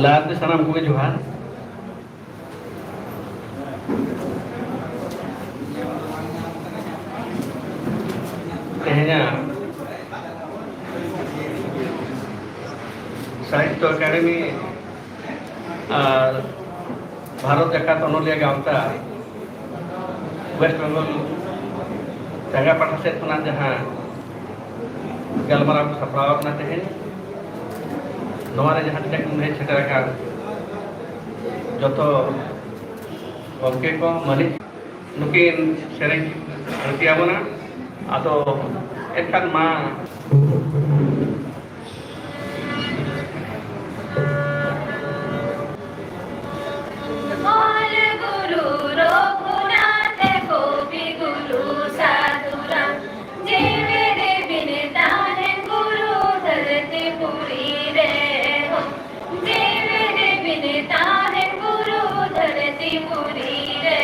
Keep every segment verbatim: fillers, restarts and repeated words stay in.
ᱞᱟᱦᱟᱛᱮ ᱥᱟᱱᱟᱢ ᱠᱚᱜᱮ ᱡᱚᱦᱟᱨ᱾ ᱛᱮᱦᱮᱧᱟᱜ ᱥᱟᱦᱤᱛᱛᱚ ᱮᱠᱟᱰᱮᱢᱤ ᱟᱨ ᱵᱷᱟᱨᱚᱛ ᱡᱟᱠᱟᱛ ᱚᱱᱚᱞᱤᱭᱟᱹ ᱜᱟᱶᱛᱟ ᱳᱭᱮᱥᱴ ᱵᱮᱝᱜᱚᱞ ᱪᱟᱸᱜᱟ ᱯᱟᱦᱴᱟ ᱥᱮᱫ ᱠᱷᱚᱱᱟᱜ ᱡᱟᱦᱟᱸ ᱜᱟᱞᱢᱟᱨᱟᱣ ᱠᱚ ᱥᱟᱯᱲᱟᱣ ᱟᱠᱟᱱᱟ ᱛᱮᱦᱮᱧ, ᱱᱚᱣᱟ ᱨᱮ ᱡᱟᱦᱟᱸ ᱛᱤᱱᱟᱹᱜ ᱠᱚ ᱦᱮᱡ ᱥᱮᱴᱮᱨ ᱟᱠᱟᱱ ᱡᱚᱛᱚ ᱜᱚᱢᱠᱮ ᱠᱚ, ᱢᱟᱹᱱᱤᱡ, ᱱᱩᱠᱤᱱ ᱥᱮᱨᱮᱧ ᱟᱹᱲᱛᱤ ᱟᱵᱚᱱᱟ᱾ ᱟᱫᱚ ᱮᱱᱠᱷᱟᱱ ᱢᱟ᱾ ᱚᱞ ᱜᱩᱨᱩ ᱨᱚᱜᱷᱩᱱᱟᱛᱷ, ᱠᱚᱵᱤ ᱜᱩᱨᱩ ᱥᱟᱫᱷᱩᱨᱟᱢ, ᱡᱤᱣᱤ ᱨᱮ ᱵᱤᱱ ᱛᱟᱦᱮᱱ ᱜᱩᱨᱩ ᱫᱷᱟᱹᱨᱛᱤ ᱯᱩᱨᱤ ᱨᱮ ᱦᱚᱸ᱾ ᱡᱤᱣᱤ ᱨᱮ ᱵᱤᱱ ᱛᱟᱦᱮᱱ ᱜᱩᱨᱩ ᱫᱷᱟᱹᱨᱛᱤ ᱯᱩᱨᱤ ᱨᱮ᱾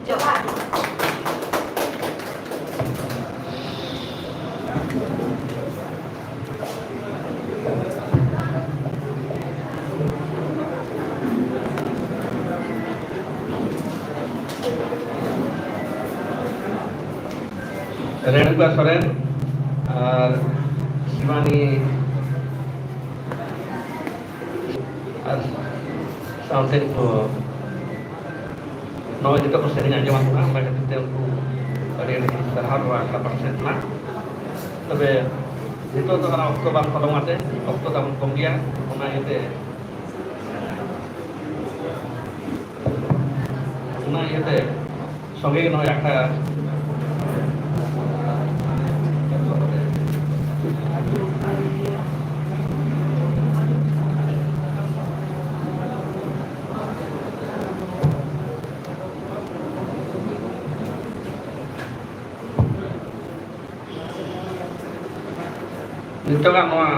ᱡᱚᱦᱟᱨ᱾ ᱨᱮᱬᱩᱠᱟ ᱥᱚᱨᱮᱱ ᱟᱨ ᱥᱤᱵᱟᱱᱤ ᱟᱨ ᱥᱟᱶᱛᱮ ᱠᱚ ᱱᱚᱜᱼᱚᱭ ᱱᱤᱛᱚᱜ ᱠᱚ ᱥᱮᱨᱮᱧ ᱟᱸᱡᱚᱢᱟᱫ ᱵᱚᱱᱟ, ᱚᱱᱟ ᱠᱷᱟᱹᱛᱤᱨ ᱛᱮ ᱩᱱᱠᱩ ᱟᱹᱰᱤ ᱟᱹᱰᱤ ᱥᱟᱨᱦᱟᱣ ᱱᱚᱣᱟ ᱟᱠᱷᱲᱟ ᱯᱟᱦᱴᱟ ᱥᱮᱫ ᱠᱷᱚᱱᱟᱜ᱾ ᱛᱚᱵᱮ ᱱᱤᱛᱚᱜ ᱫᱚ ᱚᱱᱟ ᱚᱠᱛᱚ ᱵᱟᱝ ᱯᱚᱞᱚᱢ ᱟᱛᱮ, ᱚᱠᱛᱚ ᱛᱟᱵᱚᱱ ᱠᱚᱢ ᱜᱮᱭᱟ, ᱚᱱᱟ ᱤᱭᱟᱹᱛᱮ ᱚᱱᱟ ᱤᱭᱟᱹᱛᱮ ᱥᱚᱸᱜᱮ ᱜᱮ ᱱᱚᱜᱼᱚᱭ ᱟᱠᱷᱲᱟ ᱱᱤᱛᱚᱜᱟᱜ ᱱᱚᱣᱟ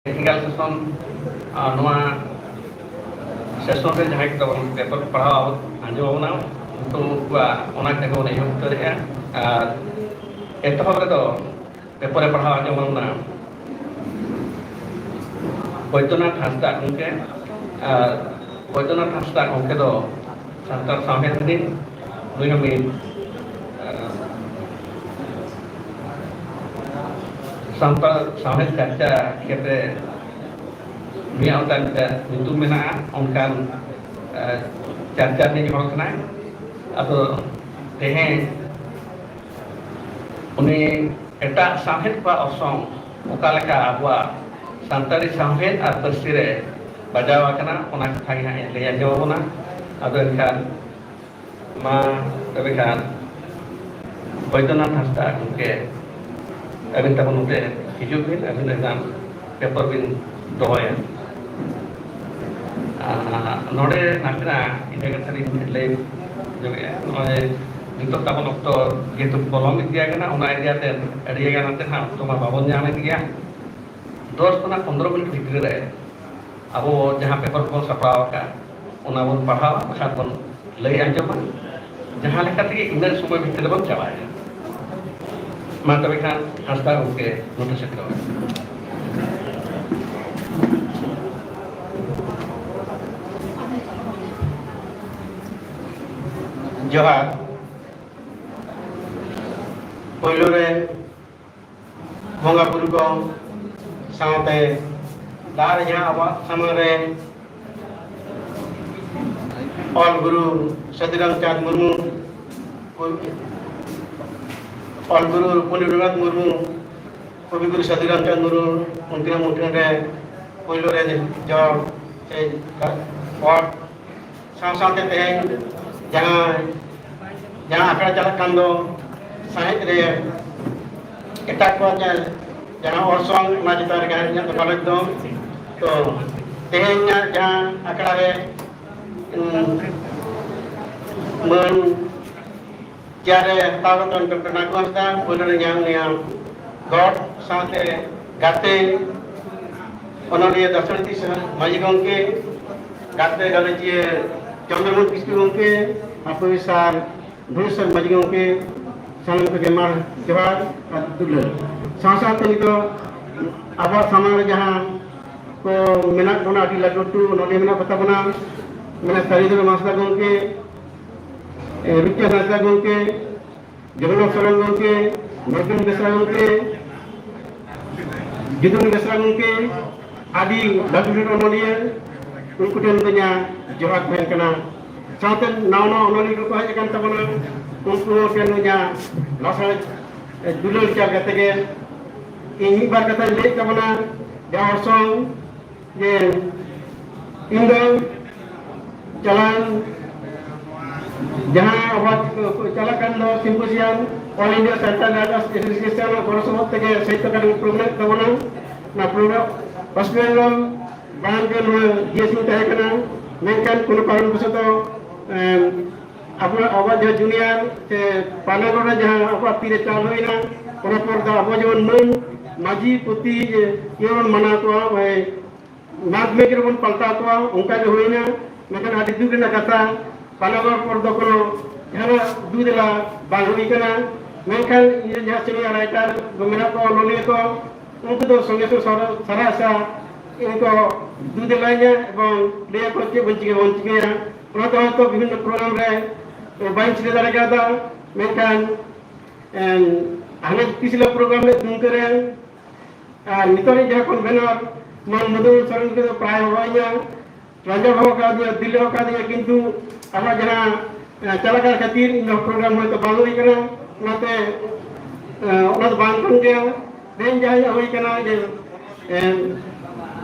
ᱴᱮᱠᱱᱤᱠᱟᱞ ᱥᱮᱥᱚᱱ, ᱟᱨ ᱱᱚᱣᱟ ᱥᱮᱥᱚᱱ ᱨᱮ ᱡᱟᱦᱟᱸᱭ ᱠᱚ ᱛᱟᱵᱚᱱ ᱯᱮᱯᱟᱨ ᱯᱟᱲᱦᱟᱣ ᱟᱸᱡᱚᱢ ᱟᱵᱚᱱᱟ, ᱩᱱᱠᱩ ᱩᱱᱠᱩᱣᱟᱜ ᱚᱱᱟ ᱛᱮᱜᱮ ᱵᱚᱱ ᱮᱦᱚᱵ ᱩᱛᱟᱹᱨᱮᱜᱼᱟ᱾ ᱟᱨ ᱮᱛᱚᱦᱚᱵ ᱨᱮᱫᱚ ᱯᱮᱯᱟᱨ ᱮ ᱯᱟᱲᱦᱟᱣ ᱟᱸᱡᱚᱢ ᱟᱵᱚᱱᱟ ᱵᱳᱭᱫᱚᱱᱟᱛᱷ ᱦᱟᱸᱥᱫᱟ ᱜᱚᱢᱠᱮ᱾ ᱟᱨ ᱵᱳᱭᱫᱚᱱᱟᱛᱷ ᱦᱟᱸᱥᱫᱟ ᱜᱚᱢᱠᱮ ᱫᱚ ᱥᱟᱱᱛᱟᱲ ᱥᱟᱶᱦᱮᱫ ᱨᱤᱱᱤᱡ ᱱᱩᱭ ᱦᱚᱸ ᱢᱤᱫ, ᱟᱸ, ᱥᱟᱱᱛᱟᱲ ᱥᱟᱶᱦᱮᱫ ᱪᱟᱨᱪᱟ ᱠᱷᱮᱛᱨᱮ ᱱᱩᱭᱟᱜ ᱚᱱᱠᱟᱱ ᱢᱤᱫᱴᱮᱱ ᱧᱩᱛᱩᱢ ᱢᱮᱱᱟᱜᱼᱟ, ᱚᱱᱠᱟᱱ, ᱟᱸ, ᱪᱟᱨᱪᱟ ᱨᱤᱱᱤᱡ ᱦᱚᱲ ᱠᱟᱱᱟᱭ᱾ ᱟᱫᱚ ᱛᱮᱦᱮᱧ ᱩᱱᱤ ᱮᱴᱟᱜ ᱥᱟᱶᱦᱮᱫ ᱠᱚᱣᱟᱜ ᱚᱨᱥᱚᱝ ᱚᱠᱟ ᱞᱮᱠᱟ ᱟᱵᱚᱣᱟᱜ ᱥᱟᱱᱛᱟᱲᱤ ᱥᱟᱶᱦᱮᱫ ᱟᱨ ᱯᱟᱹᱨᱥᱤ ᱨᱮ ᱵᱟᱡᱟᱣ ᱟᱠᱟᱱᱟ, ᱚᱱᱟ ᱠᱟᱛᱷᱟ ᱜᱮ ᱦᱟᱸᱜ ᱮ ᱞᱟᱹᱭ ᱟᱸᱡᱚᱢ ᱟᱵᱚᱱᱟ᱾ ᱟᱫᱚ ᱮᱱᱠᱷᱟᱱ ᱢᱟ ᱛᱚᱵᱮ ᱠᱷᱟᱱ ᱵᱳᱭᱫᱚᱱᱟᱛᱷ ᱦᱟᱸᱥᱫᱟ ᱜᱚᱢᱠᱮ, ᱟᱹᱵᱤᱱ ᱛᱟᱵᱚᱱ ᱱᱚᱛᱮ ᱦᱤᱡᱩᱜ ᱵᱤᱱ, ᱟᱹᱵᱤᱱ ᱮᱱᱟᱝ ᱯᱮᱯᱟᱨ ᱵᱤᱱ ᱫᱚᱦᱚᱭᱟ᱾ ᱟᱨ ᱱᱚᱰᱮ ᱱᱟᱥᱮᱱᱟᱜ ᱤᱱᱟᱹ ᱠᱟᱛᱷᱟ ᱞᱤᱧ ᱞᱟᱹᱭ ᱧᱚᱜᱮᱜᱼᱟ᱾ ᱱᱚᱜᱼᱚᱭ ᱱᱤᱛᱚᱜ ᱛᱟᱵᱚᱱ ᱚᱠᱛᱚ ᱡᱮᱦᱮᱛᱩ ᱯᱚᱞᱚᱢ ᱤᱫᱤ ᱟᱠᱟᱱᱟ, ᱚᱱᱟ ᱤᱫᱤ ᱠᱟᱛᱮ ᱟᱹᱰᱤ ᱜᱟᱱ ᱟᱛᱮ ᱦᱟᱸᱜ ᱚᱠᱛᱚ ᱢᱟ ᱵᱟᱵᱚᱱ ᱧᱟᱢᱮᱫ ᱜᱮᱭᱟ᱾ ᱫᱚᱥ ᱠᱷᱚᱱᱟᱜ ᱯᱚᱱᱨᱚ ᱢᱤᱱᱤᱴ ᱵᱷᱤᱛᱨᱤ ᱨᱮ ᱟᱵᱚ ᱡᱟᱦᱟᱸ ᱯᱮᱯᱟᱨ ᱠᱚᱵᱚᱱ ᱥᱟᱯᱲᱟᱣ ᱟᱠᱟᱫ, ᱚᱱᱟ ᱵᱚᱱ ᱯᱟᱲᱦᱟᱣᱟ, ᱵᱟᱠᱷᱟᱱ ᱵᱚᱱ ᱞᱟᱹᱭ ᱟᱸᱡᱚᱢᱟ᱾ ᱡᱟᱦᱟᱸ ᱞᱮᱠᱟ ᱛᱮᱜᱮ ᱤᱱᱟᱹ ᱥᱚᱢᱚᱭ ᱵᱷᱤᱛᱨᱤ ᱨᱮᱵᱚᱱ ᱪᱟᱵᱟᱭᱟ᱾ ᱢᱟ ᱛᱚᱵᱮ ᱠᱷᱟᱱ ᱦᱟᱸᱥᱫᱟ ᱜᱚᱢᱠᱮ ᱱᱚᱰᱮ ᱥᱮᱴᱮᱨᱚᱜ ᱢᱮ᱾ ᱡᱚᱦᱟᱨ᱾ ᱯᱳᱭᱞᱳ ᱨᱮ ᱵᱚᱸᱜᱟ ᱵᱩᱨᱩ ᱠᱚ ᱥᱟᱶᱛᱮ ᱞᱟᱦᱟ ᱨᱮ ᱡᱟᱦᱟᱸ ᱟᱵᱚᱣᱟᱜ ᱥᱟᱢᱟᱝ ᱨᱮ ᱚᱞ ᱜᱩᱨᱩ ᱥᱟᱹᱫᱷᱩ ᱨᱟᱢᱪᱟᱸᱫᱽ ᱢᱩᱨᱢᱩ, ᱚᱞ ᱜᱩᱨᱩ ᱨᱩᱯᱚᱱᱤ ᱨᱚᱜᱷᱩᱱᱟᱛᱷ ᱢᱩᱨᱢᱩ, ᱠᱚᱵᱤ ᱜᱩᱨᱩ ᱥᱟᱹᱫᱷᱩ ᱨᱟᱢᱪᱟᱸᱫᱽ ᱢᱩᱨᱢᱩ, ᱩᱱᱠᱤᱱᱟᱜ ᱢᱩᱴᱷᱟᱹᱱ ᱨᱮ ᱯᱳᱭᱞᱳ ᱨᱮ ᱡᱚᱦᱟᱨ ᱥᱮ ᱚᱛ ᱥᱟᱶ ᱥᱟᱶᱛᱮ ᱛᱮᱦᱮᱧ ᱡᱟᱦᱟᱸ, ᱡᱟᱦᱟᱸ ᱟᱠᱷᱲᱟ ᱪᱟᱞᱟᱜ ᱠᱟᱱ ᱫᱚ, ᱥᱟᱶᱦᱮᱫ ᱨᱮ ᱮᱴᱟᱜ ᱠᱚᱣᱟᱜ ᱡᱟᱦᱟᱸ, ᱡᱟᱦᱟᱸ ᱚᱨᱥᱚᱝ, ᱚᱱᱟ ᱪᱮᱛᱟᱱ ᱨᱮᱜᱮ ᱤᱧᱟᱹᱜ ᱫᱚ ᱜᱟᱞᱚᱪ ᱫᱚ᱾ ᱛᱚ, ᱛᱮᱦᱮᱧᱟᱜ ᱡᱟᱦᱟᱸ ᱟᱠᱷᱲᱟ ᱨᱮ, ᱩᱸ, ᱢᱟᱹᱱ ᱪᱮᱭᱟᱨ ᱨᱮ ᱦᱟᱛᱟᱣ ᱠᱟᱛᱮ ᱰᱚᱠᱴᱚᱨ ᱱᱟᱜᱽ ᱦᱟᱸᱥᱫᱟ, ᱯᱳᱭᱞᱳ ᱨᱮ ᱧᱟᱢ ᱩᱱᱤᱭᱟᱜ ᱜᱚᱰ ᱥᱟᱶᱛᱮ ᱜᱟᱛᱮ ᱚᱱᱚᱞᱤᱭᱟᱹ ᱫᱟᱥᱨᱚᱛᱤ ᱢᱟᱹᱡᱷᱤ ᱜᱚᱢᱠᱮ, ᱜᱟᱛᱮ ᱜᱟᱞᱚᱪᱤᱭᱟᱹ ᱪᱚᱱᱫᱨᱚᱢᱳᱦᱚᱱ ᱠᱤᱥᱠᱩ ᱜᱚᱢᱠᱮ, ᱟᱨ ᱯᱨᱚᱯᱷᱮᱥᱟᱨ ᱫᱷᱚᱱᱮᱥᱚᱨ ᱢᱟᱹᱡᱷᱤ ᱜᱚᱢᱠᱮ, ᱥᱟᱱᱟᱢ ᱠᱚᱜᱮ ᱢᱟ ᱡᱚᱦᱟᱨ ᱟᱨ ᱫᱩᱞᱟᱹᱲ᱾ ᱥᱟᱶ ᱥᱟᱶᱛᱮ ᱱᱤᱛᱚᱜ ᱟᱵᱚᱣᱟᱜ ᱥᱟᱢᱟᱝ ᱨᱮ ᱡᱟᱦᱟᱸ ᱠᱚ ᱢᱮᱱᱟᱜ ᱵᱚᱱᱟ, ᱟᱹᱰᱤ ᱞᱟᱹᱴᱩ ᱞᱟᱹᱴᱩ ᱚᱱᱚᱞᱤᱭᱟᱹ ᱢᱮᱱᱟᱜ ᱠᱚᱛᱟ ᱵᱚᱱᱟ, ᱢᱮᱱᱟᱜ ᱥᱟᱹᱨᱤᱫᱷᱚᱨᱚᱢ ᱦᱟᱸᱥᱫᱟ ᱜᱚᱢᱠᱮ, ᱮ, ᱨᱩᱯᱪᱟᱸᱫᱽ ᱦᱟᱸᱥᱫᱟ ᱜᱚᱢᱠᱮ, ᱡᱚᱜᱚᱱᱱᱟᱛᱷ ᱥᱚᱨᱮᱱ ᱜᱚᱢᱠᱮ, ᱱᱚᱵᱤᱱ ᱵᱮᱥᱨᱟ ᱜᱚᱢᱠᱮ, ᱡᱤᱛᱩᱱ ᱵᱮᱥᱨᱟ ᱜᱚᱢᱠᱮ, ᱟᱹᱰᱤ ᱞᱟᱹᱴᱩ ᱞᱟᱹᱴᱩ ᱚᱱᱚᱞᱤᱭᱟᱹ, ᱩᱱᱠᱩ ᱴᱷᱮᱱ ᱫᱚ ᱤᱧᱟᱹᱜ ᱡᱚᱦᱟᱨ ᱛᱟᱦᱮᱱ ᱠᱟᱱᱟ᱾ ᱥᱟᱶᱛᱮ ᱱᱟᱣᱟ ᱱᱟᱣᱟ ᱚᱱᱚᱞᱤᱭᱟᱹ ᱠᱚᱠᱚ ᱦᱮᱡ ᱟᱠᱟᱱ ᱛᱟᱵᱚᱱᱟ, ᱩᱱᱠᱩ ᱦᱚᱸ ᱴᱷᱮᱱ ᱫᱚ ᱤᱧᱟᱹᱜ ᱞᱟᱥᱟᱲᱦᱮᱫ ᱫᱩᱞᱟᱹᱲ ᱪᱟᱞ ᱠᱟᱛᱮ ᱜᱮ ᱤᱧ ᱢᱤᱫ ᱵᱟᱨ ᱠᱟᱛᱷᱟᱧ ᱞᱟᱹᱭᱮᱫ ᱛᱟᱵᱚᱱᱟ᱾ ᱡᱟᱦᱟᱸ ᱚᱨᱥᱚᱝ ᱡᱮ ᱤᱧ ᱫᱚ ᱪᱟᱞᱟᱣᱮᱱ ᱡᱟᱦᱟᱸ ᱟᱵᱚᱣᱟᱜ ᱪᱟᱞᱟᱜ ᱠᱟᱱ ᱫᱚ symposium, All India Santal Writers Association ᱟᱜ ᱜᱚᱲᱚ ᱥᱚᱯᱚᱦᱚᱫ ᱛᱮᱜᱮ ᱥᱟᱦᱤᱛᱛᱚ ᱮᱠᱟᱰᱮᱢᱤ program ᱛᱟᱵᱚᱱᱟ᱾ ᱚᱱᱟ program ᱳᱭᱮᱥᱴ ᱵᱮᱝᱜᱚᱞ ᱵᱟᱝ ᱜᱮ ᱱᱚᱣᱟ ᱡᱤᱭᱮᱥ ᱤᱧ ᱛᱟᱦᱮᱸ ᱠᱟᱱᱟ, ᱢᱮᱱᱠᱷᱟᱱ ᱠᱳᱱᱳ ᱠᱟᱨᱚᱱ ᱵᱚᱥᱚᱛᱚ, ᱮᱢ, ᱟᱵᱚᱣᱟᱜ, ᱟᱵᱚᱣᱟᱜ ᱡᱟᱦᱟᱸ ᱡᱩᱱᱤᱭᱟᱨ ᱥᱮ ᱯᱟᱱᱟᱜᱚᱲ ᱨᱮ ᱡᱟᱦᱟᱸ ᱟᱵᱚᱣᱟᱜ ᱛᱤᱨᱮ ᱪᱟᱞ ᱦᱩᱭᱱᱟ, ᱚᱱᱟ ᱯᱚᱨ ᱫᱚ ᱟᱵᱚ ᱡᱮᱢᱚᱱ ᱢᱟᱹᱱ ᱢᱟᱹᱡᱷᱤ ᱯᱩᱛᱤ ᱤᱭᱟᱹ ᱵᱚᱱ ᱢᱟᱱᱟᱣ ᱠᱚᱣᱟ, ᱳᱭ ᱢᱟᱜᱽ ᱢᱮ ᱨᱮᱵᱚᱱ ᱯᱟᱞᱴᱟᱣ ᱠᱚᱣᱟ, ᱚᱱᱠᱟ ᱜᱮ ᱦᱩᱭᱱᱟ᱾ ᱢᱮᱱᱠᱷᱟᱱ ᱟᱹᱰᱤ ᱫᱩᱠ ᱨᱮᱱᱟᱜ ᱠᱟᱛᱷᱟ, ᱯᱟᱱᱟᱜᱚᱲ ᱯᱚᱨ ᱫᱚ ᱠᱳᱱᱳ ᱡᱟᱦᱟᱱᱟᱜ ᱫᱩ ᱫᱮᱞᱟ ᱵᱟᱝ ᱦᱩᱭ ᱠᱟᱱᱟ᱾ ᱢᱮᱱᱠᱷᱟᱱ ᱤᱧ ᱨᱮᱱ ᱡᱟᱦᱟᱸ ᱥᱤᱱᱤᱭᱟᱨ ᱨᱟᱭᱴᱟᱨ ᱠᱚ ᱢᱮᱱᱟᱜ ᱠᱚᱣᱟ, ᱚᱱᱚᱞᱤᱭᱟᱹ ᱠᱚ, ᱩᱱᱠᱩ ᱫᱚ ᱥᱚᱸᱜᱮ ᱥᱚᱸᱜᱮ ᱥᱟᱨᱟ, ᱥᱟᱨᱟ ᱥᱟ ᱤᱧ ᱠᱚ ᱫᱩ ᱫᱮᱞᱟᱧᱟ ᱮᱵᱚᱝ ᱞᱟᱹᱭᱟ ᱠᱚ ᱪᱮᱫ ᱵᱚᱱ ᱪᱤᱠᱟᱹ, ᱵᱚᱱ ᱪᱤᱠᱟᱹᱭᱟ᱾ ᱚᱱᱟᱛᱮ ᱦᱚᱭᱛᱳ ᱵᱤᱵᱷᱤᱱᱱᱚ ᱯᱨᱳᱜᱨᱟᱢ ᱨᱮ ᱵᱟᱹᱧ ᱥᱮᱴᱮᱨ ᱫᱟᱲᱮ ᱠᱟᱣᱫᱟ, ᱢᱮᱱᱠᱷᱟᱱ ᱮᱢ, ᱦᱟᱱᱮ ᱛᱤᱥ ᱦᱤᱞᱳᱜ ᱯᱨᱳᱜᱨᱟᱢ ᱞᱮ ᱫᱩᱢᱠᱟᱹ ᱨᱮ, ᱟᱨ ᱱᱤᱛᱚᱜ ᱤᱧ ᱡᱟᱦᱟᱸ ᱠᱚᱱᱵᱷᱮᱱᱟᱨ ᱢᱟᱱ ᱢᱚᱫᱷᱩ ᱥᱚᱨᱮᱱ ᱠᱚᱫᱚ ᱯᱨᱟᱭ ᱦᱚᱦᱚ ᱤᱧᱟ, ᱨᱟᱸᱡᱟ ᱦᱚᱦᱚ ᱠᱟᱣᱫᱤᱧᱟ, ᱫᱤᱞᱞᱤ ᱦᱚᱦᱚ ᱠᱟᱣᱫᱤᱧᱟ, ᱠᱤᱱᱛᱩ ᱟᱢᱟᱜ ᱡᱟᱦᱟᱸ, ᱮ, ᱪᱟᱞᱟᱜ ᱠᱟᱱ ᱠᱷᱟᱹᱛᱤᱨ ᱤᱧ ᱫᱚ ᱯᱨᱳᱜᱨᱟᱢ ᱦᱚᱭᱛᱳ ᱵᱟᱝ ᱦᱩᱭ ᱠᱟᱱᱟ, ᱚᱱᱟᱛᱮ, ᱮ, ᱚᱱᱟ ᱫᱚ ᱵᱟᱝ ᱠᱟᱱ ᱜᱮᱭᱟ᱾ ᱛᱮᱦᱮᱧ ᱡᱟᱦᱟᱸ ᱤᱧᱟᱹᱜ ᱦᱩᱭ ᱠᱟᱱᱟ ᱡᱮ, ᱮ,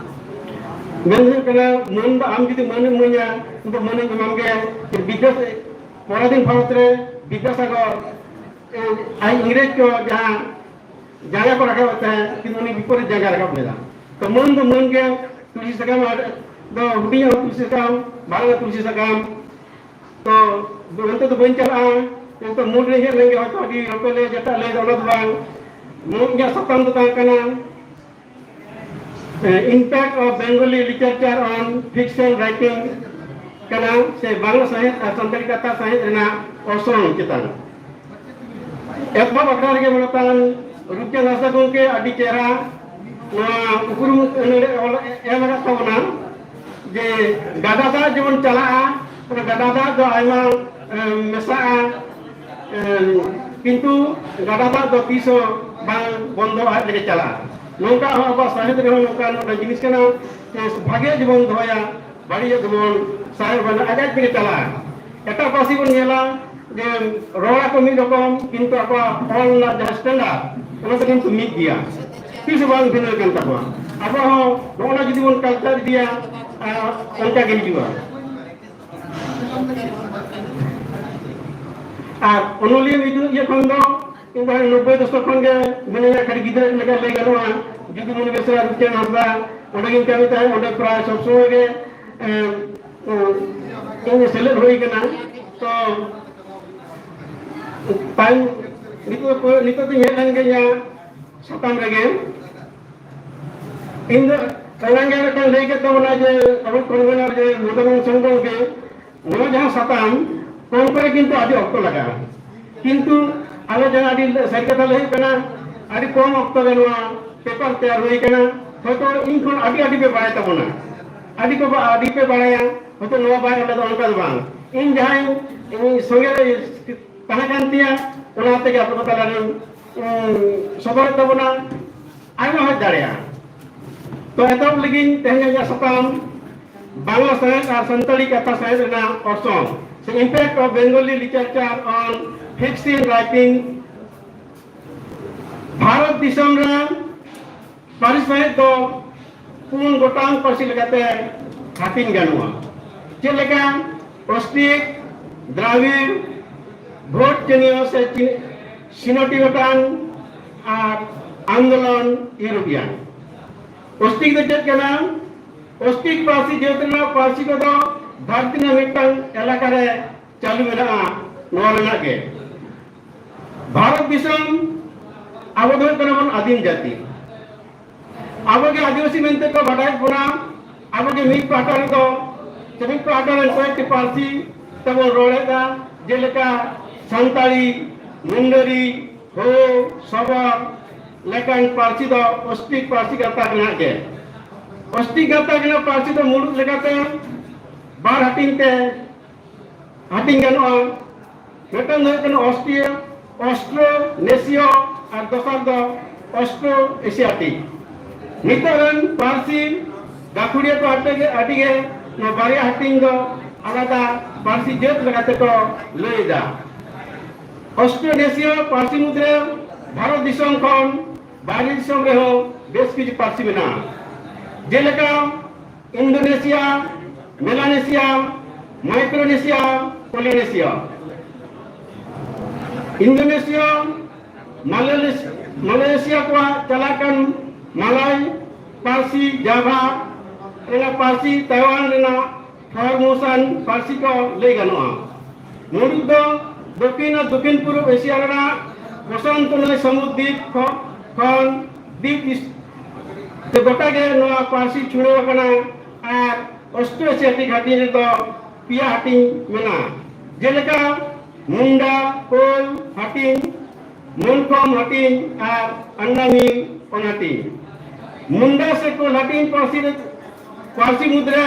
ᱢᱮᱱ ᱦᱩᱭᱩᱜ ᱠᱟᱱᱟ, ᱢᱟᱹᱱ ᱫᱚ ᱟᱢ ᱡᱩᱫᱤ ᱢᱟᱹᱱ ᱮᱢ ᱤᱢᱟᱹᱧᱟ, ᱤᱧ ᱫᱚ ᱢᱟᱹᱱ ᱤᱧ ᱮᱢᱟᱢ ᱜᱮᱭᱟ᱾ ᱵᱤᱫᱽᱫᱟᱥ-, ᱯᱚᱨᱟᱫᱷᱤᱱ ᱵᱷᱟᱨᱚᱛ ᱨᱮ ᱵᱤᱫᱽᱫᱟᱥᱟᱜᱚᱨ, ᱮ, ᱟᱡ ᱤᱝᱨᱮᱡᱽ ᱠᱚ ᱡᱟᱦᱟᱸ ᱡᱟᱸᱜᱟ ᱠᱚ ᱨᱟᱠᱟᱵ ᱮᱫ ᱛᱟᱦᱮᱸᱫ, ᱠᱤᱱᱛᱩ ᱩᱱᱤ ᱵᱤᱯᱚᱨᱤᱛ ᱡᱟᱸᱜᱟ ᱨᱟᱠᱟᱵ ᱞᱮᱫᱟ᱾ ᱛᱚ ᱢᱟᱹᱱ ᱫᱚ ᱢᱟᱹᱱ ᱜᱮ, ᱛᱩᱞᱥᱤ ᱥᱟᱠᱟᱢ ᱟᱨ ᱫᱚ ᱦᱩᱰᱤᱧᱟᱜ ᱦᱚᱸ ᱛᱩᱞᱥᱤ ᱥᱟᱠᱟᱢ, ᱢᱟᱨᱟᱝᱟᱜ ᱛᱩᱞᱥᱤ ᱥᱟᱠᱟᱢ᱾ ᱛᱚ ᱚᱱᱛᱮ ᱫᱚ ᱵᱟᱹᱧ ᱪᱟᱞᱟᱜᱼᱟ, ᱱᱤᱛᱚᱜ ᱢᱩᱞ ᱨᱮ ᱦᱮᱡ ᱞᱮᱱᱜᱮ ᱦᱚᱭᱛᱳ ᱟᱹᱰᱤ ᱨᱚᱠᱚᱡ ᱞᱮ ᱡᱮᱴᱟ ᱞᱟᱹᱭ ᱫᱚ ᱚᱱᱟ ᱫᱚ ᱵᱟᱝ᱾ ᱱᱚᱣᱟ ᱤᱧᱟᱹᱜ ᱥᱟᱛᱟᱢ ᱫᱚ ᱛᱟᱦᱮᱸ ᱠᱟᱱᱟ, ᱮ, Impact of Bengali Literature on Fiction Writing ᱠᱟᱱᱟ, ᱥᱮ ᱵᱟᱝᱞᱟ ᱥᱟᱶᱦᱮᱫ ᱟᱨ ᱥᱟᱱᱛᱟᱲᱤ ᱠᱟᱛᱷᱟ ᱥᱟᱶᱦᱮᱫ ᱨᱮᱱᱟᱜ ᱚᱨᱥᱚᱝ ᱪᱮᱛᱟᱱ᱾ ᱮᱛᱚᱦᱚᱵ ᱟᱠᱷᱲᱟ ᱨᱮᱜᱮ ᱢᱟᱱᱚᱛᱟᱱ ᱨᱩᱯᱪᱟᱸᱫᱽ ᱦᱟᱸᱥᱫᱟ ᱜᱚᱢᱠᱮ ᱟᱹᱰᱤ ᱪᱮᱦᱨᱟ ᱱᱚᱣᱟ ᱩᱯᱨᱩᱢ ᱟᱹᱱᱟᱹᱲᱤ ᱚᱞ ᱮᱢ ᱟᱠᱟᱫ ᱛᱟᱵᱚᱱᱟ ᱡᱮ ᱜᱟᱰᱟ ᱫᱟᱜ ᱡᱮᱢᱚᱱ ᱪᱟᱞᱟᱜᱼᱟ, ᱚᱱᱟ ᱜᱟᱰᱟ ᱫᱟᱜ ᱫᱚ ᱟᱭᱢᱟ, ᱮᱢ, ᱢᱮᱥᱟᱜᱼᱟ, ᱮᱢ, ᱠᱤᱱᱛᱩ ᱜᱟᱰᱟ ᱫᱟᱜ ᱫᱚ ᱛᱤᱥ ᱦᱚᱸ ᱵᱟᱝ ᱵᱚᱱᱫᱚ, ᱟᱡ ᱞᱮᱠᱟ ᱪᱟᱞᱟᱜᱼᱟ᱾ ᱱᱚᱝᱠᱟ ᱦᱚᱸ ᱟᱵᱚᱣᱟᱜ ᱥᱟᱶᱦᱮᱫ ᱨᱮᱦᱚᱸ ᱱᱚᱝᱠᱟᱱ ᱢᱤᱫᱴᱟᱝ ᱡᱤᱱᱤᱥ ᱠᱟᱱᱟ, ᱡᱮ ᱵᱷᱟᱜᱮ ᱡᱮᱢᱚᱱ ᱫᱚᱦᱚᱭᱟ, ᱵᱟᱹᱲᱤᱡᱟᱜ ᱫᱚᱵᱚᱱ ᱥᱟᱦᱮᱵ ᱵᱟᱱᱟ ᱟᱡ ᱟᱡ ᱛᱮᱜᱮ ᱪᱟᱞᱟᱜᱼᱟ᱾ ᱮᱴᱟᱜ ᱯᱟᱹᱨᱥᱤ ᱵᱚᱱ ᱧᱮᱞᱟ ᱡᱮ ᱨᱚᱲ ᱟᱠᱚ ᱢᱤᱫ ᱨᱚᱠᱚᱢ, ᱠᱤᱱᱛᱩ ᱟᱠᱚᱣᱟᱜ ᱚᱞ ᱨᱮᱱᱟᱜ ᱡᱟᱦᱟᱸ standard, ᱚᱱᱟ ᱫᱚ ᱠᱤᱱᱛᱩ ᱢᱤᱫ ᱜᱮᱭᱟ, ᱛᱤᱥ ᱦᱚᱸ ᱵᱟᱝ ᱵᱷᱤᱱᱟᱹ ᱠᱟᱱ ᱛᱟᱠᱚᱣᱟ᱾ ᱟᱵᱚ ᱦᱚᱸ ᱱᱚᱜᱼᱚ ᱱᱟ ᱡᱩᱫᱤ ᱵᱚᱱ culture ᱤᱫᱤᱭᱟ, ᱟᱨ ᱚᱱᱠᱟ ᱜᱮ ᱦᱤᱡᱩᱜᱼᱟ᱾ ᱟᱨ ᱚᱱᱚᱞᱤᱭᱟᱹ ᱤᱫᱤ ᱤᱭᱟᱹ ᱠᱷᱚᱱ ᱫᱚ ᱤᱧ ᱫᱚ ᱱᱚᱵᱵᱳᱭ ᱫᱚᱥᱚᱠ ᱠᱷᱚᱱ ᱜᱮ ᱢᱤᱱᱟᱹᱧᱟ, ᱠᱟᱹᱴᱤᱡ ᱜᱤᱫᱽᱨᱟᱹ ᱞᱮᱠᱟ ᱞᱟᱹᱭ ᱜᱟᱱᱚᱜᱼᱟ᱾ ᱡᱩᱫᱤ ᱢᱚᱱᱤ ᱵᱮᱥᱨᱟ, ᱨᱩᱯᱪᱟᱸᱫᱽ ᱦᱟᱸᱥᱫᱟ, ᱚᱸᱰᱮ ᱜᱤᱧ ᱠᱟᱹᱢᱤ ᱛᱟᱦᱮᱸᱫ, ᱚᱸᱰᱮ ᱯᱨᱟᱭ ᱥᱚᱵ ᱥᱚᱢᱚᱭ ᱜᱮ, ᱮᱸ, ᱤᱧ ᱥᱮᱞᱮᱫ ᱦᱩᱭ ᱠᱟᱱᱟ᱾ ᱛᱚ ᱛᱟᱭᱚᱢ ᱱᱤᱛᱚᱜ ᱫᱚ, ᱱᱤᱛᱚᱜ ᱫᱚᱧ ᱦᱮᱡ ᱞᱮᱱ ᱜᱮ ᱤᱧᱟᱹᱜ ᱥᱟᱛᱟᱢ ᱨᱮᱜᱮ᱾ ᱤᱧ ᱫᱚ ᱮᱱᱟᱝ ᱜᱮ ᱢᱤᱫᱴᱟᱝ ᱞᱟᱹᱭ ᱠᱮᱫ ᱛᱟᱵᱚᱱᱟ ᱡᱮ ᱟᱵᱚ ᱠᱚᱱᱵᱷᱮᱱᱟᱨ ᱡᱮ ᱢᱚᱫᱚᱱ ᱢᱳᱦᱚᱱ ᱥᱤᱝ ᱜᱚᱢᱠᱮ ᱱᱚᱣᱟ ᱡᱟᱦᱟᱸ ᱥᱟᱛᱟᱢ, ᱠᱚᱢ ᱠᱚᱨᱮ ᱠᱤᱱᱛᱩ ᱟᱹᱰᱤ ᱚᱠᱛᱚ ᱞᱟᱜᱟᱜᱼᱟ᱾ ᱠᱤᱱᱛᱩ ᱟᱞᱮ ᱡᱟᱦᱟᱸ ᱟᱹᱰᱤ ᱥᱟᱹᱨᱤ ᱠᱟᱛᱷᱟ ᱞᱟᱹᱭ ᱦᱩᱭᱩᱜ ᱠᱟᱱᱟ, ᱟᱹᱰᱤ ᱠᱚᱢ ᱚᱠᱛᱚ ᱨᱮ ᱱᱚᱣᱟ ᱯᱮᱯᱟᱨ ᱛᱮᱭᱟᱨ ᱦᱩᱭ ᱠᱟᱱᱟ᱾ ᱦᱚᱭᱛᱚ ᱤᱧ ᱠᱷᱚᱱ ᱟᱹᱰᱤ, ᱟᱹᱰᱤ ᱯᱮ ᱵᱟᱲᱟᱭ ᱛᱟᱵᱚᱱᱟ, ᱟᱹᱰᱤ ᱠᱚ ᱵᱟ-, ᱟᱹᱰᱤ ᱯᱮ ᱵᱟᱲᱟᱭᱟ, ᱦᱚᱭᱛᱚ ᱱᱚᱣᱟ ᱵᱟᱭ ᱚᱸᱰᱮ ᱫᱚ ᱚᱱᱠᱟ ᱫᱚ ᱵᱟᱝ᱾ ᱤᱧ ᱡᱟᱦᱟᱸᱭ, ᱤᱧ ᱥᱚᱸᱜᱮ ᱨᱮ ᱛᱟᱦᱮᱸ ᱠᱟᱱ ᱛᱤᱧᱟ, ᱚᱱᱟ ᱛᱮᱜᱮ ᱟᱯᱮ ᱠᱚ ᱛᱟᱞᱟᱨᱤᱧ, ᱩᱸ, ᱥᱚᱫᱚᱨᱮᱫ ᱛᱟᱵᱚᱱᱟ᱾ ᱟᱭᱢᱟ ᱦᱩᱭ ᱫᱟᱲᱮᱭᱟᱜᱼᱟ᱾ ᱛᱚ ᱮᱛᱚᱦᱚᱵ ᱞᱟᱹᱜᱤᱫ ᱛᱮᱦᱮᱧ ᱨᱮᱭᱟᱜ ᱥᱟᱛᱟᱢ ᱵᱟᱝᱞᱟ ᱥᱟᱶᱦᱮᱫ ᱟᱨ ᱥᱟᱱᱛᱟᱲᱤ ᱠᱟᱛᱷᱟ ᱥᱟᱶᱦᱮᱫ ᱨᱮᱱᱟᱜ ᱚᱨᱥᱚᱝ ᱥᱮ impact of Bengali literature on fiction writing᱾ Bharat ᱫᱤᱥᱚᱢ ᱨᱮ ᱯᱟᱹᱨᱥᱤ ᱥᱟᱶᱦᱮᱫ ᱫᱚ ᱯᱩᱱ ᱜᱚᱴᱟᱝ ᱯᱟᱹᱨᱥᱤ ᱞᱮᱠᱟᱛᱮ ᱦᱟᱹᱴᱤᱧ ᱜᱟᱱᱚᱜᱼᱟ᱾ ᱪᱮᱫ ᱞᱮᱠᱟ? ᱚᱥᱴᱨᱤᱠ, ᱫᱨᱟᱵᱤᱲ, ᱵᱷᱳᱴ ᱪᱤᱱᱤᱭᱚ ᱥᱮ ᱪᱤᱱ-, ᱥᱤᱱᱳ ᱴᱤᱵᱮᱴᱟᱱ ᱟᱨ ᱟᱱᱫᱳᱞᱚᱱ ᱤᱭᱩᱨᱳᱯᱤᱭᱟᱱ᱾ ᱚᱥᱴᱨᱤᱠ ᱫᱚ ᱪᱮᱫ ᱠᱟᱱᱟ? ᱚᱥᱴᱨᱤᱠ ᱯᱟᱹᱨᱥᱤ ᱡᱟᱹᱛ ᱨᱮᱱᱟᱜ ᱯᱟᱹᱨᱥᱤ ᱠᱚᱫᱚ ᱫᱷᱟᱹᱨᱛᱤ ᱨᱮᱱᱟᱜ ᱢᱤᱫᱴᱟᱝ ᱮᱞᱟᱠᱟ ᱨᱮ ᱪᱟᱹᱞᱩ ᱢᱮᱱᱟᱜᱼᱟ, ᱱᱚᱣᱟ ᱨᱮᱱᱟᱜ ᱜᱮ᱾ ᱵᱷᱟᱨᱚᱛ ᱫᱤᱥᱚᱢ, ᱟᱵᱚ ᱫᱚ ᱦᱩᱭᱩᱜ ᱠᱟᱱᱟ ᱵᱚᱱ ᱟᱹᱫᱤᱢ ᱡᱟᱹᱛᱤ᱾ ᱟᱵᱚ ᱜᱮ ᱟᱹᱫᱤᱵᱟᱹᱥᱤ ᱢᱮᱱᱛᱮ ᱠᱚ ᱵᱟᱰᱟᱭᱮᱫ ᱵᱚᱱᱟ᱾ ᱟᱵᱚ ᱜᱮ ᱢᱤᱫ ᱯᱟᱦᱴᱟ ᱨᱮᱫᱚ ᱥᱮ ᱢᱤᱫ ᱯᱟᱦᱴᱟ ᱨᱮᱱ ᱠᱚᱭᱮᱠᱴᱤ ᱯᱟᱹᱨᱥᱤ ᱛᱮᱵᱚᱱ ᱨᱚᱲᱮᱫᱟ, ᱡᱮᱞᱮᱠᱟ ᱥᱟᱱᱛᱟᱲᱤ, ᱢᱩᱱᱰᱟᱹᱨᱤ, ᱦᱳ, ᱥᱚᱵᱚᱨ ᱞᱮᱠᱟᱱ ᱯᱟᱹᱨᱥᱤ ᱫᱚ ᱚᱥᱴᱨᱤᱠ ᱯᱟᱹᱨᱥᱤ ᱜᱟᱛᱟᱠ ᱨᱮᱱᱟᱜ ᱜᱮ᱾ ᱚᱥᱴᱨᱤᱠ ᱜᱟᱛᱟᱠ ᱨᱮᱱᱟᱜ ᱯᱟᱹᱨᱥᱤ ᱫᱚ ᱢᱩᱲᱩᱫ ᱞᱮᱠᱟᱛᱮ ᱵᱟᱨ ᱦᱟᱹᱴᱤᱧ ᱛᱮ ᱦᱟᱹᱴᱤᱧ ᱜᱟᱱᱚᱜᱼᱟ᱾ ᱢᱤᱫᱴᱟᱝ ᱫᱚ ᱦᱩᱭᱩᱜ ᱠᱟᱱᱟ ᱚᱥᱴᱨᱤᱭᱟ, ᱚᱥᱴᱨᱳᱱᱮᱥᱤᱭᱟ ᱟᱨ ᱫᱚᱥᱟᱨ ᱫᱚ ᱚᱥᱴᱨᱳ ᱮᱥᱤᱭᱟᱴᱤᱠ᱾ ᱱᱤᱛᱚᱜ ᱨᱮᱱ ᱯᱟᱹᱨᱥᱤ ᱜᱟᱹᱠᱷᱩᱲᱤᱭᱟᱹ ᱠᱚ ᱟᱹᱰᱤ ᱜᱮ, ᱟᱹᱰᱤ ᱜᱮ ᱱᱚᱣᱟ ᱵᱟᱨᱭᱟ ᱦᱟᱹᱴᱤᱧ ᱫᱚ ᱟᱞᱟᱫᱟ ᱯᱟᱹᱨᱥᱤ ᱡᱟᱹᱛ ᱞᱮᱠᱟᱛᱮ ᱠᱚ ᱞᱟᱹᱭ ᱮᱫᱟ᱾ ᱚᱥᱴᱨᱳᱱᱮᱥᱤᱭᱟ ᱯᱟᱹᱨᱥᱤ ᱢᱩᱫᱽᱨᱮ ᱵᱷᱟᱨᱚᱛ ᱫᱤᱥᱚᱢ ᱠᱷᱚᱱ ᱵᱟᱦᱨᱮ ᱫᱤᱥᱚᱢ ᱨᱮᱦᱚᱸ ᱵᱮᱥ ᱠᱤᱪᱷᱩ ᱯᱟᱹᱨᱥᱤ ᱢᱮᱱᱟᱜᱼᱟ, ᱡᱮᱞᱮᱠᱟ ᱤᱱᱫᱳᱱᱮᱥᱤᱭᱟ, ᱢᱮᱞᱟᱱᱮᱥᱤᱭᱟ, ᱢᱟᱭᱠᱨᱳᱱᱮᱥᱤᱭᱟ, ᱯᱚᱞᱤᱱᱮᱥᱤᱭᱟ᱾ ᱤᱱᱫᱳᱱᱮᱥᱤᱭᱟ, ᱢᱟᱞᱚᱭᱮᱥ-, ᱢᱟᱞᱚᱭᱮᱥᱤᱭᱟ ᱠᱚᱣᱟᱜ ᱪᱟᱞᱟᱜ ᱠᱟᱱ ᱢᱟᱞᱟᱭ ᱯᱟᱹᱨᱥᱤ ᱡᱟᱵᱷᱟ ᱨᱮᱱᱟᱜ ᱯᱟᱹᱨᱥᱤ, ᱛᱟᱭᱣᱟᱱ ᱨᱮᱱᱟᱜ ᱯᱷᱚᱨᱢᱳᱥᱟᱱ ᱯᱟᱹᱨᱥᱤ ᱠᱚ ᱞᱟᱹᱭ ᱜᱟᱱᱚᱜᱼᱟ᱾ ᱢᱩᱬᱩᱫ ᱫᱚ ᱫᱚᱠᱷᱤᱱ ᱟᱨ ᱫᱚᱠᱷᱤᱱ ᱯᱩᱨᱩᱵ ᱮᱥᱤᱭᱟ ᱨᱮᱱᱟᱜ ᱯᱨᱚᱥᱟᱱᱛᱚ ᱱᱟᱹᱭ ᱥᱟᱹᱢᱩᱫ ᱫᱤᱯ ᱠᱷᱚ-, ᱠᱷᱚᱱ ᱫᱤᱯ ᱤᱥ-, ᱛᱮ ᱜᱚᱴᱟ ᱜᱮ ᱱᱚᱣᱟ ᱯᱟᱹᱨᱥᱤ ᱪᱷᱩᱲᱟᱹᱣ ᱟᱠᱟᱱᱟ᱾ ᱟᱨ ᱚᱥᱴᱨᱳ ᱮᱥᱤᱭᱟᱴᱤᱠ ᱦᱟᱹᱴᱤᱧ ᱨᱮᱫᱚ ᱯᱮᱭᱟ ᱦᱟᱹᱴᱤᱧ ᱢᱮᱱᱟᱜᱼᱟ, ᱡᱮᱞᱮᱠᱟ ᱢᱩᱱᱰᱟ, ᱠᱳᱞ ᱦᱟᱹᱴᱤᱧ, ᱢᱚᱱᱠᱷᱚᱢ ᱦᱟᱹᱴᱤᱧ ᱟᱨ ᱟᱱᱰᱟᱢᱤ ᱚᱱᱦᱟᱹᱴᱤᱧ᱾ ᱢᱩᱱᱰᱟ ᱥᱮ ᱠᱳᱞ ᱦᱟᱹᱴᱤᱧ ᱯᱟᱹᱨᱥᱤ ᱨᱮ, ᱯᱟᱹᱨᱥᱤ ᱢᱩᱫᱽᱨᱮ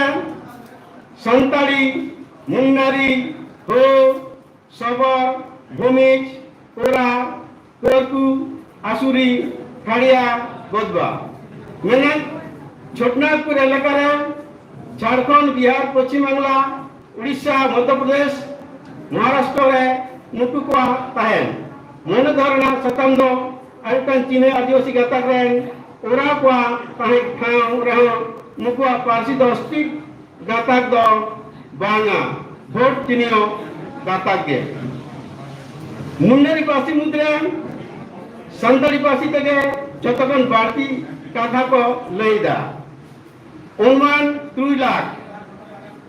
ᱥᱟᱱᱛᱟᱲᱤ, ᱢᱩᱱᱰᱟᱨᱤ, ᱦᱳ, ᱥᱚᱵᱚᱨ, ᱵᱷᱩᱢᱤᱡᱽ, ᱳᱨᱟ, ᱠᱳᱨᱠᱩ, ᱟᱥᱩᱨᱤ, ᱠᱷᱟᱲᱤᱭᱟ, ᱵᱚᱫᱣᱟ᱾ ᱢᱮᱱᱮᱫ ᱪᱷᱳᱴᱱᱟᱜᱽᱯᱩᱨ ᱮᱞᱟᱠᱟ ᱨᱮ ᱡᱷᱟᱲᱠᱷᱚᱸᱰ, ᱵᱤᱦᱟᱨ, ᱯᱚᱪᱷᱤᱢ ᱵᱟᱝᱞᱟ, ᱩᱲᱤᱥᱥᱟ, ᱢᱚᱫᱽᱫᱷᱚ ᱯᱨᱚᱫᱮᱥ, ᱢᱚᱦᱟᱨᱟᱥᱴᱨᱚ ᱨᱮ ᱱᱩᱠᱩ ᱠᱚᱣᱟᱜ ᱛᱟᱦᱮᱱ᱾ ᱢᱚᱱᱮ ᱫᱚᱦᱚ ᱨᱮᱱᱟᱜ ᱥᱟᱛᱟᱢ ᱫᱚ ᱟᱹᱰᱤ ᱜᱟᱱ ᱪᱤᱱᱦᱟᱹ ᱟᱹᱫᱤᱵᱟᱹᱥᱤ ᱜᱟᱛᱟᱠ ᱨᱮᱱ ᱳᱨᱟ ᱠᱚᱣᱟᱜ ᱛᱟᱦᱮᱸ ᱴᱷᱟᱶ ᱨᱮᱦᱚᱸ ᱱᱩᱠᱩᱣᱟᱜ ᱯᱟᱹᱨᱥᱤ ᱫᱚ ᱚᱥᱴᱨᱤᱠ ᱜᱟᱛᱟᱠ ᱫᱚ ᱵᱟᱝᱟ, ᱵᱷᱳᱴ ᱪᱤᱱᱦᱟᱹ ᱜᱟᱛᱟᱠ ᱜᱮ᱾ ᱢᱩᱱᱰᱟᱨᱤ ᱯᱟᱹᱨᱥᱤ ᱢᱩᱫᱽᱨᱮ ᱥᱟᱱᱛᱟᱲᱤ ᱯᱟᱹᱨᱥᱤ ᱛᱮᱜᱮ ᱡᱚᱛᱚ ᱠᱷᱚᱱ ᱵᱟᱹᱲᱛᱤ ᱠᱟᱛᱷᱟ ᱠᱚ ᱞᱟᱹᱭᱫᱟ᱾ ᱚᱱᱩᱢᱟᱱ ᱛᱩᱨᱩᱭ ᱞᱟᱠᱷ,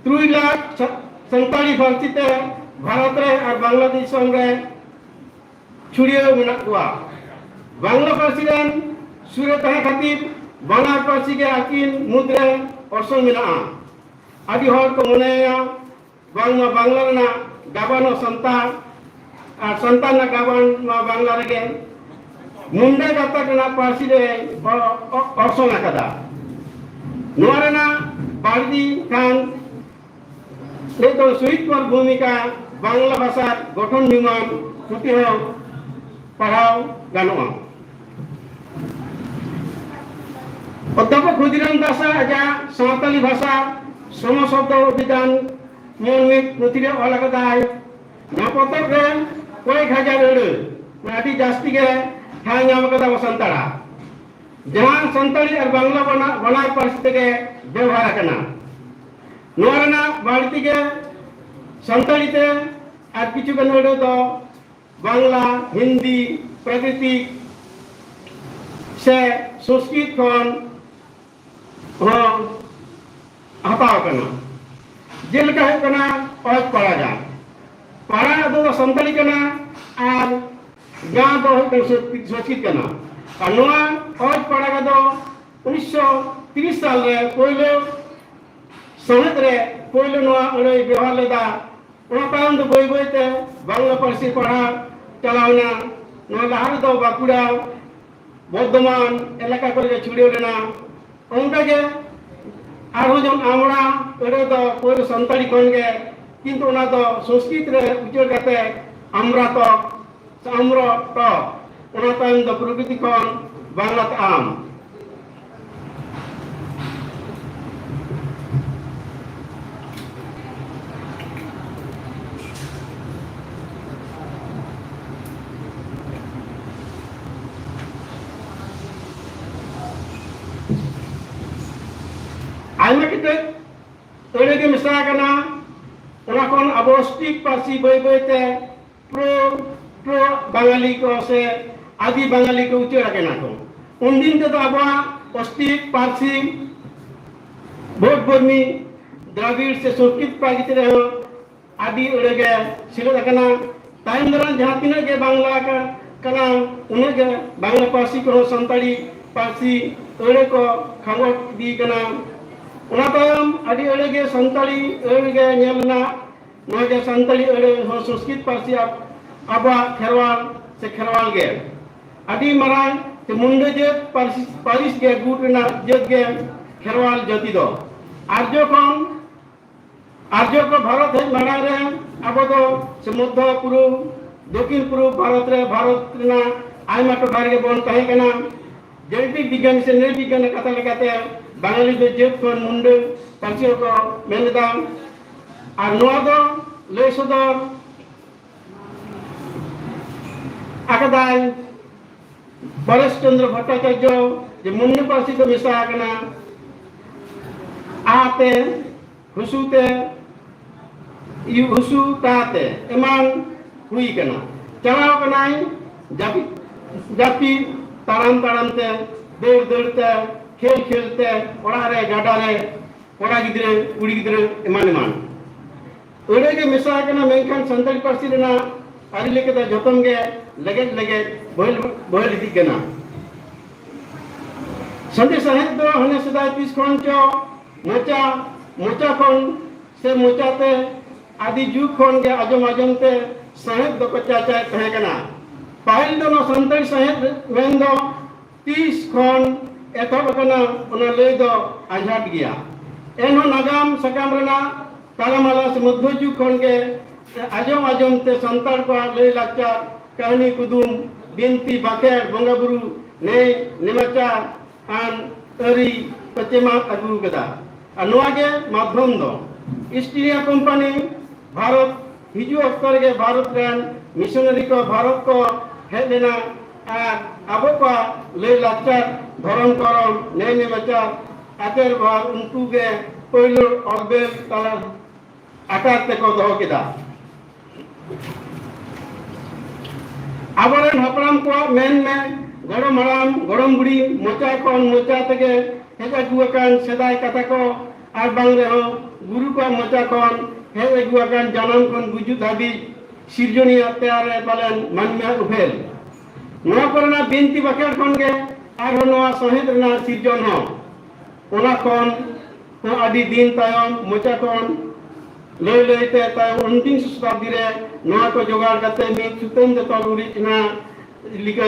ᱛᱩᱨᱩᱭ ᱞᱟᱠᱷ ᱥᱟ-, ᱥᱟᱱᱛᱟᱲᱤ ᱯᱟᱹᱨᱥᱤ ᱛᱮ ᱵᱷᱟᱨᱚᱛ ᱨᱮ ᱟᱨ ᱵᱟᱝᱞᱟ ᱫᱤᱥᱚᱢ ᱨᱮ ᱪᱷᱩᱲᱭᱟᱹᱣ ᱢᱮᱱᱟᱜ ᱠᱚᱣᱟ᱾ ᱵᱟᱝᱞᱟ ᱯᱟᱹᱨᱥᱤ ᱨᱮᱱ ᱥᱩᱨ ᱨᱮ ᱛᱟᱦᱮᱸ ᱠᱷᱟᱹᱛᱤᱨ ᱵᱟᱱᱟᱨ ᱯᱟᱹᱨᱥᱤ ᱜᱮ ᱟᱹᱠᱤᱱ ᱢᱩᱫᱽᱨᱮ ᱚᱨᱥᱚᱝ ᱢᱮᱱᱟᱜᱼᱟ᱾ ᱟᱹᱰᱤ ᱦᱚᱲ ᱠᱚ ᱢᱚᱱᱮᱭᱟ ᱵᱟᱝᱢᱟ ᱵᱟᱝᱞᱟ ᱨᱮᱱᱟᱜ ᱜᱟᱵᱟᱱ ᱦᱚᱸ ᱥᱟᱱᱛᱟᱲ ᱟᱨ ᱥᱟᱱᱛᱟᱲ ᱨᱮᱱᱟᱜ ᱜᱟᱵᱟᱱ ᱢᱟ ᱵᱟᱝᱞᱟ ᱨᱮᱜᱮ᱾ ᱢᱩᱱᱰᱟ ᱜᱟᱛᱟᱠ ᱨᱮᱱᱟᱜ ᱯᱟᱹᱨᱥᱤ ᱨᱮ ᱚ-, ᱚ-, ᱚᱨᱥᱚᱝ ᱟᱠᱟᱫᱟ᱾ ᱱᱚᱣᱟ ᱨᱮᱱᱟᱜ ᱵᱟᱹᱲᱛᱤ ᱠᱷᱟᱱ ᱱᱤᱛᱚᱜ ᱥᱚᱦᱤᱫ ᱠᱚᱣᱟᱜ ᱵᱷᱩᱢᱤᱠᱟ ᱵᱟᱝᱞᱟ ᱵᱷᱟᱥᱟ ᱜᱚᱴᱷᱚᱱ ᱧᱩᱢᱟᱱ ᱯᱩᱛᱷᱤ ᱦᱚᱸ ᱯᱟᱲᱦᱟᱣ ᱜᱟᱱᱚᱜᱼᱟ᱾ ᱚᱫᱽᱫᱷᱟᱯᱚᱠ ᱠᱷᱩᱫᱤᱨᱟᱢ ᱫᱟᱥ ᱟᱡᱟᱜ ᱥᱟᱶᱛᱟᱞᱤ ᱵᱷᱟᱥᱟ ᱥᱚᱢᱚ ᱥᱚᱵᱫᱚ ᱚᱵᱷᱤᱫᱷᱟᱱ ᱧᱩᱢ ᱢᱤᱫ ᱯᱩᱛᱷᱤ ᱨᱮ ᱚᱞ ᱟᱠᱟᱫᱟᱭ᱾ ᱱᱚᱣᱟ ᱯᱚᱛᱚᱵ ᱨᱮ ᱠᱚᱭᱮᱠ ᱦᱟᱡᱟᱨ ᱟᱹᱲᱟᱹ, ᱟᱹᱰᱤ ᱡᱟᱹᱥᱛᱤ ᱜᱮ ᱴᱷᱟᱶ ᱧᱟᱢ ᱟᱠᱟᱫᱟ ᱟᱵᱚ ᱥᱟᱱᱛᱟᱲᱟᱜ, ᱡᱟᱦᱟᱸ ᱥᱟᱱᱛᱟᱲᱤ ᱟᱨ ᱵᱟᱝᱞᱟ ᱵᱟᱱᱟᱨ, ᱵᱟᱱᱟᱨ ᱯᱟᱹᱨᱥᱤ ᱛᱮᱜᱮ ᱵᱮᱣᱦᱟᱨ ᱟᱠᱟᱱᱟ᱾ ᱱᱚᱣᱟ ᱨᱮᱱᱟᱜ ᱵᱟᱹᱲᱛᱤ ᱜᱮ ᱥᱟᱱᱛᱟᱲᱤ ᱛᱮ ᱟᱨ ᱠᱤᱪᱷᱩ ᱜᱟᱱ ᱟᱹᱲᱟᱹ ᱫᱚ ᱵᱟᱝᱞᱟ, ᱦᱤᱱᱫᱤ, ᱯᱨᱟᱠᱨᱤᱛᱤᱠ ᱥᱮ ᱥᱚᱝᱥᱠᱨᱤᱛ ᱠᱷᱚᱱ ᱦᱚᱸ ᱦᱟᱛᱟᱣ ᱟᱠᱟᱱᱟ᱾ ᱡᱮᱞᱮᱠᱟ ᱦᱩᱭᱩᱜ ᱠᱟᱱᱟ ᱚᱡᱽ ᱯᱟᱲᱟ ᱜᱟᱲ᱾ ᱯᱟᱲᱟ ᱫᱚ ᱥᱟᱱᱛᱟᱲᱤ ᱠᱟᱱᱟ ᱟᱨ ᱜᱟᱲ ᱫᱚ ᱦᱩᱭᱩᱜ ᱠᱟᱱᱟ ᱥᱚᱝᱥᱠᱨᱤᱛ, ᱥᱚᱝᱥᱠᱨᱤᱛ ᱠᱟᱱᱟ᱾ ᱟᱨ ᱱᱚᱣᱟ ᱚᱡᱽ ᱯᱟᱲᱟ ᱜᱟᱲ ᱫᱚ ᱩᱱᱤᱥᱥᱚ ᱛᱤᱨᱤᱥ ᱥᱟᱞ ᱨᱮ ᱯᱳᱭᱞᱳ ᱥᱟᱶᱦᱮᱫ ᱨᱮ ᱯᱳᱭᱞᱳ ᱱᱚᱣᱟ ᱟᱹᱲᱟᱹᱭ ᱵᱮᱣᱦᱟᱨ ᱞᱮᱫᱟ᱾ ᱚᱱᱟ ᱛᱟᱭᱚᱢ ᱫᱚ ᱵᱟᱹᱭ ᱵᱟᱹᱭ ᱛᱮ ᱵᱟᱝᱞᱟ ᱯᱟᱹᱨᱥᱤ ᱯᱟᱲᱦᱟᱣ ᱪᱟᱞᱟᱣ ᱮᱱᱟ᱾ ᱱᱚᱣᱟ ᱞᱟᱦᱟ ᱨᱮᱫᱚ ᱵᱟᱸᱠᱩᱲᱟ, ᱵᱚᱨᱫᱷᱚᱢᱟᱱ ᱮᱞᱟᱠᱟ ᱠᱚᱨᱮ ᱜᱮ ᱪᱷᱩᱲᱭᱟᱹᱣ ᱞᱮᱱᱟ᱾ ᱚᱱᱠᱟ ᱜᱮ ᱟᱨᱦᱚᱸ ᱡᱮᱢᱚᱱ ᱟᱢᱲᱟ ᱟᱹᱲᱟᱹ ᱫᱚ ᱯᱳᱭᱞᱳ ᱥᱟᱱᱛᱟᱲᱤ ᱠᱷᱚᱱ ᱜᱮ, ᱠᱤᱱᱛᱩ ᱚᱱᱟ ᱫᱚ ᱥᱚᱝᱥᱠᱨᱤᱛ ᱨᱮ ᱩᱪᱟᱹᱲ ᱠᱟᱛᱮ ᱟᱢᱨᱟ ᱛᱚᱠ ᱥᱮ ᱟᱢᱨᱚ ᱴᱚᱠ, ᱚᱱᱟ ᱛᱟᱭᱚᱢ ᱫᱚ ᱯᱨᱚᱠᱨᱤᱛᱤ ᱠᱷᱚᱱ ᱵᱟᱝᱞᱟ ᱛᱮ ᱟᱢ᱾ ᱟᱭᱢᱟ ᱠᱤᱛᱟᱹ ᱟᱹᱲᱟᱹ ᱜᱮ ᱢᱮᱥᱟ ᱟᱠᱟᱱᱟ᱾ ᱚᱱᱟ ᱠᱷᱚᱱ ᱟᱵᱚ ᱚᱥᱴᱨᱤᱠ ᱯᱟᱹᱨᱥᱤ ᱵᱟᱹᱭ ᱵᱟᱹᱭ ᱛᱮ ᱯᱨᱳ, ᱯᱨᱳ ᱵᱟᱝᱟᱞᱤ ᱠᱚ ᱥᱮ ᱟᱹᱫᱤ ᱵᱟᱝᱟᱞᱤ ᱠᱚ ᱩᱪᱟᱹᱲ ᱟᱠᱟᱱᱟ ᱠᱚ᱾ ᱩᱱᱫᱤᱱ ᱛᱮᱫᱚ ᱟᱵᱚᱣᱟᱜ ᱚᱥᱴᱨᱤᱠ ᱯᱟᱹᱨᱥᱤ, ᱵᱷᱳᱴ ᱵᱚᱨᱢᱤ, ᱫᱨᱟᱵᱤᱲ ᱥᱮ ᱥᱚᱝᱥᱠᱨᱤᱛ ᱯᱟᱹᱨᱥᱤ ᱨᱮᱦᱚᱸ ᱟᱹᱰᱤ ᱟᱹᱲᱟᱹ ᱜᱮ ᱥᱮᱞᱮᱫ ᱟᱠᱟᱱᱟ᱾ ᱛᱟᱭᱚᱢ ᱫᱟᱨᱟᱢ ᱡᱟᱦᱟᱸ ᱛᱤᱱᱟᱹᱜ ᱜᱮ ᱵᱟᱝᱞᱟ ᱠᱟ-, ᱠᱟᱱᱟ, ᱩᱱᱟᱹᱜ ᱜᱮ ᱵᱟᱝᱞᱟ ᱯᱟᱹᱨᱥᱤ ᱠᱚᱦᱚᱸ ᱥᱟᱱᱛᱟᱲᱤ ᱯᱟᱹᱨᱥᱤ ᱟᱹᱲᱟᱹ ᱠᱚ ᱠᱷᱟᱸᱜᱚᱴ ᱤᱫᱤ ᱠᱟᱱᱟ᱾ ᱚᱱᱟ ᱛᱟᱭᱚᱢ ᱟᱹᱰᱤ ᱟᱹᱲᱟᱹ ᱜᱮ ᱥᱟᱱᱛᱟᱲᱤ ᱟᱹᱲᱟᱹ ᱜᱮ ᱧᱮᱞ ᱮᱱᱟ᱾ ᱱᱚᱣᱟ ᱜᱮ ᱥᱟᱱᱛᱟᱲᱤ ᱟᱹᱲᱟᱹ ᱦᱚᱸ ᱥᱚᱝᱥᱠᱨᱤᱛ ᱯᱟᱹᱨᱥᱤ ᱟᱵ-, ᱟᱵᱚᱣᱟᱜ ᱠᱷᱮᱨᱣᱟᱞ ᱥᱮ ᱠᱷᱮᱨᱣᱟᱞ ᱜᱮ᱾ ᱟᱹᱰᱤ ᱢᱟᱨᱟᱝ ᱛᱮ ᱢᱩᱱᱰᱟᱹ ᱡᱟᱹᱛ ᱯᱟᱹᱨᱥᱤ, ᱯᱟᱹᱨᱤᱥ ᱜᱮ ᱜᱩᱴ ᱨᱮᱱᱟᱜ ᱡᱟᱹᱛ ᱜᱮ ᱠᱷᱮᱨᱣᱟᱞ ᱡᱟᱹᱛᱤ ᱫᱚ᱾ ᱟᱨᱡᱚ ᱠᱷᱚᱱ, ᱟᱨᱡᱚ ᱠᱚ ᱵᱷᱟᱨᱚᱛ ᱦᱮᱡ ᱢᱟᱲᱟᱝ ᱨᱮ ᱟᱵᱚ ᱫᱚ ᱥᱮ ᱢᱚᱫᱽᱫᱷᱚ ᱯᱩᱨᱩᱵ, ᱫᱚᱠᱠᱷᱤᱱ ᱯᱩᱨᱩᱵ ᱵᱷᱟᱨᱚᱛ ᱨᱮ, ᱵᱷᱟᱨᱚᱛ ᱨᱮᱱᱟᱜ ᱟᱭᱢᱟ ᱴᱚᱴᱷᱟ ᱨᱮᱜᱮ ᱵᱚᱱ ᱛᱟᱦᱮᱸ ᱠᱟᱱᱟ᱾ ᱡᱮᱱᱮᱴᱤᱠ ᱵᱤᱜᱽᱜᱟᱱ ᱥᱮ ᱱᱨᱤ ᱵᱤᱜᱽᱜᱟᱱ ᱠᱟᱛᱷᱟ ᱞᱮᱠᱟᱛᱮ ᱵᱟᱝᱟᱞᱤ ᱫᱚ ᱡᱟᱹᱛ ᱠᱷᱚᱱ ᱢᱩᱱᱰᱟᱹ ᱯᱟᱹᱨᱥᱤ ᱦᱚᱸᱠᱚ ᱢᱮᱱ ᱮᱫᱟ᱾ ᱟᱨ ᱱᱚᱣᱟ ᱫᱚ ᱞᱟᱹᱭ ᱥᱚᱫᱚᱨ ᱟᱠᱟᱫᱟᱭ ᱯᱚᱨᱮᱥ ᱪᱚᱱᱫᱨᱚ ᱵᱷᱚᱴᱴᱟᱪᱟᱨᱡᱚ ᱡᱮ ᱢᱩᱱᱰᱟᱹ ᱯᱟᱹᱨᱥᱤ ᱫᱚ ᱢᱮᱥᱟ ᱟᱠᱟᱱᱟ ᱟ ᱛᱮ, ᱦᱩᱥᱩ ᱛᱮ, ᱤᱭᱩ ᱦᱩᱥᱩ ᱛᱟ ᱛᱮ ᱮᱢᱟᱱ ᱦᱩᱭ ᱠᱟᱱᱟ᱾ ᱪᱟᱞᱟᱣ ᱠᱟᱱᱟᱭ ᱡᱟᱹᱯᱤᱫ, ᱡᱟᱹᱯᱤᱫ, ᱛᱟᱲᱟᱢ ᱛᱟᱲᱟᱢ ᱛᱮ, ᱫᱟᱹᱲ ᱫᱟᱹᱲ ᱛᱮ, ᱠᱷᱮᱞ ᱠᱷᱮᱞ ᱛᱮ ᱚᱲᱟᱜ ᱨᱮ, ᱜᱟᱰᱟ ᱨᱮ, ᱠᱚᱲᱟ ᱜᱤᱫᱽᱨᱟᱹ, ᱠᱩᱲᱤ ᱜᱤᱫᱽᱨᱟᱹ, ᱮᱢᱟᱱ ᱮᱢᱟᱱ᱾ ᱟᱹᱲᱟᱹ ᱜᱮ ᱢᱮᱥᱟ ᱟᱠᱟᱱᱟ, ᱢᱮᱱᱠᱷᱟᱱ ᱥᱟᱱᱛᱟᱲᱤ ᱯᱟᱹᱨᱥᱤ ᱨᱮᱱᱟᱜ ᱟᱹᱨᱤ ᱞᱮᱠᱟᱛᱮ ᱡᱚᱛᱚᱱ ᱜᱮ ᱞᱮᱜᱮᱡ ᱞᱮᱜᱮᱡ ᱵᱚᱦᱮᱞ, ᱵᱚᱦᱮᱞ ᱤᱫᱤᱜ ᱠᱟᱱᱟ᱾ ᱥᱟᱱᱛᱟᱲᱤ ᱥᱟᱶᱦᱮᱫ ᱫᱚ ᱦᱟᱱᱮ ᱥᱮᱫᱟᱭ ᱛᱤᱥ ᱠᱷᱚᱱ ᱪᱚ ᱢᱚᱪᱟ, ᱢᱚᱪᱟ ᱠᱷᱚᱱ ᱥᱮ ᱢᱚᱪᱟᱛᱮ ᱟᱹᱰᱤ ᱡᱩᱜᱽ ᱠᱷᱚᱱ ᱜᱮ ᱟᱸᱡᱚᱢ ᱟᱸᱡᱚᱢ ᱛᱮ ᱥᱟᱶᱦᱮᱫ ᱫᱚᱠᱚ ᱪᱟᱨᱪᱟᱭᱮᱫ ᱛᱟᱦᱮᱸ ᱠᱟᱱᱟ᱾ ᱯᱟᱹᱦᱤᱞ ᱫᱚ ᱱᱚᱣᱟ ᱥᱟᱱᱛᱟᱲᱤ ᱥᱟᱶᱦᱮᱫ ᱢᱮᱱᱫᱚ ᱛᱤᱥ ᱠᱷᱚᱱ ᱮᱛᱚᱦᱚᱵ ᱟᱠᱟᱱᱟ, ᱚᱱᱟ ᱞᱟᱹᱭ ᱫᱚ ᱟᱸᱡᱷᱟᱴ ᱜᱮᱭᱟ᱾ ᱮᱱᱦᱚᱸ ᱱᱟᱜᱟᱢ ᱥᱟᱠᱟᱢ ᱨᱮᱱᱟᱜ ᱛᱟᱞᱟᱢᱟᱞᱟ ᱥᱮ ᱢᱚᱫᱽᱫᱷᱚ ᱡᱩᱜᱽ ᱠᱷᱚᱱ ᱜᱮ ᱟᱸᱡᱚᱢ ᱟᱸᱡᱚᱢ ᱛᱮ ᱥᱟᱱᱛᱟᱲ ᱠᱚᱣᱟᱜ ᱞᱟᱹᱭ ᱞᱟᱠᱪᱟᱨ, ᱠᱟᱹᱦᱱᱤ, ᱠᱩᱫᱩᱢ, ᱵᱤᱱᱛᱤ, ᱵᱟᱠᱷᱮᱲ, ᱵᱚᱸᱜᱟ ᱵᱩᱨᱩ, ᱱᱮᱭ ᱱᱮᱢᱟᱪᱟᱨ ᱟᱱ ᱟᱹᱨᱤ ᱠᱚ ᱪᱮᱢᱟᱫ ᱟᱹᱜᱩ ᱟᱠᱟᱫᱟ᱾ ᱟᱨ ᱱᱚᱣᱟ ᱜᱮ ᱢᱟᱫᱽᱫᱷᱚᱢ ᱫᱚ᱾ ᱤᱥᱴ ᱤᱱᱰᱤᱭᱟ ᱠᱳᱢᱯᱟᱱᱤ ᱵᱷᱟᱨᱚᱛ ᱦᱤᱡᱩᱜ ᱚᱠᱛᱚ ᱨᱮᱜᱮ ᱵᱷᱟᱨᱚᱛ ᱨᱮᱱ ᱢᱤᱥᱚᱱᱟᱨᱤ ᱠᱚ ᱵᱷᱟᱨᱚᱛ ᱠᱚ ᱦᱮᱡ ᱞᱮᱱᱟ ᱟᱨ ᱟᱵᱚ ᱠᱚᱣᱟᱜ ᱞᱟᱹᱭ ᱞᱟᱠᱪᱟᱨ, ᱫᱷᱚᱨᱚᱢ ᱠᱚᱨᱚᱢ, ᱱᱮᱭ ᱱᱮᱢᱟᱪᱟᱨ, ᱟᱪᱟᱨ ᱵᱮᱵᱷᱟᱨ ᱩᱱᱠᱩ ᱜᱮ ᱯᱳᱭᱞᱳ ᱚᱞ ᱵᱮᱞ ᱛᱟᱞᱟ ᱟᱠᱟᱨ ᱛᱮᱠᱚ ᱫᱚᱦᱚ ᱠᱮᱫᱟ᱾ ᱟᱵᱚᱨᱮᱱ ᱦᱟᱯᱲᱟᱢ ᱠᱚᱣᱟᱜ ᱢᱮᱱ ᱢᱮ, ᱜᱚᱲᱚᱢ ᱦᱟᱲᱟᱢ, ᱜᱚᱲᱚᱢ ᱵᱩᱲᱦᱤ ᱢᱚᱪᱟ ᱠᱷᱚᱱ ᱢᱚᱪᱟ ᱛᱮᱜᱮ ᱦᱮᱡ ᱟᱹᱜᱩ ᱟᱠᱟᱱ ᱥᱮᱫᱟᱭ ᱠᱟᱛᱷᱟ ᱠᱚ, ᱟᱨ ᱵᱟᱝ ᱨᱮᱦᱚᱸ ᱜᱩᱨᱩ ᱠᱚᱣᱟᱜ ᱢᱚᱪᱟ ᱠᱷᱚᱱ ᱦᱮᱡ ᱟᱹᱜᱩ ᱟᱠᱟᱱ ᱡᱟᱱᱟᱢ ᱠᱷᱚᱱ ᱜᱩᱡᱩᱜ ᱫᱷᱟᱹᱵᱤᱡ ᱥᱤᱨᱡᱚᱱᱤᱭᱟᱹ ᱛᱮᱭᱟᱨ ᱨᱮ ᱯᱟᱞᱮᱱ ᱢᱟᱹᱱᱢᱤᱭᱟᱜ ᱩᱯᱮᱞ᱾ ᱱᱚᱣᱟ ᱠᱚᱨᱮᱱᱟᱜ ᱵᱤᱱᱛᱤ ᱵᱟᱠᱷᱮᱲ ᱠᱷᱚᱱ ᱜᱮ ᱟᱨᱦᱚᱸ ᱱᱚᱣᱟ ᱥᱟᱶᱦᱮᱫ ᱨᱮᱱᱟᱜ ᱥᱤᱨᱡᱚᱱ ᱦᱚᱸ᱾ ᱚᱱᱟ ᱠᱷᱚᱱ ᱦᱚᱸ ᱟᱹᱰᱤ ᱫᱤᱱ ᱛᱟᱭᱚᱢ ᱢᱚᱪᱟ ᱠᱷᱚᱱ ᱞᱟᱹᱭ ᱞᱟᱹᱭ ᱛᱮ ᱛᱟᱭᱚᱢ ᱩᱱᱵᱤᱝᱥᱚ ᱥᱚᱛᱟᱵᱫᱤ ᱨᱮ ᱱᱚᱣᱟ ᱠᱚ ᱡᱚᱜᱟᱲ ᱠᱟᱛᱮ ᱢᱤᱫ ᱥᱩᱛᱟᱹᱢ ᱛᱮ ᱛᱚᱞ ᱩᱨᱤᱡ ᱮᱱᱟ ᱞᱤᱠᱟᱹ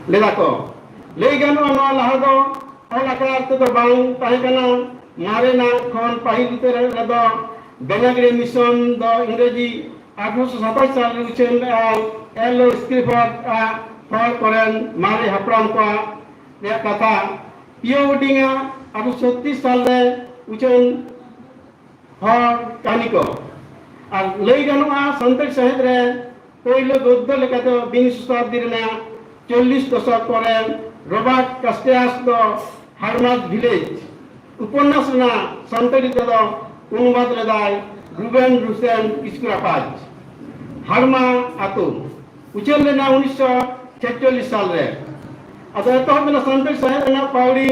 ᱞᱮᱫᱟ ᱠᱚ᱾ ᱞᱟᱹᱭ ᱜᱟᱱᱚᱜᱼᱟ, ᱱᱚᱣᱟ ᱞᱟᱦᱟ ᱫᱚ ᱚᱞ ᱟᱠᱷᱲᱟ ᱛᱮᱫᱚ ᱵᱟᱝ ᱛᱟᱦᱮᱸ ᱠᱟᱱᱟ᱾ ᱢᱟᱨᱮᱱᱟᱜ ᱠᱷᱚᱱ ᱯᱟᱹᱦᱤᱞ ᱩᱛᱟᱹᱨ ᱨᱮᱫᱚ ᱵᱮᱱᱟᱜᱽᱨᱤ ᱢᱤᱥᱚᱱ ᱫᱚ ᱤᱝᱨᱮᱡᱤ ᱟᱴᱷᱨᱚᱥᱚ ᱥᱟᱛᱟᱥ ᱥᱟᱞ ᱨᱮ ᱩᱪᱷᱟᱹᱱ ᱞᱮᱫᱼᱟᱭ᱾ ᱮᱞ ᱳ ᱥᱠᱨᱤᱯᱷᱚᱨᱰ ᱟᱜ ᱦᱚᱲ ᱠᱚᱨᱮᱱ ᱢᱟᱨᱮ ᱦᱟᱯᱲᱟᱢ ᱠᱚᱣᱟᱜ ᱨᱮᱭᱟᱜ ᱠᱟᱛᱷᱟ᱾ ᱯᱤᱭᱳ ᱵᱳᱰᱤᱝ ᱟᱜ ᱟᱴᱷᱨᱚᱥᱚ ᱪᱷᱚᱛᱨᱤᱥ ᱥᱟᱞ ᱨᱮ ᱩᱪᱷᱟᱹᱱ ᱦᱚᱲ ᱠᱟᱹᱦᱱᱤ ᱠᱚ᱾ ᱟᱨ ᱞᱟᱹᱭ ᱜᱟᱱᱚᱜᱼᱟ, ᱥᱟᱱᱛᱟᱲ ᱥᱟᱶᱦᱮᱫ ᱨᱮ ᱯᱳᱭᱞᱳ ᱜᱚᱫᱽᱫᱚ ᱞᱮᱠᱟᱛᱮ ᱵᱤᱝᱥᱚ ᱥᱚᱛᱟᱵᱫᱤ ᱨᱮᱱᱟᱜ ᱪᱚᱞᱞᱤᱥ ᱫᱚᱥᱚᱠ ᱠᱚᱨᱮ ᱨᱚᱵᱟᱨᱴ ᱠᱟᱥᱴᱮᱭᱟᱥ ᱫᱚ ᱦᱟᱨᱢᱟᱡᱽ ᱵᱷᱤᱞᱮᱡᱽ ᱩᱯᱚᱱᱱᱟᱥ ᱨᱮᱱᱟᱜ ᱥᱟᱱᱛᱟᱲᱤ ᱛᱮᱫᱚ ᱚᱱᱩᱵᱟᱫ ᱞᱮᱫᱟᱭ ᱨᱩᱵᱮᱱ ᱨᱩᱥᱮᱱ ᱠᱤᱥᱠᱩ ᱨᱟᱯᱟᱡᱽ᱾ ᱦᱟᱲᱢᱟ ᱟᱛᱳ ᱩᱪᱷᱟᱹᱱ ᱞᱮᱱᱟ ᱩᱱᱤᱥᱥᱚ ᱪᱷᱮᱪᱪᱚᱞᱞᱤᱥ ᱥᱟᱞ ᱨᱮ᱾ ᱟᱫᱚ ᱮᱛᱚᱦᱚᱵ ᱮᱱᱟ ᱥᱟᱱᱛᱟᱲᱤ ᱥᱟᱶᱦᱮᱫ ᱨᱮᱱᱟᱜ ᱯᱟᱹᱣᱲᱤ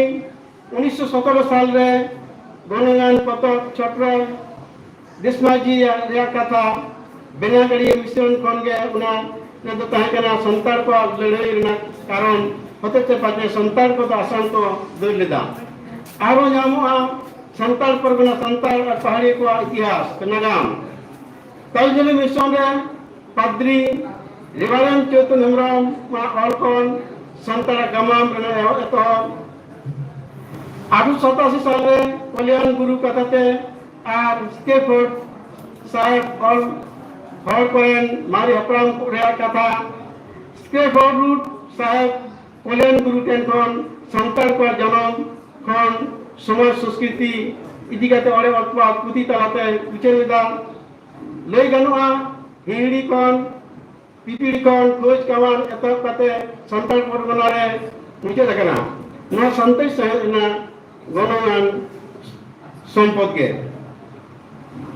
ᱩᱱᱤᱥᱥᱚ ᱥᱚᱛᱮᱨᱚ ᱥᱟᱞ ᱨᱮ ᱜᱚᱱᱚᱝᱟᱱ ᱯᱚᱛᱚᱵ ᱪᱷᱚᱴᱨᱚ ᱫᱮᱥᱢᱟᱹᱡᱷᱤᱭᱟᱜ ᱨᱮᱭᱟᱜ ᱠᱟᱛᱷᱟ, ᱵᱮᱱᱟᱜᱟᱲᱤᱭᱟᱹ ᱢᱤᱥᱚᱱ ᱠᱷᱚᱱ ᱜᱮ ᱚᱱᱟ ᱨᱮᱫᱚ ᱛᱟᱦᱮᱸ ᱠᱟᱱᱟ ᱥᱟᱱᱛᱟᱲ ᱠᱚᱣᱟᱜ ᱞᱟᱹᱲᱦᱟᱹᱭ ᱨᱮᱱᱟᱜ ᱠᱟᱨᱚᱱ ᱦᱚᱛᱮᱡ ᱛᱮ ᱯᱟᱪᱮ ᱥᱟᱱᱛᱟᱲ ᱠᱚᱫᱚ ᱟᱥᱟᱢ ᱠᱚ ᱫᱟᱹᱲ ᱞᱮᱫᱟ᱾ ᱟᱨᱦᱚᱸ ᱧᱟᱢᱚᱜᱼᱟ ᱥᱟᱱᱛᱟᱲ ᱯᱟᱨᱜᱟᱱᱟ, ᱥᱟᱱᱛᱟᱲ ᱟᱨ ᱯᱟᱦᱟᱲᱤ ᱠᱚᱣᱟᱜ ᱤᱛᱤᱦᱟᱥ ᱱᱟᱜᱟᱢ᱾ ᱛᱟᱞᱡᱟᱹᱞᱤ ᱢᱤᱥᱚᱱ ᱨᱮ ᱯᱟᱫᱽᱨᱤ ᱨᱮᱵᱷᱟᱨᱮᱱᱰ ᱪᱳᱭᱛᱚᱱ ᱦᱮᱢᱵᱨᱚᱢ ᱟᱜ ᱚᱞ ᱠᱷᱚᱱ ᱥᱟᱱᱛᱟᱲᱟᱜ ᱜᱟᱢᱟᱢ ᱨᱮᱱᱟᱜ ᱮᱦᱚᱵ ᱮᱛᱚᱦᱚᱵ᱾ ᱟᱴᱷᱨᱚᱥᱚ ᱥᱟᱛᱟᱥᱤ ᱥᱟᱞ ᱨᱮ ᱠᱚᱞᱭᱟᱱ ᱜᱩᱨᱩ ᱠᱟᱛᱷᱟ ᱛᱮ ᱟᱨ ᱥᱴᱮᱯᱷᱳᱨᱰ ᱥᱟᱦᱮᱵ ᱚᱞ ᱦᱚᱲ ᱠᱚᱨᱮᱱ ᱢᱟᱨᱮ ᱦᱟᱯᱲᱟᱢ ᱠᱚ ᱨᱮᱭᱟᱜ ᱠᱟᱛᱷᱟ᱾ ᱥᱴᱮᱯᱷᱳᱨᱰ ᱨᱩᱰ ᱥᱟᱦᱮᱵ ᱠᱚᱞᱭᱟᱱ ᱜᱩᱨᱩ ᱴᱷᱮᱱ ᱠᱷᱚᱱ ᱥᱟᱱᱛᱟᱲ ᱠᱚᱣᱟᱜ ᱡᱟᱱᱟᱢ ᱠᱷᱚᱱ ᱥᱚᱢᱟᱡᱽ ᱥᱚᱸᱥᱠᱨᱤᱛᱤ ᱤᱫᱤ ᱠᱟᱛᱮ ᱚᱲᱮ ᱚᱛᱯᱟᱛ ᱯᱩᱛᱷᱤ ᱛᱟᱞᱟᱛᱮ ᱩᱪᱷᱟᱹᱱ ᱞᱮᱫᱟ᱾ ᱞᱟᱹᱭ ᱜᱟᱱᱚᱜᱼᱟ, ᱦᱤᱦᱤᱲᱤ ᱠᱷᱚᱱ ᱯᱤᱯᱤᱲᱤ ᱠᱷᱚᱱ ᱠᱷᱳᱡᱽ ᱠᱟᱢᱟᱱ ᱮᱛᱚᱦᱚᱵ ᱠᱟᱛᱮ ᱥᱟᱱᱛᱟᱲ ᱯᱚᱨᱜᱚᱱᱟ ᱨᱮ ᱢᱩᱪᱟᱹᱫ ᱟᱠᱟᱱᱟ᱾ ᱱᱚᱣᱟ ᱥᱟᱱᱛᱟᱲᱤ ᱥᱟᱶᱦᱮᱫ ᱨᱮᱱᱟᱜ ᱜᱚᱱᱚᱝᱟᱱ ᱥᱚᱢᱯᱚᱫ ᱜᱮ᱾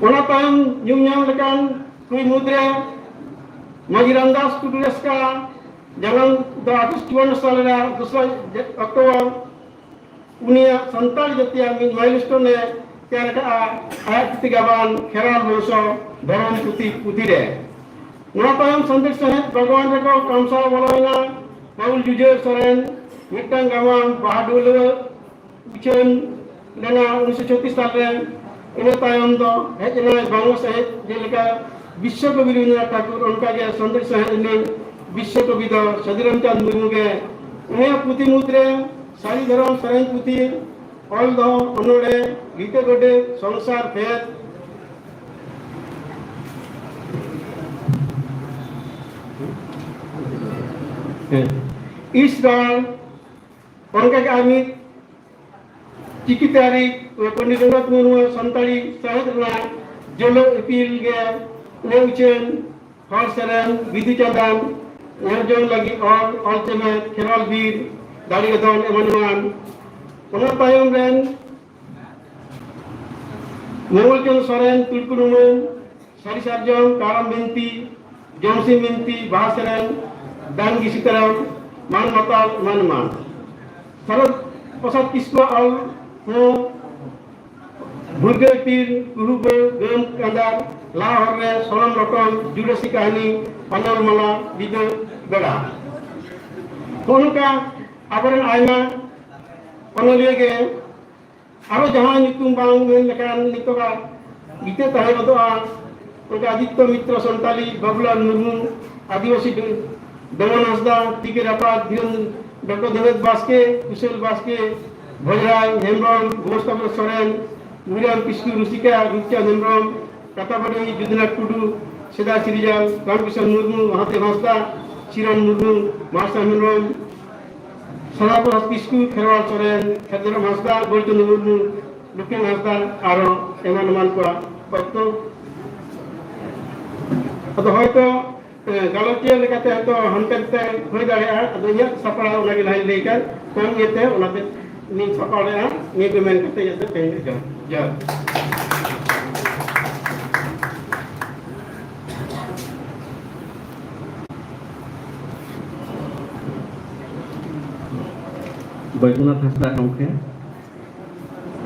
ᱚᱱᱟ ᱛᱟᱭᱚᱢ ᱧᱩᱢ ᱧᱟᱢ ᱞᱮᱠᱟᱱ ᱠᱚ ᱢᱩᱫᱽᱨᱮ ᱢᱟᱹᱡᱷᱤ ᱨᱟᱢᱫᱟᱥ ᱴᱩᱰᱩ ᱮᱥᱠᱟ, ᱡᱟᱱᱟᱢ ᱫᱚ ᱟᱴᱷᱨᱚᱥᱚ ᱪᱩᱣᱟᱱᱱᱚ ᱥᱟᱞ ᱨᱮᱱᱟᱜ ᱫᱚᱥᱨᱟ ᱚᱠᱴᱳᱵᱚᱨ, ᱩᱱᱤᱭᱟᱜ ᱥᱟᱱᱛᱟᱲ ᱡᱟᱹᱛᱤᱭᱟᱜ ᱢᱤᱫ milestone ᱮ ᱛᱮᱭᱟᱨ ᱟᱠᱟᱫᱼᱟ ᱟᱭᱟᱜ ᱯᱩᱛᱷᱤ ᱜᱟᱵᱟᱱ ᱠᱷᱮᱨᱣᱟᱞ ᱵᱚᱝᱥᱚ ᱫᱷᱚᱨᱚᱢ ᱯᱩᱛᱷᱤ ᱯᱩᱛᱷᱤ ᱨᱮ᱾ ᱱᱚᱣᱟ ᱛᱟᱭᱚᱢ ᱥᱟᱱᱛᱟᱲ ᱥᱟᱶᱦᱮᱫ ᱵᱟᱜᱽᱣᱟᱱ ᱨᱮᱠᱚ ᱠᱟᱢᱥᱟᱣ ᱵᱚᱞᱚᱭᱮᱱᱟ ᱯᱟᱹᱣᱩᱞ ᱡᱩᱡᱷᱟᱹᱨ ᱥᱚᱨᱮᱱ ᱢᱤᱫᱴᱟᱝ ᱜᱟᱢᱟᱢ ᱵᱟᱦᱟ ᱰᱷᱟᱹᱣᱞᱟᱹ ᱩᱪᱷᱟᱹᱱ ᱞᱮᱱᱟ ᱩᱱᱤᱥᱥᱚ ᱪᱷᱚᱛᱤᱥ ᱥᱟᱞ ᱨᱮ᱾ ᱤᱱᱟᱹ ᱛᱟᱭᱚᱢ ᱫᱚ ᱦᱮᱡ ᱮᱱᱟᱭ ᱵᱟᱝᱞᱟ ᱥᱟᱶᱦᱮᱫ, ᱡᱮᱞᱮᱠᱟ ᱵᱤᱥᱥᱚ ᱠᱚᱵᱤ ᱨᱚᱵᱤᱱᱫᱨᱚᱱᱟᱛᱷ ᱴᱷᱟᱠᱩᱨ, ᱚᱱᱠᱟᱜᱮ ᱥᱟᱱᱛᱟᱲ ᱥᱟᱶᱦᱮᱫ ᱨᱤᱱᱤᱡ ᱵᱤᱥᱥᱚ ᱠᱚᱵᱤ ᱫᱚ ᱥᱟᱹᱫᱷᱩ ᱨᱟᱢᱪᱟᱸᱫᱽ ᱢᱩᱨᱢᱩ ᱜᱮ᱾ ᱩᱱᱤᱭᱟᱜ ᱯᱩᱛᱷᱤ ᱢᱩᱫᱽᱨᱮ ᱥᱟᱹᱨᱤ ᱫᱷᱚᱨᱚᱢ ᱥᱮᱨᱮᱧ ᱯᱩᱛᱷᱤ, ᱚᱞ ᱫᱚᱦᱚ, ᱚᱱᱚᱬᱦᱮ, ᱜᱤᱛᱟᱹ ᱜᱚᱰᱮᱛ, ᱥᱚᱝᱥᱟᱨ ᱯᱷᱮᱫ, ᱦᱮᱸ, ᱤᱥ ᱨᱚᱲ, ᱚᱱᱠᱟᱜᱮ ᱟᱨ ᱢᱤᱫ ᱪᱤᱠᱤ ᱛᱟᱹᱨᱤᱠᱷ ᱯᱚᱱᱰᱤᱛ ᱨᱚᱜᱷᱩᱱᱟᱛᱷ ᱢᱩᱨᱢᱩ ᱥᱟᱱᱛᱟᱲᱤ ᱥᱟᱶᱦᱮᱫ ᱨᱮᱱᱟᱜ ᱡᱳᱞᱳ ᱤᱯᱤᱞ ᱜᱮ ᱩᱪᱷᱟᱹᱱ ᱦᱚᱲ ᱥᱮᱨᱮᱧ, ᱵᱤᱫᱩ ᱪᱟᱸᱫᱟᱱ, ᱧᱮᱞ ᱡᱚᱝ ᱞᱟᱹᱜᱤᱫ ᱦᱚᱲ, ᱚᱞ ᱪᱮᱢᱮᱫ, ᱠᱷᱮᱨᱣᱟᱞ ᱵᱤᱨ, ᱫᱟᱲᱮ ᱜᱮ ᱫᱷᱚᱱ, ᱮᱢᱟᱱ ᱮᱢᱟᱱ᱾ ᱚᱱᱟ ᱛᱟᱭᱚᱢ ᱨᱮᱱ ᱢᱚᱝᱜᱚᱞ ᱪᱚᱸᱫᱽ ᱥᱚᱨᱮᱱ, ᱛᱩᱲᱠᱩ ᱰᱩᱢᱩᱝ, ᱥᱟᱹᱨᱤ ᱥᱟᱨᱡᱚᱢ, ᱠᱟᱨᱟᱢ ᱵᱤᱱᱛᱤ, ᱡᱚᱢᱥᱤᱢ ᱵᱤᱱᱛᱤ, ᱵᱟᱦᱟ ᱥᱮᱨᱮᱧ, ᱫᱟᱱ ᱜᱤᱥᱤ ᱠᱟᱨᱟᱢ, ᱢᱟᱱ ᱢᱟᱛᱟᱞ ᱮᱢᱟᱱ ᱮᱢᱟᱱ᱾ ᱥᱟᱨᱚᱫ ᱯᱨᱚᱥᱟᱫᱽ ᱠᱤᱥᱠᱩᱣᱟᱜ ᱚᱞ ᱦᱚᱸ ᱵᱷᱩᱨᱜᱟᱹ ᱤᱯᱤᱞ, ᱠᱩᱦᱩᱵᱟᱹ, ᱜᱟᱹᱢ ᱠᱟᱸᱫᱟᱨ, ᱞᱟᱦᱟ ᱦᱚᱨ ᱨᱮ ᱥᱚᱞᱚᱢ ᱞᱚᱴᱚᱢ, ᱡᱩᱰᱟᱹᱥᱤ ᱠᱟᱹᱦᱱᱤ, ᱯᱟᱱᱚᱞ ᱢᱟᱞᱟ, ᱵᱤᱫᱟᱹ ᱵᱮᱲᱟ᱾ ᱱᱚᱜᱼᱚ ᱱᱚᱝᱠᱟ ᱟᱵᱚᱨᱮᱱ ᱟᱭᱢᱟ ᱚᱱᱚᱞᱤᱭᱟᱹ ᱜᱮ ᱟᱨᱚ ᱡᱟᱦᱟᱸ ᱧᱩᱛᱩᱢ ᱵᱟᱝ ᱢᱮᱱ ᱞᱮᱠᱷᱟᱱ ᱱᱤᱛᱚᱜᱟᱜ ᱜᱤᱛᱟᱹ ᱛᱟᱦᱮᱸ ᱜᱚᱫᱚᱜᱼᱟ, ᱚᱱᱠᱟ ᱟᱫᱤᱛᱭᱚ ᱢᱤᱛᱨᱚ ᱥᱟᱱᱛᱟᱞᱤ, ᱵᱟᱵᱩᱞᱟᱞ ᱢᱩᱨᱢᱩ, ᱟᱹᱫᱤᱵᱟᱹᱥᱤ ᱰᱟᱹ-, ᱫᱚᱢᱚᱱ ᱦᱟᱸᱥᱫᱟ, ᱴᱤ ᱠᱮ ᱨᱟᱯᱟᱡᱽ, ᱫᱷᱤᱨᱮᱱ, ᱰᱚᱠᱴᱚᱨ ᱫᱷᱤᱨᱮᱱ ᱵᱟᱥᱠᱮ, ᱠᱩᱥᱚᱞ ᱵᱟᱥᱠᱮ, ᱵᱷᱚᱡᱽᱨᱟᱭ ᱦᱮᱢᱵᱨᱚᱢ, ᱜᱳᱵᱚᱥᱛᱟᱵᱨᱚ ᱥᱚᱨᱮᱱ, ᱢᱩᱨᱤᱨᱟᱢ ᱠᱤᱥᱠᱩ, ᱨᱩᱥᱤᱠᱟ, ᱨᱩᱯᱪᱟᱸᱫᱽ ᱦᱮᱢᱵᱨᱚᱢ, ᱠᱟᱛᱟᱵᱟᱰᱤ ᱡᱩᱫᱤᱱᱟ ᱴᱩᱰᱩ, ᱥᱮᱫᱟᱭ ᱥᱤᱨᱤᱡᱟᱞ, ᱨᱟᱢᱠᱨᱤᱥᱱᱚ ᱢᱩᱨᱢᱩ, ᱢᱟᱦᱟᱫᱮᱵ ᱦᱟᱸᱥᱫᱟ, ᱥᱤᱨᱟᱱ ᱢᱩᱨᱢᱩ, ᱢᱟᱨᱥᱟᱞ ᱦᱮᱢᱵᱨᱚᱢ, ᱥᱟᱫᱟ ᱯᱨᱚᱥᱟᱫᱽ ᱠᱤᱥᱠᱩ, ᱠᱷᱮᱨᱣᱟᱞ ᱥᱚᱨᱮᱱ, ᱠᱷᱮᱫᱽᱨᱚᱢ ᱦᱟᱸᱥᱫᱟ, ᱜᱳᱞᱪᱟᱸᱫᱩ ᱢᱩᱨᱢᱩ, ᱞᱩᱠᱷᱤᱱ ᱦᱟᱸᱥᱫᱟ, ᱟᱨᱚ ᱮᱢᱟᱱ ᱮᱢᱟᱱ ᱠᱚᱣᱟᱜ ᱚᱠᱛᱚ᱾ ᱟᱫᱚ ᱦᱚᱭᱛᱚ, ᱮ, ᱜᱟᱞᱚᱪᱤᱭᱟᱹ ᱞᱮᱠᱟᱛᱮ ᱦᱚᱭᱛᱚ ᱦᱟᱱᱛᱮ ᱱᱟᱛᱮ ᱦᱩᱭ ᱫᱟᱲᱮᱭᱟᱜᱼᱟ᱾ ᱟᱫᱚ ᱤᱧᱟᱹᱜ ᱥᱟᱯᱲᱟᱣ ᱚᱱᱟᱜᱮ ᱞᱟᱦᱟᱧ ᱞᱟᱹᱭ ᱠᱟᱱ, ᱠᱚᱢ ᱤᱭᱟᱹᱛᱮ ᱚᱱᱟᱛᱮ ᱤᱧ ᱥᱟᱯᱲᱟᱣ ᱞᱮᱜᱼᱟ᱾ ᱱᱤᱭᱟᱹ ᱠᱚ ᱢᱮᱱ ᱠᱟᱛᱮ ᱤᱧᱟᱹᱜ ᱫᱚ ᱛᱮᱦᱮᱧ ᱫᱚ ᱡᱚᱦᱟᱨ᱾ ᱡᱚᱦᱟᱨ᱾ ᱵᱳᱭᱫᱚᱱᱟᱛᱷ ᱦᱟᱸᱥᱫᱟ ᱜᱚᱢᱠᱮ,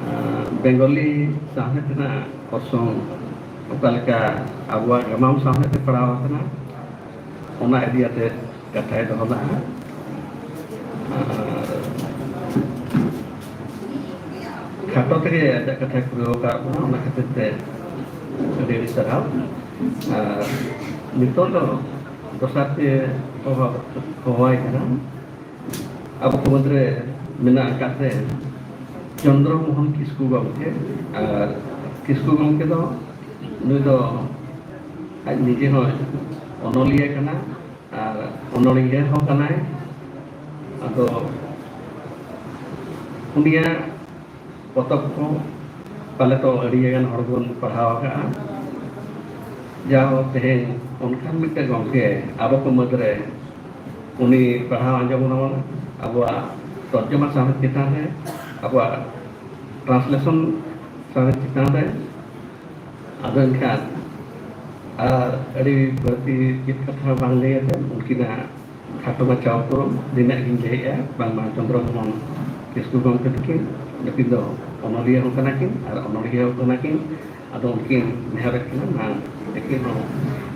ᱟᱸ, ᱵᱮᱝᱜᱚᱞᱤ ᱥᱟᱶᱦᱮᱫ ᱨᱮᱱᱟᱜ ᱚᱨᱥᱚᱝ ᱚᱠᱟ ᱞᱮᱠᱟ ᱟᱵᱚᱣᱟᱜ ᱜᱟᱢᱟᱢ ᱥᱟᱶᱦᱮᱫ ᱨᱮ ᱯᱟᱲᱟᱣ ᱟᱠᱟᱱᱟ, ᱚᱱᱟ ᱤᱫᱤ ᱠᱟᱛᱮ ᱠᱟᱛᱷᱟᱭ ᱫᱚᱦᱚ ᱞᱮᱫᱼᱟ᱾ ᱟᱨ ᱠᱷᱟᱴᱚ ᱛᱮᱜᱮ ᱟᱡᱟᱜ ᱠᱟᱛᱷᱟᱭ ᱯᱩᱨᱟᱹᱣ ᱟᱠᱟᱫ ᱵᱚᱱᱟ, ᱚᱱᱟ ᱠᱷᱟᱹᱛᱤᱨ ᱛᱮ ᱟᱹᱰᱤ ᱟᱹᱰᱤ ᱥᱟᱨᱦᱟᱣ᱾ ᱟᱨ ᱱᱤᱛᱚᱜ ᱫᱚ ᱫᱚᱥᱟᱨ ᱛᱮ ᱦᱚᱦᱚ-, ᱦᱚᱦᱚᱣᱟᱭ ᱠᱟᱱᱟ᱾ ᱟᱵᱚ ᱠᱚ ᱢᱩᱫᱽᱨᱮ ᱢᱮᱱᱟᱜ ᱟᱠᱟᱫ ᱛᱮ ᱪᱚᱱᱫᱨᱚ ᱢᱳᱦᱚᱱ ᱠᱤᱥᱠᱩ ᱜᱚᱢᱠᱮ᱾ ᱟᱨ ᱠᱤᱥᱠᱩ ᱜᱚᱢᱠᱮ ᱫᱚ, ᱱᱩᱭ ᱫᱚ ᱟᱡ ᱱᱤᱡᱮ ᱦᱚᱸ ᱚᱱᱚᱞᱤᱭᱟᱹ ᱠᱟᱱᱟ ᱟᱨ ᱚᱱᱚᱲᱦᱤᱭᱟᱹ ᱦᱚᱸ ᱠᱟᱱᱟᱭ᱾ ᱟᱫᱚ ᱩᱱᱤᱭᱟᱜ ᱯᱚᱛᱚᱵ ᱠᱚ ᱯᱟᱞᱮ ᱛᱚ ᱟᱹᱰᱤ ᱜᱟᱱ ᱦᱚᱲ ᱵᱚᱱ ᱯᱟᱲᱦᱟᱣ ᱟᱠᱟᱫᱼᱟ᱾ ᱡᱟᱣ ᱛᱮᱦᱮᱧ ᱚᱱᱠᱟᱱ ᱢᱤᱫᱴᱮᱱ ᱜᱚᱢᱠᱮ ᱟᱵᱚ ᱠᱚ ᱢᱩᱫᱽᱨᱮ ᱩᱱᱤ ᱯᱟᱲᱦᱟᱣ ᱟᱸᱡᱚᱢ ᱵᱚᱱᱟ ᱵᱚᱱ, ᱟᱵᱚᱣᱟᱜ ᱛᱚᱨᱡᱚᱢᱟ ᱥᱟᱶᱦᱮᱫ ᱪᱮᱛᱟᱱ ᱨᱮ, ᱟᱵᱚᱣᱟᱜ translation ᱥᱟᱶᱦᱮᱫ ᱪᱮᱛᱟᱱ ᱨᱮ᱾ ᱟᱫᱚ ᱮᱱᱠᱷᱟᱱ ᱟᱨ ᱟᱹᱰᱤ ᱵᱟᱹᱲᱛᱤ ᱪᱮᱫ ᱠᱟᱛᱷᱟ ᱵᱟᱝ ᱞᱟᱹᱭ ᱟᱛᱮ ᱩᱱᱠᱤᱱᱟᱜ ᱠᱷᱟᱴᱚ ᱢᱟᱪᱷᱟ ᱩᱯᱨᱩᱢ ᱱᱤᱱᱟᱹᱜ ᱜᱤᱧ ᱞᱟᱹᱭᱮᱜᱼᱟ, ᱵᱟᱝᱢᱟ ᱪᱚᱱᱫᱨᱚ ᱢᱳᱦᱚᱱ ᱠᱤᱥᱠᱩ ᱜᱚᱢᱠᱮ ᱛᱟᱹᱠᱤᱱ, ᱱᱩᱠᱤᱱ ᱫᱚ ᱚᱱᱚᱞᱤᱭᱟᱹ ᱦᱚᱸ ᱠᱟᱱᱟ ᱠᱤᱱ ᱟᱨ ᱚᱱᱚᱲᱦᱤᱭᱟᱹ ᱦᱚᱸ ᱠᱟᱱᱟ ᱠᱤᱱ᱾ ᱟᱫᱚ ᱩᱱᱠᱤᱱ ᱱᱮᱦᱚᱨᱮᱫ ᱠᱤᱱᱟ, ᱢᱟ ᱟᱹᱠᱤᱱ ᱦᱚᱸ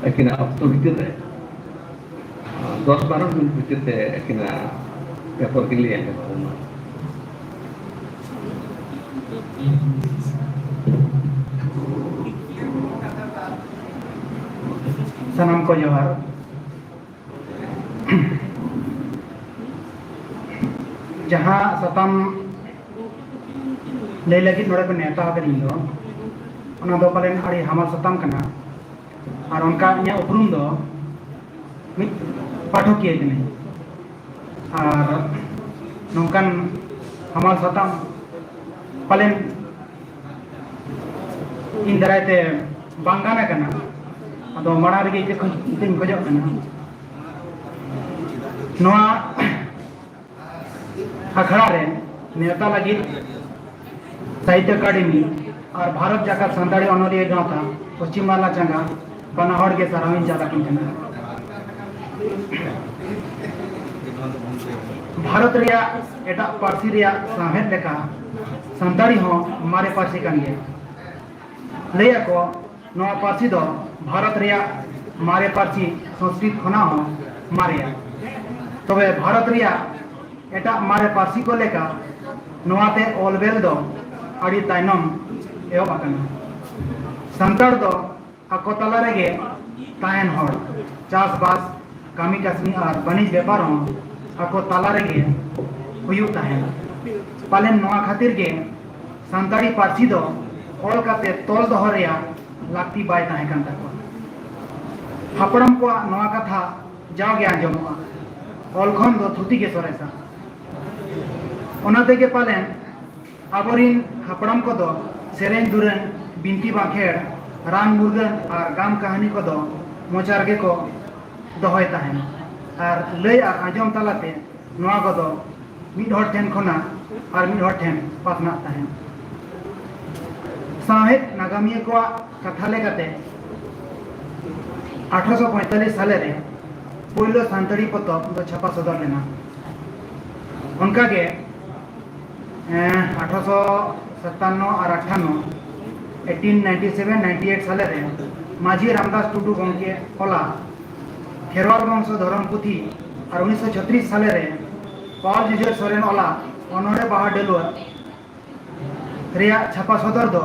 ᱟᱹᱠᱤᱱᱟᱜ ᱚᱠᱛᱚ ᱵᱷᱤᱛᱤᱨ ᱨᱮ, ᱟᱨ ᱫᱚᱥ ᱵᱟᱨᱚ ᱢᱤᱱᱤᱴ ᱵᱷᱤᱛᱤᱨ ᱛᱮ ᱟᱹᱠᱤᱱᱟᱜ ᱵᱮᱯᱟᱨ ᱠᱤᱱ ᱞᱟᱹᱭ ᱟᱸᱡᱚᱢ ᱟᱵᱚᱱ ᱢᱟ᱾ ᱥᱟᱱᱟᱢ ᱠᱚ ᱡᱚᱦᱟᱨ᱾ ᱡᱟᱦᱟᱸ ᱥᱟᱛᱟᱢ ᱞᱟᱹᱭ ᱞᱟᱹᱜᱤᱫ ᱱᱚᱰᱮ ᱠᱚ ᱱᱮᱣᱛᱟ ᱟᱠᱟᱫᱤᱧ ᱫᱚ, ᱚᱱᱟ ᱫᱚ ᱯᱟᱞᱮᱱ ᱟᱹᱰᱤ ᱦᱟᱢᱟᱞ ᱥᱟᱛᱟᱢ ᱠᱟᱱᱟ᱾ ᱟᱨ ᱚᱱᱠᱟ ᱤᱧᱟᱹᱜ ᱩᱯᱨᱩᱢ ᱫᱚ ᱢᱤᱫ ᱯᱟᱴᱷᱚᱠᱤᱭᱟᱹ ᱠᱟᱹᱱᱟᱹᱧ᱾ ᱟᱨ ᱱᱚᱝᱠᱟᱱ ᱦᱟᱢᱟᱞ ᱥᱟᱛᱟᱢ ᱯᱟᱞᱮᱱ ᱤᱧ ᱫᱟᱨᱟᱭ ᱛᱮ ᱵᱟᱝ ᱜᱟᱱ ᱟᱠᱟᱱᱟ᱾ ᱟᱫᱚ ᱢᱟᱲᱟᱝ ᱨᱮᱜᱮ ᱤᱠᱟᱹ ᱠᱷᱚᱡ-, ᱤᱠᱟᱹᱧ ᱠᱷᱚᱡᱚᱜ ᱠᱟᱱᱟ, ᱱᱚᱣᱟ ᱟᱠᱷᱲᱟ ᱨᱮ ᱱᱮᱣᱛᱟ ᱞᱟᱹᱜᱤᱫ ᱥᱟᱦᱤᱛᱭᱚ ᱮᱠᱟᱰᱮᱢᱤ ᱟᱨ ᱵᱷᱟᱨᱚᱛ ᱡᱟᱠᱟᱛ ᱥᱟᱱᱛᱟᱲᱤ ᱚᱱᱚᱞᱤᱭᱟᱹ ᱜᱟᱶᱛᱟ ᱯᱚᱪᱷᱤᱢ ᱵᱟᱝᱞᱟ ᱪᱟᱸᱜᱟ ᱵᱟᱱᱟ ᱦᱚᱲ ᱜᱮ ᱥᱟᱨᱦᱟᱣ ᱤᱧ ᱪᱟᱞ ᱟᱹᱠᱤᱱ ᱠᱟᱱᱟ᱾ ᱵᱷᱟᱨᱚᱛ ᱨᱮᱭᱟᱜ ᱮᱴᱟᱜ ᱯᱟᱹᱨᱥᱤ ᱨᱮᱭᱟᱜ ᱥᱟᱶᱦᱮᱫ ᱞᱮᱠᱟ ᱥᱟᱱᱛᱟᱲᱤ ᱦᱚᱸ ᱢᱟᱨᱮ ᱯᱟᱹᱨᱥᱤ ᱠᱟᱱ ᱜᱮᱭᱟ᱾ ᱞᱟᱹᱭ ᱟᱠᱚ, ᱱᱚᱣᱟ ᱯᱟᱹᱨᱥᱤ ᱫᱚ ᱵᱷᱟᱨᱚᱛ ᱨᱮᱭᱟᱜ ᱢᱟᱨᱮ ᱯᱟᱹᱨᱥᱤ ᱥᱚᱝᱥᱠᱨᱤᱛ ᱠᱷᱚᱱᱟᱜ ᱦᱚᱸ ᱢᱟᱨᱮᱭᱟ᱾ ᱛᱚᱵᱮ ᱵᱷᱟᱨᱚᱛ ᱨᱮᱭᱟᱜ ᱮᱴᱟᱜ ᱢᱟᱨᱮ ᱯᱟᱹᱨᱥᱤ ᱠᱚ ᱞᱮᱠᱟ ᱱᱚᱣᱟᱛᱮ ᱚᱞ ᱵᱮᱞ ᱫᱚ ᱟᱹᱰᱤ ᱛᱟᱭᱱᱚᱢ ᱮᱦᱚᱵ ᱟᱠᱟᱱᱟ᱾ ᱥᱟᱱᱛᱟᱲ ᱫᱚ ᱟᱠᱚ ᱛᱟᱞᱟ ᱨᱮᱜᱮ ᱛᱟᱦᱮᱱ ᱦᱚᱲ, ᱪᱟᱥᱵᱟᱥ, ᱠᱟᱹᱢᱤ ᱠᱟᱹᱥᱱᱤ ᱟᱨ ᱵᱟᱹᱱᱤᱡᱽ ᱵᱮᱯᱟᱨ ᱦᱚᱸ ᱟᱠᱚ ᱛᱟᱞᱟ ᱨᱮᱜᱮ ᱦᱩᱭᱩᱜ ᱛᱟᱦᱮᱱ᱾ ᱯᱟᱞᱮᱱ ᱱᱚᱣᱟ ᱠᱷᱟᱹᱛᱤᱨ ᱜᱮ ᱥᱟᱱᱛᱟᱲᱤ ᱯᱟᱹᱨᱥᱤ ᱫᱚ ᱚᱞ ᱠᱟᱛᱮ ᱛᱚᱞ ᱫᱚᱦᱚ ᱨᱮᱭᱟᱜ ᱞᱟᱹᱠᱛᱤ ᱵᱟᱭ ᱛᱟᱦᱮᱸ ᱠᱟᱱ ᱛᱟᱠᱚᱣᱟ᱾ ᱦᱟᱯᱲᱟᱢ ᱠᱚᱣᱟᱜ ᱱᱚᱣᱟ ᱠᱟᱛᱷᱟ ᱡᱟᱣᱜᱮ ᱟᱸᱡᱚᱢᱚᱜᱼᱟ, "ᱚᱞ ᱠᱷᱚᱱ ᱫᱚ ᱛᱷᱩᱛᱤ ᱜᱮ ᱥᱚᱨᱮᱥᱟ᱾" ᱚᱱᱟ ᱛᱮᱜᱮ ᱯᱟᱞᱮᱱ ᱟᱵᱚᱨᱤᱱ ᱦᱟᱯᱲᱟᱢ ᱠᱚᱫᱚ ᱥᱮᱨᱮᱧ ᱫᱩᱨᱟᱹᱝ, ᱵᱤᱱᱛᱤ ᱵᱟᱸᱠᱷᱮᱲ, ᱨᱟᱱ ᱢᱩᱨᱜᱟᱹᱱ ᱟᱨ ᱜᱟᱢ ᱠᱟᱹᱦᱱᱤ ᱠᱚᱫᱚ ᱢᱚᱪᱟ ᱨᱮᱜᱮ ᱠᱚ ᱫᱚᱦᱚᱭ ᱛᱟᱦᱮᱱ ᱟᱨ ᱞᱟᱹᱭ ᱟᱨ ᱟᱸᱡᱚᱢ ᱛᱟᱞᱟᱛᱮ ᱱᱚᱣᱟ ᱠᱚᱫᱚ ᱢᱤᱫ ᱦᱚᱲ ᱴᱷᱮᱱ ᱠᱷᱚᱱᱟᱜ ᱟᱨ ᱢᱤᱫ ᱦᱚᱲ ᱴᱷᱮᱱ ᱯᱟᱥᱱᱟᱜ ᱛᱟᱦᱮᱸᱫ᱾ ᱥᱟᱶᱦᱮᱫ ᱱᱟᱜᱟᱢᱤᱭᱟᱹ ᱠᱚᱣᱟᱜ ᱠᱟᱛᱷᱟ ᱞᱮᱠᱟᱛᱮ, ᱟᱴᱷᱨᱚᱥᱚ ᱯᱚᱸᱭᱛᱟᱞᱞᱤᱥ ᱥᱟᱞᱮ ᱨᱮ ᱯᱳᱭᱞᱳ ᱥᱟᱱᱛᱟᱲᱤ ᱯᱚᱛᱚᱵ ᱫᱚ ᱪᱷᱟᱯᱟ ᱥᱚᱫᱚᱨ ᱞᱮᱱᱟ᱾ ᱚᱱᱠᱟᱜᱮ ᱟᱴᱷᱨᱚᱥᱚ ᱥᱟᱛᱟᱱᱱᱚ ᱟᱨ ᱟᱴᱷᱟᱱᱱᱚ, eighteen ninety seven ninety eight ᱥᱟᱞᱮ ᱨᱮ ᱢᱟᱹᱡᱷᱤ ᱨᱟᱢᱫᱟᱥ ᱴᱩᱰᱩ ᱜᱚᱢᱠᱮ ᱚᱞᱟᱜ ᱠᱷᱮᱨᱣᱟᱞ ᱵᱚᱝᱥᱚ ᱫᱷᱚᱨᱚᱢ ᱯᱩᱛᱷᱤ ᱟᱨ ᱩᱱᱤᱥᱥᱚ ᱪᱷᱚᱛᱨᱤᱥ ᱥᱟᱞᱮ ᱨᱮ ᱯᱟᱣᱟᱞ ᱡᱩᱡᱷᱟᱹᱨ ᱥᱚᱨᱮᱱ ᱚᱞᱟᱜ ᱚᱱᱚᱬᱦᱮ ᱵᱟᱦᱟ ᱰᱟᱹᱞᱩᱣᱟᱹ ᱨᱮᱭᱟᱜ ᱪᱷᱟᱯᱟ ᱥᱚᱫᱚᱨ ᱫᱚ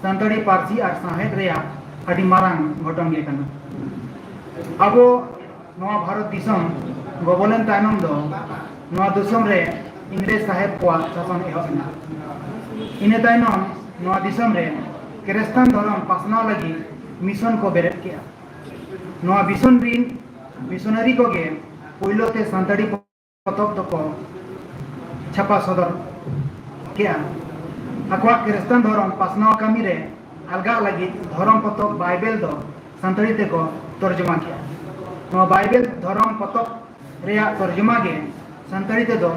ᱥᱟᱱᱛᱟᱲᱤ ᱯᱟᱹᱨᱥᱤ ᱟᱨ ᱥᱟᱶᱦᱮᱫ ᱨᱮᱭᱟᱜ ᱟᱹᱰᱤ ᱢᱟᱨᱟᱝ ᱜᱷᱚᱴᱚᱱ ᱜᱮ ᱠᱟᱱᱟ᱾ ᱟᱵᱚ ᱱᱚᱣᱟ ᱵᱷᱟᱨᱚᱛ ᱫᱤᱥᱚᱢ ᱜᱚᱵᱚᱞᱮᱱ ᱛᱟᱭᱱᱚᱢ ᱫᱚ ᱱᱚᱣᱟ ᱫᱤᱥᱚᱢ ᱨᱮ ᱤᱝᱨᱮᱡᱽ ᱥᱟᱦᱮᱵᱽ ᱠᱚᱣᱟᱜ ᱥᱟᱥᱚᱱ ᱮᱦᱚᱵ ᱮᱱᱟ᱾ ᱤᱱᱟᱹ ᱛᱟᱭᱱᱚᱢ ᱱᱚᱣᱟ ᱫᱤᱥᱚᱢ ᱨᱮ ᱠᱨᱤᱥᱴᱟᱱ ᱫᱷᱚᱨᱚᱢ ᱯᱟᱥᱱᱟᱣ ᱞᱟᱹᱜᱤᱫ ᱢᱤᱥᱚᱱ ᱠᱚ ᱵᱮᱨᱮᱫ ᱠᱮᱫᱼᱟ᱾ ᱱᱚᱣᱟ ᱢᱤᱥᱚᱱ ᱨᱤᱱ ᱢᱤᱥᱚᱱᱟᱨᱤ ᱠᱚᱜᱮ ᱯᱳᱭᱞᱳ ᱛᱮ ᱥᱟᱱᱛᱟᱲᱤ ᱯᱚᱛᱚᱵ ᱫᱚᱠᱚ ᱪᱷᱟᱯᱟ ᱥᱚᱫᱚᱨ ᱠᱮᱫᱼᱟ᱾ ᱟᱠᱚᱣᱟᱜ ᱠᱨᱤᱥᱴᱟᱱ ᱫᱷᱚᱨᱚᱢ ᱯᱟᱥᱱᱟᱣ ᱠᱟᱹᱢᱤ ᱨᱮ ᱟᱞᱜᱟᱜ ᱞᱟᱹᱜᱤᱫ ᱫᱷᱚᱨᱚᱢ ᱯᱚᱛᱚᱵ ᱵᱟᱭᱵᱮᱞ ᱫᱚ ᱥᱟᱱᱛᱟᱲᱤ ᱛᱮᱠᱚ ᱛᱚᱨᱡᱚᱢᱟ ᱠᱮᱫᱼᱟ᱾ ᱱᱚᱣᱟ ᱵᱟᱭᱵᱮᱞ ᱫᱷᱚᱨᱚᱢ ᱯᱚᱛᱚᱵ ᱨᱮᱭᱟᱜ ᱛᱚᱨᱡᱚᱢᱟ ᱜᱮ ᱥᱟᱱᱛᱟᱲᱤ ᱛᱮᱫᱚ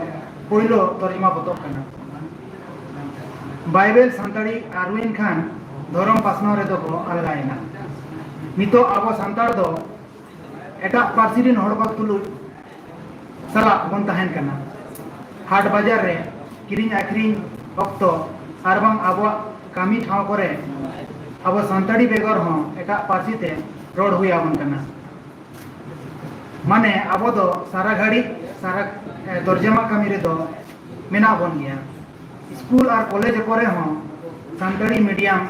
ᱯᱳᱭᱞᱳ ᱛᱚᱨᱡᱚᱢᱟ ᱯᱚᱛᱚᱵ ᱠᱟᱱᱟ᱾ ᱵᱟᱭᱵᱮᱞ ᱥᱟᱱᱛᱟᱲᱤ ᱟᱹᱨᱩᱭᱮᱱ ᱠᱷᱟᱱ ᱫᱷᱚᱨᱚᱢ ᱯᱟᱥᱱᱟᱣ ᱨᱮᱫᱚ ᱠᱚ ᱟᱞᱜᱟᱭᱮᱱᱟ᱾ ᱱᱤᱛᱚᱜ ᱟᱵᱚ ᱥᱟᱱᱛᱟᱲ ᱫᱚ ᱮᱴᱟᱜ ᱯᱟᱹᱨᱥᱤ ᱨᱤᱱ ᱦᱚᱲ ᱠᱚ ᱛᱩᱞᱩᱡ ᱥᱟᱞᱟᱜ ᱵᱚᱱ ᱛᱟᱦᱮᱱ ᱠᱟᱱᱟ᱾ ᱦᱟᱴ ᱵᱟᱡᱟᱨ ᱨᱮ ᱠᱤᱨᱤᱧ ᱟᱹᱠᱷᱨᱤᱧ ᱚᱠᱛᱚ ᱟᱨ ᱵᱟᱝ ᱟᱵᱚᱣᱟᱜ ᱠᱟᱹᱢᱤ ᱴᱷᱟᱶ ᱠᱚᱨᱮ ᱟᱵᱚ ᱥᱟᱱᱛᱟᱲᱤ ᱵᱮᱜᱚᱨ ᱦᱚᱸ ᱮᱴᱟᱜ ᱯᱟᱹᱨᱥᱤ ᱛᱮ ᱨᱚᱲ ᱦᱩᱭ ᱟᱵᱚᱱ ᱠᱟᱱᱟ᱾ ᱢᱟᱱᱮ ᱟᱵᱚ ᱫᱚ ᱥᱟᱨᱟ ᱜᱷᱟᱹᱲᱤᱡ ᱥᱟᱨᱟ, ᱮ, ᱛᱚᱨᱡᱚᱢᱟ ᱠᱟᱹᱢᱤ ᱨᱮᱫᱚ ᱢᱮᱱᱟᱜ ᱵᱚᱱ ᱜᱮᱭᱟ᱾ ᱥᱠᱩᱞ ᱟᱨ ᱠᱚᱞᱮᱡᱽ ᱠᱚᱨᱮ ᱦᱚᱸ ᱥᱟᱱᱛᱟᱲᱤ ᱢᱤᱰᱤᱭᱟᱢ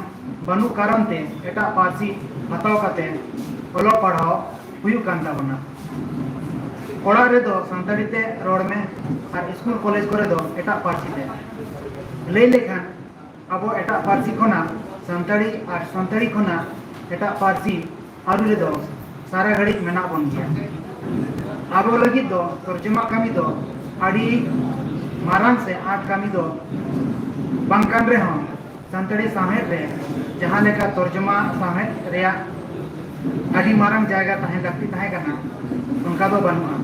ᱵᱟᱹᱱᱩᱜ ᱠᱟᱨᱚᱱ ᱛᱮ ᱮᱴᱟᱜ ᱯᱟᱹᱨᱥᱤ ᱦᱟᱛᱟᱣ ᱠᱟᱛᱮ ᱚᱞᱚᱜ ᱯᱟᱲᱦᱟᱣ ᱦᱩᱭᱩᱜ ᱠᱟᱱ ᱛᱟᱵᱚᱱᱟ᱾ ᱚᱲᱟᱜ ᱨᱮᱫᱚ ᱥᱟᱱᱛᱟᱲᱤ ᱛᱮ ᱨᱚᱲ ᱢᱮ ᱟᱨ ᱥᱠᱩᱞ ᱠᱚᱞᱮᱡᱽ ᱠᱚᱨᱮ ᱫᱚ ᱮᱴᱟᱜ ᱯᱟᱹᱨᱥᱤ ᱛᱮ᱾ ᱞᱟᱹᱭ ᱞᱮᱠᱷᱟᱱ ᱟᱵᱚ ᱮᱴᱟᱜ ᱯᱟᱹᱨᱥᱤ ᱠᱷᱚᱱᱟᱜ ᱥᱟᱱᱛᱟᱲᱤ ᱟᱨ ᱥᱟᱱᱛᱟᱲᱤ ᱠᱷᱚᱱᱟᱜ ᱮᱴᱟᱜ ᱯᱟᱹᱨᱥᱤ ᱟᱹᱨᱩ ᱨᱮᱫᱚ ᱥᱟᱨᱟ ᱜᱷᱟᱹᱲᱤᱡ ᱢᱮᱱᱟᱜ ᱵᱚᱱ ᱜᱮᱭᱟ᱾ ᱟᱵᱚ ᱞᱟᱹᱜᱤᱫ ᱫᱚ ᱛᱚᱨᱡᱚᱢᱟ ᱠᱟᱹᱢᱤ ᱫᱚ ᱟᱹᱰᱤ ᱢᱟᱨᱟᱝ ᱥᱮ ᱟᱸᱴ ᱠᱟᱹᱢᱤ ᱫᱚ ᱵᱟᱝ ᱠᱟᱱ ᱨᱮᱦᱚᱸ, ᱥᱟᱱᱛᱟᱲᱤ ᱥᱟᱶᱦᱮᱫ ᱨᱮ ᱡᱟᱦᱟᱸ ᱞᱮᱠᱟ ᱛᱚᱨᱡᱚᱢᱟ ᱥᱟᱶᱦᱮᱫ ᱨᱮᱭᱟᱜ ᱟᱹᱰᱤ ᱢᱟᱨᱟᱝ ᱡᱟᱭᱜᱟ ᱛᱟᱦᱮᱸ ᱞᱟᱹᱠᱛᱤ ᱛᱟᱦᱮᱸ ᱠᱟᱱᱟ, ᱚᱱᱠᱟ ᱫᱚ ᱵᱟᱹᱱᱩᱜᱼᱟ᱾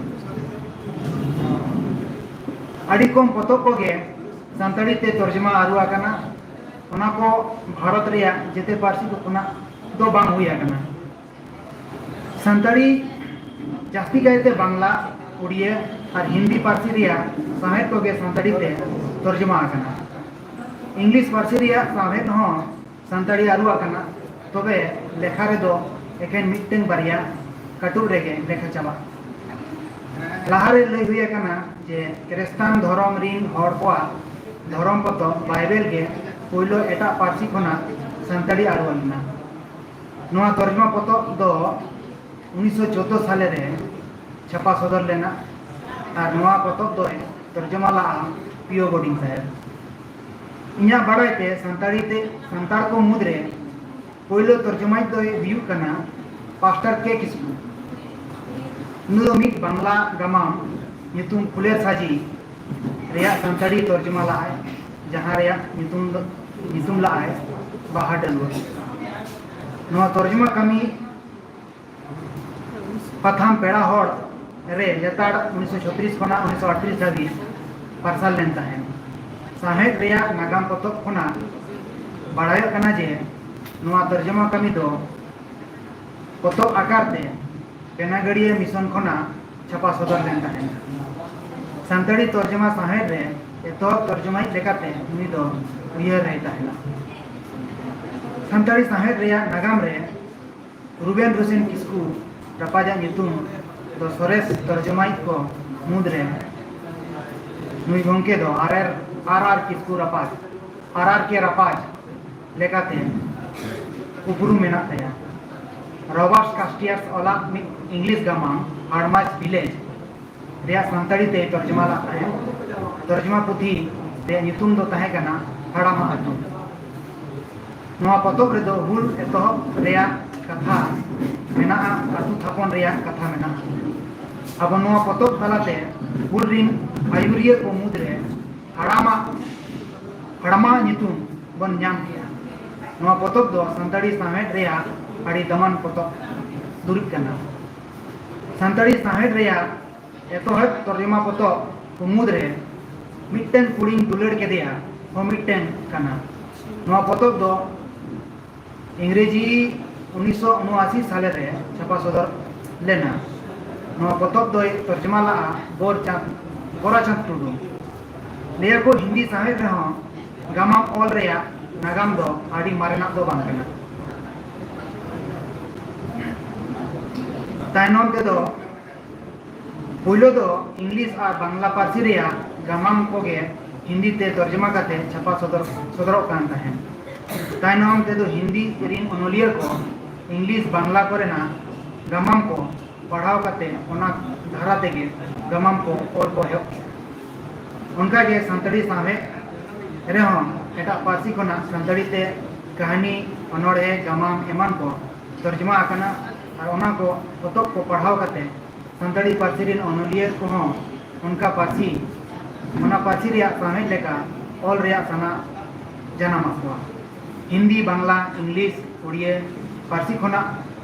ᱟᱹᱰᱤ ᱠᱚᱢ ᱯᱚᱛᱚᱵ ᱠᱚᱜᱮ ᱥᱟᱱᱛᱟᱲᱤ ᱛᱮ ᱛᱚᱨᱡᱚᱢᱟ ᱟᱹᱨᱩ ᱟᱠᱟᱱᱟ᱾ ᱚᱱᱟ ᱠᱚ ᱵᱷᱟᱨᱚᱛ ᱨᱮᱭᱟᱜ ᱡᱮᱛᱮ ᱯᱟᱹᱨᱥᱤ ᱠᱚ ᱠᱷᱚᱱᱟᱜ ᱫᱚ ᱵᱟᱝ ᱦᱩᱭ ᱟᱠᱟᱱᱟ᱾ ᱥᱟᱱᱛᱟᱲᱤ ᱡᱟᱹᱥᱛᱤ ᱠᱟᱭᱛᱮ ᱵᱟᱝᱞᱟ, ᱩᱲᱤᱭᱟᱹ ᱟᱨ ᱦᱤᱱᱫᱤ ᱯᱟᱹᱨᱥᱤ ᱨᱮᱭᱟᱜ ᱥᱟᱶᱦᱮᱫ ᱠᱚᱜᱮ ᱥᱟᱱᱛᱟᱲᱤ ᱛᱮ ᱛᱚᱨᱡᱚᱢᱟ ᱟᱠᱟᱱᱟ᱾ ᱤᱝᱞᱤᱥ ᱯᱟᱹᱨᱥᱤ ᱨᱮᱭᱟᱜ ᱥᱟᱶᱦᱮᱫ ᱦᱚᱸ ᱥᱟᱱᱛᱟᱲᱤ ᱟᱹᱨᱩ ᱟᱠᱟᱱᱟ, ᱛᱚᱵᱮ ᱞᱮᱠᱷᱟ ᱨᱮᱫᱚ ᱮᱠᱮᱱ ᱢᱤᱫᱴᱟᱝ ᱵᱟᱨᱭᱟ ᱠᱟᱹᱴᱩᱵ ᱨᱮᱜᱮ ᱞᱮᱠᱷᱟ ᱪᱟᱵᱟᱜᱼᱟ᱾ ᱞᱟᱦᱟᱨᱮ ᱞᱟᱹᱭ ᱦᱩᱭ ᱟᱠᱟᱱᱟ ᱡᱮ ᱠᱷᱨᱤᱥᱴᱟᱱ ᱫᱷᱚᱨᱚᱢ ᱨᱤᱱ ᱦᱚᱲ ᱠᱚᱣᱟᱜ ᱫᱷᱚᱨᱚᱢ ᱯᱚᱛᱚᱵ ᱵᱟᱭᱵᱮᱞ ᱜᱮ ᱯᱳᱭᱞᱳ ᱮᱴᱟᱜ ᱯᱟᱹᱨᱥᱤ ᱠᱷᱚᱱᱟᱜ ᱥᱟᱱᱛᱟᱲᱤ ᱟᱹᱨᱩ ᱞᱮᱱᱟ᱾ ᱱᱚᱣᱟ ᱛᱚᱨᱡᱚᱢᱟ ᱯᱚᱛᱚᱵ ᱫᱚ ᱩᱱᱤᱥᱥᱚ ᱪᱳᱫᱫᱳ ᱥᱟᱞᱮ ᱨᱮ ᱪᱷᱟᱯᱟ ᱥᱚᱫᱚᱨ ᱞᱮᱱᱟ ᱟᱨ ᱱᱚᱣᱟ ᱯᱚᱛᱚᱵ ᱫᱚᱭ ᱛᱚᱨᱡᱚᱢᱟ ᱞᱟᱜᱼᱟ ᱯᱤ ᱳ ᱵᱳᱨᱰᱤᱝ ᱥᱟᱦᱮᱵᱽ᱾ ᱤᱧᱟᱹᱜ ᱵᱟᱲᱟᱭ ᱛᱮ ᱥᱟᱱᱛᱟᱲᱤ ᱛᱮ, ᱥᱟᱱᱛᱟᱲ ᱠᱚ ᱢᱩᱫᱽᱨᱮ ᱯᱳᱭᱞᱳ ᱛᱚᱨᱡᱚᱢᱟᱭᱤᱡ ᱫᱚᱭ ᱦᱩᱭᱩᱜ ᱠᱟᱱᱟ ᱯᱟᱥᱴᱟᱨ ᱠᱮ ᱠᱤᱥᱠᱩ᱾ ᱩᱱᱤ ᱫᱚ ᱢᱤᱫ ᱵᱟᱝᱞᱟ ᱜᱟᱢᱟᱢ ᱧᱩᱛᱩᱢ ᱯᱷᱩᱞᱮᱨ ᱥᱟᱡᱤ ᱨᱮᱭᱟᱜ ᱥᱟᱱᱛᱟᱲᱤ ᱛᱚᱨᱡᱚᱢᱟ ᱞᱟᱜᱼᱟᱭ, ᱡᱟᱦᱟᱸ ᱨᱮᱭᱟᱜ ᱧᱩᱛᱩᱢ ᱫᱚ, ᱧᱩᱛᱩᱢ ᱞᱟᱜᱼᱟᱭ ᱵᱟᱦᱟ ᱰᱟᱹᱞᱩᱣᱟᱹ᱾ ᱱᱚᱣᱟ ᱛᱚᱨᱡᱚᱢᱟ ᱠᱟᱹᱢᱤ ᱯᱟᱛᱷᱟᱢ ᱯᱮᱲᱟ ᱦᱚᱲ ᱨᱮ ᱞᱮᱛᱟᱲ ᱩᱱᱤᱥᱥᱚ ᱪᱷᱚᱛᱨᱤᱥ ᱠᱷᱚᱱᱟᱜ ᱩᱱᱤᱥᱥᱚ ᱟᱴᱛᱨᱤᱥ ᱫᱷᱟᱹᱵᱤᱡ ᱯᱟᱨᱥᱟᱞ ᱞᱮᱱ ᱛᱟᱦᱮᱸᱫ᱾ ᱥᱟᱶᱦᱮᱫ ᱨᱮᱭᱟᱜ ᱱᱟᱜᱟᱢ ᱯᱚᱛᱚᱵ ᱠᱷᱚᱱᱟᱜ ᱵᱟᱲᱟᱭᱚᱜ ᱠᱟᱱᱟ ᱡᱮ ᱱᱚᱣᱟ ᱛᱚᱨᱡᱚᱢᱟ ᱠᱟᱹᱢᱤ ᱫᱚ ᱯᱚᱛᱚᱵ ᱟᱠᱟᱨ ᱛᱮ ᱵᱮᱱᱟᱜᱟᱲᱤᱭᱟᱹ ᱢᱤᱥᱚᱱ ᱠᱷᱚᱱᱟᱜ ᱪᱷᱟᱯᱟ ᱥᱚᱫᱚᱨ ᱞᱮᱱ ᱛᱟᱦᱮᱸᱫ᱾ ᱥᱟᱱᱛᱟᱲᱤ ᱛᱚᱨᱡᱚᱢᱟ ᱥᱟᱶᱦᱮᱫ ᱨᱮ ᱮᱛᱚᱦᱚᱵ ᱛᱚᱨᱡᱚᱢᱟᱭᱤᱡ ᱞᱮᱠᱟᱛᱮ ᱩᱱᱤ ᱫᱚ ᱩᱭᱦᱟᱹᱨ ᱨᱮᱭ ᱛᱟᱦᱮᱱᱟ᱾ ᱥᱟᱱᱛᱟᱲᱤ ᱥᱟᱶᱦᱮᱫ ᱨᱮᱭᱟᱜ ᱱᱟᱜᱟᱢ ᱨᱮ ᱨᱩᱵᱮᱱ ᱨᱚᱥᱮᱱ ᱠᱤᱥᱠᱩ ᱨᱟᱯᱟᱡᱟᱜ ᱧᱩᱛᱩᱢ ᱫᱚ ᱥᱚᱨᱮᱥ ᱛᱚᱨᱡᱚᱢᱟᱭᱤᱡ ᱠᱚ ᱢᱩᱫᱽᱨᱮ ᱱᱩᱭ ᱜᱚᱢᱠᱮ ᱫᱚ ᱟᱨ ᱟᱨ, ᱟᱨ ᱟᱨ ᱠᱤᱥᱠᱩ ᱨᱟᱯᱟᱡᱽ, ᱟᱨ ᱟᱨ ᱠᱮ ᱨᱟᱯᱟᱡᱽ ᱞᱮᱠᱟᱛᱮ ᱩᱯᱨᱩᱢ ᱢᱮᱱᱟᱜ ᱛᱟᱭᱟ᱾ ᱨᱚᱵᱟᱨᱴ ᱠᱟᱥᱴᱤᱭᱟᱨᱥ ᱚᱞᱟᱜ ᱢᱤᱫ ᱤᱝᱞᱤᱥ ᱜᱟᱢᱟᱢ ᱦᱟᱲᱢᱟᱡᱽ ᱵᱷᱤᱞᱮᱡᱽ ᱨᱮᱭᱟᱜ ᱥᱟᱱᱛᱟᱲᱤ ᱛᱮᱭ ᱛᱚᱨᱡᱚᱢᱟ ᱞᱟᱜ ᱛᱟᱦᱮᱸᱫ᱾ ᱛᱚᱨᱡᱚᱢᱟ ᱯᱩᱛᱷᱤ ᱨᱮᱭᱟᱜ ᱧᱩᱛᱩᱢ ᱫᱚ ᱛᱟᱦᱮᱸ ᱠᱟᱱᱟ ᱦᱟᱲᱟᱢᱟᱜ ᱟᱹᱛᱩ᱾ ᱱᱚᱣᱟ ᱯᱚᱛᱚᱵ ᱨᱮᱫᱚ ᱦᱩᱞ ᱮᱛᱚᱦᱚᱵ ᱨᱮᱭᱟᱜ ᱠᱟᱛᱷᱟ ᱢᱮᱱᱟᱜᱼᱟ, ᱟᱹᱛᱩ ᱛᱷᱟᱯᱚᱱ ᱨᱮᱭᱟᱜ ᱠᱟᱛᱷᱟ ᱢᱮᱱᱟᱜᱼᱟ᱾ ᱟᱵᱚ ᱱᱚᱣᱟ ᱯᱚᱛᱚᱵ ᱛᱟᱞᱟᱛᱮ ᱦᱩᱞ ᱨᱤᱱ ᱟᱹᱭᱩᱨᱤᱭᱟᱹ ᱠᱚ ᱢᱩᱫᱽᱨᱮ ᱦᱟᱲᱟᱢᱟᱜ, ᱦᱟᱲᱟᱢᱟᱜ ᱧᱩᱛᱩᱢ ᱵᱚᱱ ᱧᱟᱢ ᱠᱮᱜᱼᱟ᱾ ᱱᱚᱣᱟ ᱯᱚᱛᱚᱵ ᱫᱚ ᱥᱟᱱᱛᱟᱲᱤ ᱥᱟᱶᱦᱮᱫ ᱨᱮᱭᱟᱜ ᱟᱹᱰᱤ ᱫᱟᱢᱟᱱ ᱯᱚᱛᱚᱵ ᱫᱩᱨᱤᱵ ᱠᱟᱱᱟ᱾ ᱥᱟᱱᱛᱟᱲᱤ ᱥᱟᱶᱦᱮᱫ ᱨᱮᱭᱟᱜ ᱮᱛᱚᱦᱚᱵ ᱛᱚᱨᱡᱚᱢᱟ ᱯᱚᱛᱚᱵ ᱠᱚ ᱢᱩᱫᱽᱨᱮ ᱢᱤᱫᱴᱮᱱ ᱠᱩᱲᱤᱧ ᱫᱩᱞᱟᱹᱲ ᱠᱮᱫᱮᱭᱟ ᱦᱚᱸ ᱢᱤᱫᱴᱮᱱ ᱠᱟᱱᱟ᱾ ᱱᱚᱣᱟ ᱯᱚᱛᱚᱵ ᱫᱚ ᱤᱝᱨᱮᱡᱤ ᱩᱱᱤᱥᱥᱚ ᱩᱱᱚᱟᱥᱤ ᱥᱟᱞᱮ ᱨᱮ ᱪᱷᱟᱯᱟ ᱥᱚᱫᱚᱨ ᱞᱮᱱᱟ᱾ ᱱᱚᱣᱟ ᱯᱚᱛᱚᱵ ᱫᱚᱭ ᱛᱚᱨᱡᱚᱢᱟ ᱞᱟᱜᱼᱟ ᱜᱳᱨᱪᱟᱸᱫᱽ, ᱜᱳᱨᱟᱪᱟᱸᱫᱽ ᱴᱩᱰᱩ᱾ ᱞᱟᱹᱭᱟᱠᱚ ᱦᱤᱱᱫᱤ ᱥᱟᱶᱦᱮᱫ ᱨᱮᱦᱚᱸ ᱜᱟᱢᱟᱢ ᱚᱞ ᱨᱮᱭᱟᱜ ᱱᱟᱜᱟᱢ ᱫᱚ ᱟᱹᱰᱤ ᱢᱟᱨᱮᱱᱟᱜ ᱫᱚ ᱵᱟᱝ ᱠᱟᱱᱟ᱾ ᱛᱟᱭᱱᱚᱢ ᱛᱮᱫᱚ ᱯᱳᱭᱞᱳ ᱫᱚ ᱤᱝᱞᱤᱥ ᱟᱨ ᱵᱟᱝᱞᱟ ᱯᱟᱹᱨᱥᱤ ᱨᱮᱭᱟᱜ ᱜᱟᱢᱟᱢ ᱠᱚᱜᱮ ᱦᱤᱱᱫᱤ ᱛᱮ ᱛᱚᱨᱡᱚᱢᱟ ᱠᱟᱛᱮ ᱪᱷᱟᱯᱟ ᱥᱚᱫᱚᱨ, ᱥᱚᱫᱚᱨᱚᱜ ᱠᱟᱱ ᱛᱟᱦᱮᱸᱱ᱾ ᱛᱟᱭᱱᱚᱢ ᱛᱮᱫᱚ ᱦᱤᱱᱫᱤ ᱨᱤᱱ ᱚᱱᱚᱞᱤᱭᱟᱹ ᱠᱚ ᱤᱝᱞᱤᱥ ᱵᱟᱝᱞᱟ ᱠᱚᱨᱮᱱᱟᱜ ᱜᱟᱢᱟᱢ ᱠᱚ ᱯᱟᱲᱦᱟᱣ ᱠᱟᱛᱮ ᱚᱱᱟ ᱫᱷᱟᱨᱟ ᱛᱮᱜᱮ ᱜᱟᱢᱟᱢ ᱠᱚ ᱚᱞ ᱠᱚ ᱮᱦᱚᱵ ᱠᱮᱫᱟ᱾ ᱚᱱᱠᱟᱜᱮ ᱥᱟᱱᱛᱟᱲᱤ ᱥᱟᱶᱦᱮᱫ ᱨᱮᱦᱚᱸ ᱮᱴᱟᱜ ᱯᱟᱹᱨᱥᱤ ᱠᱷᱚᱱᱟᱜ ᱥᱟᱱᱛᱟᱲᱤ ᱛᱮ ᱠᱟᱹᱦᱱᱤ, ᱚᱱᱚᱬᱦᱮ, ᱜᱟᱢᱟᱢ ᱮᱢᱟᱱ ᱠᱚ ᱛᱚᱨᱡᱚᱢᱟ ᱟᱠᱟᱱᱟ᱾ ᱟᱨ ᱚᱱᱟ ᱠᱚ ᱯᱚᱛᱚᱵ ᱠᱚ ᱯᱟᱲᱦᱟᱣ ᱠᱟᱛᱮ ᱥᱟᱱᱛᱟᱲᱤ ᱯᱟᱹᱨᱥᱤ ᱨᱮᱱ ᱚᱱᱚᱞᱤᱭᱟᱹ ᱠᱚᱦᱚᱸ ᱚᱱᱠᱟ ᱯᱟᱹᱨᱥᱤ, ᱚᱱᱟ ᱯᱟᱹᱨᱥᱤ ᱨᱮᱭᱟᱜ ᱥᱟᱶᱦᱮᱫ ᱞᱮᱠᱟ ᱚᱞ ᱨᱮᱭᱟᱜ ᱥᱟᱱᱟ ᱡᱟᱱᱟᱢᱟᱫ ᱠᱚᱣᱟ᱾ ᱦᱤᱱᱫᱤ, ᱵᱟᱝᱞᱟ, ᱤᱝᱞᱤᱥ, ᱩᱲᱤᱭᱟᱹ ᱯᱟᱹᱨᱥᱤ ᱠᱷᱚᱱᱟᱜ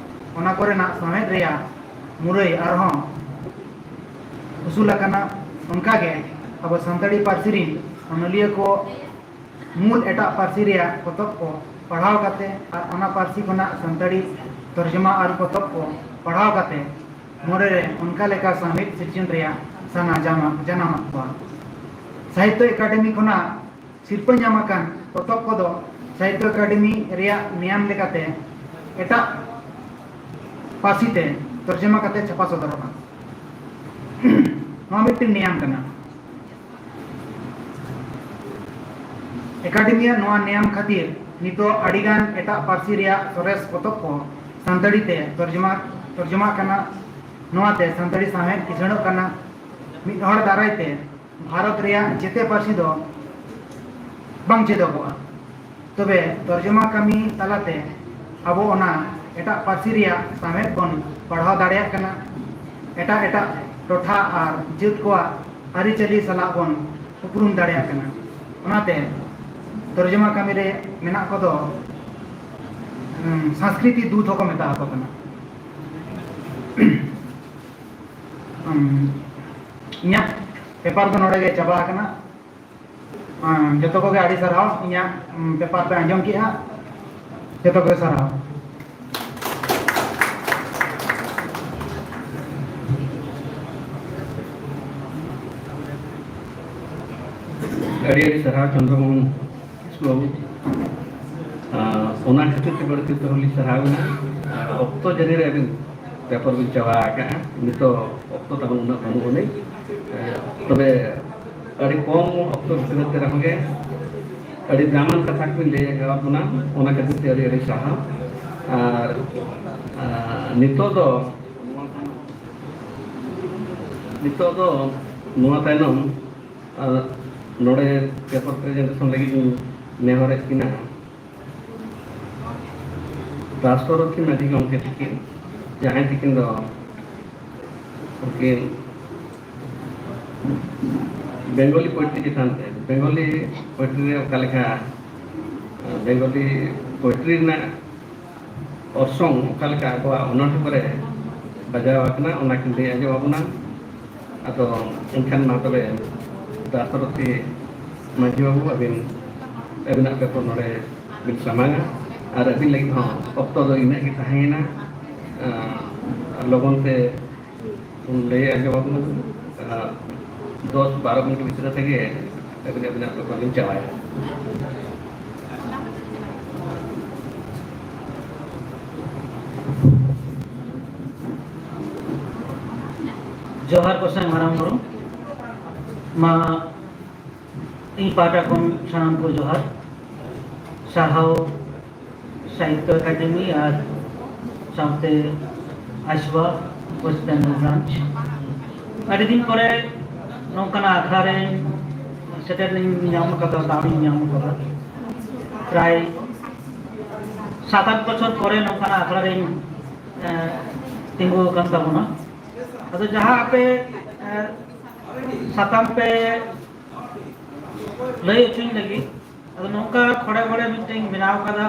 ᱚᱱᱟ ᱠᱚᱨᱮᱱᱟᱜ ᱥᱟᱶᱦᱮᱫ ᱨᱮᱭᱟᱜ ᱢᱩᱨᱟᱹᱭ ᱟᱨᱦᱚᱸ ᱩᱥᱩᱞ ᱟᱠᱟᱱᱟ᱾ ᱚᱱᱠᱟᱜᱮ ᱟᱵᱚ ᱥᱟᱱᱛᱟᱲᱤ ᱯᱟᱹᱨᱥᱤ ᱨᱤᱱ ᱚᱱᱚᱞᱤᱭᱟᱹ ᱠᱚ ᱢᱩᱞ ᱮᱴᱟᱜ ᱯᱟᱹᱨᱥᱤ ᱨᱮᱭᱟᱜ ᱯᱚᱛᱚᱵ ᱠᱚ ᱯᱟᱲᱦᱟᱣ ᱠᱟᱛᱮ ᱟᱨ ᱚᱱᱟ ᱯᱟᱹᱨᱥᱤ ᱠᱷᱚᱱᱟᱜ ᱥᱟᱱᱛᱟᱲᱤ ᱛᱚᱨᱡᱚᱢᱟ ᱟᱨ ᱯᱚᱛᱚᱵ ᱠᱚ ᱯᱟᱲᱦᱟᱣ ᱠᱟᱛᱮ ᱢᱚᱱᱮ ᱨᱮ ᱚᱱᱠᱟ ᱞᱮᱠᱟ ᱥᱟᱶᱦᱮᱫ ᱥᱤᱨᱡᱚᱱ ᱨᱮᱭᱟᱜ ᱥᱟᱱᱟ ᱡᱟᱱᱟᱢ, ᱡᱟᱱᱟᱢᱟᱫ ᱠᱚᱣᱟ᱾ ᱥᱟᱦᱤᱛᱛᱚ ᱮᱠᱟᱰᱮᱢᱤ ᱠᱷᱚᱱᱟᱜ ᱥᱤᱨᱯᱟᱹ ᱧᱟᱢ ᱟᱠᱟᱱ ᱯᱚᱛᱚᱵ ᱠᱚᱫᱚ ᱥᱟᱦᱤᱛᱛᱚ ᱮᱠᱟᱰᱮᱢᱤ ᱨᱮᱭᱟᱜ ᱱᱮᱭᱟᱢ ᱞᱮᱠᱟᱛᱮ ᱮᱴᱟᱜ ᱯᱟᱹᱨᱥᱤ ᱛᱮ ᱛᱚᱨᱡᱚᱢᱟ ᱠᱟᱛᱮ ᱪᱷᱟᱯᱟ ᱥᱚᱫᱚᱨᱚᱜᱼᱟ᱾ ᱱᱚᱣᱟ ᱢᱤᱫᱴᱮᱱ ᱱᱮᱭᱟᱢ ᱠᱟᱱᱟ᱾ ᱮᱠᱟᱰᱮᱢᱤᱭᱟᱜ ᱱᱚᱣᱟ ᱱᱮᱭᱟᱢ ᱠᱷᱟᱹᱛᱤᱨ ᱱᱤᱛᱚᱜ ᱟᱹᱰᱤᱜᱟᱱ ᱮᱴᱟᱜ ᱯᱟᱹᱨᱥᱤ ᱨᱮᱭᱟᱜ ᱥᱚᱨᱮᱥ ᱯᱚᱛᱚᱵ ᱠᱚ ᱥᱟᱱᱛᱟᱲᱤ ᱛᱮ ᱛᱚᱨᱡᱚᱢᱟ, ᱛᱚᱨᱡᱚᱢᱟᱜ ᱠᱟᱱᱟ᱾ ᱱᱚᱣᱟᱛᱮ ᱥᱟᱱᱛᱟᱲᱤ ᱥᱟᱶᱦᱮᱫ ᱠᱤᱥᱟᱹᱬᱚᱜ ᱠᱟᱱᱟ᱾ ᱢᱤᱫ ᱦᱚᱲ ᱫᱟᱨᱟᱭ ᱛᱮ ᱵᱷᱟᱨᱚᱛ ᱨᱮᱭᱟᱜ ᱡᱮᱛᱮ ᱯᱟᱹᱨᱥᱤ ᱫᱚ ᱵᱟᱝ ᱪᱮᱫᱚᱜᱚᱜᱼᱟ᱾ ᱛᱚᱵᱮ ᱛᱚᱨᱡᱚᱢᱟ ᱠᱟᱹᱢᱤ ᱛᱟᱞᱟᱛᱮ ᱟᱵᱚ ᱚᱱᱟ ᱮᱴᱟᱜ ᱯᱟᱹᱨᱥᱤ ᱨᱮᱭᱟᱜ ᱥᱟᱶᱦᱮᱫ ᱵᱚᱱ ᱯᱟᱲᱦᱟᱣ ᱫᱟᱲᱮᱭᱟᱜ ᱠᱟᱱᱟ, ᱮᱴᱟᱜ ᱮᱴᱟᱜ ᱴᱚᱴᱷᱟ ᱟᱨ ᱡᱟᱹᱛ ᱠᱚᱣᱟᱜ ᱟᱹᱨᱤᱪᱟᱹᱞᱤ ᱥᱟᱞᱟᱜ ᱵᱚᱱ ᱩᱯᱨᱩᱢ ᱫᱟᱲᱮᱭᱟᱜ ᱠᱟᱱᱟ᱾ ᱚᱱᱟᱛᱮ ᱛᱚᱨᱡᱚᱢᱟ ᱠᱟᱹᱢᱤ ᱨᱮ ᱢᱮᱱᱟᱜ ᱠᱚᱫᱚ, ᱩᱸ, ᱥᱟᱝᱥᱠᱨᱤᱛᱤ ᱫᱩᱛ ᱦᱚᱸᱠᱚ ᱢᱮᱛᱟ ᱟᱠᱚ ᱠᱟᱱᱟ᱾ ᱩᱸ, ᱤᱧᱟᱹᱜ ᱯᱮᱯᱟᱨ ᱫᱚ ᱱᱚᱰᱮ ᱜᱮ ᱪᱟᱵᱟ ᱟᱠᱟᱱᱟ᱾ ᱩᱸ, ᱡᱚᱛᱚ ᱠᱚᱜᱮ ᱟᱹᱰᱤ ᱥᱟᱨᱦᱟᱣ, ᱤᱧᱟᱹᱜ, ᱩᱸ, ᱯᱮᱯᱟᱨ ᱯᱮ ᱟᱸᱡᱚᱢ ᱠᱮᱜᱼᱟ᱾ ᱡᱚᱛᱚ ᱠᱚᱜᱮ ᱥᱟᱨᱦᱟᱣ᱾ ᱟᱹᱰᱤ ᱟᱹᱰᱤ ᱥᱟᱨᱦᱟᱣ ᱪᱚᱱᱫᱨᱚ ᱢᱳᱦᱚᱱ ᱠᱤᱥᱠᱩ ᱵᱟᱹᱵᱩ᱾ ᱟᱨ ᱚᱱᱟ ᱠᱷᱟᱹᱛᱤᱨ ᱛᱮ ᱵᱟᱹᱲᱛᱤ ᱛᱮᱦᱚᱸ ᱞᱤᱧ ᱥᱟᱨᱦᱟᱣ ᱮᱱᱟ᱾ ᱟᱨ ᱚᱠᱛᱚ ᱡᱟᱹᱨᱤ ᱨᱮ ᱟᱹᱵᱤᱱ ᱯᱮᱯᱟᱨ ᱵᱤᱱ ᱪᱟᱵᱟ ᱟᱠᱟᱫᱼᱟ᱾ ᱱᱤᱛᱚᱜ ᱚᱠᱛᱚ ᱛᱟᱵᱚᱱ ᱩᱱᱟᱹᱜ ᱵᱟᱹᱱᱩᱜ ᱟᱹᱱᱤᱡ᱾ ᱛᱚᱵᱮ ᱟᱹᱰᱤ ᱠᱚᱢ ᱚᱠᱛᱚ ᱵᱷᱤᱛᱨᱤ ᱛᱮ ᱨᱮᱦᱚᱸ ᱜᱮ ᱟᱹᱰᱤ ᱫᱟᱢᱟᱱ ᱠᱟᱛᱷᱟ ᱠᱚᱵᱤᱱ ᱞᱟᱹᱭ ᱟᱠᱟᱫ ᱵᱚᱱᱟ, ᱚᱱᱟ ᱠᱷᱟᱹᱛᱤᱨ ᱛᱮ ᱟᱹᱰᱤ ᱟᱹᱰᱤ ᱥᱟᱨᱦᱟᱣ᱾ ᱟᱨ ᱟᱨ ᱱᱤᱛᱚᱜ ᱫᱚ ᱱᱤᱛᱚᱜ ᱫᱚ ᱱᱚᱣᱟ ᱛᱟᱭᱱᱚᱢ ᱟᱨ ᱱᱚᱰᱮ ᱯᱮᱯᱟᱨ ᱯᱨᱮᱡᱮᱱᱴᱮᱥᱚᱱ ᱞᱟᱹᱜᱤᱫ ᱤᱧ ᱱᱮᱦᱚᱨᱮᱫ ᱠᱤᱱᱟ ᱫᱟᱥᱚᱨᱚᱛᱷᱤ ᱢᱟᱹᱡᱷᱤ ᱜᱚᱢᱠᱮ ᱛᱤᱠᱤᱱ, ᱡᱟᱦᱟᱸᱭ ᱛᱤᱠᱤᱱ ᱫᱚ ᱩᱱᱠᱤᱱ ᱵᱮᱝᱜᱚᱞᱤ ᱯᱳᱭᱮᱴᱨᱤ ᱪᱮᱛᱟᱱ ᱛᱮ, ᱵᱮᱝᱜᱚᱞᱤ ᱯᱳᱭᱮᱴᱨᱤ ᱨᱮ ᱚᱠᱟ ᱞᱮᱠᱟ ᱵᱮᱝᱜᱚᱞᱤ ᱯᱳᱭᱮᱴᱨᱤ ᱨᱮᱱᱟᱜ ᱚᱨᱥᱚᱝ ᱚᱠᱟ ᱞᱮᱠᱟ ᱟᱵᱚᱣᱟᱜ ᱚᱱᱚᱬᱦᱮ ᱠᱚᱨᱮ ᱵᱟᱡᱟᱣ ᱟᱠᱟᱱᱟ, ᱚᱱᱟ ᱠᱤᱱ ᱞᱟᱹᱭ ᱟᱸᱡᱚᱢ ᱟᱵᱚᱱᱟ᱾ ᱟᱫᱚ ᱮᱱᱠᱷᱟᱱ ᱢᱟ ᱛᱚᱵᱮ ᱫᱟᱥᱚᱨᱚᱛᱷᱤ ᱢᱟᱹᱡᱷᱤ ᱵᱟᱹᱵᱩ, ᱟᱹᱵᱤᱱ ᱟᱹᱵᱤᱱᱟᱜ ᱯᱮᱯᱟᱨ ᱱᱚᱰᱮ ᱵᱤᱱ ᱥᱟᱢᱟᱝᱟ᱾ ᱟᱨ ᱟᱹᱵᱤᱱ ᱞᱟᱹᱜᱤᱫ ᱦᱚᱸ ᱚᱠᱛᱚ ᱫᱚ ᱤᱱᱟᱹᱜ ᱜᱮ ᱛᱟᱦᱮᱸᱭᱮᱱᱟ᱾ ᱟᱨ ᱞᱚᱜᱚᱱ ᱛᱮ ᱞᱟᱹᱭ ᱟᱸᱡᱚᱢ ᱟᱵᱚᱱ, ᱟᱨ ᱫᱚᱥ ᱵᱟᱨᱚ ᱢᱤᱱᱤᱴ ᱵᱷᱤᱛᱨᱤ ᱛᱮᱜᱮ ᱟᱹᱵᱤᱱ ᱟᱹᱵᱤᱱᱟᱜ ᱯᱮᱯᱟᱨ ᱵᱤᱱ ᱪᱟᱵᱟᱭᱟ᱾ ᱡᱚᱦᱟᱨ ᱜᱚᱸᱥᱟᱭ ᱢᱟᱨᱟᱝ ᱵᱩᱨᱩ᱾ ᱢᱟ ᱤᱧ ᱯᱟᱦᱴᱟ ᱠᱷᱚᱱ ᱥᱟᱱᱟᱢ ᱠᱚ ᱡᱚᱦᱟᱨ, ᱥᱟᱨᱦᱟᱣ ᱥᱟᱦᱤᱛᱛᱚ ᱮᱠᱟᱰᱮᱢᱤ ᱟᱨ ᱥᱟᱶᱛᱮ ᱟᱥᱵᱟ ᱳᱭᱮᱥᱴ ᱵᱮᱝᱜᱚᱞ ᱵᱨᱟᱧᱪ᱾ ᱟᱹᱰᱤ ᱫᱤᱱ ᱯᱚᱨᱮ ᱱᱚᱝᱠᱟᱱᱟᱜ ᱟᱠᱷᱲᱟ ᱨᱮ ᱥᱮᱴᱮᱨ ᱞᱤᱧ ᱧᱟᱢ ᱟᱠᱟᱫᱟ, ᱫᱟᱣ ᱞᱤᱧ ᱧᱟᱢ ᱟᱠᱟᱫᱟ᱾ ᱯᱨᱟᱭ ᱥᱟᱛ ᱟᱴ ᱵᱚᱪᱷᱚᱨ ᱯᱚᱨᱮ ᱱᱚᱝᱠᱟᱱᱟᱜ ᱟᱠᱷᱲᱟ ᱨᱮᱧ ᱮ, ᱛᱤᱸᱜᱩ ᱟᱠᱟᱱ ᱛᱟᱵᱚᱱᱟ᱾ ᱟᱫᱚ ᱡᱟᱦᱟᱸ ᱟᱯᱮ ᱮ, ᱥᱟᱛᱟᱢ ᱯᱮ ᱞᱟᱹᱭ ᱦᱚᱪᱚᱧ ᱞᱟᱹᱜᱤᱫ, ᱟᱫᱚ ᱱᱚᱝᱠᱟ ᱠᱷᱚᱲᱮ ᱵᱚᱲᱮ ᱢᱤᱫᱴᱮᱱ ᱵᱮᱱᱟᱣ ᱠᱟᱫᱟ,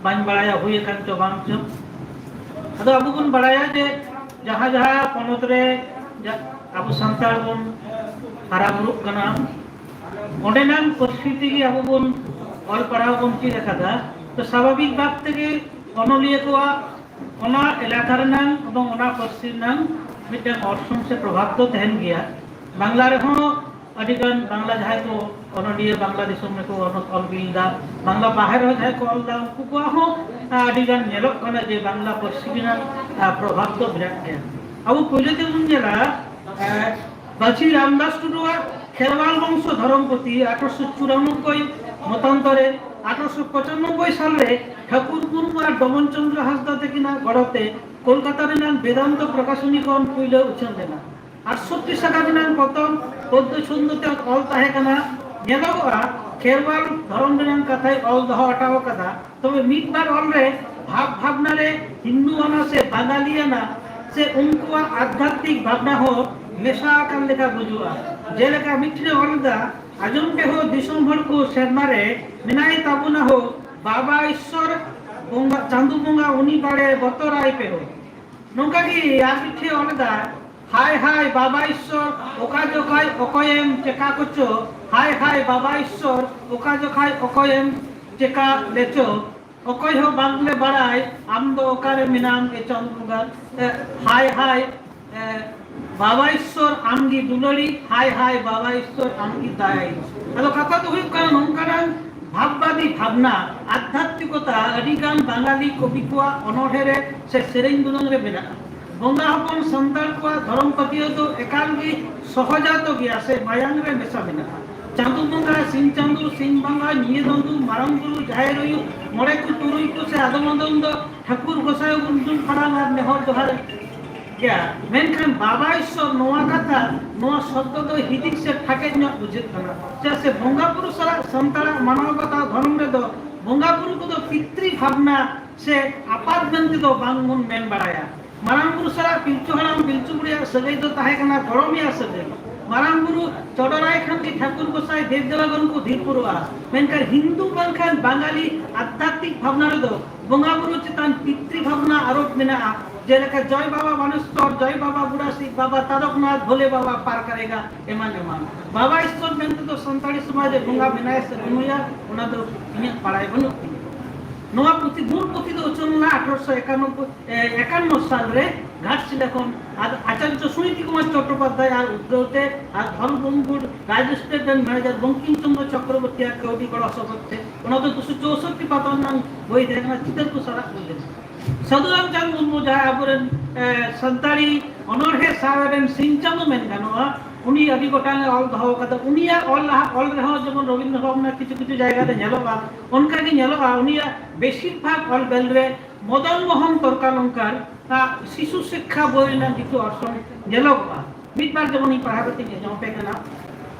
ᱵᱟᱹᱧ ᱵᱟᱲᱟᱭᱟ ᱦᱩᱭ ᱟᱠᱟᱱ ᱪᱚ ᱵᱟᱝ ᱪᱚ᱾ ᱟᱫᱚ ᱟᱵᱚ ᱵᱚᱱ ᱵᱟᱲᱟᱭᱟ ᱡᱮ ᱡᱟᱦᱟᱸ ᱡᱟᱦᱟᱸ ᱯᱚᱱᱚᱛ ᱨᱮ ᱡᱟ-, ᱟᱵᱚ ᱥᱟᱱᱛᱟᱲ ᱵᱚᱱ ᱦᱟᱨᱟ ᱵᱩᱨᱩᱜ ᱠᱟᱱᱟ, ᱚᱸᱰᱮᱱᱟᱝ ᱯᱟᱹᱨᱥᱤ ᱛᱮᱜᱮ ᱟᱵᱚ ᱵᱚᱱ ᱚᱞ ᱯᱟᱲᱦᱟᱣ ᱵᱚᱱ ᱪᱮᱫ ᱟᱠᱟᱫᱟ, ᱛᱚ ᱥᱟᱵᱷᱟᱵᱤᱠ ᱵᱷᱟᱵ ᱛᱮᱜᱮ ᱚᱱᱚᱞᱤᱭᱟᱹ ᱠᱚᱣᱟᱜ ᱚᱱᱟ ᱮᱞᱟᱠᱟ ᱨᱮᱱᱟᱝ ᱮᱵᱚᱝ ᱚᱱᱟ ᱯᱟᱹᱨᱥᱤ ᱨᱮᱱᱟᱝ ᱢᱤᱫᱴᱟᱝ ᱚᱨᱥᱚᱝ ᱥᱮ ᱯᱨᱚᱵᱷᱟᱵᱽ ᱫᱚ ᱛᱟᱦᱮᱱ ᱜᱮᱭᱟ᱾ ᱵᱟᱝᱞᱟ ᱨᱮᱦᱚᱸ ᱟᱹᱰᱤᱜᱟᱱ ᱵᱟᱝᱞᱟ ᱡᱟᱦᱟᱸᱭ ᱠᱚ ᱚᱱᱚᱞᱤᱭᱟᱹ ᱵᱟᱝᱞᱟ ᱫᱤᱥᱚᱢ ᱨᱮᱠᱚ ᱚᱞ ᱚᱞ ᱵᱤᱞ ᱮᱫᱟ, ᱵᱟᱝᱞᱟ ᱵᱟᱦᱮᱨ ᱨᱮᱦᱚᱸ ᱡᱟᱦᱟᱸᱭ ᱠᱚ ᱚᱞ ᱮᱫᱟ, ᱩᱱᱠᱩ ᱠᱚᱣᱟᱜ ᱦᱚᱸ ᱟᱹᱰᱤᱜᱟᱱ ᱧᱮᱞᱚᱜ ᱠᱟᱱᱟ ᱡᱮ ᱵᱟᱝᱞᱟ ᱯᱟᱹᱨᱥᱤ ᱨᱮᱱᱟᱜ ᱯᱨᱚᱵᱷᱟᱵᱽ ᱫᱚ ᱢᱮᱱᱟᱜ ᱜᱮᱭᱟ᱾ ᱟᱵᱚ ᱯᱳᱭᱞᱳ ᱛᱮᱵᱚᱱ ᱧᱮᱞᱟ, ᱵᱟᱹᱡᱷᱤ ᱨᱟᱢᱫᱟᱥ ᱴᱩᱰᱩᱣᱟᱜ ᱠᱷᱮᱨᱣᱟᱞ ᱵᱚᱝᱥᱚ ᱫᱷᱚᱨᱚᱢ ᱯᱩᱛᱷᱤ ᱟᱴᱷᱨᱚᱥᱚ ᱪᱩᱨᱟᱱᱚᱵᱵᱳᱭ ᱢᱚᱛᱟᱱᱛᱚᱨᱮ, ᱟᱴᱷᱨᱚᱥᱚ ᱯᱚᱸᱪᱟᱱᱱᱚᱵᱵᱳᱭ ᱥᱟᱞᱨᱮ ᱴᱷᱟᱹᱠᱩᱨ ᱢᱩᱨᱢᱩ ᱟᱨ ᱰᱚᱢᱚᱱ ᱪᱚᱸᱫᱽᱨᱚ ᱦᱟᱸᱥᱫᱟ ᱛᱟᱹᱠᱤᱱᱟᱜ ᱜᱚᱲᱚᱛᱮ ᱠᱳᱞᱠᱟᱛᱟ ᱨᱮᱱᱟᱜ ᱵᱮᱫᱟᱱᱛᱚ ᱯᱨᱚᱠᱟᱥᱚᱱᱤ ᱠᱷᱚᱱ ᱯᱩᱭᱞᱟᱹ ᱩᱪᱷᱟᱹᱱ ᱞᱮᱱᱟ᱾ ᱟᱴᱥᱚᱴᱴᱤ ᱥᱟᱠᱟᱢ ᱨᱮᱱᱟᱜ ᱯᱚᱛᱚᱵ ᱯᱚᱫᱽᱫᱚ ᱪᱷᱚᱱᱫᱚ ᱛᱮ ᱚᱞ ᱛᱟᱦᱮᱸ ᱠᱟᱱᱟ᱾ ᱧᱮᱞᱚᱜᱚᱜᱼᱟ, ᱠᱷᱮᱨᱣᱟᱞ ᱫᱷᱚᱨᱚᱢ ᱨᱮᱱᱟᱜ ᱠᱟᱛᱷᱟᱭ ᱚᱞ ᱫᱚᱦᱚ ᱦᱚᱴᱚ ᱟᱠᱟᱫᱟ᱾ ᱛᱚᱵᱮ ᱢᱤᱫ ᱵᱟᱨ ᱚᱞ ᱨᱮ ᱵᱷᱟᱵᱽ ᱵᱷᱟᱵᱽᱱᱟ ᱨᱮ ᱦᱤᱱᱫᱩ ᱟᱱᱟ ᱥᱮ ᱵᱟᱝᱜᱟᱞᱤ ᱟᱱᱟ ᱥᱮ ᱩᱱᱠᱩᱣᱟᱜ ᱟᱫᱷᱭᱟᱛᱢᱤᱠ ᱵᱷᱟᱵᱽᱱᱟ ᱦᱚᱸ ᱢᱮᱥᱟ ᱟᱠᱟᱱ ᱞᱮᱠᱟ ᱵᱩᱡᱩᱜᱼᱟ᱾ ᱡᱮᱞᱮᱠᱟ ᱢᱤᱫᱴᱷᱮᱱ ᱚᱞ ᱮᱫᱟ, "ᱟᱸᱡᱚᱢ ᱯᱮ ᱦᱳ ᱫᱤᱥᱚᱢ ᱦᱚᱲ ᱠᱚ, ᱥᱮᱨᱢᱟ ᱨᱮ ᱢᱮᱱᱟᱭ ᱛᱟᱵᱚᱱᱟ ᱦᱳ ᱵᱟᱵᱟ ᱤᱥᱥᱚᱨ, ᱵᱚᱸᱜᱟ, ᱪᱟᱸᱫᱩ ᱵᱚᱸᱜᱟ ᱩᱱᱤ ᱵᱟᱲᱮ ᱵᱚᱛᱚᱨᱟᱭ ᱯᱮ ᱦᱳ᱾" ᱱᱚᱝᱠᱟ ᱜᱮ ᱟᱨ ᱢᱤᱫᱴᱷᱮᱱ ᱚᱞ ᱮᱫᱟ, "ᱦᱟᱭ ᱦᱟᱭ ᱵᱟᱵᱟ ᱤᱥᱥᱚᱨ, ᱚᱠᱟ ᱡᱚᱠᱷᱟᱭ ᱚᱠᱚᱭᱮᱢ ᱪᱮᱠᱟ ᱠᱚᱪᱚ, ᱦᱟᱭ ᱦᱟᱭ ᱵᱟᱵᱟ ᱤᱥᱥᱚᱨ, ᱚᱠᱟ ᱡᱚᱠᱷᱟᱭ ᱚᱠᱚᱭᱮᱢ ᱪᱮᱠᱟ ᱞᱮᱪᱚ, ᱚᱠᱚᱭ ᱦᱚᱸ ᱵᱟᱝᱞᱮ ᱵᱟᱲᱟᱭ, ᱟᱢ ᱫᱚ ᱚᱠᱟᱨᱮ ᱢᱮᱱᱟᱢ ᱮ ᱪᱟᱸᱫ ᱵᱚᱸᱜᱟ?" ᱮ, ᱦᱟᱭ ᱦᱟᱭ, ᱮ, ᱵᱟᱵᱟ ᱤᱥᱥᱚᱨ ᱟᱢᱜᱮ ᱫᱩᱞᱟᱹᱲᱤ, ᱦᱟᱭ ᱦᱟᱭ ᱵᱟᱵᱟ ᱤᱥᱥᱚᱨ ᱟᱢᱜᱮ ᱫᱟᱭᱟᱭᱤᱡ᱾ ᱟᱫᱚ ᱠᱟᱛᱷᱟ ᱫᱚ ᱦᱩᱭᱩᱜ ᱠᱟᱱᱟ, ᱱᱚᱝᱠᱟᱱᱟᱜ ᱵᱷᱟᱵᱽᱵᱟᱫᱤ ᱵᱷᱟᱵᱽᱱᱟ, ᱟᱫᱷᱭᱟᱛᱢᱤᱠᱚᱛᱟ ᱟᱹᱰᱤᱜᱟᱱ ᱵᱟᱝᱜᱟᱞᱤ ᱠᱚᱵᱤ ᱠᱚᱣᱟᱜ ᱚᱱᱚᱬᱦᱮ ᱨᱮ ᱥᱮ ᱥᱮᱨᱮᱧ ᱫᱩᱨᱟᱹᱝ ᱨᱮ ᱢᱮᱱᱟᱜᱼᱟ᱾ ᱵᱚᱸᱜᱟ ᱦᱚᱯᱚᱱ ᱥᱟᱱᱛᱟᱲ ᱠᱚᱣᱟᱜ ᱫᱷᱚᱨᱚᱢ ᱯᱟᱹᱛᱭᱟᱹᱣ ᱫᱚ ᱮᱠᱟᱞ ᱜᱮ ᱥᱚᱦᱚᱡᱟᱛᱚ ᱜᱮᱭᱟ ᱥᱮ ᱢᱟᱭᱟᱝ ᱨᱮ ᱢᱮᱥᱟ ᱢᱮᱱᱟᱜᱼᱟ᱾ ᱪᱟᱸᱫᱚ ᱵᱚᱸᱜᱟ, ᱥᱤᱧ ᱪᱟᱸᱫᱚ, ᱥᱤᱧ ᱵᱚᱸᱜᱟ, ᱧᱤᱭᱟᱹ ᱫᱚᱸᱫᱩ, ᱢᱟᱨᱟᱝ ᱵᱩᱨᱩ, ᱡᱟᱦᱮᱨ ᱟᱭᱳ, ᱢᱚᱬᱮ ᱠᱚ ᱛᱩᱨᱩᱭ ᱠᱚ ᱥᱮ ᱟᱫᱚᱢ ᱟᱫᱚᱢ ᱫᱚ ᱴᱷᱟᱹᱠᱩᱨ ᱜᱚᱸᱥᱟᱭ ᱜᱩᱱ ᱯᱷᱟᱲᱟᱝ ᱟᱨ ᱱᱮᱦᱚᱨ ᱡᱚᱦᱟᱨ ᱜᱮᱭᱟ᱾ ᱢᱮᱱᱠᱷᱟᱱ ᱵᱟᱵᱟ ᱤᱥᱥᱚᱨ ᱱᱚᱣᱟ ᱠᱟᱛᱷᱟ, ᱱᱚᱣᱟ ᱥᱚᱵᱫᱚ ᱫᱚ ᱦᱤᱫᱤᱡ ᱥᱮ ᱴᱷᱟᱠᱮᱡ ᱧᱚᱜ ᱵᱩᱡᱷᱟᱹᱜ ᱠᱟᱱᱟ᱾ ᱪᱮᱫᱟᱜ ᱥᱮ ᱵᱚᱸᱜᱟ ᱵᱩᱨᱩ ᱥᱟᱞᱟᱜ ᱥᱟᱱᱛᱟᱲᱟᱜ ᱢᱟᱱᱟᱣ ᱵᱟᱛᱟᱣ ᱫᱷᱚᱨᱚᱢ ᱨᱮᱫᱚ ᱵᱚᱸᱜᱟ ᱵᱩᱨᱩ ᱠᱚᱫᱚ ᱯᱤᱛᱨᱤ ᱵᱷᱟᱵᱽᱱᱟ ᱥᱮ ᱟᱯᱟᱛ ᱢᱮᱱᱛᱮ ᱫᱚ ᱵᱟᱝ ᱵᱚᱱ ᱢᱮᱱ ᱵᱟᱲᱟᱭᱟ᱾ ᱢᱟᱨᱟᱝ ᱵᱩᱨᱩ ᱥᱟᱞᱟᱜ ᱯᱤᱞᱪᱩ ᱦᱟᱲᱟᱢ ᱯᱤᱞᱪᱩ ᱵᱩᱲᱦᱤᱭᱟᱜ ᱥᱟᱹᱜᱟᱹᱭ ᱫᱚ ᱛᱟᱦᱮᱸ ᱠᱟᱱᱟ ᱜᱚᱲᱚᱢᱮᱭᱟ ᱥᱟᱹᱜᱟᱹᱭ᱾ ᱢᱟᱨᱟᱝ ᱵᱩᱨᱩ ᱪᱚᱰᱚᱨᱟᱭ ᱠᱷᱟᱱ ᱜᱮ ᱴᱷᱟᱹᱠᱩᱨ ᱜᱚᱸᱥᱟᱭ ᱫᱮᱵ ᱫᱮᱵᱟᱜᱚᱱ ᱠᱚ ᱫᱷᱤᱨ ᱯᱩᱨᱟᱹᱜᱼᱟ᱾ ᱢᱮᱱᱠᱷᱟᱱ ᱦᱤᱱᱫᱩ ᱵᱟᱝᱠᱷᱟᱱ ᱵᱟᱝᱜᱟᱞᱤ ᱟᱫᱷᱭᱟᱛᱢᱤᱠ ᱵᱷᱟᱵᱽᱱᱟ ᱨᱮᱫᱚ ᱵᱚᱸᱜᱟ ᱵᱩᱨᱩ ᱪᱮᱛᱟᱱ ᱯᱤᱛᱨᱤ ᱵᱷᱟᱵᱽᱱᱟ ᱟᱨᱳᱯ ᱢᱮᱱᱟᱜᱼᱟ᱾ ᱡᱮᱞᱮᱠᱟ ᱡᱚᱭ ᱵᱟᱵᱟ ᱵᱟᱱᱮᱥᱣᱚᱨ, ᱡᱚᱭ ᱵᱟᱵᱟ ᱵᱩᱲᱟ ᱥᱤᱵ ᱵᱟᱵᱟ ᱛᱟᱨᱚᱠᱱᱟᱛᱷ, ᱵᱷᱳᱞᱮ ᱵᱟᱵᱟ ᱯᱟᱨ ᱠᱟᱨᱮᱜᱟ, ᱮᱢᱟᱱ ᱮᱢᱟᱱ᱾ ᱵᱟᱵᱟ ᱤᱥᱥᱚᱨ ᱢᱮᱱᱛᱮ ᱫᱚ ᱥᱟᱱᱛᱟᱲᱤ ᱥᱚᱢᱟᱡᱽ ᱨᱮ ᱵᱚᱸᱜᱟ ᱢᱮᱱᱟᱭᱟ ᱥᱮ ᱵᱟᱹᱱᱩᱭᱟ, ᱚᱱᱟ ᱫᱚ ᱤᱧᱟᱹᱜ ᱵᱟᱲᱟᱭ ᱵᱟᱹᱱᱩᱜ ᱛᱤᱧᱟ᱾ ᱱᱚᱣᱟ ᱯᱩᱛᱷᱤ, ᱢᱩᱞ ᱯᱩᱛᱷᱤ ᱫᱚ ᱩᱪᱷᱟᱹᱱ ᱞᱮᱱᱟ ᱟᱴᱷᱨᱚᱥᱚ ᱮᱠᱟᱱᱱᱚᱵᱵᱳᱭ, ᱮ, ᱮᱠᱟᱱᱱᱚ ᱥᱟᱞ ᱨᱮ ᱜᱷᱟᱴᱥᱤᱞᱟ ᱠᱷᱚᱱ᱾ ᱟᱨ ᱟᱪᱟᱨᱡᱚ ᱥᱩᱱᱤᱛᱤ ᱠᱩᱢᱟᱨ ᱪᱚᱴᱴᱳᱯᱟᱫᱽᱫᱷᱟᱭ ᱟᱨ ᱩᱫᱽᱜᱟᱹᱣ ᱛᱮ ᱟᱨ ᱫᱷᱚᱞᱵᱷᱩᱢᱜᱩᱲ ᱨᱟᱡᱽ ᱮᱥᱴᱮᱴ ᱨᱮᱱ ᱢᱮᱱᱮᱡᱟᱨ ᱵᱚᱝᱠᱤᱢ ᱪᱚᱸᱫᱽᱨᱚ ᱪᱚᱠᱨᱚᱵᱚᱨᱛᱤᱭᱟᱜ ᱠᱟᱹᱣᱰᱤ ᱜᱚᱲᱚ ᱥᱚᱯᱚᱦᱚᱫ ᱛᱮ ᱚᱱᱟ ᱫᱚ ᱫᱩᱥᱚ ᱪᱳᱥᱚᱴᱴᱤ ᱯᱟᱛᱟ ᱨᱮᱱᱟᱜ ᱵᱳᱭ ᱛᱟᱦᱮᱸ ᱠᱟᱱᱟ, ᱪᱤᱛᱟᱹᱨ ᱠᱚ ᱥᱟᱞᱟᱜ ᱦᱩᱭ ᱞᱮᱱᱟ᱾ ᱥᱟᱹᱫᱷᱩ ᱨᱟᱢᱪᱟᱸᱫᱽ ᱢᱩᱨᱢᱩ, ᱡᱟᱦᱟᱸᱭ ᱟᱵᱚᱨᱮᱱ, ᱮ, ᱥᱟᱱᱛᱟᱲᱤ ᱚᱱᱚᱬᱦᱮ ᱥᱟᱶ ᱨᱮᱱ ᱥᱤᱧ ᱪᱟᱸᱫᱚ ᱢᱮᱱ ᱜᱟᱱᱚᱜᱼᱟ, ᱩᱱᱤ ᱟᱹᱰᱤ ᱜᱚᱴᱟᱝ ᱮ ᱚᱞ ᱫᱚᱦᱚ ᱟᱠᱟᱫᱟ᱾ ᱩᱱᱤᱭᱟᱜ ᱚᱞ ᱞᱟᱦᱟ, ᱚᱞ ᱨᱮᱦᱚᱸ ᱡᱮᱢᱚᱱ ᱨᱚᱵᱤᱱᱫᱨᱚ ᱵᱷᱚᱵᱚᱱ ᱨᱮᱱᱟᱜ ᱠᱤᱪᱷᱩ ᱠᱤᱪᱷᱩ ᱡᱟᱭᱜᱟ ᱨᱮ ᱧᱮᱞᱚᱜᱼᱟ, ᱚᱱᱠᱟ ᱜᱮ ᱧᱮᱞᱚᱜᱼᱟ ᱩᱱᱤᱭᱟᱜ ᱵᱮᱥᱤᱨ ᱵᱷᱟᱜᱽ ᱚᱞ ᱵᱮᱞ ᱨᱮ ᱢᱚᱫᱚᱱ ᱢᱳᱦᱚᱱ ᱛᱚᱨᱠᱟᱞᱚᱝᱠᱟᱨ ᱟᱜ ᱥᱤᱥᱩ ᱥᱤᱠᱠᱷᱟ ᱵᱳᱭ ᱨᱮᱱᱟᱜ ᱠᱤᱪᱷᱩ ᱚᱨᱥᱚᱝ ᱧᱮᱞᱚᱜᱚᱜᱼᱟ᱾ ᱢᱤᱫ ᱵᱟᱨ ᱡᱮᱢᱚᱱ ᱤᱧ ᱯᱟᱲᱦᱟᱣ ᱠᱟᱛᱮ ᱤᱧ ᱟᱸᱡᱚᱢ ᱟᱯᱮ ᱠᱟᱱᱟ᱾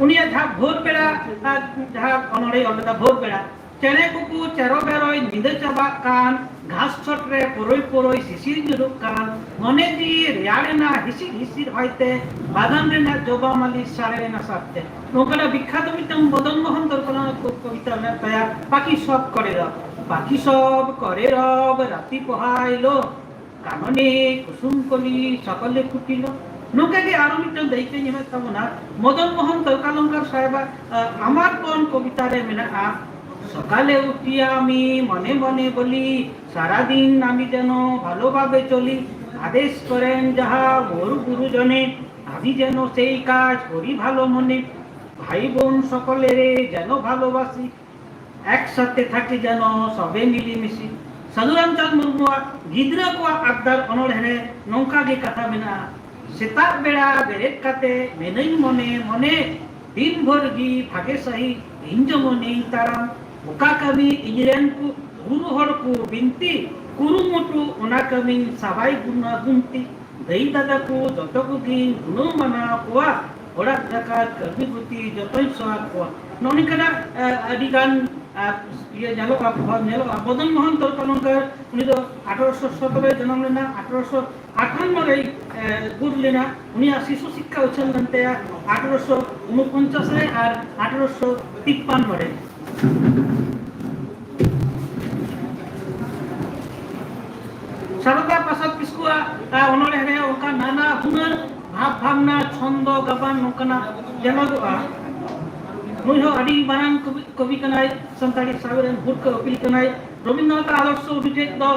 ᱩᱱᱤᱭᱟᱜ ᱡᱟᱦᱟᱸ ᱵᱷᱳᱨ ᱵᱮᱲᱟ, ᱟᱨ ᱡᱟᱦᱟᱸ ᱚᱱᱚᱬᱦᱮ ᱚᱞ ᱞᱮᱫᱟ, ᱵᱷᱳᱨ ᱵᱮᱲᱟ, ᱪᱮᱬᱮ ᱠᱚᱠᱚ ᱪᱮᱨᱚ ᱵᱮᱨᱚᱭ ᱧᱤᱫᱟᱹ ᱪᱟᱵᱟᱜ ᱠᱟᱱ, ᱜᱷᱟᱥ ᱪᱚᱴ ᱨᱮ ᱯᱚᱨᱚᱭ ᱯᱚᱨᱚᱭ ᱥᱤᱥᱤᱨ ᱧᱩᱨᱩᱜ ᱠᱟᱱ, ᱢᱚᱱᱮ ᱡᱤᱣᱤ ᱨᱮᱭᱟᱲ ᱮᱱᱟ ᱦᱤᱥᱤᱫ ᱦᱤᱥᱤᱫ ᱦᱚᱭᱛᱮ, ᱵᱟᱜᱟᱱ ᱨᱮᱱᱟᱜ ᱡᱚᱵᱟ ᱢᱟᱹᱞᱤ ᱥᱟᱨᱮᱲ ᱮᱱᱟ ᱥᱟᱨᱛᱮ᱾ ᱱᱚᱝᱠᱟᱱᱟᱜ ᱵᱤᱠᱠᱷᱟᱛ ᱢᱤᱫᱴᱟᱝ ᱢᱚᱫᱚᱱ ᱢᱳᱦᱚᱱ ᱛᱚᱨᱠᱚᱞᱚᱝᱠᱟᱨ ᱠᱚ-, ᱠᱚᱵᱤᱛᱟ ᱢᱮᱱᱟᱜ ᱛᱟᱭᱟ, ᱯᱟᱠᱷᱤ ᱥᱚᱵ ᱠᱚᱨᱮ ᱨᱚᱵ, ᱯᱟᱠᱷᱤ ᱥᱚᱵ ᱠᱚᱨᱮ ᱨᱚᱵ, ᱨᱟᱛᱤ ᱯᱚᱦᱟ ᱮᱞᱚ, ᱠᱟᱱᱚᱱᱮ ᱠᱩᱥᱩᱢ ᱠᱚᱞᱤ ᱥᱚᱠᱚᱞᱮ ᱯᱷᱩᱴᱤᱞᱚ᱾ ᱱᱚᱝᱠᱟ ᱜᱮ ᱟᱨᱚ ᱢᱤᱫᱴᱟᱝ ᱫᱟᱹᱭᱠᱟᱹ ᱧᱮᱞᱚᱜ ᱛᱟᱵᱚᱱᱟ, ᱢᱚᱫᱚᱱ ᱢᱳᱦᱚᱱ ᱛᱚᱨᱠᱟᱞᱚᱝᱠᱟᱨ ᱥᱟᱦᱮᱵᱟᱜ, ᱟ, ᱟᱢᱟᱨ ᱯᱚᱱ ᱠᱚᱵᱤᱛᱟ ᱨᱮ ᱢᱮᱱᱟᱜᱼᱟ, ᱥᱚᱠᱟᱞᱮ ᱩᱴᱷᱤ আমি মনে মনে বলি, সারাদিন আমি যেন ভালোভাবে চলি, আদেশ করেন যাহা মোর গুরুজনে, আমি যেন সেই কাজ করি ভালো মনে, ভাই বোন সকলেরে যেন ভালোবাসি, একসাথে থাকি যেন সবে মিলেমিশে। ᱥᱟᱹᱫᱷᱩ ᱨᱟᱢᱪᱟᱸᱫᱽ ᱢᱩᱨᱢᱩᱣᱟᱜ ᱜᱤᱫᱽᱨᱟᱹ ᱠᱚᱣᱟᱜ ᱟᱵᱫᱟᱨ ᱚᱱᱚᱬᱦᱮ ᱨᱮ ᱱᱚᱝᱠᱟ ᱜᱮ ᱠᱟᱛᱷᱟ ᱢᱮᱱᱟᱜᱼᱟ, ᱥᱮᱛᱟᱜ ᱵᱮᱲᱟ ᱵᱮᱨᱮᱫ ᱠᱟᱛᱮ ᱢᱮᱱᱟᱹᱧ ᱢᱚᱱᱮ ᱢᱚᱱᱮ, ᱫᱤᱱ ᱵᱷᱳᱨ ᱜᱮ ᱵᱷᱟᱜᱮ ᱥᱟᱹᱦᱤᱡ ᱤᱧ ᱡᱮᱢᱚᱱᱤᱧ ᱛᱟᱲᱟᱢ, ᱚᱠᱟ ᱠᱟᱹᱢᱤ ᱤᱧ ᱨᱮᱱ ᱠᱚ ᱜᱩᱨᱩ ᱦᱚᱲ ᱠᱚ ᱵᱤᱱᱛᱤ, ᱠᱩᱨᱩᱢᱩᱴᱩ ᱚᱱᱟ ᱠᱟᱹᱢᱤᱧ ᱥᱟᱵᱟᱭ ᱜᱩᱱᱟ ᱜᱩᱱᱛᱤ᱾ ᱫᱟᱹᱭ ᱫᱟᱫᱟ ᱠᱚ ᱡᱚᱛᱚ ᱠᱚᱜᱮᱧ ᱜᱩᱱᱟᱹᱣ ᱢᱟᱱᱟᱣ ᱠᱚᱣᱟ, ᱚᱲᱟᱜ ᱡᱟᱠᱟᱛ ᱠᱟᱹᱢᱤ ᱜᱩᱛᱤ ᱡᱚᱛᱚᱧ ᱥᱚᱦᱟᱜ ᱠᱚᱣᱟ᱾ ᱱᱚᱜᱼᱚ ᱱᱚᱝᱠᱟᱱᱟᱜ, ᱮ, ᱟᱹᱰᱤ ᱜᱟᱱ, ᱮ, ᱤᱭᱟᱹ ᱧᱮᱞᱚᱜᱼᱟ, ᱯᱨᱚᱵᱷᱟᱵᱽ ᱧᱮᱞᱚᱜᱼᱟ᱾ ᱢᱚᱫᱚᱱ ᱢᱳᱦᱚᱱ ᱛᱚᱨᱠᱟᱞᱚᱝᱠᱟᱨ, ᱩᱱᱤ ᱫᱚ ᱟᱴᱷᱨᱚᱥᱚ ᱥᱚᱛᱨᱚ ᱨᱮ ᱡᱚᱱᱚᱢ ᱞᱮᱱᱟ, ᱟᱴᱷᱨᱚᱥᱚ ᱟᱴᱷᱟᱱᱱᱚ ᱨᱮᱭ, ᱮ, ᱜᱩᱨ ᱞᱮᱱᱟ᱾ ᱩᱱᱤᱭᱟᱜ ᱥᱤᱥᱩ ᱥᱤᱠᱠᱷᱟ ᱩᱪᱷᱟᱹᱱ ᱞᱮᱱ ᱛᱟᱭᱟ ᱟᱴᱷᱨᱚᱥᱚ ᱩᱱᱩᱯᱚᱧᱪᱟᱥ ᱨᱮ ᱟᱨ ᱟᱴᱷᱨᱚᱥᱚ ᱛᱤᱯᱯᱟᱱᱱᱚ ᱨᱮ᱾ ᱥᱟᱨᱚᱫᱟ ᱯᱨᱚᱥᱟᱫᱽ ᱠᱤᱥᱠᱩᱣᱟᱜ, ᱟ, ᱚᱱᱚᱬᱦᱮ ᱨᱮ ᱚᱱᱠᱟ ᱱᱟᱱᱟ ᱦᱩᱱᱟᱹᱨ ᱵᱷᱟᱵᱽ ᱵᱷᱟᱵᱽᱱᱟ, ᱪᱷᱚᱱᱫᱚ, ᱜᱟᱵᱟᱱ ᱱᱚᱝᱠᱟᱱᱟᱜ ᱧᱮᱞᱚᱜᱚᱜᱼᱟ᱾ ᱱᱩᱭ ᱦᱚᱸ ᱟᱹᱰᱤ ᱢᱟᱨᱟᱝ ᱠᱚᱵᱤ, ᱠᱚᱵᱤ ᱠᱟᱱᱟᱭ, ᱥᱟᱱᱛᱟᱲᱤ ᱥᱟᱶᱦᱮᱫ ᱨᱮᱱ ᱵᱷᱩᱨᱠᱟᱹ ᱩᱯᱤᱞ ᱠᱟᱱᱟᱭ᱾ ᱨᱚᱵᱤᱱᱫᱨᱚᱱᱟᱛᱷ ᱟᱫᱚᱨᱥᱚ ᱩᱱᱤ ᱴᱷᱮᱡ ᱫᱚ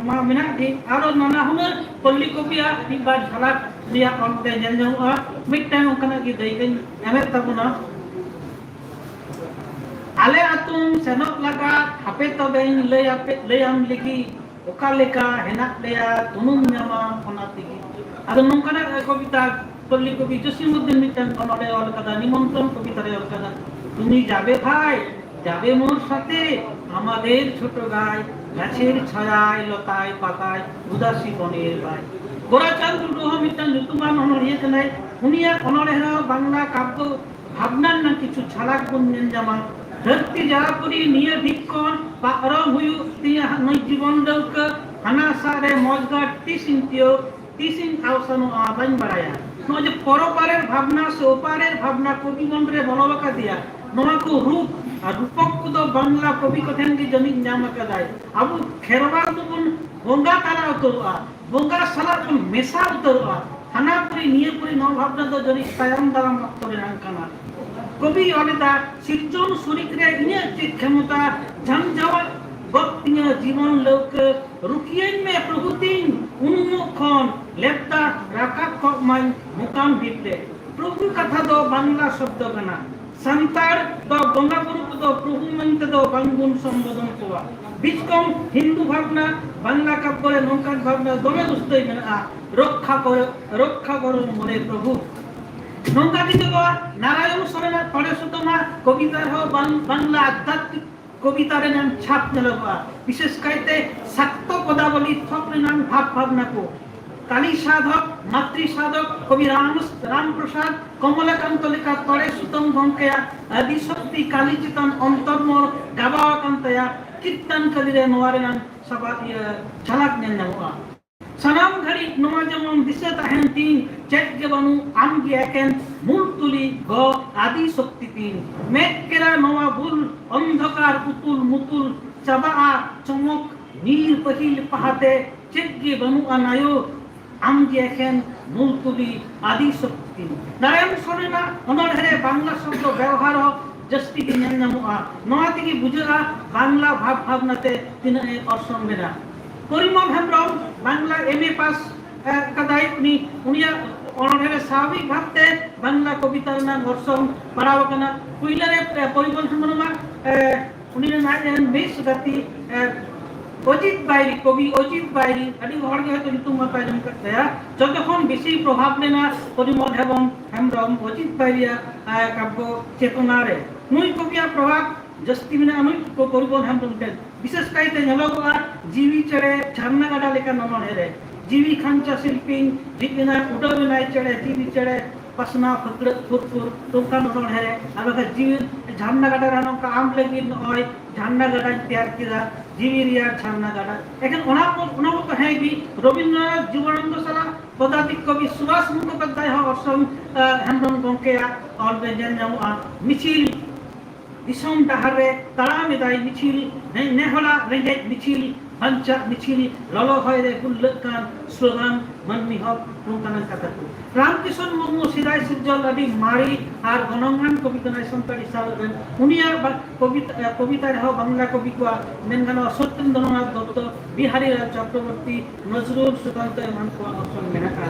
ᱢᱟ ᱢᱮᱱᱟᱜ ᱜᱮ, ᱟᱨᱚ ᱱᱟᱱᱟ ᱦᱩᱱᱟᱹᱨ ᱯᱚᱞᱞᱤ ᱠᱚᱵᱤᱭᱟᱜ ᱢᱤᱫ ᱵᱟᱨ ᱡᱷᱟᱞᱟᱠ ᱨᱮᱭᱟᱜ ᱚᱱᱛᱮ ᱧᱮᱞ ᱧᱟᱢᱚᱜᱼᱟ᱾ ᱢᱤᱫᱴᱟᱝ ᱚᱱᱠᱟᱱᱟᱜ ᱜᱮ ᱫᱟᱹᱭᱠᱟᱹᱧ ᱮᱢᱮᱫ ᱛᱟᱵᱚᱱᱟ᱾ ᱟᱞᱮ ᱟᱹᱛᱩᱢ ᱥᱮᱱᱚᱜ ᱞᱟᱜᱟᱫ, ᱦᱟᱯᱮ ᱛᱚᱵᱮᱧ ᱞᱟᱹᱭ ᱟᱯᱮ, ᱞᱟᱹᱭᱟᱢ ᱞᱮᱜᱮ, ᱚᱠᱟ ᱞᱮᱠᱟ ᱦᱮᱱᱟᱜ ᱞᱮᱭᱟ ᱛᱩᱱᱩᱢ ᱧᱟᱢᱟᱢ ᱚᱱᱟ ᱛᱮᱜᱮ᱾ ᱟᱫᱚ ᱱᱚᱝᱠᱟᱱᱟᱜ ᱠᱚᱵᱤᱛᱟ ᱯᱚᱞᱞᱤ ᱠᱚᱵᱤ ᱡᱚᱥᱤᱢᱩᱫᱽᱫᱤᱱ ᱢᱤᱫᱴᱟᱝ ᱚᱱᱚᱬᱦᱮ ᱚᱞ ᱠᱟᱫᱟ, ᱱᱤᱢᱚᱱᱛᱨᱚᱱ ᱠᱚᱵᱤᱛᱟ ᱨᱮ ᱚᱞ ᱠᱟᱫᱟ, "তুমি যাবে ভাই, যাবে মোর সাথে, আমাদের ছোট গাঁয়ে, গাছের ছায়ায় লতায় পাতায় উদাসী বনের বাই।" ᱜᱳᱨᱟᱪᱟᱸᱫᱽ ᱴᱩᱰᱩ ᱦᱚᱸ ᱢᱤᱫᱴᱟᱝ ᱧᱩᱛᱩᱢᱟᱱ ᱚᱱᱚᱬᱦᱤᱭᱟᱹ ᱠᱟᱱᱟᱭ᱾ ᱩᱱᱤᱭᱟᱜ ᱚᱱᱚᱬᱦᱮ ᱨᱮᱦᱚᱸ ᱵᱟᱝᱞᱟ ᱠᱟᱵᱽᱭᱚ ᱵᱷᱟᱵᱽᱱᱟ ᱨᱮᱱᱟᱜ ᱠᱤᱪᱷᱩ ᱡᱷᱟᱞᱟᱠ ᱵᱚᱱ ᱧᱮᱞ ᱧᱟᱢᱟ᱾ ᱫᱷᱟᱹᱨᱛᱤ ᱡᱟᱞᱟᱯᱩᱨᱤ ᱱᱤᱭᱟᱹ ᱫᱤᱠ ᱠᱷᱚᱱ ᱯᱟᱨᱚᱢ ᱦᱩᱭᱩᱜ ᱛᱤᱧᱟᱹ ᱱᱩᱭ ᱡᱤᱵᱚᱱ ᱞᱟᱹᱣᱠᱟᱹ, ᱦᱟᱱᱟ ᱥᱟᱦ ᱨᱮ ᱢᱚᱡᱽ ᱜᱟᱲ ᱛᱤᱥᱤᱧ ᱛᱤᱭᱳᱜ, ᱛᱤᱥᱤᱧ ᱟᱣᱥᱟᱱᱚᱜᱼᱟ ᱵᱟᱹᱧ ᱵᱟᱲᱟᱭᱟ᱾ ᱱᱚᱜᱼᱚᱭ ᱡᱮ ᱯᱚᱨᱚᱯᱟᱨᱮᱨ ᱵᱷᱟᱵᱽᱱᱟ ᱥᱮ ᱚᱯᱟᱨᱮᱨ ᱵᱷᱟᱵᱽᱱᱟ ᱠᱚᱵᱤ ᱢᱚᱱ ᱨᱮ ᱵᱚᱞᱚ ᱟᱠᱟᱫᱮᱭᱟ, ᱱᱚᱣᱟ ᱠᱚ ᱨᱩᱯ ᱟᱨ ᱨᱩᱯᱚᱠ ᱠᱚᱫᱚ ᱵᱟᱝᱞᱟ ᱠᱚᱵᱤ ᱠᱚᱴᱷᱮᱱ ᱜᱮ ᱡᱟᱹᱱᱤᱡ ᱧᱟᱢ ᱟᱠᱟᱫᱟᱭ᱾ ᱟᱵᱚ ᱠᱷᱮᱨᱣᱟᱞ ᱫᱚᱵᱚᱱ ᱵᱚᱸᱜᱟ ᱛᱟᱞᱟ ᱩᱛᱟᱹᱨᱚᱜᱼᱟ, ᱵᱚᱸᱜᱟ ᱥᱟᱞᱟᱜ ᱵᱚᱱ ᱢᱮᱥᱟ ᱩᱛᱟᱹᱨᱚᱜᱼᱟ᱾ ᱦᱟᱱᱟ ᱯᱩᱨᱤ ᱱᱤᱭᱟᱹ ᱯᱩᱨᱤ ᱱᱚᱣᱟ ᱵᱷᱟᱵᱽᱱᱟ ᱫᱚ ᱡᱟᱹᱱᱤᱡ ᱛᱟᱭᱚᱢ ᱫᱟᱨᱟᱢ ᱚᱠᱛᱚ ᱨᱮᱱᱟᱜ ᱠᱟᱱᱟ᱾ ᱠᱚᱵᱤ ᱚᱞ ᱮᱫᱟ, ᱥᱤᱨᱡᱚᱱ ᱥᱚᱨᱤᱠ ᱨᱮ ᱤᱧᱟᱹᱜ ᱪᱮᱫ ᱠᱷᱮᱢᱚᱛᱟ, ᱡᱷᱟᱢᱡᱷᱟᱣᱟᱜ ᱜᱚᱫ ᱛᱤᱧᱟᱹ ᱡᱤᱵᱚᱱ ᱞᱟᱹᱣᱠᱟᱹ, ᱨᱩᱠᱷᱤᱭᱟᱹᱧ ᱢᱮ ᱯᱨᱚᱵᱷᱩ ᱛᱤᱧ ᱩᱱᱩᱢᱚᱜ ᱠᱷᱚᱱ, ᱞᱮᱵᱫᱟ ᱨᱟᱠᱟᱵ ᱠᱚᱜ ᱢᱟᱧ ᱢᱚᱠᱟᱢ ᱵᱷᱤᱛ ᱨᱮ᱾ ᱯᱨᱚᱵᱷᱩ ᱠᱟᱛᱷᱟ ᱫᱚ ᱵᱟᱝᱞᱟ ᱥᱚᱵᱫᱚ ᱠᱟᱱᱟ᱾ ᱥᱟᱱᱛᱟᱲ ᱫᱚ ᱵᱚᱸᱜᱟ ᱵᱩᱨᱩ ᱠᱚᱫᱚ ᱯᱨᱚᱵᱷᱩ ᱢᱮᱱᱛᱮ ᱫᱚ ᱵᱟᱝᱵᱚᱱ ᱥᱚᱢᱵᱳᱫᱷᱚᱱ ᱠᱚᱣᱟ᱾ ᱵᱤᱪᱠᱚᱢ ᱦᱤᱱᱫᱩ ᱵᱷᱟᱵᱽᱱᱟ, ᱵᱟᱝᱞᱟ ᱠᱟᱵᱽᱭᱚ ᱨᱮ ᱱᱚᱝᱠᱟᱱ ᱵᱷᱟᱵᱽᱱᱟ ᱫᱚᱢᱮ ᱩᱥᱛᱟᱹᱭ ᱢᱮᱱᱟᱜᱼᱟ, "ᱨᱚᱠᱠᱷᱟ ᱠᱚᱨᱚ, ᱨᱚᱠᱠᱷᱟ ᱠᱚᱨᱚ ᱢᱚᱨᱮ ᱯᱨᱚᱵᱷᱩ᱾" ᱱᱚᱝᱠᱟ ᱜᱮ ᱡᱚᱫᱤ ᱱᱟᱨᱟᱭᱚᱱ ᱥᱚᱨᱮᱱᱟᱜ ᱛᱚᱲᱮ ᱥᱩᱛᱟᱹᱢᱟᱜ ᱠᱚᱵᱤᱛᱟ ᱨᱮᱦᱚᱸ ᱵᱟᱝ-, ᱵᱟᱝᱞᱟ ᱟᱫᱷᱭᱟᱛᱢᱤᱠ ᱠᱚᱵᱤᱛᱟ ᱨᱮᱱᱟᱜ ᱪᱷᱟᱯ ᱧᱮᱞᱚᱜᱚᱜᱼᱟ, ᱵᱤᱥᱮᱥ ᱠᱟᱭᱛᱮ ᱥᱟᱠᱛᱚ ᱯᱚᱫᱟᱵᱚᱞᱤ ᱛᱷᱚᱠ ᱨᱮᱱᱟᱜ ᱵᱷᱟᱵᱽ ᱵᱷᱟᱵᱽᱱᱟ ᱠᱚ᱾ ᱠᱟᱞᱤ ᱥᱟᱫᱷᱚᱠ, ᱢᱟᱛᱨᱤ ᱥᱟᱫᱷᱚᱠ, ᱠᱚᱵᱤ ᱨᱟᱢ, ᱨᱟᱢ ᱯᱨᱚᱥᱟᱫᱽ ᱠᱚᱢᱚᱞᱟᱠᱟᱱᱛᱚ ᱞᱮᱠᱟ ᱛᱚᱲᱮ ᱥᱩᱛᱟᱹᱢ ᱜᱚᱢᱠᱮᱭᱟᱜ ᱟᱹᱫᱤ ᱥᱚᱠᱛᱤ ᱠᱟᱞᱤ ᱪᱮᱛᱟᱱ ᱚᱱᱛᱚᱨᱢᱚᱱ ᱜᱟᱵᱟᱣ ᱟᱠᱟᱱ ᱛᱟᱭᱟ᱾ ᱠᱤᱨᱛᱟᱱ ᱠᱟᱞᱤ ᱨᱮ ᱱᱚᱣᱟ ᱨᱮᱱᱟᱜ ᱥᱟᱵᱟᱫ, ᱤᱭᱟᱹ, ᱡᱷᱟᱞᱟᱠ ᱧᱮᱞ ᱧᱟᱢᱚᱜᱼᱟ᱾ ᱥᱟᱱᱟᱢ ᱜᱷᱟᱹᱲᱤᱡ ᱱᱚᱣᱟ ᱡᱮᱢᱚᱱ ᱫᱤᱥᱟᱹ ᱛᱟᱦᱮᱱ ᱛᱤᱧ, ᱪᱮᱫ ᱜᱮ ᱵᱟᱹᱱᱩᱜ ᱟᱢ ᱜᱮ ᱮᱠᱮᱱ ᱢᱩᱞ ᱛᱩᱞᱤ ᱜᱚ ᱟᱫᱤ ᱥᱚᱠᱛᱤ ᱛᱤᱧ᱾ ᱢᱮᱫ ᱠᱮᱨᱟ ᱱᱚᱣᱟ ᱵᱩᱞ ᱚᱱᱫᱷᱚᱠᱟᱨ ᱩᱛᱩᱞ ᱢᱩᱛᱩᱞ ᱪᱟᱵᱟᱜᱼᱟ ᱪᱚᱢᱚᱠ ᱧᱤᱨ ᱯᱟᱹᱦᱤᱞ ᱯᱟᱦᱟᱛᱮ, ᱪᱮᱫ ᱜᱮ ᱵᱟᱹᱱᱩᱜᱼᱟ ᱱᱟᱭᱳ ᱟᱢ ᱜᱮ ᱮᱠᱮᱱ ᱢᱩᱞ ᱛᱩᱞᱤ ᱟᱫᱤ ᱥᱚᱠᱛᱤ ᱛᱤᱧ᱾ ᱱᱟᱨᱟᱭᱚᱱ ᱥᱚᱨᱮᱱᱟᱜ ᱚᱱᱚᱬᱦᱮ ᱨᱮ ᱵᱟᱝᱞᱟ ᱥᱚᱵᱫᱚ ᱵᱮᱣᱦᱟᱨ ᱦᱚᱸ ᱡᱟᱹᱥᱛᱤ ᱜᱮ ᱧᱮᱞ ᱧᱟᱢᱚᱜᱼᱟ᱾ ᱱᱚᱣᱟ ᱛᱮᱜᱮ ᱵᱩᱡᱷᱟᱹᱜᱼᱟ ᱵᱟᱝᱞᱟ ᱵᱷᱟᱵᱽ ᱵᱷᱟᱵᱽᱱᱟ ᱛᱮ ᱛᱤᱱᱟᱹᱜ ᱮ ᱚᱨᱥᱚᱝ ᱞᱮᱱᱟ᱾ ᱯᱚᱨᱤᱢᱚᱞ ᱦᱮᱢᱵᱨᱚᱢ ᱵᱟᱝᱞᱟ ᱮᱢ ᱮ ᱯᱟᱥ ᱟᱠᱟᱫᱟᱭ᱾ ᱩᱱᱤ, ᱩᱱᱤᱭᱟᱜ ᱚᱱᱚᱬᱦᱮ ᱨᱮ ᱥᱟᱵᱷᱟᱵᱤᱠ ᱵᱷᱟᱵᱽᱛᱮ ᱵᱟᱝᱞᱟ ᱠᱚᱵᱤᱛᱟ ᱨᱮᱱᱟᱜ ᱚᱨᱥᱚᱝ ᱯᱟᱲᱟᱣ ᱟᱠᱟᱱᱟ᱾ ᱯᱩᱭᱞᱟᱹ ᱨᱮ ᱯᱚᱨᱤᱢᱚᱞ ᱦᱮᱢᱵᱨᱚᱢᱟᱜ ᱩᱱᱤ ᱨᱮᱱ ᱟᱡ ᱨᱮᱱ ᱢᱤᱥ ᱜᱟᱛᱮ ᱚᱡᱤᱛ ᱵᱟᱭᱨᱤ, ᱠᱚᱵᱤ ᱚᱡᱤᱛ ᱵᱟᱭᱨᱤ, ᱟᱹᱰᱤ ᱦᱚᱲ ᱜᱮ ᱦᱚᱭᱛᱳ ᱧᱩᱛᱩᱢ ᱵᱟᱯᱮ ᱟᱸᱡᱚᱢ ᱠᱟᱫ ᱛᱟᱭᱟ᱾ ᱡᱚᱛᱚ ᱠᱷᱚᱱ ᱵᱮᱥᱤ ᱯᱨᱚᱵᱷᱟᱵᱽ ᱞᱮᱱᱟ ᱯᱚᱨᱤᱢᱚᱞ ᱦᱮᱢᱵᱨᱚᱢ, ᱦᱮᱢᱵᱨᱚᱢ ᱚᱡᱤᱛ ᱵᱟᱭᱨᱤᱭᱟᱜ ᱠᱟᱵᱽᱵᱚ ᱪᱮᱛᱚᱱᱟ ᱨᱮ᱾ ᱱᱩᱭ ᱠᱚᱵᱤᱭᱟᱜ ᱯᱨᱚᱵᱷᱟᱵᱽ ᱡᱟᱹᱥᱛᱤ ᱢᱮᱱᱟᱜᱼᱟ ᱱᱩᱭ ᱯᱚᱨᱤᱢᱚᱞ ᱦᱮᱢᱵᱨᱚᱢ ᱴᱷᱮᱱ᱾ ᱵᱤᱥᱮᱥ ᱠᱟᱭᱛᱮ ᱧᱮᱞᱚᱜᱚᱜᱼᱟ ᱡᱤᱣᱤ ᱪᱮᱬᱮ ᱡᱷᱟᱨᱱᱟ ᱜᱟᱰᱟ ᱞᱮᱠᱟᱱ ᱚᱱᱚᱬᱦᱮ ᱨᱮ᱾ ᱡᱤᱣᱤ ᱠᱷᱟᱧᱪᱟ ᱥᱤᱞᱯᱤᱧ ᱡᱷᱤᱡ ᱮᱱᱟ, ᱩᱰᱟᱹᱣ ᱮᱱᱟᱭ ᱪᱮᱬᱮ, ᱡᱤᱣᱤ ᱪᱮᱬᱮ ᱯᱟᱥᱱᱟᱣ ᱯᱷᱟᱹᱠᱲᱟᱹᱜ ᱯᱷᱩᱨᱯᱷᱩᱨ, ᱱᱚᱝᱠᱟᱱ ᱚᱱᱚᱬᱦᱮ ᱨᱮ᱾ ᱟᱨ ᱵᱟᱠᱷᱟᱡ ᱡᱤᱣᱤ ᱡᱷᱟᱨᱱᱟ ᱜᱟᱰᱟ ᱨᱮ ᱱᱚᱝᱠᱟ ᱟᱢ ᱞᱟᱹᱜᱤᱫ ᱱᱚᱜᱼᱚᱭ ᱡᱷᱟᱨᱱᱟ ᱜᱟᱰᱟᱧ ᱛᱮᱭᱟᱨ ᱠᱮᱫᱟ, ᱡᱤᱣᱤ ᱨᱮᱭᱟᱲ ᱡᱷᱟᱨᱱᱟ ᱜᱟᱰᱟ᱾ ᱮᱠᱷᱟᱱ ᱚᱱᱟ ᱠᱚ, ᱚᱱᱟ ᱠᱚ ᱦᱮᱸ ᱜᱮ ᱨᱚᱵᱤᱱᱫᱨᱚᱱᱟᱛᱷ ᱡᱤᱵᱚᱱᱟᱱᱚᱱᱫᱚ ᱥᱟᱞᱟᱜ ᱯᱚᱫᱟᱛᱤᱠ ᱠᱚᱵᱤ ᱥᱩᱵᱷᱟᱥ ᱢᱩᱠᱷᱳᱯᱟᱫᱽᱫᱷᱟᱭ ᱦᱚᱸ ᱚᱨᱥᱚᱝ ᱦᱮᱢᱵᱨᱚᱢ ᱜᱚᱢᱠᱮᱭᱟᱜ ᱚᱞ ᱨᱮ ᱧᱮᱞ ᱧᱟᱢᱚᱜᱼᱟ᱾ ᱢᱤᱪᱷᱤᱞ ᱫᱤᱥᱚᱢ ᱰᱟᱦᱟᱨ ᱨᱮ ᱛᱟᱲᱟᱢ ᱮᱫᱟᱭ ᱢᱤᱪᱷᱤᱞ, ᱱᱮ-, ᱱᱮᱦᱚᱲᱟᱜ ᱨᱮᱸᱜᱮᱡ ᱢᱤᱪᱷᱤᱞ, ᱵᱟᱧᱪᱟᱜ ᱢᱤᱪᱷᱤᱞ, ᱞᱚᱞᱚ ᱦᱚᱭ ᱨᱮ ᱦᱩᱞᱞᱟᱹᱜ ᱠᱟᱱ ᱥᱞᱳᱜᱟᱱ ᱢᱟᱹᱱᱢᱤ ᱦᱚᱠ, ᱱᱚᱝᱠᱟᱱᱟᱜ ᱠᱟᱛᱷᱟ ᱠᱚ᱾ ᱨᱟᱢᱠᱤᱥᱚᱱ ᱢᱩᱨᱢᱩ ᱥᱮᱫᱟᱭ ᱥᱤᱨᱡᱚᱱ ᱟᱹᱰᱤ ᱢᱟᱨᱮ ᱟᱨ ᱜᱚᱱᱚᱝᱟᱱ ᱠᱚᱵᱤ ᱠᱟᱱᱟᱭ ᱥᱟᱱᱛᱟᱲᱤ ᱥᱟᱶᱦᱮᱫ ᱨᱮᱱ᱾ ᱩᱱᱤᱭᱟᱜ ᱵᱟ-, ᱠᱚᱵᱤᱛᱟ, ᱠᱚᱵᱤᱛᱟ ᱨᱮᱦᱚᱸ ᱵᱟᱝᱞᱟ ᱠᱚᱵᱤ ᱠᱚᱣᱟᱜ ᱢᱮᱱ ᱜᱟᱱᱚᱜᱼᱟ, ᱥᱚᱛᱭᱮᱱᱫᱨᱚ ᱱᱟᱛᱷ ᱫᱚᱛᱛᱚ, ᱵᱤᱦᱟᱨᱤ ᱞᱟᱞ ᱪᱚᱠᱨᱚᱵᱚᱨᱛᱤ, ᱱᱚᱡᱨᱩᱞ ᱥᱩᱠᱟᱱᱛᱚ ᱮᱢᱟᱱ ᱠᱚᱣᱟᱜ ᱚᱨᱥᱚᱝ ᱢᱮᱱᱟᱜᱼᱟ᱾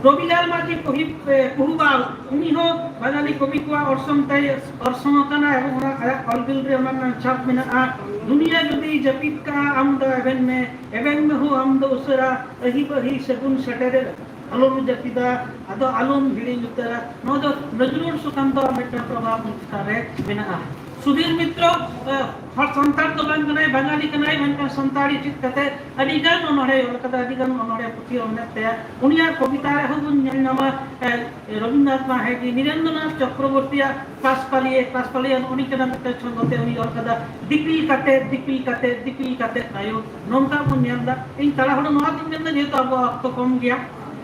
ᱨᱚᱵᱤᱞᱟᱞ ᱢᱟᱹᱡᱷᱤ ᱠᱚᱦᱤ-, ᱮ, ᱠᱩᱦᱩᱵᱟᱞ, ᱩᱱᱤ ᱦᱚᱸ ᱵᱟᱝᱟᱞᱤ ᱠᱚᱵᱤ ᱠᱚᱣᱟᱜ ᱚᱨᱥᱚᱝ ᱛᱮᱭ ᱚᱨᱥᱚᱝ ᱟᱠᱟᱱᱟ ᱮᱵᱚᱝ ᱚᱱᱟ ᱟᱭᱟᱜ ᱚᱞ ᱵᱤᱞ ᱨᱮ ᱚᱱᱟ ᱨᱮᱱᱟᱜ ᱪᱷᱟᱯ ᱢᱮᱱᱟᱜᱼᱟ᱾ ᱫᱩᱱᱤᱭᱟᱹ ᱡᱩᱫᱤ ᱡᱟᱹᱯᱤᱫ ᱠᱟᱜᱼᱟ ᱟᱢ ᱫᱚ ᱮᱵᱷᱮᱱ ᱢᱮ, ᱮᱵᱷᱮᱱ ᱢᱮ ᱦᱳ ᱟᱢ ᱫᱚ ᱩᱥᱟᱹᱨᱟ, ᱟᱹᱦᱤ ᱵᱟᱹᱦᱤ ᱥᱟᱹᱜᱩᱱ ᱥᱮᱴᱮᱨᱮᱱ, ᱟᱞᱚᱢ ᱡᱟᱹᱯᱤᱫᱟ, ᱟᱫᱚ ᱟᱞᱚᱢ ᱦᱤᱲᱤᱧ ᱩᱛᱟᱹᱨᱟ᱾ ᱱᱚᱣᱟ ᱫᱚ ᱱᱚᱡᱨᱩᱞ ᱥᱩᱠᱟᱱᱛᱚ ᱟᱜ ᱢᱤᱫᱴᱟᱝ ᱯᱨᱚᱵᱷᱟᱵᱽ ᱪᱮᱛᱟᱱ ᱨᱮ ᱢᱮᱱᱟᱜᱼᱟ᱾ ᱥᱩᱫᱷᱤᱨ ᱢᱤᱛᱨᱚ, ᱮ, ᱦᱚᱲ ᱥᱟᱱᱛᱟᱲ ᱫᱚ ᱵᱟᱝ ᱠᱟᱱᱟᱭ, ᱵᱟᱝᱟᱞᱤ ᱠᱟᱱᱟᱭ, ᱢᱮᱱᱠᱷᱟᱱ ᱥᱟᱱᱛᱟᱲᱤ ᱪᱮᱫ ᱠᱟᱛᱮ ᱟᱹᱰᱤ ᱜᱟᱱ ᱚᱱᱚᱬᱦᱮ ᱚᱞ ᱠᱟᱫᱟ, ᱟᱹᱰᱤ ᱜᱟᱱ ᱚᱱᱚᱬᱦᱮ ᱯᱩᱛᱷᱤ ᱦᱚᱸ ᱢᱮᱱᱟᱜ ᱛᱟᱭᱟ᱾ ᱩᱱᱤᱭᱟᱜ ᱠᱚᱵᱤᱛᱟ ᱨᱮᱦᱚᱸ ᱵᱚᱱ ᱧᱮᱞ ᱧᱟᱢᱟ, ᱮ, ᱨᱚᱵᱤᱱᱫᱨᱚᱱᱟᱛᱷ ᱢᱟ ᱦᱮᱸ ᱜᱮ, ᱱᱤᱨᱮᱱᱫᱨᱚᱱᱟᱛᱷ ᱪᱚᱠᱨᱚᱵᱚᱨᱛᱤᱭᱟᱜ ᱯᱟᱥᱯᱟᱞᱤᱭᱮ, ᱯᱟᱥᱯᱟᱞᱤᱭᱟ ᱱᱚᱜᱼᱚ ᱱᱤᱝᱠᱟᱱᱟᱜ ᱢᱤᱫᱴᱟᱝ ᱪᱷᱚᱱᱫᱚ ᱛᱮ ᱩᱱᱤ ᱚᱞ ᱠᱟᱫᱟ, ᱫᱤᱯᱤᱞ ᱠᱟᱛᱮ, ᱫᱤᱯᱤᱞ ᱠᱟᱛᱮ, ᱫᱤᱯᱤᱞ ᱠᱟᱛᱮ ᱟᱭᱳ, ᱱᱚᱝᱠᱟ ᱵᱚᱱ ᱧᱮᱞ ᱮᱫᱟ᱾ ᱤᱧ ᱛᱟᱲᱟᱦᱩᱲᱟᱹ ᱱᱚᱣᱟ ᱛᱤᱧ ᱢᱮᱱᱫᱟ, ᱡᱮᱦᱮᱛᱩ ᱟᱵᱚᱣᱟᱜ ᱚᱠᱛᱚ ᱠᱚᱢ ᱜᱮᱭᱟ,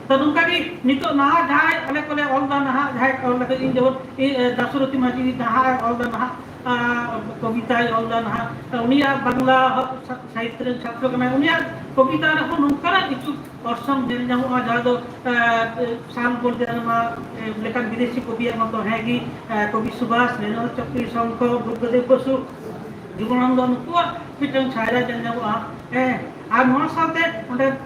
ᱛᱚ ᱱᱚᱝᱠᱟ ᱜᱮ ᱱᱤᱛᱚᱜ ᱱᱟᱦᱟᱜ ᱡᱟᱦᱟᱸᱭ ᱟᱞᱮ ᱠᱚᱞᱮ ᱚᱞ ᱫᱟ, ᱱᱟᱦᱟᱜ ᱡᱟᱦᱟᱸᱭ ᱠᱚ ᱚᱞ ᱫᱟ, ᱤᱧ ᱡᱮᱢᱚᱱ, ᱤᱧ, ᱮ, ᱫᱟᱥᱨᱚᱛᱷᱤ ᱢᱟᱹᱡᱷᱤ ᱱᱟᱦᱟᱜ ᱮ ᱚᱞ ᱫᱟ, ᱱᱟᱦᱟᱜ ᱟᱨ ᱠᱚᱵᱤᱛᱟᱭ ᱚᱞ ᱞᱮᱫᱟ ᱱᱟᱦᱟᱜ᱾ ᱩᱱᱤᱭᱟᱜ ᱵᱟᱝᱞᱟ ᱥᱟ-, ᱥᱟᱦᱤᱛᱭᱚ ᱨᱮᱱ ᱪᱷᱟᱛᱨᱚ ᱠᱟᱱᱟᱭ᱾ ᱩᱱᱤᱭᱟᱜ ᱠᱚᱵᱤᱛᱟ ᱨᱮᱦᱚᱸ ᱱᱚᱝᱠᱟᱱᱟᱜ ᱠᱤᱪᱷᱩ ᱚᱨᱥᱚᱝ ᱧᱮᱞ ᱧᱟᱢᱚᱜᱼᱟ, ᱡᱟᱦᱟᱸ ᱫᱚ, ᱮ, ᱥᱟᱢ ᱵᱚᱞᱫᱮᱣᱟᱱ ᱢᱟ, ᱮ, ᱞᱮᱠᱟᱱ ᱵᱤᱫᱮᱥᱤ ᱠᱚᱵᱤᱭᱟᱜ ᱢᱚᱛᱚ ᱦᱮᱸ ᱜᱮ, ᱮ, ᱠᱚᱵᱤ ᱥᱩᱵᱷᱟᱥ, ᱱᱤᱨᱢᱚᱞ ᱪᱚᱠᱨᱤ ᱥᱚᱝᱠᱚᱨ, ᱵᱩᱫᱽᱫᱷᱚᱫᱮᱵ ᱵᱚᱥᱩ, ᱡᱤᱵᱚᱱᱟᱱᱚᱱᱫᱚ, ᱱᱩᱠᱩᱣᱟᱜ ᱢᱤᱫᱴᱟᱝ ᱪᱷᱟᱭᱟ ᱧᱮᱞ ᱧᱟᱢᱚᱜᱼᱟ᱾ ᱦᱮᱸ, ᱟᱨ ᱱᱚᱣᱟ ᱥᱟᱶᱛᱮ ᱚᱸᱰᱮ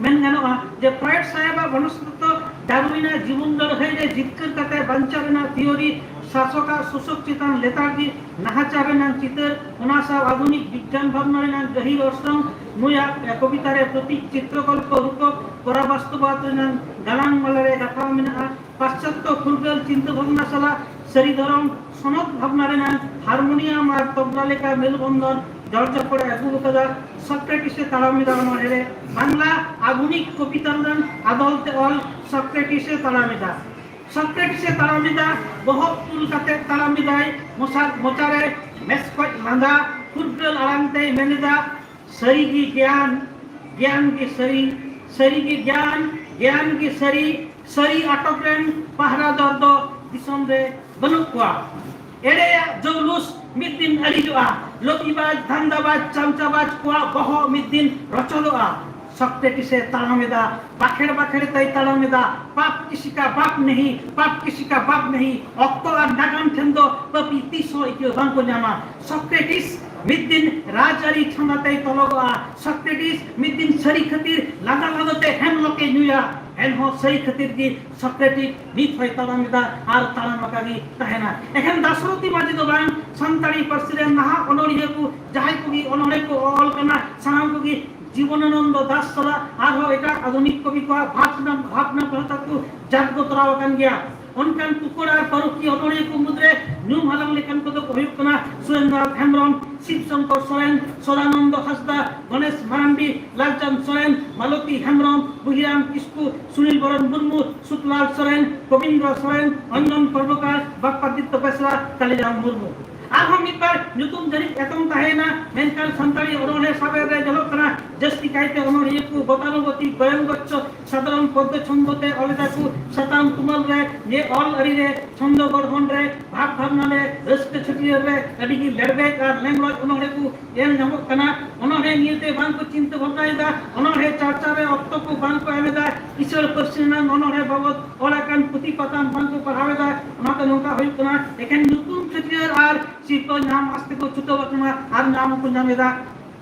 ᱢᱮᱱ ᱜᱟᱱᱚᱜᱼᱟ ᱡᱮ ᱯᱷᱨᱚᱭᱰ ᱥᱟᱦᱮᱵᱟᱜ ᱢᱚᱱᱚᱥᱛᱚᱛᱛᱚ ᱰᱟᱨᱣᱤᱱᱟᱜ ᱡᱤᱵᱚᱱ ᱞᱟᱹᱲᱦᱟᱹᱭ ᱨᱮ ᱡᱤᱛᱠᱟᱹᱨ ᱠᱟᱛᱮ ᱵᱟᱧᱪᱟᱣ ᱨᱮᱱᱟᱜ ᱛᱷᱤᱭᱳᱨᱤ, ᱥᱟᱥᱚᱠᱟᱜ ᱥᱳᱥᱚᱠ ᱪᱮᱛᱟᱱ ᱞᱮᱛᱟᱲᱜᱮ ᱱᱟᱦᱟᱪᱟᱨ ᱨᱮᱱᱟᱜ ᱪᱤᱛᱟᱹᱨ, ᱚᱱᱟ ᱥᱟᱶ ᱟᱫᱷᱩᱱᱤᱠ ᱵᱤᱜᱽᱜᱟᱱ ᱵᱷᱟᱵᱽᱱᱟ ᱨᱮᱱᱟᱜ ᱜᱟᱹᱦᱤᱨ ᱚᱨᱥᱚᱝ, ᱱᱩᱭᱟᱜ ᱠᱚᱵᱤᱛᱟ ᱨᱮ ᱯᱨᱚᱛᱤᱠ, ᱪᱤᱛᱨᱚᱠᱚᱞᱯᱚ, ᱨᱩᱯᱚᱠ, ᱯᱚᱨᱟᱵᱟᱥᱛᱚᱵᱟᱫ ᱨᱮᱱᱟᱜ ᱜᱟᱞᱟᱝ ᱢᱟᱞᱟ ᱨᱮ ᱜᱟᱛᱷᱟᱣ ᱢᱮᱱᱟᱜᱼᱟ᱾ ᱯᱟᱥᱪᱟᱛᱛᱚ ᱯᱷᱩᱨᱜᱟᱹᱞ ᱪᱤᱱᱛᱟᱹ ᱵᱷᱟᱵᱽᱱᱟ ᱥᱟᱞᱟᱜ ᱥᱟᱹᱨᱤ ᱫᱷᱚᱨᱚᱢ ᱥᱚᱱᱚᱛ ᱵᱷᱟᱵᱽᱱᱟ ᱨᱮᱱᱟᱜ ᱦᱟᱨᱢᱳᱱᱤᱭᱟᱢ ᱟᱨ ᱛᱚᱵᱞᱟ ᱞᱮᱠᱟ ᱢᱮᱞ ᱵᱚᱱᱫᱚᱱ ᱡᱚᱲ ᱡᱚᱯᱚᱲ ᱮ ᱟᱹᱜᱩ ᱟᱠᱟᱫᱟ᱾ ᱥᱚᱠᱨᱮᱴᱤᱥ ᱮ ᱛᱟᱲᱟᱢ ᱮᱫᱟ ᱚᱱᱚᱬᱦᱮ ᱨᱮ ᱵᱟᱝᱞᱟ ᱟᱫᱷᱩᱱᱤᱠ ᱠᱚᱵᱤᱛᱟ ᱨᱮᱱᱟᱜ ᱟᱫᱚᱞ ᱛᱮ ᱚᱞ ᱥᱚᱠᱨᱮᱴᱤᱥ ᱮ ᱛᱟᱲᱟᱢ ᱮᱫᱟ᱾ ᱥᱚᱠᱨᱮᱴᱤᱥ ᱮ ᱛᱟᱲᱟᱢ ᱮᱫᱟ, ᱵᱚᱦᱚᱜ ᱛᱩᱞ ᱠᱟᱛᱮ ᱛᱟᱲᱟᱢ ᱮᱫᱟᱭ, ᱢᱚᱥᱟ-, ᱢᱚᱪᱟᱨᱮ ᱢᱮᱥᱠᱚᱡ ᱞᱟᱸᱫᱟ, ᱯᱷᱩᱨᱜᱟᱹᱞ ᱟᱲᱟᱝ ᱛᱮᱭ ᱢᱮᱱ ᱮᱫᱟ, ᱥᱟᱹᱨᱤ ᱜᱮ ᱜᱮᱭᱟᱱ, ᱜᱮᱭᱟᱱ ᱜᱮ ᱥᱟᱹᱨᱤ, ᱥᱟᱹᱨᱤ ᱜᱮ ᱜᱮᱭᱟᱱ, ᱜᱮᱭᱟᱱ ᱜᱮ ᱥᱟᱹᱨᱤ, ᱥᱟᱹᱨᱤ ᱟᱴᱚᱠ ᱨᱮᱱ ᱯᱟᱦᱨᱟ ᱫᱚᱨ ᱫᱚ ᱫᱤᱥᱚᱢ ᱨᱮ ᱵᱟᱹᱱᱩᱜ ᱠᱚᱣᱟ᱾ ᱮᱲᱮᱭᱟᱜ ᱡᱚᱣᱞᱩᱥ ᱢᱤᱫ ᱫᱤᱱ ᱟᱹᱲᱤᱡᱚᱜᱼᱟ, ᱞᱚᱵᱤᱵᱟᱡᱽ, ᱫᱷᱟᱱᱫᱟᱵᱟᱡᱽ, ᱪᱟᱢᱪᱟᱵᱟᱡᱽ ᱠᱚᱣᱟᱜ ᱵᱚᱦᱚᱜ ᱢᱤᱫ ᱫᱤᱱ ᱨᱚᱪᱚᱫᱚᱜᱼᱟ᱾ ᱥᱚᱠᱨᱮᱴᱤᱥ ᱮ ᱛᱟᱲᱟᱢ ᱮᱫᱟ, ᱵᱟᱠᱷᱮᱲ ᱵᱟᱠᱷᱮᱲ ᱛᱮᱭ ᱛᱟᱲᱟᱢ ᱮᱫᱟ, ᱯᱟᱯ ᱠᱤᱥᱤ ᱠᱟ ᱵᱟᱯ ᱱᱟᱦᱤ, ᱯᱟᱯ ᱠᱤᱥᱤ ᱠᱟ ᱵᱟᱯ ᱱᱟᱦᱤ᱾ ᱚᱠᱛᱚ ᱟᱨ ᱱᱟᱜᱟᱢ ᱴᱷᱮᱱ ᱫᱚ ᱯᱟᱹᱯᱤ ᱛᱤᱥ ᱦᱚᱸ ᱟᱹᱭᱠᱟᱹᱣ ᱵᱟᱝ ᱠᱚ ᱧᱟᱢᱟ᱾ ᱥᱚᱠᱨᱮᱴᱤᱥ ᱢᱤᱫ ᱫᱤᱱ ᱨᱟᱡᱽᱟᱹᱨᱤ ᱪᱷᱟᱸᱫᱟ ᱛᱮᱭ ᱛᱚᱞᱚᱜᱚᱜᱼᱟ᱾ ᱥᱚᱠᱨᱮᱴᱤᱥ ᱢᱤᱫ ᱫᱤᱱ ᱥᱟᱹᱨᱤ ᱠᱷᱟᱹᱛᱤᱨ ᱞᱟᱸᱫᱟ ᱞᱟᱸᱫᱟ ᱛᱮ ᱦᱮᱢᱞᱚᱠ ᱮ ᱧᱩᱭᱟ᱾ ᱮᱱᱦᱚᱸ ᱥᱟᱹᱨᱤ ᱠᱷᱟᱹᱛᱤᱨ ᱜᱮ ᱥᱚᱠᱨᱮᱴᱤᱥ ᱱᱤᱛ ᱦᱚᱸᱭ ᱛᱟᱲᱟᱢ ᱮᱫᱟ ᱟᱨ ᱛᱟᱲᱟᱢ ᱟᱠᱟ ᱜᱮ ᱛᱟᱦᱮᱱᱟ᱾ ᱮᱠᱷᱮᱱ ᱫᱟᱥᱨᱚᱛᱤ ᱢᱟᱹᱡᱷᱤ ᱫᱚ ᱵᱟᱝ, ᱥᱟᱱᱛᱟᱲᱤ ᱯᱟᱹᱨᱥᱤ ᱨᱮᱱ ᱱᱟᱦᱟᱜ ᱚᱱᱚᱞᱤᱭᱟᱹ ᱠᱚ ᱡᱟᱦᱟᱸᱭ ᱠᱚᱜᱮ ᱚᱱᱚᱬᱦᱮ ᱠᱚ ᱚᱞ ᱠᱟᱱᱟ, ᱥᱟᱱᱟᱢ ᱠᱚᱜᱮ ᱡᱤᱵᱚᱱᱟᱱᱚᱱᱫᱚ ᱫᱟᱥ ᱥᱟᱞᱟᱜ ᱟᱨᱦᱚᱸ ᱮᱴᱟᱜ ᱟᱫᱷᱩᱱᱤᱠ ᱠᱚᱵᱤ ᱠᱚᱣᱟᱜ ᱵᱷᱟᱵᱽᱱᱟ, ᱵᱷᱟᱵᱽᱱᱟ ᱯᱟᱦᱴᱟ ᱠᱚ ᱡᱟᱜᱽᱜᱚ ᱛᱚᱨᱟᱣ ᱟᱠᱟᱱ ᱜᱮᱭᱟ᱾ ᱚᱱᱠᱟᱱ ᱯᱩᱠᱚᱲ ᱟᱨ ᱯᱟᱹᱨᱩᱠᱷᱤᱭᱟᱹ ᱚᱱᱚᱬᱦᱤᱭᱟᱹ ᱠᱚ ᱢᱩᱫᱽᱨᱮ ᱧᱩᱢ ᱦᱟᱞᱟᱝ ᱞᱮᱠᱟᱱ ᱠᱚᱫᱚ ᱠᱚ ᱦᱩᱭᱩᱜ ᱠᱟᱱᱟ ᱥᱩᱨᱮᱱᱫᱨᱚᱱᱟᱛᱷ ᱦᱮᱢᱵᱽᱨᱚᱢ, ᱥᱤᱵ ᱥᱚᱝᱠᱚᱨ ᱥᱚᱨᱮᱱ, ᱥᱚᱫᱟᱱᱚᱱᱫᱚ ᱦᱟᱸᱥᱫᱟ, ᱜᱚᱬᱮᱥ ᱢᱟᱨᱟᱱᱰᱤ, ᱞᱟᱞᱪᱟᱸᱫᱽ ᱥᱚᱨᱮᱱ, ᱢᱟᱞᱚᱛᱤ ᱦᱮᱢᱵᱽᱨᱚᱢ, ᱵᱩᱦᱤᱨᱟᱢ ᱠᱤᱥᱠᱩ, ᱥᱩᱱᱤᱞ ᱵᱚᱨᱚᱱ ᱢᱩᱨᱢᱩ, ᱥᱩᱠᱞᱟᱞ ᱥᱚᱨᱮᱱ, ᱠᱚᱵᱤᱱᱫᱨᱚ ᱥᱚᱨᱮᱱ, ᱚᱧᱡᱚᱱ ᱠᱚᱨᱢᱚᱠᱟᱨ, ᱵᱟᱯᱯᱟᱫᱤᱛᱛᱚ ᱵᱮᱥᱨᱟ, ᱠᱟᱞᱤᱨᱟᱢ ᱢᱩᱨᱢᱩ᱾ ᱟᱨᱦᱚᱸ ᱢᱤᱫ ᱵᱟᱨ ᱧᱩᱛᱩᱢ ᱡᱟᱹᱱᱤᱡ ᱮᱛᱚᱢ ᱛᱟᱦᱮᱸᱭᱮᱱᱟ, ᱢᱮᱱᱠᱷᱟᱱ ᱥᱟᱱᱛᱟᱲᱤ ᱚᱱᱚᱬᱦᱮ ᱥᱟᱵᱮᱨ ᱨᱮ ᱧᱮᱞᱚᱜ ᱠᱟᱱᱟ, ᱡᱟᱹᱥᱛᱤ ᱠᱟᱭᱛᱮ ᱚᱱᱚᱬᱦᱤᱭᱟᱹ ᱠᱚ ᱜᱚᱛᱟᱱᱩᱜᱚᱛᱤ ᱜᱚᱭᱚᱱ ᱜᱚᱪᱪᱚ ᱥᱟᱫᱷᱟᱨᱚᱱ ᱯᱚᱫᱽᱫᱚ ᱪᱷᱚᱱᱫᱚ ᱛᱮ ᱚᱞ ᱮᱫᱟ ᱠᱚ, ᱥᱟᱛᱟᱢ ᱛᱩᱢᱟᱹᱞ ᱨᱮ, ᱡᱮ ᱚᱞ ᱟᱹᱨᱤ ᱨᱮ, ᱪᱷᱚᱱᱫᱚ ᱜᱚᱲᱦᱚᱱ ᱨᱮ, ᱵᱷᱟᱵᱽ ᱵᱷᱟᱵᱽᱱᱟ ᱨᱮ, ᱨᱟᱹᱥᱠᱟᱹ ᱪᱷᱟᱹᱴᱭᱟᱹᱨ ᱨᱮ ᱟᱹᱰᱤ ᱜᱮ ᱞᱮᱲᱵᱮᱡ ᱟᱨ ᱞᱮᱝᱲᱚᱡ ᱚᱱᱚᱬᱦᱮ ᱠᱚ ᱧᱮᱞ ᱧᱟᱢᱚᱜ ᱠᱟᱱᱟ᱾ ᱚᱱᱚᱬᱦᱮ ᱱᱤᱭᱟᱹᱛᱮ ᱵᱟᱝ ᱠᱚ ᱪᱤᱱᱛᱟᱹ ᱵᱷᱟᱵᱽᱱᱟᱭᱮᱫᱟ, ᱚᱱᱚᱬᱦᱮ ᱪᱟᱨᱪᱟ ᱨᱮ ᱚᱠᱛᱚ ᱠᱚ ᱵᱟᱝ ᱠᱚ ᱮᱢ ᱮᱫᱟ, ᱠᱤᱥᱟᱹᱬ ᱯᱟᱹᱨᱥᱤ ᱨᱮᱱᱟᱜ ᱚᱱᱚᱬᱦᱮ ᱵᱟᱵᱚᱫ ᱚᱞ ᱟᱠᱟᱱ ᱯᱩᱛᱷᱤ ᱯᱟᱛᱷᱟᱢ ᱵᱟᱝ ᱠᱚ ᱯᱟᱲᱦᱟᱣ ᱮᱫᱟ᱾ ᱚᱱᱟᱛᱮ ᱱᱚᱝᱠᱟ ᱦᱩᱭᱩᱜ ᱠᱟᱱᱟ, ᱮᱠᱷᱮᱱ ᱧᱩᱛᱩᱢ ᱪᱷᱟᱹᱴᱭᱟᱹᱨ ᱟᱨ ᱥᱤᱨᱯᱟᱹ ᱧᱟᱢ ᱟᱥ ᱛᱮᱠᱚ ᱪᱷᱩᱴᱟᱹᱣ ᱟᱠᱟᱱᱟ ᱟᱨ ᱧᱟᱢ ᱦᱚᱸᱠᱚ ᱧᱟᱢ ᱮᱫᱟ᱾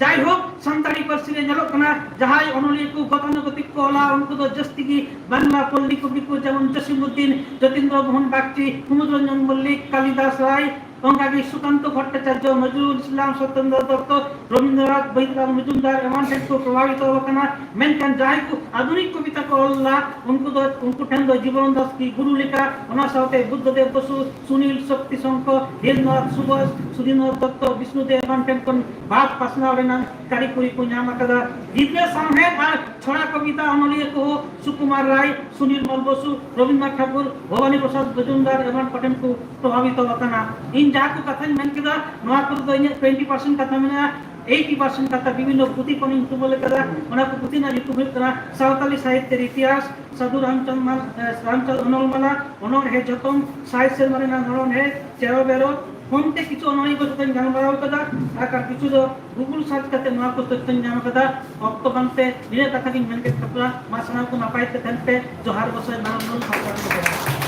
ᱡᱟᱭᱦᱳᱠ, ᱥᱟᱱᱛᱟᱲᱤ ᱯᱟᱹᱨᱥᱤ ᱨᱮ ᱧᱮᱞᱚᱜ ᱠᱟᱱᱟ, ᱡᱟᱦᱟᱸᱭ ᱚᱱᱚᱞᱤᱭᱟᱹ ᱠᱚ ᱜᱚᱛᱟᱱᱩᱜᱚᱛᱤᱠ ᱠᱚ ᱚᱞᱟ, ᱩᱱᱠᱩ ᱫᱚ ᱡᱟᱹᱥᱛᱤ ᱜᱮ ᱵᱟᱝᱞᱟ ᱯᱚᱞᱞᱤ ᱠᱚᱵᱤ ᱠᱚ, ᱡᱮᱢᱚᱱ ᱡᱚᱥᱤᱢᱩᱫᱽᱫᱤᱱ, ᱡᱚᱛᱤᱱᱫᱨᱚ ᱢᱳᱦᱚᱱ ᱵᱟᱜᱪᱤ, ᱠᱩᱢᱩᱫ ᱨᱚᱧᱡᱚᱱ ᱢᱚᱞᱞᱤᱠ, ᱠᱟᱞᱤᱫᱟᱥ ᱨᱟᱭ, ᱚᱱᱠᱟᱜᱮ ᱥᱩᱠᱟᱱᱛᱚ ᱵᱷᱚᱴᱴᱟᱪᱟᱨᱡᱚ, ᱱᱚᱡᱨᱩᱞ ᱤᱥᱞᱟᱢ, ᱥᱚᱛᱮᱱᱫᱨᱚ ᱫᱚᱛᱛᱚ, ᱨᱚᱵᱤᱱᱫᱨᱚᱱᱟᱛᱷ ᱵᱟᱹᱭᱛᱤᱞᱟᱞ ᱢᱚᱡᱩᱢᱫᱟᱨ ᱮᱢᱟᱱ ᱴᱷᱮᱱ ᱠᱚ ᱯᱨᱚᱵᱷᱟᱵᱤᱛᱚ ᱟᱠᱟᱱᱟ᱾ ᱢᱮᱱᱠᱷᱟᱱ ᱡᱟᱦᱟᱸᱭ ᱠᱚ ᱟᱫᱷᱩᱱᱤᱠ ᱠᱚᱵᱤᱛᱟ ᱠᱚ ᱚᱞ ᱞᱮᱫᱟ, ᱩᱱᱠᱩ ᱫᱚ, ᱩᱱᱠᱩ ᱴᱷᱮᱱ ᱫᱚ ᱡᱤᱵᱚᱱ ᱫᱟᱥ ᱠᱤ ᱜᱩᱨᱩ ᱞᱮᱠᱟ, ᱚᱱᱟ ᱥᱟᱶᱛᱮ ᱵᱩᱫᱽᱫᱷᱚᱫᱮᱵ ᱵᱚᱥᱩ, ᱥᱩᱱᱤᱞ ᱥᱚᱠᱛᱤ ᱥᱚᱝᱠᱚᱨ, ᱫᱷᱤᱨᱱᱟᱛᱷ ᱥᱩᱵᱷᱟᱥ, ᱥᱩᱫᱷᱤᱨᱱᱟᱛᱷ ᱫᱚᱛᱛᱚ, ᱵᱤᱥᱱᱩᱫᱮᱵ ᱮᱢᱟᱱ ᱴᱷᱮᱱ ᱠᱷᱚᱱ ᱵᱷᱟᱵᱽ ᱯᱟᱥᱱᱟᱣ ᱨᱮᱱᱟᱜ ᱠᱟᱹᱨᱤᱠᱚᱨᱤ ᱠᱚ ᱧᱟᱢ ᱟᱠᱟᱫᱟ᱾ ᱜᱤᱫᱽᱨᱟᱹ ᱥᱟᱶᱦᱮᱫ ᱟᱨ ᱪᱷᱚᱲᱟ ᱠᱚᱵᱤᱛᱟ ᱚᱱᱚᱞᱤᱭᱟᱹ ᱠᱚ ᱥᱩᱠᱩᱢᱟᱨ ᱨᱟᱭ, ᱥᱩᱱᱤᱞ ᱢᱚᱞ ᱵᱚᱥᱩ, ᱨᱚᱵᱤᱱᱫᱨᱚᱱᱟᱛᱷ ᱴᱷᱟᱠᱩᱨ, ᱵᱷᱚᱵᱟᱱᱤ ᱯᱨᱚᱥᱟᱫᱽ ᱢᱚᱡᱩᱢᱫᱟᱨ ᱮᱢᱟᱱ ᱠᱚᱴᱷᱮᱱ ᱠᱚ ᱯᱨᱚᱵᱷᱟᱵᱤᱛᱚ ᱟᱠᱟᱱᱟ᱾ ᱤᱧ ᱡᱟᱦᱟᱸ ᱠᱚ ᱠᱟᱛᱷᱟᱧ ᱢᱮᱱ ᱠᱮᱫᱟ, ᱱᱚᱣᱟ ᱠᱚᱨᱮ ᱫᱚ ᱤᱧᱟᱹᱜ ᱴᱩᱭᱮᱱᱴᱤ ᱯᱟᱨᱥᱮᱱᱴ ᱠᱟᱛᱷᱟ ᱢᱮᱱᱟᱜᱼᱟ, ᱮᱭᱤᱴᱤ ᱯᱟᱨᱥᱮᱱᱴ ᱠᱟᱛᱷᱟ ᱵᱤᱵᱷᱤᱱᱱᱚ ᱯᱩᱛᱷᱤ ᱠᱷᱚᱱᱤᱧ ᱛᱩᱢᱟᱹᱞ ᱟᱠᱟᱫᱟ᱾ ᱚᱱᱟ ᱠᱚ ᱯᱩᱛᱷᱤ ᱨᱮᱱᱟᱜ ᱧᱩᱛᱩᱢ ᱦᱩᱭᱩᱜ ᱠᱟᱱᱟ ᱥᱟᱶᱛᱟᱞᱤ ᱥᱟᱦᱤᱛᱭᱚ ᱤᱛᱤᱦᱟᱥ, ᱥᱟᱹᱫᱷᱩ ᱨᱟᱢᱪᱟᱸᱫᱽ ᱢᱟᱞ-, ᱮ, ᱨᱟᱢᱪᱟᱸᱫᱽ ᱚᱱᱚᱞᱢᱟᱞᱟ, ᱚᱱᱚᱬᱦᱮ ᱡᱚᱛᱚᱢ, ᱥᱟᱭ ᱥᱮᱨᱢᱟ ᱨᱮᱱᱟᱜ ᱚᱱᱚᱬᱦᱮ, ᱪᱮᱨᱚ ᱵᱮᱨᱚ, ᱯᱷᱳᱱ ᱛᱮ ᱠᱤᱪᱷᱩ ᱚᱱᱚᱬᱦᱮ ᱠᱚ ᱥᱟᱛᱮᱧ ᱜᱟᱞᱢᱟᱨᱟᱣ ᱠᱟᱫᱟ, ᱟᱨ ᱠᱤᱪᱷᱩ ᱫᱚ Google search ᱠᱟᱛᱮ ᱱᱚᱣᱟ ᱠᱚ ᱛᱚᱛᱛᱷᱚᱧ ᱧᱟᱢ ᱠᱟᱫᱟ᱾ ᱚᱠᱛᱚ ᱵᱟᱝᱛᱮ ᱱᱤᱱᱟᱹᱜ ᱠᱟᱛᱷᱟ ᱜᱤᱧ ᱢᱮᱱ ᱠᱮᱫ ᱛᱟᱵᱚᱱᱟ᱾ ᱢᱟ ᱥᱟᱱᱟᱢ ᱠᱚ ᱱᱟᱯᱟᱭ ᱛᱮ ᱛᱟᱦᱮᱱ ᱯᱮ᱾ ᱡᱚᱦᱟᱨ ᱜᱚᱸᱥᱟᱭ ᱵᱟᱨᱚ ᱢᱟᱹᱭ ᱥᱟᱱᱛᱟᱲ ᱠᱚ ᱡᱚᱦᱟᱨ᱾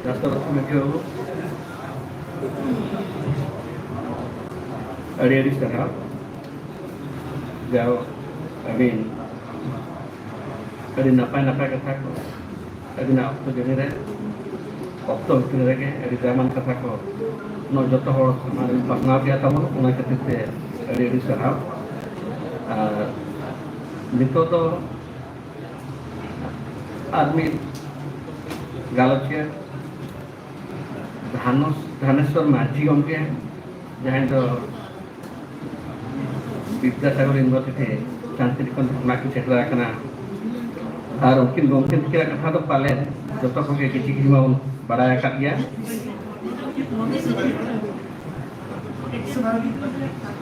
ᱰᱟᱠᱛᱟᱨ ᱞᱚᱠᱥᱢᱤ ᱵᱟᱹᱵᱩ, ᱟᱹᱰᱤ ᱟᱹᱰᱤ ᱥᱟᱨᱦᱟᱣ᱾ ᱡᱟᱣ ᱟᱹᱵᱤᱱ ᱟᱹᱰᱤ ᱱᱟᱯᱟᱭ ᱱᱟᱯᱟᱭ ᱠᱟᱛᱷᱟ ᱠᱚ ᱟᱹᱵᱤᱱᱟᱜ ᱚᱠᱛᱚ ᱡᱟᱹᱱᱤ ᱨᱮ, ᱚᱠᱛᱚ ᱵᱷᱤᱛᱨᱤ ᱨᱮᱜᱮ ᱟᱹᱰᱤ ᱫᱟᱢᱟᱱ ᱠᱟᱛᱷᱟ ᱠᱚ ᱱᱚᱣᱟ ᱡᱚᱛᱚ ᱦᱚᱲ ᱥᱟᱢᱟᱝ ᱨᱮ ᱯᱟᱥᱱᱟᱣ ᱠᱮᱫᱟ ᱛᱟᱵᱚᱱ, ᱚᱱᱟ ᱠᱷᱟᱹᱛᱤᱨ ᱛᱮ ᱟᱹᱰᱤ ᱟᱹᱰᱤ ᱥᱟᱨᱦᱟᱣ᱾ ᱟᱨ ᱱᱤᱛᱚᱜ ᱫᱚ ᱟᱨ ᱢᱤᱫ ᱜᱟᱞᱚᱪᱤᱭᱟᱹ ᱫᱷᱟᱱᱚᱥ-, ᱫᱷᱟᱱᱮᱥᱣᱚᱨ ᱢᱟᱹᱡᱷᱤ ᱜᱚᱢᱠᱮ, ᱡᱟᱦᱟᱸᱭ ᱫᱚ ᱵᱤᱫᱽᱫᱟᱥᱟᱜᱚᱨ ᱤᱭᱩᱱᱤᱵᱷᱟᱨᱥᱤᱴᱤ ᱥᱟᱱᱛᱤᱱᱤᱠᱮᱛᱚᱱ ᱠᱷᱚᱱᱟᱜ ᱠᱤᱱ ᱥᱮᱴᱮᱨ ᱟᱠᱟᱱᱟ᱾ ᱟᱨ ᱩᱱᱠᱤᱱ ᱜᱚᱢᱠᱮ ᱛᱟᱹᱠᱤᱱᱟᱜ ᱠᱟᱛᱷᱟ ᱫᱚ ᱯᱟᱞᱮ ᱡᱚᱛᱚ ᱠᱚᱜᱮ ᱠᱤᱪᱷᱤ ᱠᱤᱪᱷᱤ ᱢᱟᱵᱚᱱ ᱵᱟᱲᱟᱭ ᱟᱠᱟᱫ ᱜᱮᱭᱟ᱾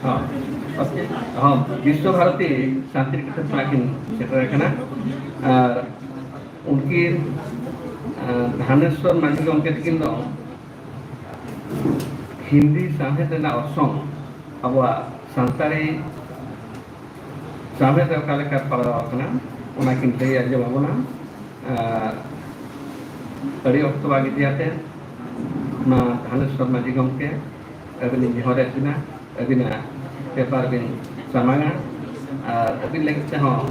ᱦᱚᱸ, ᱦᱚᱸ, ᱵᱤᱥᱥᱚ ᱵᱷᱟᱨᱚᱛᱤ ᱥᱟᱱᱛᱤᱱᱤᱠᱮᱛᱚᱱ ᱠᱷᱚᱱᱟᱜ ᱠᱤᱱ ᱥᱮᱴᱮᱨ ᱟᱠᱟᱱᱟ᱾ ᱟᱨ ᱩᱱᱠᱤᱱ, ᱟᱸ, ᱫᱷᱟᱱᱮᱥᱣᱚᱨ ᱢᱟᱹᱡᱷᱤ ᱜᱚᱢᱠᱮ ᱛᱟᱹᱠᱤᱱ ᱫᱚ ᱦᱤᱱᱫᱤ ᱥᱟᱶᱦᱮᱫ ᱨᱮᱱᱟᱜ ᱚᱨᱥᱚᱝ ᱟᱵᱚᱣᱟᱜ ᱥᱟᱱᱛᱟᱲᱤ ᱥᱟᱶᱦᱮᱫ ᱨᱮ ᱚᱠᱟ ᱞᱮᱠᱟ ᱯᱟᱲᱟᱣ ᱟᱠᱟᱱᱟ, ᱚᱱᱟ ᱠᱤᱱ ᱞᱟᱹᱭ ᱟᱸᱡᱚᱢ ᱟᱵᱚᱱᱟ᱾ ᱟᱨ ᱟᱹᱰᱤ ᱚᱠᱛᱚ ᱵᱟᱝ ᱤᱫᱤᱭᱟᱛᱮ ᱢᱟ ᱫᱷᱟᱱᱮᱥᱣᱚᱨ ᱢᱟᱹᱡᱷᱤ ᱜᱚᱢᱠᱮ ᱟᱹᱵᱤᱱᱤᱧ ᱱᱮᱦᱚᱨᱮᱫ ᱵᱤᱱᱟ, ᱟᱹᱵᱤᱱᱟᱜ ᱯᱮᱯᱟᱨ ᱵᱤᱱ ᱥᱟᱢᱟᱝᱟ᱾ ᱟᱨ ᱟᱹᱵᱤᱱ ᱞᱟᱹᱜᱤᱫ ᱛᱮᱦᱚᱸ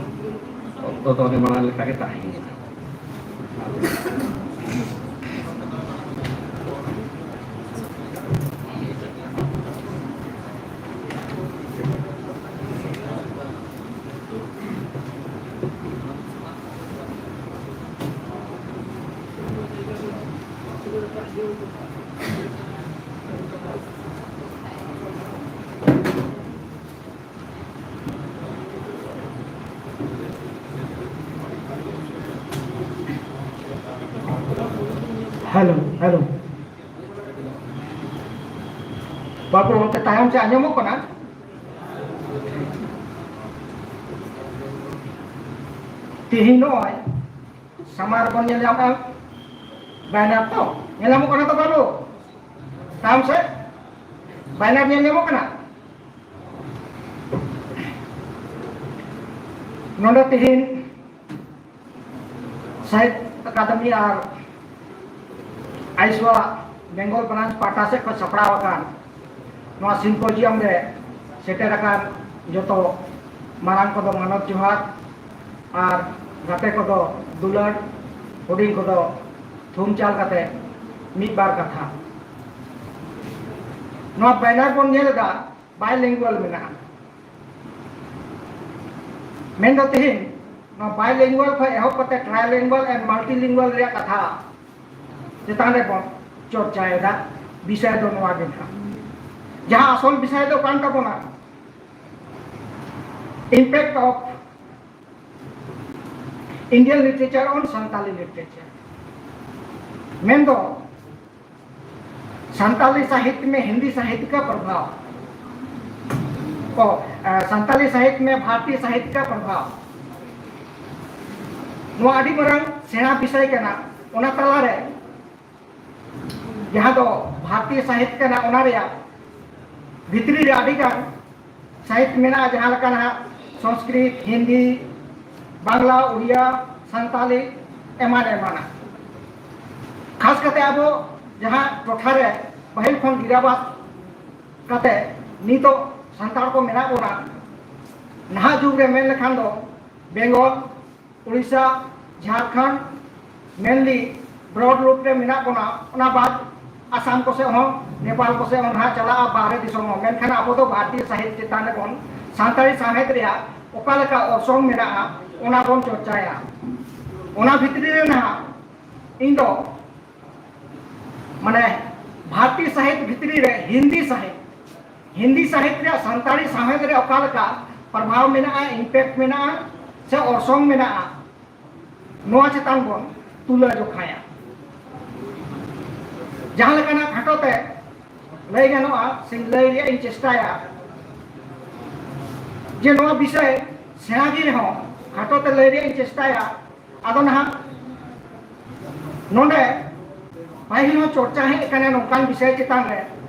ᱚᱠᱛᱚ ᱫᱚ ᱚᱱᱮ ᱢᱟᱲᱟᱝ ᱞᱮᱠᱟᱜᱮ ᱛᱟᱦᱮᱸᱭᱮᱱᱟ᱾ Hello, hello. ᱵᱟᱹᱵᱩ, ᱚᱱᱛᱮ ᱛᱟᱭᱚᱢ ᱥᱮᱫ ᱟᱸᱡᱚᱢᱚᱜ ᱠᱟᱱᱟ? ᱛᱤᱦᱤᱧ ᱱᱚᱜᱼᱚᱭ ᱥᱟᱢᱟᱝ ᱨᱮᱵᱚᱱ ᱧᱮᱞ ᱧᱟᱢᱮᱫᱼᱟ, ᱵᱮᱱᱟᱨ ᱛᱚ ᱧᱮᱞ ᱧᱟᱢᱚᱜ ᱠᱟᱱᱟ ᱛᱚ ᱵᱟᱹᱵᱩ? ᱛᱟᱭᱚᱢ ᱥᱮᱫ ᱵᱮᱱᱟᱨ ᱧᱮᱞ ᱧᱟᱢᱚᱜ ᱠᱟᱱᱟ᱾ ᱱᱚᱰᱮ ᱛᱤᱦᱤᱧ ᱥᱟᱦᱤᱛ ᱟᱠᱟᱫᱮᱢᱤ ᱟᱨ ᱟᱭᱥᱣᱟ ᱵᱮᱝᱜᱚᱞ ᱵᱨᱟᱧᱪ ᱯᱟᱦᱴᱟ ᱥᱮᱫ ᱠᱷᱚᱱ ᱥᱟᱯᱲᱟᱣ ᱟᱠᱟᱱ ᱱᱚᱣᱟ ᱥᱤᱢᱯᱳᱡᱤᱭᱟᱢ ᱨᱮ ᱥᱮᱴᱮᱨ ᱟᱠᱟᱱ ᱡᱚᱛᱚ ᱢᱟᱨᱟᱝ ᱠᱚᱫᱚ ᱢᱟᱱᱚᱛ ᱡᱚᱦᱟᱨ ᱟᱨ ᱜᱟᱛᱮ ᱠᱚᱫᱚ ᱫᱩᱞᱟᱹᱲ, ᱦᱩᱰᱤᱧ ᱠᱚᱫᱚ ᱛᱷᱩᱢ ᱪᱟᱞ ᱠᱟᱛᱮ ᱢᱤᱫ ᱵᱟᱨ ᱠᱟᱛᱷᱟ᱾ ᱱᱚᱣᱟ ᱵᱮᱱᱟᱨ ᱵᱚᱱ ᱧᱮᱞ ᱮᱫᱟ, bilingual ᱢᱮᱱᱟᱜᱼᱟ᱾ ᱢᱮᱱᱫᱚ ᱛᱮᱦᱮᱧ ᱱᱚᱣᱟ bilingual ᱠᱷᱚᱱ ᱮᱦᱚᱵ ᱠᱟᱛᱮ trilingual and multilingual ᱨᱮᱭᱟᱜ ᱠᱟᱛᱷᱟ ᱪᱮᱛᱟᱱ ᱨᱮᱵᱚᱱ ᱪᱚᱨᱪᱟᱭᱮᱫᱟ᱾ ᱵᱤᱥᱚᱭ ᱫᱚ ᱱᱚᱣᱟ ᱜᱮ ᱱᱟᱦᱟᱜ, ᱡᱟᱦᱟᱸ ᱟᱥᱚᱞ ᱵᱤᱥᱚᱭ ᱫᱚ ᱠᱟᱱ ᱛᱟᱵᱚᱱᱟ, Impact of Indian literature on Santali literature. ᱢᱮᱱᱫᱚ ᱥᱟᱱᱛᱟᱞᱤ ᱥᱟᱦᱤᱛᱭᱚ ᱢᱮ ᱦᱤᱱᱫᱤ ᱥᱟᱦᱤᱛᱭᱚ ᱠᱟ ᱯᱨᱚᱵᱷᱟᱵᱽ ᱠᱚ, ᱥᱟᱱᱛᱟᱞᱤ ᱥᱟᱦᱤᱛᱭᱚ ᱢᱮ ᱵᱷᱟᱨᱚᱛᱤᱭᱚ ᱥᱟᱦᱤᱛᱭᱚ ᱠᱟ ᱯᱨᱚᱵᱷᱟᱵᱽ, ᱱᱚᱣᱟ ᱟᱹᱰᱤ ᱢᱟᱨᱟᱝ ᱥᱮᱬᱟ ᱵᱤᱥᱚᱭ ᱠᱟᱱᱟ᱾ ᱚᱱᱟ ᱛᱟᱞᱟᱨᱮ ᱡᱟᱦᱟᱸ ᱫᱚ ᱵᱷᱟᱨᱚᱛᱤᱭᱚ ᱥᱟᱦᱤᱛᱭᱚ ᱠᱟᱱᱟ, ᱚᱱᱟ ᱨᱮᱭᱟᱜ ᱵᱷᱤᱛᱨᱤ ᱨᱮ ᱟᱹᱰᱤ ᱜᱟᱱ ᱥᱟᱦᱤᱛᱭᱚ ᱢᱮᱱᱟᱜᱼᱟ, ᱡᱟᱦᱟᱸ ᱞᱮᱠᱟ ᱱᱟᱦᱟᱜ ᱥᱚᱝᱥᱠᱨᱤᱛ, ᱦᱤᱱᱫᱤ, ᱵᱟᱝᱞᱟ, ᱩᱲᱤᱭᱟ, ᱥᱟᱱᱛᱟᱞᱤ, ᱮᱢᱟᱱ ᱮᱢᱟᱱᱟᱜ᱾ ᱠᱷᱟᱥ ᱠᱟᱛᱮ ᱟᱵᱚ ᱡᱟᱦᱟᱸ ᱴᱚᱴᱷᱟ ᱨᱮ ᱯᱟᱹᱦᱤᱞ ᱠᱷᱚᱱ ᱜᱤᱨᱟᱵᱟᱥ ᱠᱟᱛᱮ ᱱᱤᱛᱚᱜ ᱥᱟᱱᱛᱟᱲ ᱠᱚ ᱢᱮᱱᱟᱜ ᱵᱚᱱᱟ, ᱱᱟᱦᱟᱜ ᱡᱩᱜᱽ ᱨᱮ ᱢᱮᱱ ᱞᱮᱠᱷᱟᱱ ᱫᱚ Bengal, Odisha, Jharkhand, mainly broad route ᱨᱮ ᱢᱮᱱᱟᱜ ᱵᱚᱱᱟ᱾ ᱚᱱᱟ ᱵᱟᱫ ᱟᱥᱟᱢ ᱠᱚᱥᱮᱫ ᱦᱚᱸ, ᱱᱮᱯᱟᱞ ᱠᱚᱥᱮᱫ ᱦᱚᱸ ᱱᱟᱦᱟᱜ ᱪᱟᱞᱟᱜᱼᱟ, ᱵᱟᱦᱨᱮ ᱫᱤᱥᱚᱢ ᱦᱚᱸ᱾ ᱢᱮᱱᱠᱷᱟᱱ ᱟᱵᱚ ᱫᱚ ᱵᱷᱟᱨᱚᱛᱤᱭᱚ ᱥᱟᱦᱤᱛ ᱪᱮᱛᱟᱱ ᱨᱮᱵᱚᱱ, ᱥᱟᱱᱛᱟᱲᱤ ᱥᱟᱶᱦᱮᱫ ᱨᱮᱭᱟᱜ ᱚᱠᱟ ᱞᱮᱠᱟ ᱚᱨᱥᱚᱝ ᱢᱮᱱᱟᱜᱼᱟ, ᱚᱱᱟ ᱵᱚᱱ ᱪᱚᱨᱪᱟᱭᱟ᱾ ᱚᱱᱟ ᱵᱷᱤᱛᱨᱤ ᱨᱮ ᱱᱟᱦᱟᱜ ᱤᱧ ᱫᱚ, ᱢᱟᱱᱮ, ᱵᱷᱟᱨᱚᱛᱤᱭᱚ ᱥᱟᱦᱤᱛ ᱵᱷᱤᱛᱨᱤ ᱨᱮ ᱦᱤᱱᱫᱤ ᱥᱟᱦᱤᱛ, ᱦᱤᱱᱫᱤ ᱥᱟᱦᱤᱛ ᱨᱮᱭᱟᱜ ᱥᱟᱱᱛᱟᱲᱤ ᱥᱟᱶᱦᱮᱫ ᱨᱮ ᱚᱠᱟ ᱞᱮᱠᱟ ᱯᱨᱚᱵᱷᱟᱵᱽ ᱢᱮᱱᱟᱜᱼᱟ, impact ᱢᱮᱱᱟᱜᱼᱟ ᱥᱮ ᱚᱨᱥᱚᱝ ᱢᱮᱱᱟᱜᱼᱟ, ᱱᱚᱣᱟ ᱪᱮᱛᱟᱱ ᱵᱚᱱ ᱛᱩᱞᱟᱹ ᱡᱚᱠᱷᱟᱭᱟ᱾ ᱡᱟᱦᱟᱸ ᱞᱮᱠᱟᱱᱟᱜ ᱠᱷᱟᱴᱚ ᱛᱮ ᱞᱟᱹᱭ ᱜᱟᱱᱚᱜᱼᱟ, ᱥᱮ ᱞᱟᱹᱭ ᱨᱮᱭᱟᱜ ᱤᱧ ᱪᱮᱥᱴᱟᱭᱟ, ᱡᱮ ᱱᱚᱣᱟ ᱵᱤᱥᱚᱭ ᱥᱮᱬᱟ ᱜᱮ ᱨᱮᱦᱚᱸ ᱠᱷᱟᱴᱚ ᱛᱮ ᱞᱟᱹᱭ ᱨᱮᱭᱟᱜ ᱤᱧ ᱪᱮᱥᱴᱟᱭᱟ᱾ ᱟᱫᱚ ᱱᱟᱦᱟᱜ ᱱᱚᱰᱮ ᱯᱟᱹᱦᱤᱞ ᱦᱚᱸ ᱪᱚᱨᱪᱟ ᱦᱮᱡ ᱟᱠᱟᱱᱟ ᱱᱚᱝᱠᱟᱱ ᱵᱤᱥᱚᱭ ᱪᱮᱛᱟᱱ ᱨᱮ᱾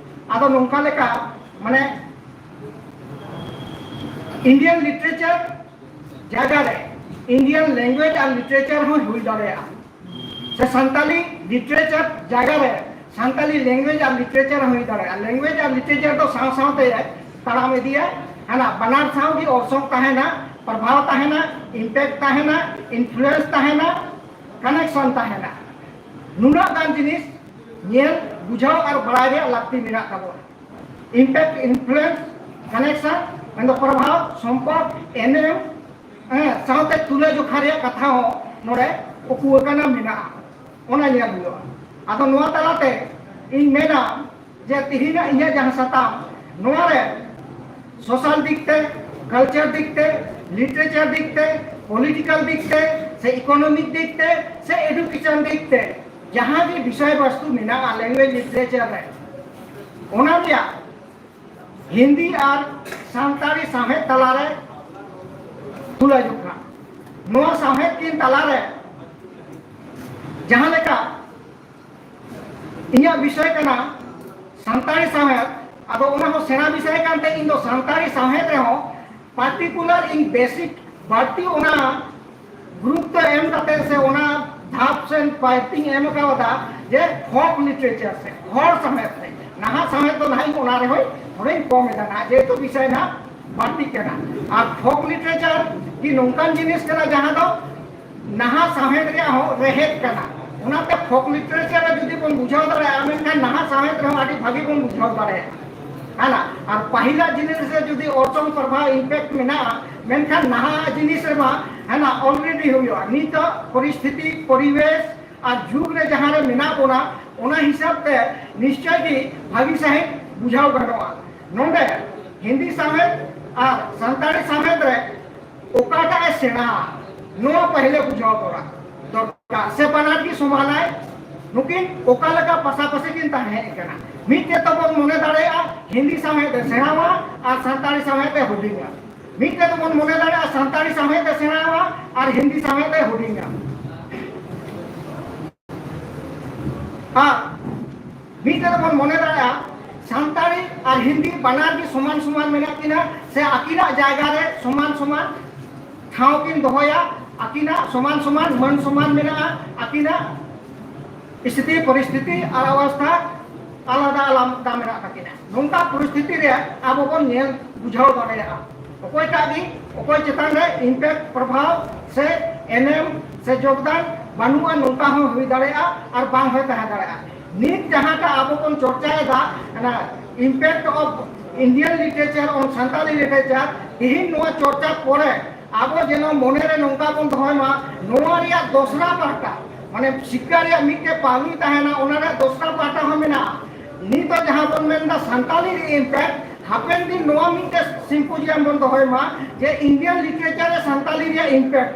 ᱟᱫᱚ ᱱᱚᱝᱠᱟ ᱞᱮᱠᱟ, ᱢᱟᱱᱮ, Indian literature ᱡᱟᱭᱜᱟ ᱨᱮ Indian language ᱟᱨ literature ᱦᱚᱸ ᱦᱩᱭ ᱫᱟᱲᱮᱭᱟᱜᱼᱟ, ᱥᱮ ᱥᱟᱱᱛᱟᱞᱤ literature ᱡᱟᱭᱜᱟ ᱨᱮ ᱥᱟᱱᱛᱟᱞᱤ language ᱟᱨ literature ᱦᱚᱸ ᱦᱩᱭ ᱫᱟᱲᱮᱭᱟᱜᱼᱟ᱾ Language ᱟᱨ literature ᱫᱚ ᱥᱟᱶ ᱥᱟᱶᱛᱮ ᱛᱟᱲᱟᱢ ᱤᱫᱤᱭᱟ, ᱦᱟᱱᱟ ᱵᱟᱱᱟᱨ ᱥᱟᱶ ᱜᱮ ᱚᱨᱥᱚᱝ ᱛᱟᱦᱮᱱᱟ, ᱯᱨᱚᱵᱷᱟᱣ ᱛᱟᱦᱮᱱᱟ, impact ᱛᱟᱦᱮᱱᱟ, influence ᱛᱟᱦᱮᱱᱟ, connection ᱛᱟᱦᱮᱱᱟ᱾ ᱱᱩᱱᱟᱹᱜ ᱜᱟᱱ ᱡᱤᱱᱤᱥ ᱧᱮᱞ, ᱵᱩᱡᱷᱟᱹᱣ ᱟᱨ ᱵᱟᱲᱟᱭ ᱨᱮᱭᱟᱜ ᱞᱟᱹᱠᱛᱤ ᱢᱮᱱᱟᱜ ᱛᱟᱵᱚᱱᱟ᱾ Impact, influence, connection, ᱢᱮᱱᱫᱚ ᱯᱨᱚᱵᱷᱟᱵᱽ, ᱥᱚᱢᱯᱚᱨᱠ, ᱮᱱᱮᱢ, ᱦᱮᱸ, ᱥᱟᱶᱛᱮ ᱛᱩᱞᱟᱹ ᱡᱚᱠᱷᱟ ᱨᱮᱭᱟᱜ ᱠᱟᱛᱷᱟ ᱦᱚᱸ ᱱᱚᱰᱮ ᱩᱠᱩ ᱟᱠᱟᱱᱟ, ᱢᱮᱱᱟᱜᱼᱟ, ᱚᱱᱟ ᱧᱮᱞ ᱦᱩᱭᱩᱜᱼᱟ᱾ ᱟᱫᱚ ᱱᱚᱣᱟ ᱛᱟᱞᱟᱛᱮ ᱤᱧ ᱢᱮᱱᱟ ᱡᱮ ᱛᱮᱦᱮᱧᱟᱜ ᱤᱧᱟᱹᱜ ᱡᱟᱦᱟᱸ ᱥᱟᱛᱟᱢ, ᱱᱚᱣᱟ ᱨᱮ social ᱫᱤᱠ ᱛᱮ, ᱠᱟᱞᱪᱟᱨ ᱫᱤᱠ ᱛᱮ, ᱞᱤᱴᱟᱨᱮᱪᱟᱨ ᱫᱤᱠ ᱛᱮ, ᱯᱚᱞᱤᱴᱤᱠᱟᱞ ᱫᱤᱠ ᱛᱮ, ᱥᱮ ᱤᱠᱳᱱᱚᱢᱤᱠ ᱫᱤᱠ ᱛᱮ, ᱥᱮ ᱮᱰᱩᱠᱮᱥᱚᱱ ᱫᱤᱠ ᱛᱮ, ᱡᱟᱦᱟᱸ ᱜᱮ ᱵᱤᱥᱚᱭ ᱵᱚᱥᱛᱩ ᱢᱮᱱᱟᱜᱼᱟ ᱞᱮᱝᱜᱩᱭᱮᱡᱽ ᱞᱤᱴᱟᱨᱮᱪᱟᱨ ᱨᱮ, ᱚᱱᱟ ᱨᱮᱭᱟᱜ ᱦᱤᱱᱫᱤ ᱟᱨ ᱥᱟᱱᱛᱟᱲᱤ ᱥᱟᱶᱦᱮᱫ ᱛᱟᱞᱟᱨᱮ ᱛᱩᱞᱟᱹᱡᱚᱠᱷᱟ᱾ ᱱᱚᱣᱟ ᱥᱟᱶᱦᱮᱫ ᱠᱤᱱ ᱛᱟᱞᱟᱨᱮ ᱡᱟᱦᱟᱸ ᱞᱮᱠᱟ ᱤᱧᱟᱹᱜ ᱵᱤᱥᱚᱭ ᱠᱟᱱᱟ ᱥᱟᱱᱛᱟᱲᱤ ᱥᱟᱶᱦᱮᱫ, ᱟᱫᱚ ᱚᱱᱟ ᱦᱚᱸ ᱥᱮᱬᱟ ᱵᱤᱥᱚᱭ ᱠᱟᱱᱛᱮ ᱤᱧ ᱫᱚ ᱥᱟᱱᱛᱟᱲᱤ ᱥᱟᱶᱦᱮᱫ ᱨᱮᱦᱚᱸ ᱯᱟᱨᱴᱤᱠᱩᱞᱟᱨ ᱤᱧ ᱵᱮᱥᱤᱠ ᱵᱟᱹᱲᱛᱤ ᱚᱱᱟ ᱜᱩᱨᱩᱛᱛᱚ ᱮᱢ ᱠᱟᱛᱮ ᱥᱮ ᱚᱱᱟ ᱫᱷᱟᱯ ᱥᱮ ᱵᱟᱹᱲᱛᱤᱧ ᱮᱢ ᱠᱟᱣᱫᱟ ᱡᱮ ᱯᱷᱳᱠ ᱞᱤᱴᱟᱨᱮᱪᱟᱨ ᱥᱮ ᱦᱚᱲ ᱥᱟᱶᱦᱮᱫ ᱥᱮ ᱱᱟᱦᱟᱜ ᱥᱟᱶᱦᱮᱫ ᱫᱚ ᱱᱟᱦᱟᱜ ᱤᱧ ᱚᱱᱟ ᱨᱮᱦᱚᱸᱧ ᱛᱷᱚᱲᱟᱧ ᱠᱚᱢ ᱮᱫᱟ ᱱᱟᱦᱟᱜ, ᱡᱮᱦᱮᱛᱩ ᱵᱤᱥᱚᱭ ᱱᱟᱦᱟᱜ ᱵᱟᱹᱲᱛᱤᱜ ᱠᱟᱱᱟ᱾ ᱟᱨ ᱯᱷᱳᱠ ᱞᱤᱴᱟᱨᱮᱪᱟᱨ ᱜᱮ ᱱᱚᱝᱠᱟᱱ ᱡᱤᱱᱤᱥ ᱠᱟᱱᱟ ᱡᱟᱦᱟᱸ ᱫᱚ ᱱᱟᱦᱟᱜ ᱥᱟᱶᱦᱮᱫ ᱨᱮᱭᱟᱜ ᱦᱚᱸ ᱨᱮᱦᱮᱫ ᱠᱟᱱᱟ᱾ ᱚᱱᱟᱛᱮ ᱯᱷᱳᱠ ᱞᱤᱴᱟᱨᱮᱪᱟᱨ ᱨᱮ ᱡᱩᱫᱤ ᱵᱚᱱ ᱵᱩᱡᱷᱟᱹᱣ ᱫᱟᱲᱮᱭᱟᱜᱼᱟ, ᱢᱮᱱᱠᱷᱟᱱ ᱱᱟᱦᱟᱜ ᱥᱟᱶᱦᱮᱫ ᱨᱮᱦᱚᱸ ᱟᱹᱰᱤ ᱵᱷᱟᱹᱜᱤ ᱵᱚᱱ ᱵᱩᱡᱷᱟᱹᱣ ᱫᱟᱲᱮᱭᱟᱜᱼᱟ᱾ ᱦᱮᱸ ᱱᱟ? ᱟᱨ ᱯᱟᱹᱦᱤᱞᱟᱜ ᱡᱤᱱᱤᱥ ᱨᱮ ᱡᱩᱫᱤ ᱚᱨᱥᱚᱝ ᱯᱨᱚᱵᱷᱟᱵᱽ ᱤᱢᱯᱮᱠᱴ ᱢᱮᱱᱟᱜᱼᱟ, ᱢᱮᱱᱠᱷᱟᱱ ᱱᱟᱦᱟᱜ ᱡᱤᱱᱤᱥ ᱨᱮᱢᱟ ᱦᱮᱸ ᱱᱟ ᱚᱞᱨᱮᱰᱤ ᱦᱩᱭᱩᱜᱼᱟ᱾ ᱱᱤᱛᱚᱜ ᱯᱚᱨᱤᱥᱛᱷᱤᱛᱤ, ᱯᱚᱨᱤᱵᱮᱥ ᱟᱨ ᱡᱩᱜᱽ ᱨᱮ ᱡᱟᱦᱟᱸ ᱨᱮ ᱢᱮᱱᱟᱜ ᱵᱚᱱᱟ, ᱚᱱᱟ ᱦᱤᱥᱟᱹᱵ ᱛᱮ ᱱᱤᱥᱪᱚᱭ ᱜᱮ ᱵᱷᱟᱹᱜᱤ ᱥᱟᱺᱦᱤᱡ ᱵᱩᱡᱷᱟᱹᱣ ᱜᱟᱱᱚᱜᱼᱟ᱾ ᱱᱚᱰᱮ ᱦᱤᱱᱫᱤ ᱥᱟᱶᱦᱮᱫ ᱟᱨ ᱥᱟᱱᱛᱟᱲᱤ ᱥᱟᱶᱦᱮᱫ ᱨᱮ ᱚᱠᱟᱴᱟᱜ ᱮ ᱥᱮᱬᱟ, ᱱᱚᱣᱟ ᱯᱟᱹᱦᱤᱞᱮ ᱵᱩᱡᱷᱟᱹᱣ ᱫᱚᱨᱟ-, ᱫᱚᱨᱠᱟᱨ᱾ ᱥᱮ ᱵᱟᱱᱟᱨ ᱜᱮ ᱥᱚᱢᱟᱱᱟᱭ, ᱱᱩᱠᱤᱱ ᱚᱠᱟ ᱞᱮᱠᱟ ᱯᱟᱥᱟᱯᱟᱥᱤ ᱠᱤᱱ ᱛᱟᱦᱮᱸ ᱠᱟᱱᱟ᱾ ᱢᱤᱫ ᱛᱮ ᱛᱚᱵᱚᱱ ᱢᱚᱱᱮ ᱫᱟᱲᱮᱭᱟᱜᱼᱟ ᱦᱤᱱᱫᱤ ᱥᱟᱶᱦᱮᱫ ᱮ ᱥᱮᱬᱟᱣᱟ ᱟᱨ ᱥᱟᱱᱛᱟᱲᱤ ᱥᱟᱶᱦᱮᱫ ᱮ ᱦᱩᱰᱤᱧᱟ᱾ ᱢᱤᱫ ᱛᱮ ᱛᱚᱵᱚᱱ ᱢᱚᱱᱮ ᱫᱟᱲᱮᱭᱟᱜᱼᱟ ᱥᱟᱱᱛᱟᱲᱤ ᱥᱟᱶᱦᱮᱫ ᱮ ᱥᱮᱬᱟᱣᱟ ᱟᱨ ᱦᱤᱱᱫᱤ ᱥᱟᱶᱦᱮᱫ ᱮ ᱦᱩᱰᱤᱧᱟ᱾ ᱟᱨ ᱢᱤᱫ ᱛᱮ ᱛᱚᱵᱚᱱ ᱢᱚᱱᱮ ᱫᱟᱲᱮᱭᱟᱜᱼᱟ ᱥᱟᱱᱛᱟᱲᱤ ᱟᱨ ᱦᱤᱱᱫᱤ ᱵᱟᱱᱟᱨ ᱜᱮ ᱥᱚᱢᱟᱱ ᱥᱚᱢᱟᱱ ᱢᱮᱱᱟᱜ ᱠᱤᱱᱟ, ᱥᱮ ᱟᱹᱠᱤᱱᱟᱜ ᱡᱟᱭᱜᱟ ᱨᱮ ᱥᱚᱢᱟᱱ ᱥᱚᱢᱟᱱ ᱴᱷᱟᱶ ᱠᱤᱱ ᱫᱚᱦᱚᱭᱟ, ᱟᱹᱠᱤᱱᱟᱜ ᱥᱚᱢᱟᱱ ᱥᱚᱢᱟᱱ ᱢᱟᱹᱱ ᱥᱚᱢᱟᱱ ᱢᱮᱱᱟᱜᱼᱟ, ᱟᱹᱠᱤᱱᱟᱜ ᱥᱛᱷᱤᱛᱤ ᱯᱚᱨᱤᱥᱛᱷᱤᱛᱤ ᱟᱨ ᱚᱵᱚᱥᱛᱷᱟ ᱟᱞᱟᱫᱟ ᱟᱞᱟᱫᱟ ᱢᱮᱱᱟᱜ ᱛᱟᱹᱠᱤᱱᱟ᱾ ᱱᱚᱝᱠᱟ ᱯᱚᱨᱤᱥᱛᱷᱤᱛᱤ ᱨᱮ ᱟᱵᱚ ᱵᱚᱱ ᱧᱮᱞ ᱵᱩᱡᱷᱟᱹᱣ ᱫᱟᱲᱮᱭᱟᱜᱼᱟ ᱚᱠᱚᱭᱴᱟᱜ ᱜᱮ ᱚᱠᱚᱭ ᱪᱮᱛᱟᱱ ᱨᱮ ᱤᱢᱯᱮᱠᱴ, ᱯᱨᱚᱵᱷᱟᱵᱽ ᱥᱮ ᱮᱱᱮᱢ ᱥᱮ ᱡᱳᱜᱽᱫᱟᱱ ᱵᱟᱹᱱᱩᱜᱼᱟ, ᱱᱚᱝᱠᱟ ᱦᱚᱸ ᱦᱩᱭ ᱫᱟᱲᱮᱭᱟᱜᱼᱟ ᱟᱨ ᱵᱟᱝ ᱦᱚᱸ ᱛᱟᱦᱮᱸ ᱫᱟᱲᱮᱭᱟᱜᱼᱟ᱾ ᱱᱤᱛ ᱡᱟᱦᱟᱸᱴᱟᱜ ᱟᱵᱚ ᱵᱚᱱ ᱪᱚᱨᱪᱟᱭᱮᱫᱟ, ᱚᱱᱟ impact of Indian literature on Santali literature, ᱛᱮᱦᱮᱧ ᱱᱚᱣᱟ ᱪᱚᱨᱪᱟ ᱯᱚᱨᱮ ᱟᱵᱚ ᱡᱮᱱᱚ ᱢᱚᱱᱮᱨᱮ ᱱᱚᱝᱠᱟ ᱵᱚᱱ ᱫᱚᱦᱚᱭ ᱢᱟ, ᱱᱚᱣᱟ ᱨᱮᱭᱟᱜ ᱫᱚᱥᱨᱟ ᱯᱟᱦᱴᱟ, ᱢᱟᱱᱮ ᱥᱤᱠᱠᱷᱟ ᱨᱮᱭᱟᱜ ᱢᱤᱫᱴᱮᱡ ᱯᱟᱦᱞᱩ ᱛᱟᱦᱮᱱᱟ, ᱚᱱᱟ ᱨᱮᱭᱟᱜ ᱫᱚᱥᱨᱟ ᱯᱟᱦᱴᱟ ᱦᱚᱸ ᱢᱮᱱᱟᱜᱼᱟ᱾ ᱱᱤᱛᱚᱜ ᱡᱟᱦᱟᱸ ᱵᱚᱱ ᱢᱮᱱᱫᱟ ᱥᱟᱱᱛᱟᱞᱤ ᱨᱮ impact, ᱦᱟᱯᱮᱱ ᱫᱤᱱ ᱱᱚᱣᱟ ᱢᱤᱫᱴᱮᱱ ᱥᱤᱢᱯᱳᱡᱤᱭᱟᱢ ᱵᱚᱱ ᱫᱚᱦᱚᱭ ᱢᱟ ᱡᱮ Indian literature ᱨᱮ ᱥᱟᱱᱛᱟᱞᱤ ᱨᱮᱭᱟᱜ impact,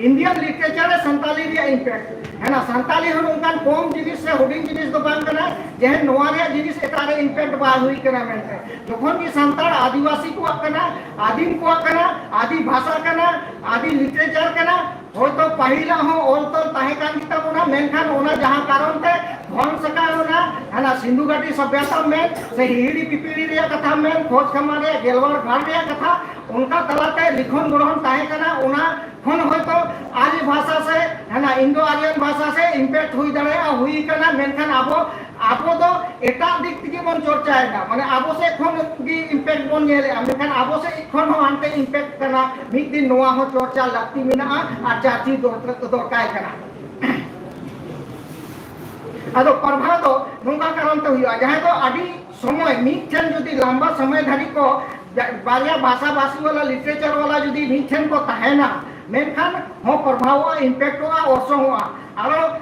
Indian literature ᱨᱮ ᱥᱟᱱᱛᱟᱞᱤ ᱨᱮᱭᱟᱜ impact᱾ ᱦᱮᱸ, ᱥᱟᱱᱛᱟᱞᱤ ᱦᱚᱸ ᱱᱚᱝᱠᱟᱱ ᱠᱚᱢ ᱡᱤᱱᱤᱥ ᱥᱮ ᱦᱩᱰᱤᱧ ᱡᱤᱱᱤᱥ ᱫᱚ ᱵᱟᱝ ᱠᱟᱱᱟ ᱡᱮ ᱦᱮᱸ, ᱱᱚᱣᱟ ᱨᱮᱭᱟᱜ ᱡᱤᱱᱤᱥ ᱮᱴᱟᱜ ᱨᱮ impact ᱵᱟᱭ ᱦᱩᱭ ᱠᱟᱱᱟ ᱢᱮᱱᱛᱮ᱾ ᱡᱚᱠᱷᱚᱱ ᱜᱮ ᱥᱟᱱᱛᱟᱲ ᱟᱹᱫᱤᱵᱟᱹᱥᱤ ᱠᱚᱣᱟᱜ ᱠᱟᱱᱟ, ᱟᱹᱫᱤᱢ ᱠᱚᱣᱟᱜ ᱠᱟᱱᱟ, ᱟᱹᱫᱤ ᱵᱷᱟᱥᱟ ᱠᱟᱱᱟ, ᱟᱹᱫᱤ literature ᱠᱟᱱᱟ, ᱦᱚᱭᱛᱚ ᱯᱟᱹᱦᱤᱞᱟᱜ ᱦᱚᱸ ᱚᱞ ᱛᱚᱞ ᱛᱟᱦᱮᱸ ᱠᱟᱱ ᱜᱮᱛᱟ ᱵᱚᱱᱟ, ᱢᱮᱱᱠᱷᱟᱱ ᱚᱱᱟ ᱡᱟᱦᱟᱸ ᱠᱟᱨᱚᱱ ᱛᱮ ᱫᱷᱚᱝᱥ ᱟᱠᱟᱱ, ᱚᱱᱟ ᱦᱟᱱᱟ ᱥᱤᱱᱫᱷᱩ ᱜᱷᱟᱴᱤ ᱥᱚᱵᱷᱭᱟᱛᱟ ᱢᱮᱱ ᱥᱮ ᱦᱤᱦᱤᱲᱤ ᱯᱤᱯᱤᱲᱤ ᱨᱮᱭᱟᱜ ᱠᱟᱛᱷᱟ ᱢᱮᱱ, ᱠᱷᱚᱡᱽ ᱠᱷᱟᱢᱟᱨ ᱨᱮᱭᱟᱜ ᱜᱮᱞᱣᱟᱨ ᱜᱷᱟᱴ ᱨᱮᱭᱟᱜ ᱠᱟᱛᱷᱟ, ᱚᱱᱠᱟ ᱛᱟᱞᱟᱛᱮ ᱞᱤᱠᱷᱚᱱ ᱜᱚᱲᱦᱚᱱ ᱛᱟᱦᱮᱸ ᱠᱟᱱᱟ, ᱚᱱᱟ ᱠᱷᱚᱱ ᱦᱚᱭᱛᱚ ᱟᱨᱭᱚ ᱵᱷᱟᱥᱟ ᱥᱮ ᱦᱟᱱᱟ Indo Aryan ᱵᱷᱟᱥᱟ ᱥᱮ impact ᱦᱩᱭ ᱫᱟᱲᱮᱭᱟᱜᱼᱟ, ᱦᱩᱭ ᱠᱟᱱᱟ, ᱢᱮᱱᱠᱷᱟᱱ ᱟᱵᱚ, ᱟᱵᱚ ᱫᱚ ᱮᱴᱟᱜ ᱫᱤᱠ ᱛᱮᱜᱮ ᱵᱚᱱ ᱪᱚᱨᱪᱟᱭᱮᱫᱟ, ᱢᱟᱱᱮ ᱟᱵᱚ ᱥᱮᱫ ᱠᱷᱚᱱ ᱜᱮ impact ᱵᱚᱱ ᱧᱮᱞᱮᱫᱼᱟ, ᱢᱮᱱᱠᱷᱟᱱ ᱟᱵᱚ ᱥᱮᱫ ᱠᱷᱚᱱ ᱦᱚᱸ ᱦᱟᱱᱛᱮ impact ᱠᱟᱱᱟ᱾ ᱢᱤᱫ ᱫᱤᱱ ᱱᱚᱣᱟ ᱦᱚᱸ ᱪᱚᱨᱪᱟ ᱞᱟᱹᱠᱛᱤ ᱢᱮᱱᱟᱜᱼᱟ ᱟᱨ ᱪᱟᱨᱪᱤᱛ ᱫᱚᱨ-, ᱫᱚᱨᱠᱟᱨ ᱠᱟᱱᱟ᱾ ᱟᱫᱚ ᱯᱨᱚᱵᱷᱟᱣ ᱫᱚ ᱱᱚᱝᱠᱟ ᱠᱟᱨᱚᱱ ᱛᱮ ᱦᱩᱭᱩᱜᱼᱟ, ᱡᱟᱦᱟᱸᱭ ᱫᱚ ᱟᱹᱰᱤ ᱥᱚᱢᱚᱭ ᱢᱤᱫ ᱴᱷᱮᱱ ᱡᱩᱫᱤ ᱞᱟᱢᱵᱟ ᱥᱚᱢᱚᱭ ᱫᱷᱟᱹᱵᱤᱡ ᱠᱚ ᱡᱟ-, ᱵᱟᱨᱭᱟ ᱵᱷᱟᱥᱟ ᱵᱷᱟᱥᱤ ᱣᱟᱞᱟ, literature ᱣᱟᱞᱟ ᱡᱩᱫᱤ ᱢᱤᱫ ᱴᱷᱮᱱ ᱠᱚ ᱛᱟᱦᱮᱱᱟ, ᱢᱮᱱᱠᱷᱟᱱ ᱦᱚᱸ ᱯᱨᱚᱵᱷᱟᱣᱚᱜᱼᱟ, impactᱚᱜᱼᱟ, ᱚᱨᱥᱚᱝᱚᱜᱼᱟ᱾ ᱟᱨᱚ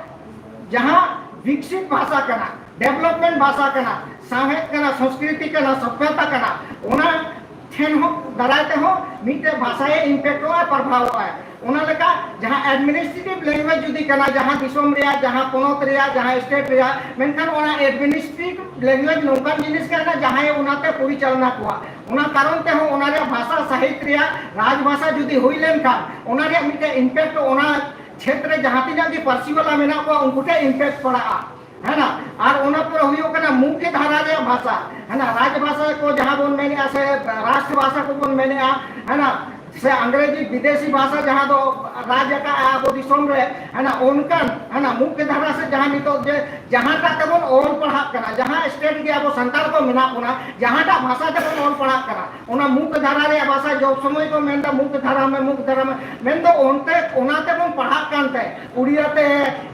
ᱡᱟᱦᱟᱸ ᱵᱤᱠᱥᱤᱛ ᱵᱷᱟᱥᱟ ᱠᱟᱱᱟ, development ᱵᱷᱟᱥᱟ ᱠᱟᱱᱟ, ᱥᱟᱶᱦᱮᱫ ᱠᱟᱱᱟ, ᱥᱚᱝᱥᱠᱨᱤᱛᱤ ᱠᱟᱱᱟ, ᱥᱚᱵᱷᱭᱚᱛᱟ ᱠᱟᱱᱟ, ᱚᱱᱟ ᱴᱷᱮᱱ ᱦᱚᱸ ᱫᱟᱨᱟᱭ ᱛᱮᱦᱚᱸ ᱢᱤᱫᱴᱮᱡ ᱵᱷᱟᱥᱟᱭ impactᱚᱜᱼᱟ, ᱯᱨᱚᱵᱷᱟᱣᱚᱜᱼᱟᱭ᱾ ᱚᱱᱟ ᱞᱮᱠᱟ ᱡᱟᱦᱟᱸ administrative language ᱡᱩᱫᱤ ᱠᱟᱱᱟ, ᱡᱟᱦᱟᱸ ᱫᱤᱥᱚᱢ ᱨᱮᱭᱟᱜ, ᱡᱟᱦᱟᱸ ᱯᱚᱱᱚᱛ ᱨᱮᱭᱟᱜ, ᱡᱟᱦᱟᱸ state ᱨᱮᱭᱟᱜ, ᱢᱮᱱᱠᱷᱟᱱ ᱚᱱᱟ administrative language ᱱᱚᱝᱠᱟᱱ ᱡᱤᱱᱤᱥ ᱠᱟᱱᱟ ᱡᱟᱦᱟᱸᱭ ᱚᱱᱟᱛᱮ ᱯᱚᱨᱤᱪᱟᱞᱚᱱᱟ ᱠᱚᱣᱟ᱾ ᱚᱱᱟ ᱠᱟᱨᱚᱱ ᱛᱮᱦᱚᱸ ᱚᱱᱟ ᱨᱮᱭᱟᱜ ᱵᱷᱟᱥᱟ ᱥᱟᱦᱤᱛ ᱨᱮᱭᱟᱜ ᱨᱟᱡᱽᱵᱷᱟᱥᱟ ᱡᱩᱫᱤ ᱦᱩᱭ ᱞᱮᱱᱠᱷᱟᱱ ᱚᱱᱟ ᱨᱮᱭᱟᱜ ᱢᱤᱫᱴᱮᱡ impact ᱚᱱᱟ ᱪᱷᱮᱛᱨᱮ ᱡᱟᱦᱟᱸ ᱛᱤᱱᱟᱹᱜ ᱜᱮ ᱯᱟᱹᱨᱥᱤ ᱣᱟᱞᱟ ᱢᱮᱱᱟᱜ ᱠᱚᱣᱟ ᱩᱱᱠᱩ ᱴᱷᱮᱱ impact ᱯᱟᱲᱟᱜᱼᱟ᱾ ᱦᱮᱸ ᱱᱟ? ᱟᱨ ᱚᱱᱟ ᱯᱚᱨᱮ ᱦᱩᱭᱩᱜ ᱠᱟᱱᱟ ᱢᱩᱠᱷᱭᱚ ᱫᱷᱟᱨᱟ ᱨᱮᱭᱟᱜ ᱵᱷᱟᱥᱟ, ᱦᱮᱸ ᱱᱟ? ᱨᱟᱡᱽ ᱵᱷᱟᱥᱟ ᱠᱚ ᱡᱟᱦᱟᱸ ᱵᱚᱱ ᱢᱮᱱᱮᱜᱼᱟ ᱥᱮ ᱨᱟᱥᱴᱨ ᱵᱷᱟᱥᱟ ᱠᱚᱵᱚᱱ ᱢᱮᱱᱮᱜᱼᱟ, ᱦᱮᱸ ᱱᱟ? ᱥᱮ ᱟᱝᱜᱽᱨᱮᱡᱤ ᱵᱤᱫᱮᱥᱤ ᱵᱷᱟᱥᱟ ᱡᱟᱦᱟᱸ ᱫᱚ ᱨᱟᱡᱽ ᱟᱠᱟᱫᱼᱟ ᱟᱵᱚ ᱫᱤᱥᱚᱢ ᱨᱮ, ᱦᱮᱸ ᱱᱟ? ᱚᱱᱠᱟᱱ, ᱦᱮᱸ ᱱᱟ? ᱢᱩᱠᱷᱭᱚ ᱫᱷᱟᱨᱟ ᱥᱮ ᱡᱟᱦᱟᱸ ᱱᱤᱛᱚᱜ ᱡᱮ ᱡᱟᱦᱟᱸᱴᱟᱜ ᱛᱮᱵᱚᱱ ᱚᱞ ᱯᱟᱲᱦᱟᱜ ᱠᱟᱱᱟ, ᱡᱟᱦᱟᱸ state ᱜᱮ ᱟᱵᱚ ᱥᱟᱱᱛᱟᱲ ᱠᱚ ᱢᱮᱱᱟᱜ ᱵᱚᱱᱟ, ᱡᱟᱦᱟᱸᱴᱟᱜ ᱵᱷᱟᱥᱟ ᱛᱮᱵᱚᱱ ᱚᱞ ᱯᱟᱲᱦᱟᱜ ᱠᱟᱱᱟ, ᱚᱱᱟ ᱢᱩᱠᱷᱭᱚ ᱫᱷᱟᱨᱟ ᱨᱮᱭᱟᱜ ᱵᱷᱟᱥᱟ ᱡᱚᱵ ᱥᱚᱢᱚᱭ ᱠᱚ ᱢᱮᱱᱫᱟ ᱢᱩᱠᱷᱭᱚ ᱫᱷᱟᱨᱟ ᱢᱮ, ᱢᱩᱠᱷᱭᱚ ᱫᱷᱟᱨᱟ ᱢᱮ, ᱢᱮᱱᱫᱚ ᱚᱱᱛᱮ ᱚᱱᱟ ᱛᱮᱵᱚᱱ ᱯᱟᱲᱦᱟᱜ ᱠᱟᱱᱛᱮ ᱩᱲᱤᱭᱟ ᱛᱮ,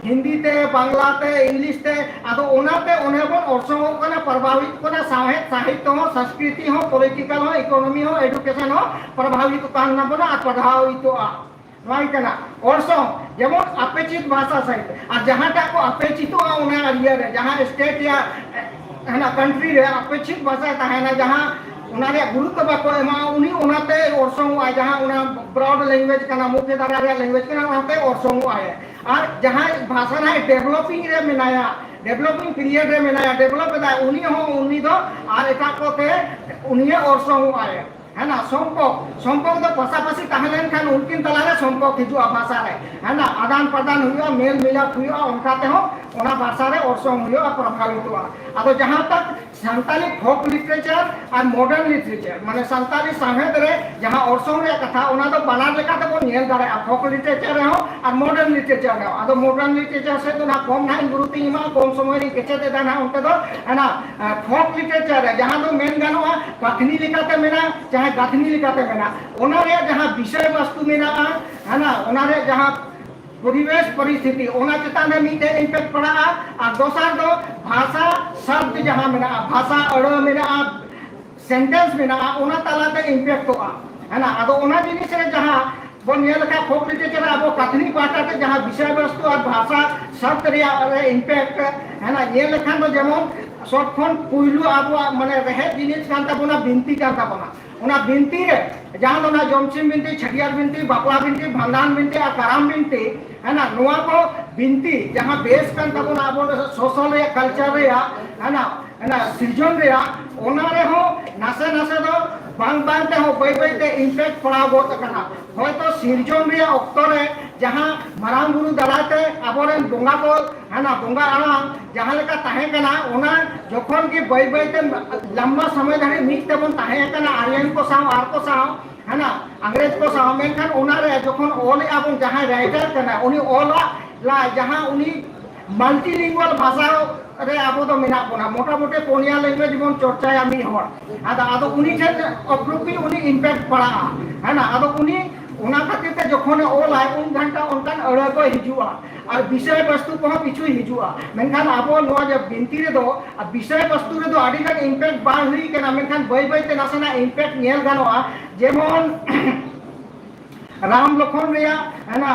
ᱦᱤᱱᱫᱤ ᱛᱮ, ᱵᱟᱝᱞᱟ ᱛᱮ, ᱤᱝᱞᱤᱥ ᱛᱮ, ᱟᱫᱚ ᱚᱱᱟᱛᱮ ᱚᱱᱮ ᱵᱚᱱ ᱚᱨᱥᱚᱝᱚᱜ ᱠᱟᱱᱟ, ᱯᱨᱚᱵᱷᱟᱵᱤᱛ ᱠᱟᱱᱟ, ᱥᱟᱶᱦᱮᱫ ᱥᱟᱦᱤᱛᱭᱚ ᱦᱚᱸ, ᱥᱚᱝᱥᱠᱨᱤᱛᱤ ᱦᱚᱸ, political ᱦᱚᱸ, economy ᱦᱚᱸ, education ᱦᱚᱸ ᱯᱨᱚᱵᱷᱟᱵᱤᱛ ᱛᱟᱦᱮᱱ ᱛᱟᱵᱚᱱᱟ ᱟᱨ ᱯᱨᱚᱵᱷᱟᱵᱤᱛᱚᱜᱼᱟ᱾ ᱱᱚᱣᱟ ᱜᱮ ᱠᱟᱱᱟ ᱚᱨᱥᱚᱝ, ᱡᱮᱢᱚᱱ ᱟᱯᱮᱪᱤᱛ ᱵᱷᱟᱥᱟ ᱥᱟᱦᱤᱛᱭᱚ, ᱟᱨ ᱡᱟᱦᱟᱸᱴᱟᱜ ᱠᱚ ᱟᱯᱮᱪᱤᱛᱚᱜᱼᱟ ᱚᱱᱟ area ᱨᱮ, ᱡᱟᱦᱟᱸ state ᱨᱮᱭᱟᱜ ᱦᱟᱱᱟ ᱠᱟᱱᱴᱨᱤ ᱨᱮ ᱟᱯᱮᱪᱷᱤᱠ ᱵᱷᱟᱥᱟᱭ ᱛᱟᱦᱮᱱᱟ, ᱡᱟᱦᱟᱸ ᱚᱱᱟ ᱨᱮᱭᱟᱜ ᱜᱩᱨᱩᱛᱛᱚ ᱵᱟᱠᱚ ᱮᱢᱟ, ᱩᱱᱤ ᱚᱱᱟᱛᱮ ᱚᱨᱥᱚᱝᱚᱜᱼᱟ᱾ ᱡᱟᱦᱟᱸ ᱚᱱᱟ ᱵᱨᱚᱰ ᱞᱮᱝᱜᱩᱭᱮᱡᱽ ᱠᱟᱱᱟ, ᱢᱩᱠᱷᱭᱚ ᱫᱷᱟᱨᱟ ᱨᱮᱭᱟᱜ ᱞᱮᱝᱜᱩᱭᱮᱡᱽ ᱠᱟᱱᱟ, ᱚᱱᱟᱛᱮ ᱚᱨᱥᱚᱝᱚᱜᱼᱟᱭ᱾ ᱟᱨ ᱡᱟᱦᱟᱸᱭ ᱵᱷᱟᱥᱟ ᱱᱟᱦᱟᱜ ᱰᱮᱵᱷᱞᱚᱯᱤᱝ ᱨᱮ ᱢᱮᱱᱟᱭᱟ, ᱰᱮᱵᱷᱞᱚᱯᱤᱝ ᱯᱤᱨᱤᱭᱚᱰ ᱨᱮ ᱢᱮᱱᱟᱭᱟ, ᱰᱮᱵᱷᱞᱚᱯ ᱮᱫᱟᱭ, ᱩᱱᱤ ᱦᱚᱸ, ᱩᱱᱤ ᱫᱚ ᱟᱨ ᱮᱴᱟᱜ ᱠᱚᱛᱮ ᱩᱱᱤᱭᱮ ᱚᱨᱥᱚᱝᱚᱜᱼᱟᱭ᱾ ᱦᱮᱸ ᱱᱟ, ᱥᱚᱢᱯᱚᱠ, ᱥᱚᱢᱯᱚᱠ ᱫᱚ ᱯᱟᱥᱟᱯᱟᱥᱤ ᱛᱟᱦᱮᱸ ᱞᱮᱱᱠᱷᱟᱱ ᱩᱱᱠᱤᱱ ᱛᱟᱞᱟᱨᱮ ᱥᱚᱢᱯᱚᱠ ᱦᱤᱡᱩᱜᱼᱟ ᱵᱷᱟᱥᱟ ᱨᱮ᱾ ᱦᱮᱸ ᱱᱟ, ᱟᱫᱟᱱ ᱯᱨᱚᱫᱟᱱ ᱦᱩᱭᱩᱜᱼᱟ, ᱢᱮᱞ ᱢᱤᱞᱟᱯ ᱦᱩᱭᱩᱜᱼᱟ, ᱚᱱᱠᱟ ᱛᱮᱦᱚᱸ ᱚᱱᱟ ᱵᱷᱟᱥᱟ ᱨᱮ ᱚᱨᱥᱚᱝ ᱦᱩᱭᱩᱜᱼᱟ, ᱯᱨᱚᱵᱷᱟᱵᱤᱛᱚᱜᱼᱟ᱾ ᱟᱫᱚ ᱡᱟᱦᱟᱸ ᱛᱟᱠ ᱥᱟᱱᱛᱟᱞᱤ ᱯᱷᱳᱠ ᱞᱤᱴᱟᱨᱮᱪᱟᱨ ᱟᱨ ᱢᱚᱰᱟᱨᱱ ᱞᱤᱴᱟᱨᱮᱪᱟᱨ, ᱢᱟᱱᱮ ᱥᱟᱱᱛᱟᱞᱤ ᱥᱟᱶᱦᱮᱫ ᱨᱮ ᱡᱟᱦᱟᱸ ᱚᱨᱥᱚᱝ ᱨᱮᱭᱟᱜ ᱠᱟᱛᱷᱟ, ᱚᱱᱟ ᱫᱚ ᱵᱟᱱᱟᱨ ᱞᱮᱠᱟ ᱛᱮᱵᱚᱱ ᱧᱮᱞ ᱫᱟᱲᱮᱭᱟᱜᱼᱟ, ᱯᱷᱳᱠ ᱞᱤᱴᱟᱨᱮᱪᱟᱨ ᱨᱮᱦᱚᱸ ᱟᱨ ᱢᱚᱰᱟᱨᱱ ᱞᱤᱴᱟᱨᱮᱪᱟᱨ ᱨᱮᱦᱚᱸ᱾ ᱟᱫᱚ ᱢᱚᱰᱟᱨᱱ ᱞᱤᱴᱟᱨᱮᱪᱟᱨ ᱥᱮᱫ ᱫᱚ ᱱᱟᱦᱟᱜ ᱠᱚᱢ ᱱᱟᱦᱟᱜ ᱤᱧ ᱜᱩᱨᱩᱛᱤᱧ ᱮᱢᱟ, ᱠᱚᱢ ᱥᱚᱢᱚᱭ ᱨᱤᱧ ᱠᱮᱪᱮᱫ ᱮᱫᱟ ᱱᱟᱦᱟᱜ ᱚᱱᱛᱮ ᱫᱚ᱾ ᱚᱱᱟ ᱯᱷᱳᱠ ᱞᱤᱴᱟᱨᱮᱪᱟᱨ ᱨᱮ ᱡᱟᱦᱟᱸ ᱫᱚ ᱢᱮᱱ ᱜᱟᱱᱚᱜᱼᱟ ᱠᱟᱹᱦᱱᱤ ᱞᱮᱠᱟᱛᱮ ᱢᱮᱱᱟᱜᱼᱟ, ᱪᱟᱦᱮ ᱜᱟᱹᱛᱷᱱᱤ ᱞᱮᱠᱟᱛᱮ ᱢᱮᱱᱟᱜᱼᱟ, ᱚᱱᱟ ᱨᱮᱭᱟᱜ ᱡᱟᱦᱟᱸ ᱵᱤᱥᱚᱭ ᱵᱚᱥᱛᱩ ᱢᱮᱱᱟᱜᱼᱟ, ᱦᱮᱸ ᱱᱟ, ᱚᱱᱟ ᱨᱮᱭᱟᱜ ᱡᱟᱦᱟᱸ ᱯᱚᱨᱤᱵᱮᱥ ᱯᱚᱨᱤᱥᱛᱷᱤᱛᱤ, ᱚᱱᱟ ᱪᱮᱛᱟᱱ ᱨᱮ ᱢᱤᱫᱴᱮᱡ ᱤᱢᱯᱮᱠᱴ ᱯᱟᱲᱟᱜᱼᱟ᱾ ᱟᱨ ᱫᱚᱥᱟᱨ ᱫᱚ ᱵᱷᱟᱥᱟ ᱥᱟᱵᱫ ᱡᱟᱦᱟᱸ ᱢᱮᱱᱟᱜᱼᱟ, ᱵᱷᱟᱥᱟ ᱟᱹᱲᱟᱹ ᱢᱮᱱᱟᱜᱼᱟ, ᱥᱮᱱᱴᱮᱱᱥ ᱢᱮᱱᱟᱜᱼᱟ, ᱚᱱᱟ ᱛᱟᱞᱟᱛᱮ ᱤᱢᱯᱮᱠᱴᱚᱜᱼᱟ᱾ ᱦᱮᱸ ᱱᱟ, ᱟᱫᱚ ᱚᱱᱟ ᱡᱤᱱᱤᱥ ᱨᱮ ᱡᱟᱦᱟᱸ ᱵᱚᱱ ᱧᱮᱞ ᱞᱮᱠᱷᱟᱱ ᱯᱷᱳᱠ ᱞᱤᱴᱟᱨᱮᱪᱟᱨ ᱨᱮ ᱟᱵᱚ ᱠᱟᱛᱷᱱᱤ ᱯᱟᱦᱴᱟ ᱛᱮ ᱡᱟᱦᱟᱸ ᱵᱤᱥᱚᱭ ᱵᱚᱥᱛᱩ ᱟᱨ ᱵᱷᱟᱥᱟ ᱥᱟᱵᱫ ᱨᱮᱭᱟᱜ ᱨᱮ ᱤᱢᱯᱮᱠᱴ, ᱦᱮᱸ ᱱᱟ, ᱧᱮᱞ ᱞᱮᱠᱷᱟᱱ ᱫᱚ ᱡᱮᱢᱚᱱ ᱥᱚᱵ ᱠᱷᱚᱱ ᱯᱩᱭᱞᱩ ᱟᱵᱚᱣᱟᱜ ᱢᱟᱱᱮ ᱨᱮᱦᱮᱫ ᱡᱤᱱᱤᱥ ᱠᱟᱱ ᱛᱟᱵᱚᱱᱟ ᱵᱤᱱᱛᱤ ᱠᱟᱱ ᱛᱟᱵᱚᱱᱟ᱾ ᱚᱱᱟ ᱵᱤᱱᱛᱤ ᱨᱮ ᱡᱟᱦᱟᱸ ᱫᱚ ᱚᱱᱟ ᱡᱚᱢᱥᱤᱢ ᱵᱤᱱᱛᱤ, ᱪᱷᱟᱹᱴᱭᱟᱹᱨ ᱵᱤᱱᱛᱤ, ᱵᱟᱯᱞᱟ ᱵᱤᱱᱛᱤ, ᱵᱷᱟᱸᱰᱟᱱ ᱵᱤᱱᱛᱤ ᱟᱨ ᱠᱟᱨᱟᱢ ᱵᱤᱱᱛᱤ, ᱦᱮᱸ ᱱᱟ, ᱱᱚᱣᱟ ᱠᱚ ᱵᱤᱱᱛᱤ ᱡᱟᱦᱟᱸ ᱵᱮᱥ ᱠᱟᱱ ᱛᱟᱵᱚᱱᱟ ᱟᱵᱚ ᱥᱳᱥᱟᱞ ᱨᱮᱭᱟᱜ, ᱠᱟᱞᱪᱟᱨ ᱨᱮᱭᱟᱜ, ᱦᱮᱸ ᱱᱟ, ᱦᱮᱸ ᱱᱟ, ᱥᱤᱨᱡᱚᱱ ᱨᱮᱭᱟᱜ, ᱚᱱᱟ ᱨᱮᱦᱚᱸ ᱱᱟᱥᱮ ᱱᱟᱥᱮ ᱫᱚ ᱵᱟᱝ ᱵᱟᱝ ᱛᱮᱦᱚᱸ ᱵᱟᱹᱭ ᱵᱟᱹᱭ ᱛᱮ ᱤᱢᱯᱮᱠᱴ ᱯᱟᱲᱟᱣ ᱜᱚᱫ ᱟᱠᱟᱱᱟ᱾ ᱦᱚᱭᱛᱚ ᱥᱤᱨᱡᱚᱱ ᱨᱮᱭᱟᱜ ᱚᱠᱛᱚ ᱨᱮ ᱡᱟᱦᱟᱸ ᱢᱟᱨᱟᱝ ᱵᱩᱨᱩ ᱫᱟᱨᱟᱭ ᱛᱮ ᱟᱵᱚᱨᱮᱱ ᱵᱚᱸᱜᱟ ᱠᱚ, ᱦᱮᱸ ᱱᱟ, ᱵᱚᱸᱜᱟ ᱟᱲᱟᱝ ᱡᱟᱦᱟᱸ ᱞᱮᱠᱟ ᱛᱟᱦᱮᱸ ᱠᱟᱱᱟ, ᱚᱱᱟ ᱡᱚᱠᱷᱚᱱ ᱜᱮ ᱵᱟᱹᱭ ᱵᱟᱹᱭ ᱛᱮ ᱞᱟᱢᱵᱟ ᱥᱚᱢᱚᱭ ᱫᱷᱟᱹᱨᱤᱡ ᱢᱤᱫ ᱛᱮᱵᱚᱱ ᱛᱟᱦᱮᱸ ᱠᱟᱱᱟ, ᱟᱨᱭᱟᱱ ᱠᱚ ᱥᱟᱶ ᱟᱨ ᱠᱚ ᱥᱟᱶ, ᱦᱮᱸ ᱱᱟ, ᱤᱝᱨᱮᱡᱽ ᱠᱚ ᱥᱟᱶ, ᱢᱮᱱᱠᱷᱟᱱ ᱚᱱᱟ ᱨᱮ ᱡᱚᱠᱷᱚᱱ ᱚᱞᱮᱜᱼᱟ ᱵᱚᱱ, ᱡᱟᱦᱟᱸᱭ ᱨᱟᱭᱴᱟᱨ ᱠᱟᱱᱟ, ᱩᱱᱤ ᱚᱞᱟᱜ ᱞᱟ-, ᱡᱟᱦᱟᱸ ᱩᱱᱤ ᱢᱟᱞᱴᱤᱞᱤᱝᱜᱩᱣᱟᱞ ᱵᱷᱟᱥᱟ ᱨᱮ ᱟᱵᱚ ᱫᱚ ᱢᱮᱱᱟᱜ ᱵᱚᱱᱟ, ᱢᱚᱴᱟᱢᱩᱴᱤ ᱯᱩᱱᱭᱟ ᱞᱮᱝᱜᱩᱭᱮᱡᱽ ᱵᱚᱱ ᱪᱚᱨᱪᱟᱭᱟ ᱢᱤᱫ ᱦᱚᱲ᱾ ᱟᱫᱚ, ᱟᱫᱚ ᱩᱱᱤ ᱴᱷᱮᱱ ᱟᱯᱨᱚᱯᱨᱤᱭᱮᱴ ᱩᱱᱤ ᱤᱢᱯᱮᱠᱴ ᱯᱟᱲᱟᱜᱼᱟ, ᱦᱮᱸ ᱱᱟ? ᱟᱫᱚ ᱩᱱᱤ ᱚᱱᱟ ᱠᱷᱟᱹᱛᱤᱨ ᱛᱮ ᱡᱚᱠᱷᱚᱱᱮ ᱚᱞᱟᱭ, ᱩᱱ ᱜᱷᱟᱱᱴᱟ ᱚᱱᱠᱟᱱ ᱟᱹᱲᱟᱹ ᱠᱚ ᱦᱤᱡᱩᱜᱼᱟ ᱟᱨ ᱵᱤᱥᱚᱭ ᱵᱚᱥᱛᱩ ᱠᱚᱦᱚᱸ ᱠᱤᱪᱷᱩ ᱦᱤᱡᱩᱜᱼᱟ᱾ ᱢᱮᱱᱠᱷᱟᱱ ᱟᱵᱚ ᱱᱚᱣᱟ ᱡᱮ ᱵᱤᱱᱛᱤ ᱨᱮᱫᱚ ᱟᱨ ᱵᱤᱥᱚᱭ ᱵᱚᱥᱛᱩ ᱨᱮᱫᱚ ᱟᱹᱰᱤ ᱜᱟᱱ ᱤᱢᱯᱮᱠᱴ ᱵᱟᱝ ᱦᱩᱭ ᱠᱟᱱᱟ, ᱢᱮᱱᱠᱷᱟᱱ ᱵᱟᱹᱭ ᱵᱟᱹᱭ ᱛᱮ ᱱᱟᱥᱮᱱᱟᱜ ᱤᱢᱯᱮᱠᱴ ᱧᱮᱞ ᱜᱟᱱᱚᱜᱼᱟ᱾ ᱡᱮᱢᱚᱱ ᱨᱟᱢ ᱞᱚᱠᱷᱚᱱ ᱨᱮᱭᱟᱜ ᱦᱟᱱᱟ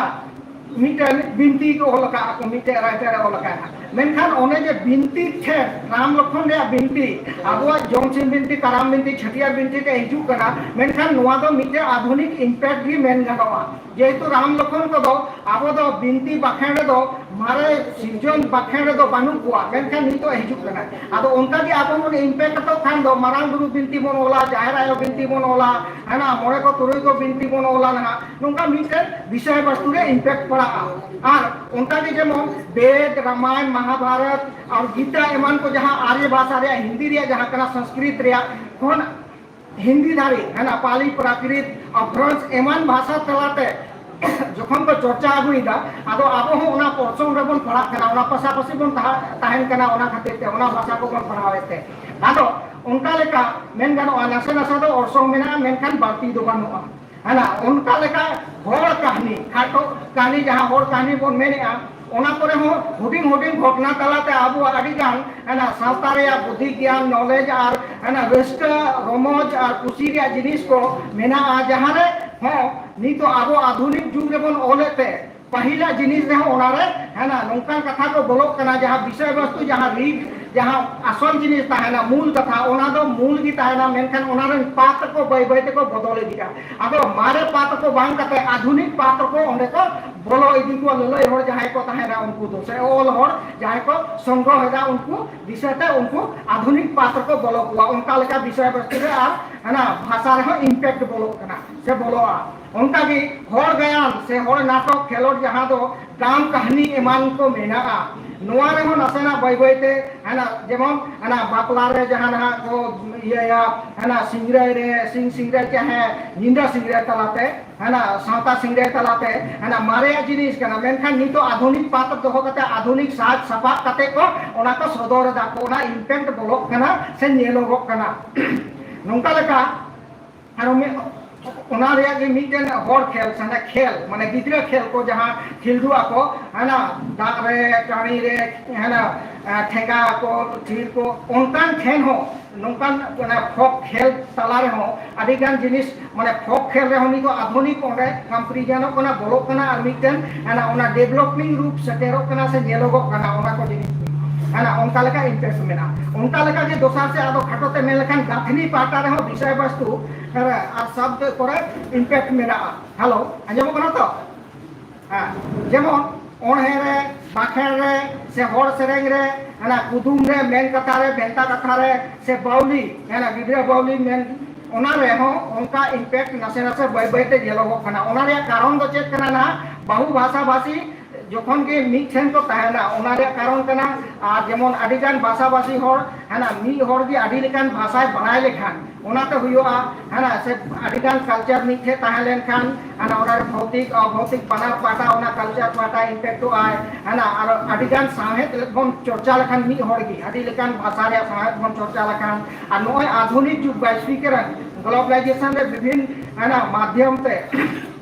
ᱢᱤᱫᱴᱮᱱ ᱵᱤᱱᱛᱤ ᱠᱚ ᱚᱞ ᱟᱠᱟᱫᱼᱟ ᱠᱚ, ᱢᱤᱫᱴᱮᱱ ᱨᱟᱭᱛᱟᱨᱮ ᱚᱞ ᱟᱠᱟᱫᱼᱟ᱾ ᱢᱮᱱᱠᱷᱟᱱ ᱚᱱᱮ ᱡᱮ ᱵᱤᱱᱛᱤ ᱴᱷᱮᱱ, ᱨᱟᱢ ᱞᱚᱠᱷᱚᱱ ᱨᱮᱭᱟᱜ ᱵᱤᱱᱛᱤ, ᱟᱵᱚᱣᱟᱜ ᱡᱚᱢᱥᱤᱢ ᱵᱤᱱᱛᱤ, ᱠᱟᱨᱟᱢ ᱵᱤᱱᱛᱤ, ᱪᱷᱟᱹᱴᱭᱟᱹᱨ ᱵᱤᱱᱛᱤ ᱛᱮ ᱦᱤᱡᱩᱜ ᱠᱟᱱᱟ, ᱢᱮᱱᱠᱷᱟᱱ ᱱᱚᱣᱟ ᱫᱚ ᱢᱤᱫᱴᱮᱱ ᱟᱫᱷᱩᱱᱤᱠ impact ᱜᱮ ᱢᱮᱱ ᱜᱟᱱᱚᱜᱼᱟ᱾ ᱡᱮᱦᱮᱛᱩ ᱨᱟᱢ ᱞᱚᱠᱷᱚᱱ ᱠᱚᱫᱚ ᱟᱵᱚ ᱫᱚ ᱵᱤᱱᱛᱤ ᱵᱟᱠᱷᱮᱬ ᱨᱮᱫᱚ, ᱢᱟᱨᱮ ᱥᱤᱨᱡᱚᱱ ᱵᱟᱠᱷᱮᱬ ᱨᱮᱫᱚ ᱵᱟᱹᱱᱩᱜ ᱠᱚᱣᱟ, ᱢᱮᱱᱠᱷᱟᱱ ᱱᱤᱛᱚᱜ ᱦᱤᱡᱩᱜ ᱠᱟᱱᱟ᱾ ᱟᱫᱚ ᱚᱱᱠᱟ ᱜᱮ ᱟᱵᱚ ᱵᱚᱱ impact ᱟᱠᱚ ᱠᱷᱟᱱ ᱫᱚ ᱢᱟᱨᱟᱝ ᱵᱩᱨᱩ ᱵᱤᱱᱛᱤ ᱵᱚᱱ ᱚᱞᱟ, ᱡᱟᱦᱮᱨ ᱟᱭᱳ ᱵᱤᱱᱛᱤ ᱵᱚᱱ ᱚᱞᱟ, ᱦᱟᱱᱟ ᱢᱚᱬᱮ ᱠᱚ ᱛᱩᱨᱩᱭ ᱠᱚ ᱵᱤᱱᱛᱤ ᱵᱚᱱ ᱚᱞᱟ ᱱᱟᱦᱟᱜ, ᱱᱚᱝᱠᱟ ᱢᱤᱫᱴᱮᱱ ᱵᱤᱥᱚᱭ ᱵᱚᱥᱛᱩ ᱨᱮ impact ᱯᱟᱲᱟᱜᱼᱟ᱾ ᱟᱨ ᱚᱱᱠᱟ ᱜᱮ ᱡᱮᱢᱚᱱ ᱵᱮᱫ, ᱨᱟᱢᱟᱭᱚᱱ, ᱢᱟᱦᱟᱵᱷᱟᱨᱚᱛ ᱟᱨ ᱜᱤᱛᱟ ᱮᱢᱟᱱ ᱠᱚ ᱡᱟᱦᱟᱸ ᱟᱨᱭᱚ ᱵᱷᱟᱥᱟ ᱨᱮᱭᱟᱜ, ᱦᱤᱱᱫᱤ ᱨᱮᱭᱟᱜ ᱡᱟᱦᱟᱸ ᱠᱟᱱᱟ, ᱥᱚᱝᱥᱠᱨᱤᱛ ᱨᱮᱭᱟᱜ ᱠᱷᱚᱱ ᱦᱤᱱᱫᱤ ᱫᱷᱟᱹᱨᱤᱡ, ᱦᱟᱱᱟ ᱯᱟᱞᱤ, ᱯᱨᱟᱠᱨᱤᱛ ᱟᱨ ᱵᱨᱚᱡᱽ ᱮᱢᱟᱱ ᱵᱷᱟᱥᱟ ᱛᱟᱞᱟᱛᱮ ᱡᱚᱠᱷᱚᱱ ᱠᱚ ᱪᱚᱨᱪᱟ ᱟᱹᱜᱩᱭᱮᱫᱟ, ᱟᱫᱚ ᱟᱵᱚ ᱦᱚᱸ ᱚᱱᱟ ᱚᱨᱥᱚᱝ ᱨᱮᱵᱚᱱ ᱯᱟᱲᱟᱜ ᱠᱟᱱᱟ, ᱚᱱᱟ ᱯᱟᱥᱟᱯᱟᱥᱤ ᱵᱚᱱ ᱛᱟᱦᱮᱸ, ᱛᱟᱦᱮᱱ ᱠᱟᱱᱟ, ᱚᱱᱟ ᱠᱷᱟᱹᱛᱤᱨ ᱛᱮ ᱚᱱᱟ ᱵᱷᱟᱥᱟ ᱠᱚᱵᱚᱱ ᱯᱟᱲᱦᱟᱣᱮᱫ ᱛᱮ᱾ ᱟᱫᱚ ᱚᱱᱠᱟ ᱞᱮᱠᱟ ᱢᱮᱱ ᱜᱟᱱᱚᱜᱼᱟ, ᱱᱟᱥᱮ ᱱᱟᱥᱮ ᱫᱚ ᱚᱨᱥᱚᱝ ᱢᱮᱱᱟᱜᱼᱟ, ᱢᱮᱱᱠᱷᱟᱱ ᱵᱟᱹᱲᱛᱤ ᱫᱚ ᱵᱟᱹᱱᱩᱜᱼᱟ᱾ ᱦᱮᱸ, ᱚᱱᱠᱟ ᱞᱮᱠᱟ ᱦᱚᱲ ᱠᱟᱹᱦᱱᱤ, ᱠᱷᱟᱴᱚ ᱠᱟᱹᱦᱱᱤ, ᱡᱟᱦᱟᱸ ᱦᱚᱲ ᱠᱟᱹᱦᱱᱤ ᱵᱚᱱ ᱢᱮᱱᱮᱫᱼᱟ, ᱚᱱᱟ ᱠᱚᱨᱮ ᱦᱚᱸ ᱦᱩᱰᱤᱧ ᱦᱩᱰᱤᱧ ᱜᱷᱚᱴᱱᱟ ᱛᱟᱞᱟᱛᱮ ᱟᱵᱚᱣᱟᱜ ᱟᱹᱰᱤ ᱜᱟᱱ ᱦᱟᱱᱟ ᱥᱟᱶᱛᱟ ᱨᱮᱭᱟᱜ ᱵᱩᱫᱽᱫᱷᱤ ᱜᱮᱭᱟᱱ, knowledge ᱟᱨ ᱦᱟᱱᱟ ᱨᱟᱹᱥᱠᱟᱹ ᱨᱚᱢᱚᱡᱽ ᱟᱨ ᱠᱩᱥᱤ ᱨᱮᱭᱟᱜ ᱡᱤᱱᱤᱥ ᱠᱚ ᱢᱮᱱᱟᱜᱼᱟ, ᱡᱟᱦᱟᱸ ᱨᱮ ᱦᱚᱸ ᱱᱤᱛᱚᱜ ᱟᱵᱚ ᱟᱫᱷᱩᱱᱤᱠ ᱡᱩᱜᱽ ᱨᱮᱵᱚᱱ ᱚᱞᱮᱫ ᱛᱮ ᱯᱟᱹᱦᱤᱞᱟᱜ ᱡᱤᱱᱤᱥ ᱨᱮᱦᱚᱸ ᱚᱱᱟᱨᱮ ᱦᱟᱱᱟ ᱱᱚᱝᱠᱟᱱ ᱠᱟᱛᱷᱟ ᱠᱚ ᱵᱚᱞᱚᱜ ᱠᱟᱱᱟ, ᱡᱟᱦᱟᱸ ᱵᱤᱥᱚᱭ ᱵᱚᱥᱛᱩ, ᱡᱟᱦᱟᱸ ᱨᱤᱠ, ᱡᱟᱦᱟᱸ ᱟᱥᱚᱞ ᱡᱤᱱᱤᱥ ᱛᱟᱦᱮᱱᱟ, ᱢᱩᱞ ᱠᱟᱛᱷᱟ, ᱚᱱᱟ ᱫᱚ ᱢᱩᱞ ᱜᱮ ᱛᱟᱦᱮᱱᱟ, ᱢᱮᱱᱠᱷᱟᱱ ᱚᱱᱟ ᱨᱮᱱ ᱯᱟᱛᱨ ᱠᱚ ᱵᱟᱹᱭ ᱵᱟᱹᱭ ᱛᱮᱠᱚ ᱵᱚᱫᱚᱞ ᱤᱫᱤᱜᱼᱟ᱾ ᱟᱫᱚ ᱢᱟᱨᱮ ᱯᱟᱛᱨ ᱠᱚ ᱵᱟᱝ ᱠᱟᱛᱮ ᱟᱫᱷᱩᱱᱤᱠ ᱯᱟᱛᱨ ᱠᱚ ᱚᱸᱰᱮ ᱠᱚ ᱵᱚᱞᱚ ᱤᱫᱤ ᱠᱚᱣᱟ, ᱞᱟᱹᱞᱟᱹᱭ ᱦᱚᱲ ᱡᱟᱦᱟᱸᱭ ᱠᱚ ᱛᱟᱦᱮᱱᱟ ᱩᱱᱠᱩ ᱫᱚ, ᱥᱮ ᱚᱞ ᱦᱚᱲ ᱡᱟᱦᱟᱸᱭ ᱠᱚ ᱥᱚᱝᱜᱨᱚᱦ ᱮᱫᱟ ᱩᱱᱠᱩ ᱫᱤᱥᱟᱹᱛᱮ ᱩᱱᱠᱩ ᱟᱫᱷᱩᱱᱤᱠ ᱯᱟᱛᱨ ᱠᱚ ᱵᱚᱞᱚ ᱠᱚᱣᱟ, ᱚᱱᱠᱟ ᱞᱮᱠᱟ ᱵᱤᱥᱚᱭ ᱵᱚᱥᱛᱩ ᱨᱮ ᱟᱨ ᱦᱟᱱᱟ ᱵᱷᱟᱥᱟ ᱨᱮᱦᱚᱸ impact ᱵᱚᱞᱚᱜ ᱠᱟᱱᱟ ᱥᱮ ᱵᱚᱞᱚᱜᱼᱟ᱾ ᱚᱱᱠᱟᱜᱮ ᱦᱚᱲ ᱜᱟᱭᱟᱱ ᱥᱮ ᱦᱚᱲ ᱱᱟᱴᱚᱠ ᱠᱷᱮᱞᱳᱰ ᱡᱟᱦᱟᱸ ᱫᱚ ᱜᱟᱢ ᱠᱟᱹᱦᱱᱤ ᱮᱢᱟᱱ ᱠᱚ ᱢᱮᱱᱟᱜᱼᱟ, ᱱᱚᱣᱟ ᱨᱮᱦᱚᱸ ᱱᱟᱥᱮᱱᱟᱜ ᱵᱟᱹᱭ ᱵᱟᱹᱭᱛᱮ ᱦᱟᱱᱟ ᱡᱮᱢᱚᱱ ᱦᱟᱱᱟ ᱵᱟᱯᱞᱟ ᱨᱮ ᱡᱟᱦᱟᱸ ᱱᱟᱦᱟᱜ ᱠᱚ ᱤᱭᱟᱹᱭᱟ, ᱦᱟᱱᱟ ᱥᱤᱝᱨᱟᱹᱭ ᱨᱮ, ᱥᱤᱧ ᱥᱤᱝᱨᱟᱹᱭ ᱪᱟᱦᱮ ᱧᱤᱫᱟᱹ ᱥᱤᱝᱨᱟᱹᱭ ᱛᱟᱞᱟᱛᱮ, ᱦᱟᱱᱟ ᱥᱟᱶᱛᱟ ᱥᱤᱝᱨᱟᱹᱭ ᱛᱟᱞᱟᱛᱮ, ᱦᱟᱱᱟ ᱢᱟᱨᱮᱭᱟᱜ ᱡᱤᱱᱤᱥ ᱠᱟᱱᱟ, ᱢᱮᱱᱠᱷᱟᱱ ᱱᱤᱛᱚᱜ ᱟᱫᱷᱩᱱᱤᱠ ᱯᱟᱛᱨ ᱫᱚᱦᱚ ᱠᱟᱛᱮ, ᱟᱫᱷᱩᱱᱤᱠ ᱥᱟᱡᱽ ᱥᱟᱯᱟᱵ ᱠᱟᱛᱮ ᱠᱚ ᱚᱱᱟ ᱠᱚ ᱥᱚᱫᱚᱨ ᱮᱫᱟ ᱠᱚ, ᱚᱱᱟ impact ᱵᱚᱞᱚᱜ ᱠᱟᱱᱟ ᱥᱮ ᱧᱮᱞᱚᱜᱚᱜ ᱠᱟᱱᱟ᱾ ᱱᱚᱝᱠᱟ ᱞᱮᱠᱟ ᱟᱨᱚ ᱢᱤᱫ ᱚᱱᱟ ᱨᱮᱭᱟᱜ ᱜᱮ ᱢᱤᱫᱴᱮᱱ ᱦᱚᱲ ᱠᱷᱮᱞ, ᱥᱟᱱᱟ ᱠᱷᱮᱞ, ᱢᱟᱱᱮ ᱜᱤᱫᱽᱨᱟᱹ ᱠᱷᱮᱞ ᱠᱚ ᱡᱟᱦᱟᱸ ᱠᱷᱤᱞᱰᱩ ᱟᱠᱚ, ᱦᱟᱱᱟ ᱫᱟᱜ ᱨᱮ, ᱴᱟᱺᱰᱤ ᱨᱮ, ᱦᱟᱱᱟ, ᱮ, ᱴᱷᱮᱸᱜᱟ ᱠᱚ, ᱛᱷᱤᱨ ᱠᱚ, ᱚᱱᱠᱟᱱ ᱴᱷᱮᱱ ᱦᱚᱸ, ᱱᱚᱝᱠᱟᱱ ᱚᱱᱟ ᱯᱷᱚᱠ ᱠᱷᱮᱞ ᱛᱟᱞᱟ ᱨᱮᱦᱚᱸ ᱟᱹᱰᱤ ᱜᱟᱱ ᱡᱤᱱᱤᱥ, ᱢᱟᱱᱮ ᱯᱷᱚᱠ ᱠᱷᱮᱞ ᱨᱮᱦᱚᱸ ᱱᱤᱛᱚᱜ ᱟᱫᱷᱩᱱᱤᱠ ᱚᱸᱰᱮ ᱠᱚᱢᱯᱨᱤᱡᱚᱱᱚᱜ ᱠᱟᱱᱟ, ᱵᱚᱞᱚᱜ ᱠᱟᱱᱟ, ᱟᱨ ᱢᱤᱫᱴᱮᱱ ᱦᱟᱱᱟ ᱚᱱᱟ ᱰᱮᱵᱷᱞᱚᱯᱤᱝ ᱨᱩᱯ ᱥᱮᱴᱮᱨᱚᱜ ᱠᱟᱱᱟ ᱥᱮ ᱧᱮᱞᱚᱜᱚᱜ ᱠᱟᱱᱟ, ᱚᱱᱟ ᱠᱚ ᱡᱤᱱᱤᱥ ᱦᱟᱱᱟ ᱚᱱᱠᱟ ᱞᱮᱠᱟ ᱤᱢᱯᱮᱠᱴ ᱢᱮᱱᱟᱜᱼᱟ᱾ ᱚᱱᱠᱟ ᱞᱮᱠᱟ ᱜᱮ ᱫᱚᱥᱟᱨ ᱥᱮᱫ ᱟᱫᱚ ᱠᱷᱟᱴᱚ ᱛᱮ ᱢᱮᱱ ᱞᱮᱠᱷᱟᱱ ᱜᱟᱹᱛᱷᱱᱤ ᱯᱟᱦᱴᱟ ᱨᱮᱦᱚᱸ ᱵᱤᱥᱚᱭ ᱵᱚᱥᱛᱩ ᱟᱨ ᱥᱟᱵᱫ ᱠᱚᱨᱮ ᱤᱢᱯᱮᱠᱴ ᱢᱮᱱᱟᱜᱼᱟ᱾ ᱦᱮᱞᱳ, ᱟᱸᱡᱚᱢᱚᱜ ᱠᱟᱱᱟ ᱛᱚ? ᱦᱮᱸ, ᱡᱮᱢᱚᱱ ᱚᱬᱦᱮ ᱨᱮ, ᱵᱟᱠᱷᱮᱬ ᱨᱮ, ᱥᱮ ᱦᱚᱲ ᱥᱮᱨᱮᱧ ᱨᱮ, ᱚᱱᱟ ᱠᱩᱫᱩᱢ ᱨᱮ, ᱢᱮᱱ ᱠᱟᱛᱷᱟ ᱨᱮ, ᱵᱷᱮᱱᱛᱟ ᱠᱟᱛᱷᱟ ᱨᱮ, ᱥᱮ ᱵᱟᱣᱞᱤ, ᱚᱱᱟ ᱜᱤᱫᱽᱨᱟᱹ ᱵᱟᱣᱞᱤ ᱢᱮᱱ, ᱚᱱᱟ ᱨᱮᱦᱚᱸ ᱚᱱᱠᱟ ᱤᱢᱯᱮᱠᱴ ᱱᱟᱥᱮ ᱱᱟᱥᱮ ᱵᱟᱹᱭ ᱵᱟᱹᱭ ᱛᱮ ᱧᱮᱞᱚᱜᱚᱜ ᱠᱟᱱᱟ᱾ ᱚᱱᱟ ᱨᱮᱭᱟᱜ ᱠᱟᱨᱚᱱ ᱫᱚ ᱪᱮᱫ ᱠᱟᱱᱟ? ᱱᱟᱦᱟᱜ ᱵᱟᱹᱦᱩ ᱵᱷᱟᱥᱟ ᱵᱷᱟᱥᱤ ᱡᱚᱠᱷᱚᱱ ᱜᱮ ᱢᱤᱫ ᱴᱷᱮᱱ ᱠᱚ ᱛᱟᱦᱮᱱᱟ, ᱚᱱᱟ ᱨᱮᱭᱟᱜ ᱠᱟᱨᱚᱱ ᱠᱟᱱᱟ᱾ ᱟᱨ ᱡᱮᱢᱚᱱ ᱟᱹᱰᱤ ᱜᱟᱱ ᱵᱷᱟᱥᱟ ᱵᱷᱟᱥᱤ ᱦᱚᱲ ᱦᱟᱱᱟ ᱢᱤᱫ ᱦᱚᱲ ᱜᱮ ᱟᱹᱰᱤ ᱞᱮᱠᱟᱱ ᱵᱷᱟᱥᱟᱭ ᱵᱟᱲᱟᱭ ᱞᱮᱠᱷᱟᱱ, ᱚᱱᱟᱛᱮ ᱦᱩᱭᱩᱜᱼᱟ, ᱦᱮᱸ ᱥᱮ? ᱟᱹᱰᱤ ᱜᱟᱱ ᱠᱟᱞᱪᱟᱨ ᱢᱤᱫ ᱴᱷᱮᱱ ᱛᱟᱦᱮᱸ ᱞᱮᱱᱠᱷᱟᱱ, ᱦᱟᱱᱟ ᱚᱱᱟ ᱨᱮ ᱵᱷᱳᱣᱛᱤᱠ ᱚᱵᱷᱳᱣᱛᱤᱠ ᱵᱟᱱᱟᱨ ᱯᱟᱦᱴᱟ, ᱚᱱᱟ ᱠᱟᱞᱪᱟᱨ ᱯᱟᱦᱴᱟ ᱤᱢᱯᱮᱠᱴᱚᱜ ᱟᱭ᱾ ᱦᱟᱱᱟ ᱟᱨ ᱟᱹᱰᱤ ᱜᱟᱱ ᱥᱟᱶᱦᱮᱫ ᱵᱚᱱ ᱪᱚᱨᱪᱟ ᱞᱮᱠᱷᱟᱱ ᱢᱤᱫ ᱦᱚᱲ ᱜᱮ, ᱟᱹᱰᱤ ᱞᱮᱠᱟᱱ ᱵᱷᱟᱥᱟ ᱨᱮᱭᱟᱜ ᱥᱟᱶᱦᱮᱫ ᱵᱚᱱ ᱪᱚᱨᱪᱟ ᱞᱮᱠᱷᱟᱱ, ᱟᱨ ᱱᱚᱜᱼᱚᱭ ᱟᱫᱷᱩᱱᱤᱠ ᱡᱩᱜᱽ ᱵᱟᱭᱥᱤᱠᱨᱚᱱ ᱜᱞᱳᱵᱟᱞᱟᱭᱡᱮᱥᱚᱱ ᱨᱮ ᱵᱤᱵᱷᱤᱱ ᱦᱟᱱᱟ ᱢᱟᱫᱷᱭᱚᱢ ᱛᱮ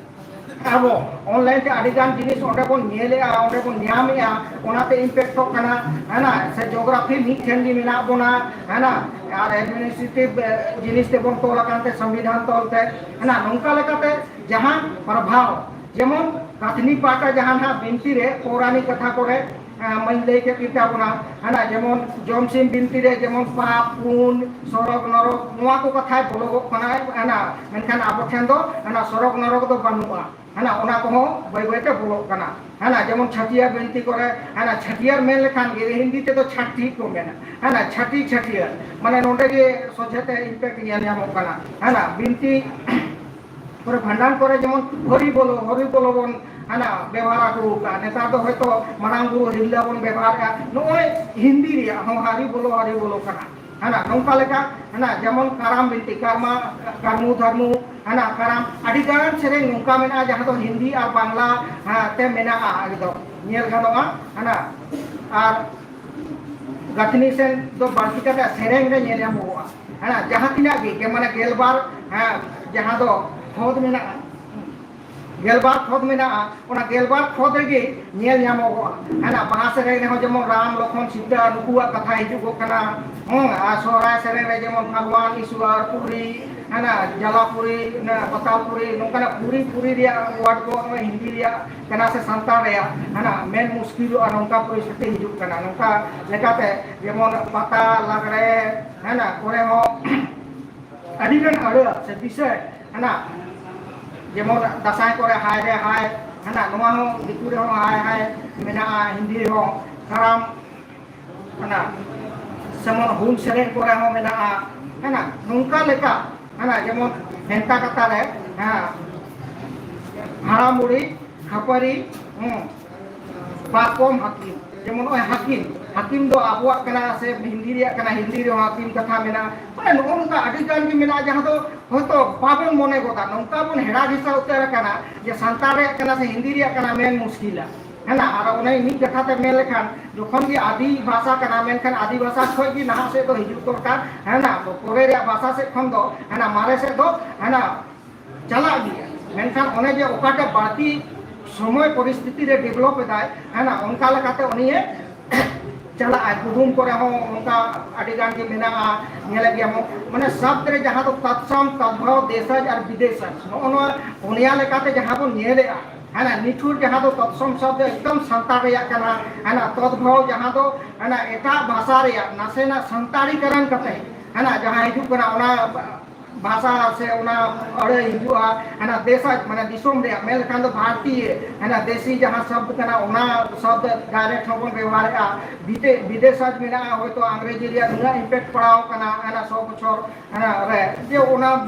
ᱟᱵᱚ ᱚᱱᱞᱟᱭᱤᱱ ᱛᱮ ᱟᱹᱰᱤ ᱜᱟᱱ ᱡᱤᱱᱤᱥ ᱚᱸᱰᱮ ᱵᱚᱱ ᱧᱮᱞᱮᱜᱼᱟ, ᱚᱸᱰᱮ ᱵᱚᱱ ᱧᱟᱢᱮᱜᱼᱟ, ᱚᱱᱟᱛᱮ ᱤᱢᱯᱮᱠᱴᱚᱜ ᱠᱟᱱᱟ᱾ ᱦᱮᱸ ᱥᱮ? ᱡᱳᱜᱽᱨᱟᱯᱷᱤ ᱢᱤᱫ ᱴᱷᱮᱱ ᱜᱮ ᱢᱮᱱᱟᱜ ᱵᱚᱱᱟ, ᱦᱮᱸ, ᱟᱨ ᱮᱰᱢᱤᱱᱤᱥᱴᱨᱮᱴᱤᱵᱷ ᱡᱤᱱᱤᱥ ᱛᱮᱵᱚᱱ ᱛᱚᱞ ᱟᱠᱟᱱ ᱛᱮ, ᱥᱚᱝᱵᱤᱫᱷᱟᱱ ᱛᱚᱞ ᱛᱮ, ᱦᱮᱸ, ᱱᱚᱝᱠᱟ ᱞᱮᱠᱟᱛᱮ ᱡᱟᱦᱟᱸ ᱯᱨᱚᱵᱷᱟᱣ, ᱡᱮᱢᱚᱱ ᱠᱟᱛᱷᱱᱤ ᱯᱟᱦᱴᱟ ᱡᱟᱦᱟᱸ ᱱᱟᱦᱟᱜ ᱵᱤᱱᱛᱤ ᱨᱮ ᱯᱳᱨᱟᱱᱤᱠ ᱠᱟᱛᱷᱟ ᱠᱚᱨᱮ, ᱦᱮᱸ, ᱢᱟᱧ ᱞᱟᱹᱭ ᱠᱮᱫ ᱜᱮ ᱛᱟᱵᱚᱱᱟ, ᱦᱟᱱᱟ ᱡᱮᱢᱚᱱ ᱡᱚᱢᱥᱤᱢ ᱵᱤᱱᱛᱤ ᱨᱮ ᱡᱮᱢᱚᱱ ᱯᱟᱯ, ᱯᱩᱱ, ᱥᱚᱨᱚᱜ, ᱱᱚᱨᱚᱠ, ᱱᱚᱣᱟ ᱠᱚ ᱠᱟᱛᱷᱟᱭ ᱵᱚᱞᱚᱜᱚᱜ ᱠᱟᱱᱟ, ᱦᱟᱱᱟ, ᱢᱮᱱᱠᱷᱟᱱ ᱟᱵᱚ ᱴᱷᱮᱱ ᱫᱚ ᱦᱟᱱᱟ ᱥᱚᱨᱚᱜ, ᱱᱚᱨᱚᱠ ᱫᱚ ᱵᱟᱹᱱᱩᱜᱼᱟ᱾ ᱦᱟᱱᱟ ᱚᱱᱟ ᱠᱚᱦᱚᱸ ᱵᱟᱹᱭ ᱵᱟᱹᱭ ᱛᱮ ᱵᱚᱞᱚᱜ ᱠᱟᱱᱟ᱾ ᱦᱟᱱᱟ ᱡᱮᱢᱚᱱ ᱪᱷᱟᱹᱴᱭᱟᱹᱨ ᱵᱤᱱᱛᱤ ᱠᱚᱨᱮ, ᱦᱟᱱᱟ ᱪᱷᱟᱹᱴᱭᱟᱹᱨ ᱢᱮᱱ ᱞᱮᱠᱷᱟᱱ ᱜᱮ ᱦᱤᱱᱫᱤ ᱛᱮᱫᱚ ᱪᱷᱟᱹᱴᱤ ᱠᱚ ᱢᱮᱱᱟ, ᱦᱟᱱᱟ ᱪᱷᱟᱹᱴᱤ ᱪᱷᱟᱹᱴᱭᱟᱹᱨ, ᱢᱟᱱᱮ ᱱᱚᱰᱮ ᱜᱮ ᱥᱚᱡᱷᱮ ᱛᱮ ᱤᱢᱯᱮᱠᱴ ᱧᱮᱞ ᱧᱟᱢᱚᱜ ᱠᱟᱱᱟ᱾ ᱦᱟᱱᱟ ᱵᱤᱱᱛᱤ ᱠᱚᱨᱮ, ᱵᱷᱟᱸᱰᱟᱱ ᱠᱚᱨᱮ ᱡᱮᱢᱚᱱ ᱦᱚᱨᱤ ᱵᱚᱞᱚ, ᱦᱚᱨᱤ ᱵᱚᱞᱚ ᱵᱚᱱ ᱦᱟᱱᱟ ᱵᱮᱵᱚᱦᱟᱨ ᱟᱹᱜᱩ ᱟᱠᱟᱫᱼᱟ᱾ ᱱᱮᱛᱟᱨ ᱫᱚ ᱦᱚᱭᱛᱚ ᱢᱟᱨᱟᱝ ᱵᱩᱨᱩ ᱦᱤᱨᱞᱟᱹ ᱵᱚᱱ ᱵᱮᱵᱚᱦᱟᱨᱮᱫᱼᱟ, ᱱᱚᱜᱼᱚᱭ ᱦᱤᱱᱫᱤ ᱨᱮᱭᱟᱜ ᱦᱚᱸ ᱦᱟᱨᱤ ᱵᱚᱞᱚ, ᱦᱟᱨᱤ ᱵᱚᱞᱚ ᱠᱟᱱᱟ᱾ ᱦᱟᱱᱟ ᱱᱚᱝᱠᱟ ᱞᱮᱠᱟ, ᱦᱟᱱᱟ ᱡᱮᱢᱚᱱ ᱠᱟᱨᱟᱢ ᱵᱤᱱᱛᱤ, ᱠᱟᱨᱢᱟ, ᱠᱟᱨᱢᱩ ᱫᱷᱟᱨᱢᱩ, ᱦᱟᱱᱟ ᱠᱟᱨᱟᱢ, ᱟᱹᱰᱤ ᱜᱟᱱ ᱥᱮᱨᱮᱧ ᱱᱚᱝᱠᱟ ᱢᱮᱱᱟᱜᱼᱟ ᱡᱟᱦᱟᱸ ᱫᱚ ᱦᱤᱱᱫᱤ ᱟᱨ ᱵᱟᱝᱞᱟ, ᱦᱮᱸ, ᱛᱮ ᱢᱮᱱᱟᱜᱼᱟ, ᱮᱠᱫᱚᱢ ᱧᱮᱞ ᱜᱟᱱᱚᱜᱼᱟ᱾ ᱦᱟᱱᱟ ᱟᱨ ᱜᱟᱹᱛᱷᱱᱤ ᱥᱮᱱ ᱫᱚ ᱵᱟᱹᱲᱛᱤ ᱠᱟᱛᱮ ᱥᱮᱨᱮᱧ ᱨᱮ ᱧᱮᱞ ᱧᱟᱢᱚᱜᱚᱜᱼᱟ᱾ ᱦᱮᱸ, ᱡᱟᱦᱟᱸ ᱛᱤᱱᱟᱹᱜ ᱜᱮ, ᱜᱮ ᱢᱟᱱᱮ ᱜᱮᱞᱵᱟᱨ, ᱦᱮᱸ, ᱡᱟᱦᱟᱸ ᱫᱚ ᱠᱷᱚᱸᱫᱽ ᱢᱮᱱᱟᱜᱼᱟ, ᱜᱮᱞᱵᱟᱨ ᱠᱷᱚᱸᱫᱽ ᱢᱮᱱᱟᱜᱼᱟ, ᱚᱱᱟ ᱜᱮᱞᱵᱟᱨ ᱠᱷᱚᱸᱫᱽ ᱨᱮᱜᱮ ᱧᱮᱞ ᱧᱟᱢᱚᱜᱚᱜᱼᱟ᱾ ᱦᱮᱸ, ᱵᱟᱦᱟ ᱥᱮᱨᱮᱧ ᱨᱮᱦᱚᱸ ᱡᱮᱢᱚᱱ ᱨᱟᱢ, ᱞᱚᱠᱷᱚᱱ, ᱥᱤᱛᱟ ᱱᱩᱠᱩᱣᱟᱜ ᱠᱟᱛᱷᱟ ᱦᱤᱡᱩᱜᱚᱜ ᱠᱟᱱᱟ᱾ ᱦᱮᱸ, ᱟᱨ ᱥᱚᱦᱨᱟᱭ ᱥᱮᱨᱮᱧ ᱨᱮ ᱡᱮᱢᱚᱱ ᱵᱷᱟᱜᱽᱣᱟᱱ, ᱤᱥᱣᱟᱨ, ᱯᱩᱨᱤ, ᱦᱮᱸ, ᱡᱟᱞᱟᱯᱩᱨᱤ, ᱦᱮᱸ, ᱯᱟᱛᱟᱞᱯᱩᱨᱤ, ᱱᱚᱝᱠᱟᱱᱟᱜ ᱯᱩᱨᱤ, ᱯᱩᱨᱤ ᱨᱮᱭᱟᱜ word ᱠᱚ ᱱᱚᱜᱼᱚᱭ ᱦᱤᱱᱫᱤ ᱨᱮᱭᱟᱜ ᱠᱟᱱᱟ ᱥᱮ ᱥᱟᱱᱛᱟᱲ ᱨᱮᱭᱟᱜ, ᱦᱮᱸ, ᱢᱮᱱ ᱢᱩᱥᱠᱤᱞᱚᱜᱼᱟ, ᱱᱚᱝᱠᱟ ᱯᱚᱨᱤᱥᱛᱷᱤᱛᱤ ᱦᱤᱡᱩᱜ ᱠᱟᱱᱟ᱾ ᱱᱚᱝᱠᱟ ᱞᱮᱠᱟᱛᱮ ᱡᱮᱢᱚᱱ ᱯᱟᱛᱟ, ᱞᱟᱜᱽᱲᱮ, ᱦᱮᱸ, ᱠᱚᱨᱮ ᱦᱚᱸ ᱟᱹᱰᱤ ᱜᱟᱱ ᱟᱹᱲᱟᱹ ᱥᱮ ᱵᱤᱥᱚᱭ ᱦᱮᱱᱟᱜ, ᱡᱮᱢᱚᱱ ᱫᱟᱸᱥᱟᱭ ᱠᱚᱨᱮ ᱦᱟᱭ ᱨᱮ ᱦᱟᱭ ᱦᱮᱱᱟᱜ, ᱱᱚᱣᱟ ᱦᱚᱸ ᱫᱤᱠᱩ ᱨᱮᱦᱚᱸ ᱦᱟᱭ ᱦᱟᱭ ᱢᱮᱱᱟᱜᱼᱟ, ᱦᱤᱱᱫᱤ ᱨᱮᱦᱚᱸ ᱠᱟᱨᱟᱢ ᱦᱮᱱᱟᱜ, ᱡᱮᱢᱚᱱ ᱦᱩᱞ ᱥᱮᱨᱮᱧ ᱠᱚᱨᱮ ᱦᱚᱸ ᱢᱮᱱᱟᱜᱼᱟ᱾ ᱦᱮᱱᱟᱜ ᱱᱚᱝᱠᱟ ᱞᱮᱠᱟ ᱦᱮᱱᱟᱜ, ᱡᱮᱢᱚᱱ ᱵᱷᱮᱱᱛᱟ ᱠᱟᱛᱷᱟ ᱨᱮ ᱦᱮᱸ ᱦᱟᱲᱟᱢ ᱵᱩᱲᱦᱤ ᱠᱷᱟᱹᱯᱟᱹᱨᱤ, ᱦᱮᱸ, ᱯᱟᱨᱠᱚᱢ ᱦᱟᱹᱠᱤᱢ, ᱡᱮᱢᱚᱱ ᱱᱚᱜᱼᱚᱭ ᱦᱟᱹᱠᱤᱢ, ᱦᱟᱹᱠᱤᱢ ᱫᱚ ᱟᱵᱚᱣᱟᱜ ᱠᱟᱱᱟ ᱥᱮ ᱦᱤᱱᱫᱤ ᱨᱮᱭᱟᱜ ᱠᱟᱱᱟ, ᱦᱤᱱᱫᱤ ᱨᱮᱦᱚᱸ ᱦᱟᱹᱠᱤᱢ ᱠᱟᱛᱷᱟ ᱢᱮᱱᱟᱜᱼᱟ᱾ ᱢᱟᱱᱮ ᱱᱚᱜᱼᱚ ᱱᱚᱝᱠᱟ ᱟᱹᱰᱤ ᱜᱟᱱ ᱜᱮ ᱢᱮᱱᱟᱜᱼᱟ, ᱡᱟᱦᱟᱸ ᱫᱚ ᱦᱚᱭᱛᱚ ᱵᱟᱵᱚᱱ ᱢᱚᱱᱮ ᱜᱚᱫᱟ, ᱱᱚᱝᱠᱟ ᱵᱚᱱ ᱦᱮᱲᱟ ᱜᱷᱮᱥᱟ ᱩᱛᱟᱹᱨ ᱟᱠᱟᱱᱟ ᱡᱮ ᱥᱟᱱᱛᱟᱲ ᱨᱮᱭᱟᱜ ᱠᱟᱱᱟ ᱥᱮ ᱦᱤᱱᱫᱤ ᱨᱮᱭᱟᱜ ᱠᱟᱱᱟ ᱢᱮᱱ ᱢᱩᱥᱠᱤᱞᱟ᱾ ᱦᱮᱸ, ᱟᱨ ᱚᱱᱮ ᱢᱤᱫ ᱠᱟᱛᱷᱟ ᱛᱮ ᱢᱮᱱ ᱞᱮᱠᱷᱟᱱ ᱡᱚᱠᱷᱚᱱ ᱜᱮ ᱟᱹᱫᱤ ᱵᱷᱟᱥᱟ ᱠᱟᱱᱟ, ᱢᱮᱱᱠᱷᱟᱱ ᱟᱹᱫᱤ ᱵᱷᱟᱥᱟ ᱠᱷᱚᱱ ᱜᱮ ᱱᱟᱦᱟᱜ ᱥᱮᱫ ᱫᱚ ᱦᱤᱡᱩᱜ ᱫᱚᱨᱠᱟᱨ᱾ ᱦᱮᱸ, ᱯᱚᱨᱮ ᱨᱮᱭᱟᱜ ᱵᱷᱟᱥᱟ ᱥᱮᱫ ᱠᱷᱚᱱ ᱫᱚ ᱦᱮᱸ ᱢᱟᱨᱮ ᱥᱮᱫ ᱫᱚ ᱦᱮᱸ ᱪᱟᱞᱟᱜ ᱜᱮᱭᱟ, ᱢᱮᱱᱠᱷᱟᱱ ᱚᱱᱮ ᱡᱮ ᱚᱠᱟᱴᱟᱜ ᱵᱟᱹᱲᱛᱤ ᱥᱚᱢᱚᱭ ᱯᱚᱨᱤᱥᱛᱷᱤᱛᱤ ᱨᱮ develop ᱮᱫᱟᱭ, ᱦᱮᱸ ᱚᱱᱠᱟ ᱞᱮᱠᱟᱛᱮ ᱩᱱᱤᱭᱮ ᱪᱟᱞᱟᱜᱼᱟᱭ᱾ ᱠᱩᱫᱩᱢ ᱠᱚᱨᱮ ᱦᱚᱸ ᱚᱱᱠᱟ ᱟᱹᱰᱤ ᱜᱟᱱ ᱜᱮ ᱢᱮᱱᱟᱜᱼᱟ, ᱧᱮᱞᱮᱫ ᱜᱮᱭᱟ ᱵᱚᱱ᱾ ᱢᱟᱱᱮ ᱥᱟᱵᱫ ᱨᱮ ᱡᱟᱦᱟᱸ ᱫᱚ ᱛᱚᱛᱥᱚᱢ, ᱛᱚᱫᱵᱷᱚᱵ, ᱫᱮᱥᱟᱡᱽ ᱟᱨ ᱵᱤᱫᱮᱥᱟᱡᱽ, ᱱᱚᱜᱼᱚ ᱱᱚᱣᱟ ᱯᱩᱱᱭᱟ ᱞᱮᱠᱟᱛᱮ ᱡᱟᱦᱟᱸ ᱵᱚᱱ ᱧᱮᱞᱮᱫᱼᱟ, ᱦᱮᱸ ᱱᱤᱴᱷᱩᱨ ᱡᱟᱦᱟᱸ ᱫᱚ ᱛᱚᱛᱥᱚᱢ ᱥᱟᱵᱫ ᱮᱠᱫᱚᱢ ᱥᱟᱱᱛᱟᱲ ᱨᱮᱭᱟᱜ ᱠᱟᱱᱟ, ᱦᱮᱸ ᱛᱚᱫᱵᱷᱚᱵ ᱡᱟᱦᱟᱸ ᱫᱚ ᱦᱮᱸ ᱮᱴᱟᱜ ᱵᱷᱟᱥᱟ ᱨᱮᱭᱟᱜ ᱱᱟᱥᱮᱱᱟᱜ ᱥᱟᱱᱛᱟᱲᱤᱠᱚᱨᱚᱱ ᱠᱟᱛᱮ ᱦᱮᱸ ᱡᱟᱦᱟᱸ ᱦᱤᱡᱩᱜ ᱠᱟᱱᱟ, ᱚᱱᱟ ᱵᱷᱟᱥᱟ ᱥᱮ ᱚᱱᱟ ᱟᱹᱲᱟᱹ ᱦᱤᱡᱩᱜᱼᱟ, ᱦᱟᱱᱟ ᱫᱮᱥᱟᱡᱽ, ᱢᱟᱱᱮ ᱫᱤᱥᱚᱢ ᱨᱮᱭᱟᱜ, ᱢᱮᱱ ᱞᱮᱠᱷᱟᱱ ᱫᱚ ᱵᱷᱟᱨᱛᱤᱭᱚ, ᱦᱟᱱᱟ ᱫᱮᱥᱤ ᱡᱟᱦᱟᱸ ᱥᱚᱵᱫ ᱠᱟᱱᱟ, ᱚᱱᱟ ᱥᱚᱵᱫ direct ᱦᱚᱸᱵᱚᱱ ᱵᱮᱵᱚᱦᱟᱨᱮᱫᱼᱟ᱾ ᱵᱤᱫᱮ-, ᱵᱤᱫᱮᱥᱟᱡᱽ ᱢᱮᱱᱟᱜᱼᱟ, ᱦᱚᱭᱛᱳ ᱟᱝᱨᱮᱡᱤ ᱨᱮᱭᱟᱜ ᱱᱩᱱᱟᱹᱜ impact ᱯᱟᱲᱟᱣ ᱠᱟᱱᱟ ᱦᱟᱱᱟ ᱥᱚ ᱵᱚᱪᱷᱚᱨ ᱦᱟᱱᱟ ᱨᱮ, ᱡᱮ ᱚᱱᱟ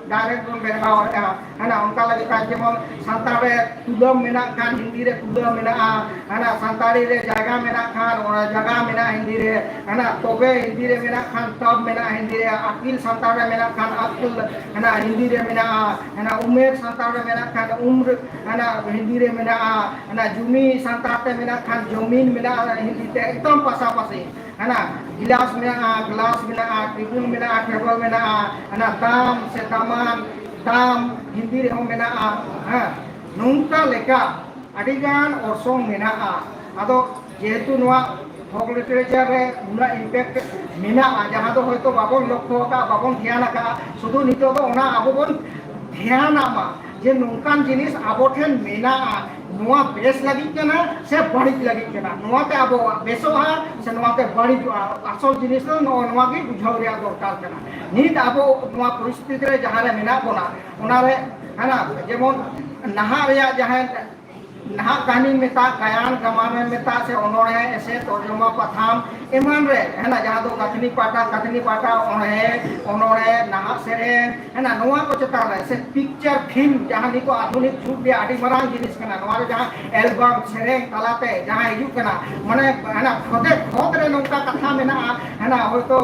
direct ᱵᱚᱱ ᱵᱮᱵᱚᱦᱟᱨᱮᱫᱼᱟ᱾ ᱦᱟᱱᱟ ᱚᱱᱠᱟ ᱞᱮᱠᱟ ᱡᱮᱢᱚᱱ ᱥᱟᱱᱛᱟᱲ ᱨᱮ ᱛᱩᱞᱟᱹᱢ ᱢᱮᱱᱟᱜ ᱠᱷᱟᱱ ᱦᱤᱱᱫᱤ ᱨᱮ ᱛᱩᱞᱟᱹᱢ ᱢᱮᱱᱟᱜᱼᱟ, ᱦᱟᱱᱟ ᱥᱟᱱᱛᱟᱲᱤ ᱨᱮ ᱡᱟᱭᱜᱟ ᱢᱮᱱᱟᱜ ᱠᱷᱟᱱ ᱚᱱᱟ ᱡᱟᱭᱜᱟ ᱢᱮᱱᱟᱜᱼᱟ ᱦᱤᱱᱫᱤ ᱨᱮ, ᱦᱟᱱᱟ ᱛᱚᱵᱮ ᱦᱤᱱᱫᱤ ᱨᱮ ᱢᱮᱱᱟᱜ ᱠᱷᱟᱱ ᱛᱚᱵ ᱢᱮᱱᱟᱜᱼᱟ ᱦᱤᱱᱫᱤ ᱨᱮ, ᱟᱹᱠᱤᱞ ᱥᱟᱱᱛᱟᱲ ᱨᱮ ᱢᱮᱱᱟᱜ ᱠᱷᱟᱱ ᱟᱹᱠᱤᱞ ᱦᱟᱱᱟ ᱦᱤᱱᱫᱤ ᱨᱮ ᱢᱮᱱᱟᱜᱼᱟ, ᱦᱟᱱᱟ ᱩᱢᱮᱨ ᱥᱟᱱᱛᱟᱲ ᱨᱮ ᱢᱮᱱᱟᱜ ᱠᱷᱟᱱ ᱩᱢᱨ ᱦᱟᱱᱟ ᱦᱤᱱᱫᱤ ᱨᱮ ᱢᱮᱱᱟᱜᱼᱟ, ᱦᱟᱱᱟ ᱡᱩᱢᱤ ᱥᱟᱱᱛᱟᱲ ᱛᱮ ᱢᱮᱱᱟᱜ ᱠᱷᱟᱱ ᱡᱚᱢᱤᱱ ᱢᱮᱱᱟᱜᱼᱟ ᱦᱤᱱᱫᱤ ᱛᱮ, ᱮᱠᱫᱚᱢ ᱯᱟᱥᱟᱯᱟᱥᱤ᱾ ᱦᱟᱱᱟ ᱜᱤᱞᱟᱥ ᱢᱮᱱᱟᱜᱼᱟ, ᱜᱞᱟᱥ ᱢᱮᱱᱟᱜᱼᱟ, ᱴᱮᱵᱩᱞ ᱢᱮᱱᱟᱜᱼᱟ, ᱴᱮᱵᱚᱞ ᱢᱮᱱᱟᱜᱼᱟ, ᱦᱟᱱᱟ ᱫᱟᱢ ᱥᱮ ᱫᱟᱢᱟᱱ, ᱛᱟᱢ, ᱦᱤᱱᱫᱤ ᱨᱮᱦᱚᱸ ᱢᱮᱱᱟᱜᱼᱟ᱾ ᱦᱮᱸ, ᱱᱚᱝᱠᱟ ᱞᱮᱠᱟ ᱟᱹᱰᱤᱜᱟᱱ ᱚᱨᱥᱚᱝ ᱢᱮᱱᱟᱜᱼᱟ᱾ ᱟᱫᱚ ᱡᱮᱦᱮᱛᱩ ᱱᱚᱣᱟ ᱯᱷᱳᱠ ᱞᱤᱴᱟᱨᱮᱪᱟᱨ ᱨᱮ ᱩᱱᱟᱹᱜ ᱤᱢᱯᱮᱠᱴ ᱢᱮᱱᱟᱜᱼᱟ, ᱡᱟᱦᱟᱸ ᱫᱚ ᱦᱚᱭᱛᱳ ᱵᱟᱵᱚᱱ ᱞᱚᱠᱠᱷᱚ ᱟᱠᱟᱫᱼᱟ, ᱵᱟᱵᱚᱱ ᱫᱷᱮᱭᱟᱱ ᱟᱠᱟᱫᱼᱟ, ᱥᱩᱫᱷᱩ ᱱᱤᱛᱚᱜ ᱫᱚ ᱚᱱᱟ ᱟᱵᱚ ᱵᱚᱱ ᱫᱷᱮᱭᱟᱱᱟᱜ ᱢᱟ ᱡᱮ ᱱᱚᱝᱠᱟᱱ ᱡᱤᱱᱤᱥ ᱟᱵᱚ ᱴᱷᱮᱱ ᱢᱮᱱᱟᱜᱼᱟ, ᱱᱚᱣᱟ ᱵᱮᱥ ᱞᱟᱹᱜᱤᱫ ᱠᱟᱱᱟ ᱥᱮ ᱵᱟᱹᱲᱤᱡ ᱞᱟᱹᱜᱤᱫ ᱠᱟᱱᱟ, ᱱᱚᱣᱟᱛᱮ ᱟᱵᱚᱣᱟᱜ ᱵᱮᱥᱚᱜᱼᱟ ᱥᱮ ᱱᱚᱣᱟᱛᱮ ᱵᱟᱹᱲᱤᱡᱚᱜᱼᱟ, ᱟᱥᱚᱞ ᱡᱤᱱᱤᱥ ᱫᱚ ᱱᱚᱜᱼᱚ ᱱᱚᱣᱟ ᱜᱮ ᱵᱩᱡᱷᱟᱹᱣ ᱨᱮᱭᱟᱜ ᱫᱚᱨᱠᱟᱨ ᱠᱟᱱᱟ᱾ ᱱᱤᱛ ᱟᱵᱚ ᱱᱚᱣᱟ ᱯᱚᱨᱤᱥᱛᱷᱤᱛᱤ ᱨᱮ ᱡᱟᱦᱟᱸ ᱨᱮ ᱢᱮᱱᱟᱜ ᱵᱚᱱᱟ, ᱚᱱᱟᱨᱮ ᱦᱟᱱᱟ ᱡᱮᱢᱚᱱ ᱱᱟᱦᱟᱜ ᱨᱮᱭᱟᱜ ᱡᱟᱦᱟᱸ ᱱᱟᱦᱟᱜ ᱠᱟᱹᱦᱱᱤ ᱢᱮᱛᱟᱜ, ᱜᱟᱭᱟᱱ ᱜᱟᱢᱟᱢᱮᱢ ᱢᱮᱛᱟᱜ, ᱥᱮ ᱚᱱᱚᱬᱦᱮ, ᱮᱥᱮ, ᱛᱚᱨᱡᱚᱢᱟ, ᱯᱟᱛᱷᱟᱢ ᱮᱢᱟᱱ ᱨᱮ ᱦᱮᱱᱟᱜ, ᱡᱟᱦᱟᱸ ᱫᱚ ᱠᱟᱹᱛᱷᱱᱤ ᱯᱟᱴᱟ, ᱠᱟᱹᱛᱷᱱᱤ ᱯᱟᱴᱟ, ᱚᱱᱚᱬᱦᱮ, ᱚᱱᱚᱬᱦᱮ, ᱱᱟᱦᱟᱜ ᱥᱮᱨᱮᱧ ᱦᱮᱱᱟᱜ, ᱱᱚᱣᱟ ᱠᱚ ᱪᱮᱛᱟᱱ ᱨᱮ ᱥᱮ ᱯᱤᱠᱪᱟᱨ ᱯᱷᱤᱞᱢ, ᱡᱟᱦᱟᱸ ᱱᱤᱛᱚᱜ ᱟᱫᱷᱩᱱᱤᱠ ᱡᱩᱜᱽ ᱨᱮᱭᱟᱜ ᱟᱹᱰᱤ ᱢᱟᱨᱟᱝ ᱡᱤᱱᱤᱥ ᱠᱟᱱᱟ, ᱱᱚᱣᱟ ᱨᱮ ᱡᱟᱦᱟᱸ ᱮᱞᱵᱟᱢ ᱥᱮᱨᱮᱧ ᱛᱟᱞᱟᱛᱮ ᱡᱟᱦᱟᱸ ᱦᱤᱡᱩᱜ ᱠᱟᱱᱟ, ᱢᱟᱱᱮ ᱦᱮᱱᱟᱜ ᱠᱷᱚᱫᱮ ᱠᱷᱚᱫ ᱨᱮ ᱱᱚᱝᱠᱟ ᱠᱟᱛᱷᱟ ᱢᱮᱱᱟᱜᱼᱟ, ᱦᱮᱱᱟᱜ ᱦᱚᱭᱛᱳ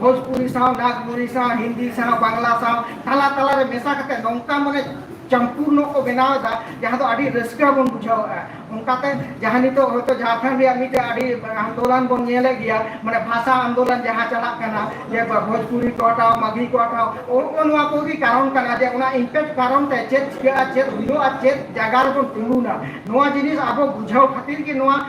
ᱵᱷᱳᱡᱽᱯᱩᱨᱤ ᱥᱟᱶ, ᱱᱟᱜᱽᱯᱩᱨᱤ ᱥᱟᱶ, ᱦᱤᱱᱫᱤ ᱥᱟᱶ, ᱵᱟᱝᱞᱟ ᱥᱟᱶ, ᱛᱟᱞᱟ ᱛᱟᱞᱟᱨᱮ ᱢᱮᱥᱟ ᱠᱟᱛᱮ ᱱᱚᱝᱠᱟ ᱢᱟᱱᱮ ᱪᱟᱢᱯᱩᱨᱱᱚ ᱠᱚ ᱵᱮᱱᱟᱣ ᱮᱫᱟ, ᱡᱟᱦᱟᱸ ᱫᱚ ᱟᱹᱰᱤ ᱨᱟᱹᱥᱠᱟᱹ ᱵᱚᱱ ᱵᱩᱡᱷᱟᱹᱣᱮᱫᱼᱟ᱾ ᱚᱱᱠᱟᱛᱮ ᱡᱟᱦᱟᱸ ᱱᱤᱛᱚᱜ ᱦᱚᱭᱛᱳ ᱡᱷᱟᱲᱠᱷᱚᱸᱰ ᱨᱮᱭᱟᱜ ᱢᱤᱫᱴᱮᱱ ᱟᱹᱰᱤ ᱟᱱᱫᱳᱞᱚᱱ ᱵᱚᱱ ᱧᱮᱞᱮᱫ ᱜᱮᱭᱟ, ᱢᱟᱱᱮ ᱵᱷᱟᱥᱟ ᱟᱱᱫᱳᱞᱚᱱ ᱡᱟᱦᱟᱸ ᱪᱟᱞᱟᱜ ᱠᱟᱱᱟ, ᱡᱮ ᱵᱷᱳᱡᱽᱯᱩᱨᱤ ᱠᱚ ᱦᱟᱴᱟᱣ, ᱢᱟᱜᱷᱤ ᱠᱚ ᱦᱟᱴᱟᱣ, ᱱᱚᱜᱼᱚ ᱱᱚᱣᱟ ᱠᱚᱜᱮ ᱠᱟᱨᱚᱱ ᱠᱟᱱᱟ ᱡᱮ ᱚᱱᱟ ᱤᱢᱯᱮᱠᱴ ᱠᱟᱨᱚᱱ ᱛᱮ ᱪᱮᱫ ᱪᱤᱠᱟᱹᱜᱼᱟ, ᱪᱮᱫ ᱦᱩᱭᱩᱜᱼᱟ, ᱪᱮᱫ ᱡᱟᱭᱜᱟ ᱨᱮᱵᱚᱱ ᱛᱤᱸᱜᱩᱱᱟ, ᱱᱚᱣᱟ ᱡᱤᱱᱤᱥ ᱟᱵᱚ ᱵᱩᱡᱷᱟᱹᱣ ᱠᱷᱟᱹᱛᱤᱨ ᱜᱮ ᱱᱚᱣᱟ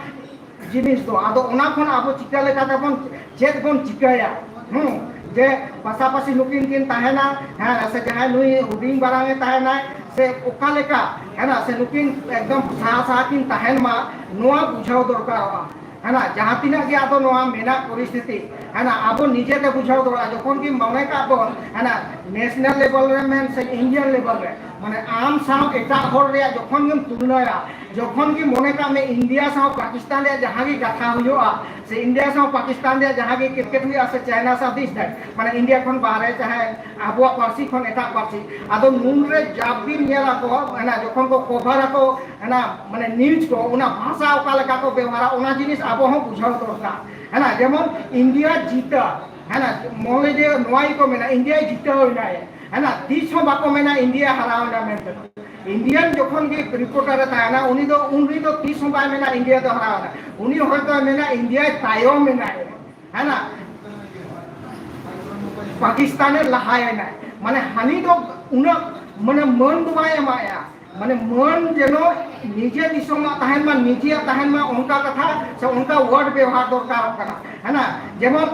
ᱡᱤᱱᱤᱥ ᱫᱚ᱾ ᱟᱫᱚ ᱚᱱᱟ ᱠᱷᱚᱱ ᱟᱵᱚ ᱪᱤᱠᱟᱹ ᱞᱮᱠᱟᱛᱮ ᱵᱚᱱ, ᱪᱮᱫ ᱵᱚᱱ ᱪᱤᱠᱟᱹᱭᱟ? ᱦᱩᱸ, ᱡᱮ ᱯᱟᱥᱟᱯᱟᱥᱤ ᱱᱩᱠᱤᱱ ᱠᱤᱱ ᱛᱟᱦᱮᱱᱟ, ᱦᱮᱸ, ᱥᱮ ᱡᱟᱦᱟᱸᱭ ᱱᱩᱭ ᱦᱩᱰᱤᱧ ᱢᱟᱨᱟᱝ ᱮ ᱛᱟᱦᱮᱱᱟᱭ, ᱥᱮ ᱚᱠᱟ ᱞᱮᱠᱟ, ᱦᱮᱸ, ᱥᱮ ᱱᱩᱠᱤᱱ ᱮᱠᱫᱚᱢ ᱥᱟᱦᱟ ᱥᱟᱦᱟ ᱠᱤᱱ ᱛᱟᱦᱮᱱ ᱢᱟ, ᱱᱚᱣᱟ ᱵᱩᱡᱷᱟᱹᱣ ᱫᱚᱨᱠᱟᱨᱚᱜᱼᱟ᱾ ᱦᱮᱸ, ᱡᱟᱦᱟᱸ ᱛᱤᱱᱟᱹᱜ ᱜᱮ ᱟᱫᱚ ᱱᱚᱣᱟ ᱢᱮᱱᱟᱜ ᱯᱚᱨᱤᱥᱛᱷᱤᱛᱤ, ᱦᱮᱸ, ᱟᱵᱚ ᱱᱤᱡᱮ ᱛᱮ ᱵᱩᱡᱷᱟᱹᱣ ᱫᱚᱨᱠᱟᱨ᱾ ᱡᱚᱠᱷᱚᱱ ᱜᱮ ᱢᱚᱱᱮ ᱠᱟᱜ ᱵᱚᱱ, ᱦᱮᱸ, ᱱᱮᱥᱱᱟᱞ ᱞᱮᱵᱮᱞ ᱨᱮ ᱢᱮᱱ ᱥᱮ ᱤᱱᱰᱤᱭᱟᱱ ᱞᱮᱵᱮᱞ ᱨᱮ, ᱢᱟᱱᱮ ᱟᱢ ᱥᱟᱶ ᱮᱴᱟᱜ ᱦᱚᱲ ᱨᱮᱭᱟᱜ ᱡᱚᱠᱷᱚᱱ ᱜᱮᱢ ᱛᱩᱞᱱᱟᱭᱟ, ᱡᱚᱠᱷᱚᱱ ᱜᱮ ᱢᱚᱱᱮ ᱠᱟᱜ ᱢᱮ ᱤᱱᱰᱤᱭᱟ ᱥᱟᱶ ᱯᱟᱠᱤᱥᱛᱟᱱ ᱨᱮᱭᱟᱜ ᱡᱟᱦᱟᱸ ᱜᱮ ᱠᱟᱛᱷᱟ ᱦᱩᱭᱩᱜᱼᱟ, ᱥᱮ ᱤᱱᱰᱤᱭᱟ ᱥᱟᱶ ᱯᱟᱠᱤᱥᱛᱟᱱ ᱨᱮᱭᱟᱜ ᱡᱟᱦᱟᱸ ᱜᱮ ᱠᱨᱤᱠᱮᱴ ᱦᱩᱭᱩᱜᱼᱟ, ᱥᱮ ᱪᱟᱭᱱᱟ ᱥᱟᱶ ᱫᱤᱥ ᱫᱟᱭ, ᱢᱟᱱᱮ ᱤᱱᱰᱤᱭᱟ ᱠᱷᱚᱱ ᱵᱟᱦᱨᱮ ᱡᱟᱦᱟᱸᱭ ᱟᱵᱚᱣᱟᱜ ᱯᱟᱹᱨᱥᱤ ᱠᱷᱚᱱ ᱮᱴᱟᱜ ᱯᱟᱹᱨᱥᱤ, ᱟᱫᱚ ᱱᱩᱱ ᱨᱮ ᱡᱟᱵ ᱫᱤᱱ ᱧᱮᱞ ᱟᱠᱚ, ᱚᱱᱟ ᱡᱚᱠᱷᱚᱱ ᱠᱚ ᱠᱚᱵᱷᱟᱨ ᱟᱠᱚ, ᱚᱱᱟ ᱢᱟᱱᱮ ᱱᱤᱭᱩᱡᱽ ᱠᱚ, ᱚᱱᱟ ᱵᱷᱟᱥᱟ ᱚᱠᱟ ᱞᱮᱠᱟ ᱠᱚ ᱵᱮᱣᱦᱟᱨᱟ, ᱚᱱᱟ ᱡᱤᱱᱤᱥ ᱟᱵᱚ ᱦᱚᱸ ᱵᱩᱡᱷᱟᱹᱣ ᱫᱚᱨᱠᱟᱨ᱾ ᱦᱮᱸ, ᱡᱮᱢᱚᱱ ᱤᱱᱰᱤᱭᱟ ᱡᱤᱛᱟ, ᱦᱮᱸ, ᱢᱚᱱᱮ ᱡᱮ ᱱᱚᱣᱟ ᱜᱮᱠᱚ ᱢᱮᱱᱟ ᱤᱱᱰᱤᱭᱟᱭ ᱡᱤᱛᱟᱹᱣ ᱮᱱᱟᱭ, ᱦᱮᱸ, ᱛᱤᱥ ᱦᱚᱸ ᱵᱟᱠᱚ ᱢᱮᱱᱟ ᱤᱱᱰᱤᱭᱟ ᱦᱟᱨᱟᱣ ᱮᱱᱟ ᱢᱮᱱᱛᱮ᱾ ᱤᱱᱰᱤᱭᱟᱱ ᱡᱚᱠᱷᱚᱱ ᱜᱮ ᱨᱤᱯᱳᱨᱴᱟᱨ ᱮ ᱛᱟᱦᱮᱱᱟ, ᱩᱱᱤ ᱫᱚ ᱩᱱ ᱨᱮᱫᱚ ᱛᱤᱥ ᱦᱚᱸ ᱵᱟᱭ ᱢᱮᱱᱟ ᱤᱱᱰᱤᱭᱟ ᱫᱚ ᱦᱟᱨᱟᱣ ᱮᱱᱟ, ᱩᱱᱤ ᱦᱚᱭᱛᱳ ᱢᱮᱱᱟ ᱤᱱᱰᱤᱭᱟᱭ ᱛᱟᱭᱚᱢ ᱮᱱᱟᱭ, ᱦᱮᱸ, ᱯᱟᱠᱤᱥᱛᱟᱱᱮ ᱞᱟᱦᱟᱭᱮᱱᱟ᱾ ᱢᱟᱱᱮ ᱦᱟᱹᱱᱤ ᱫᱚ ᱩᱱᱟᱹᱜ ᱢᱟᱱᱮ ᱢᱟᱹᱱ ᱫᱚ ᱵᱟᱭ ᱮᱢᱟᱭᱟ, ᱢᱟᱱᱮ ᱢᱟᱹᱱ ᱡᱮᱱᱚ ᱱᱤᱡᱮ ᱫᱤᱥᱚᱢᱟᱜ ᱛᱟᱦᱮᱱ ᱢᱟ, ᱱᱤᱡᱮᱭᱟᱜ ᱛᱟᱦᱮᱱ ᱢᱟ, ᱚᱱᱠᱟ ᱠᱟᱛᱷᱟ ᱥᱮ ᱚᱱᱠᱟ word ᱵᱮᱣᱦᱟᱨ ᱫᱚᱨᱠᱟᱨᱚᱜ ᱠᱟᱱᱟ, ᱦᱮᱸ ᱱᱟ? ᱡᱮᱢᱚᱱ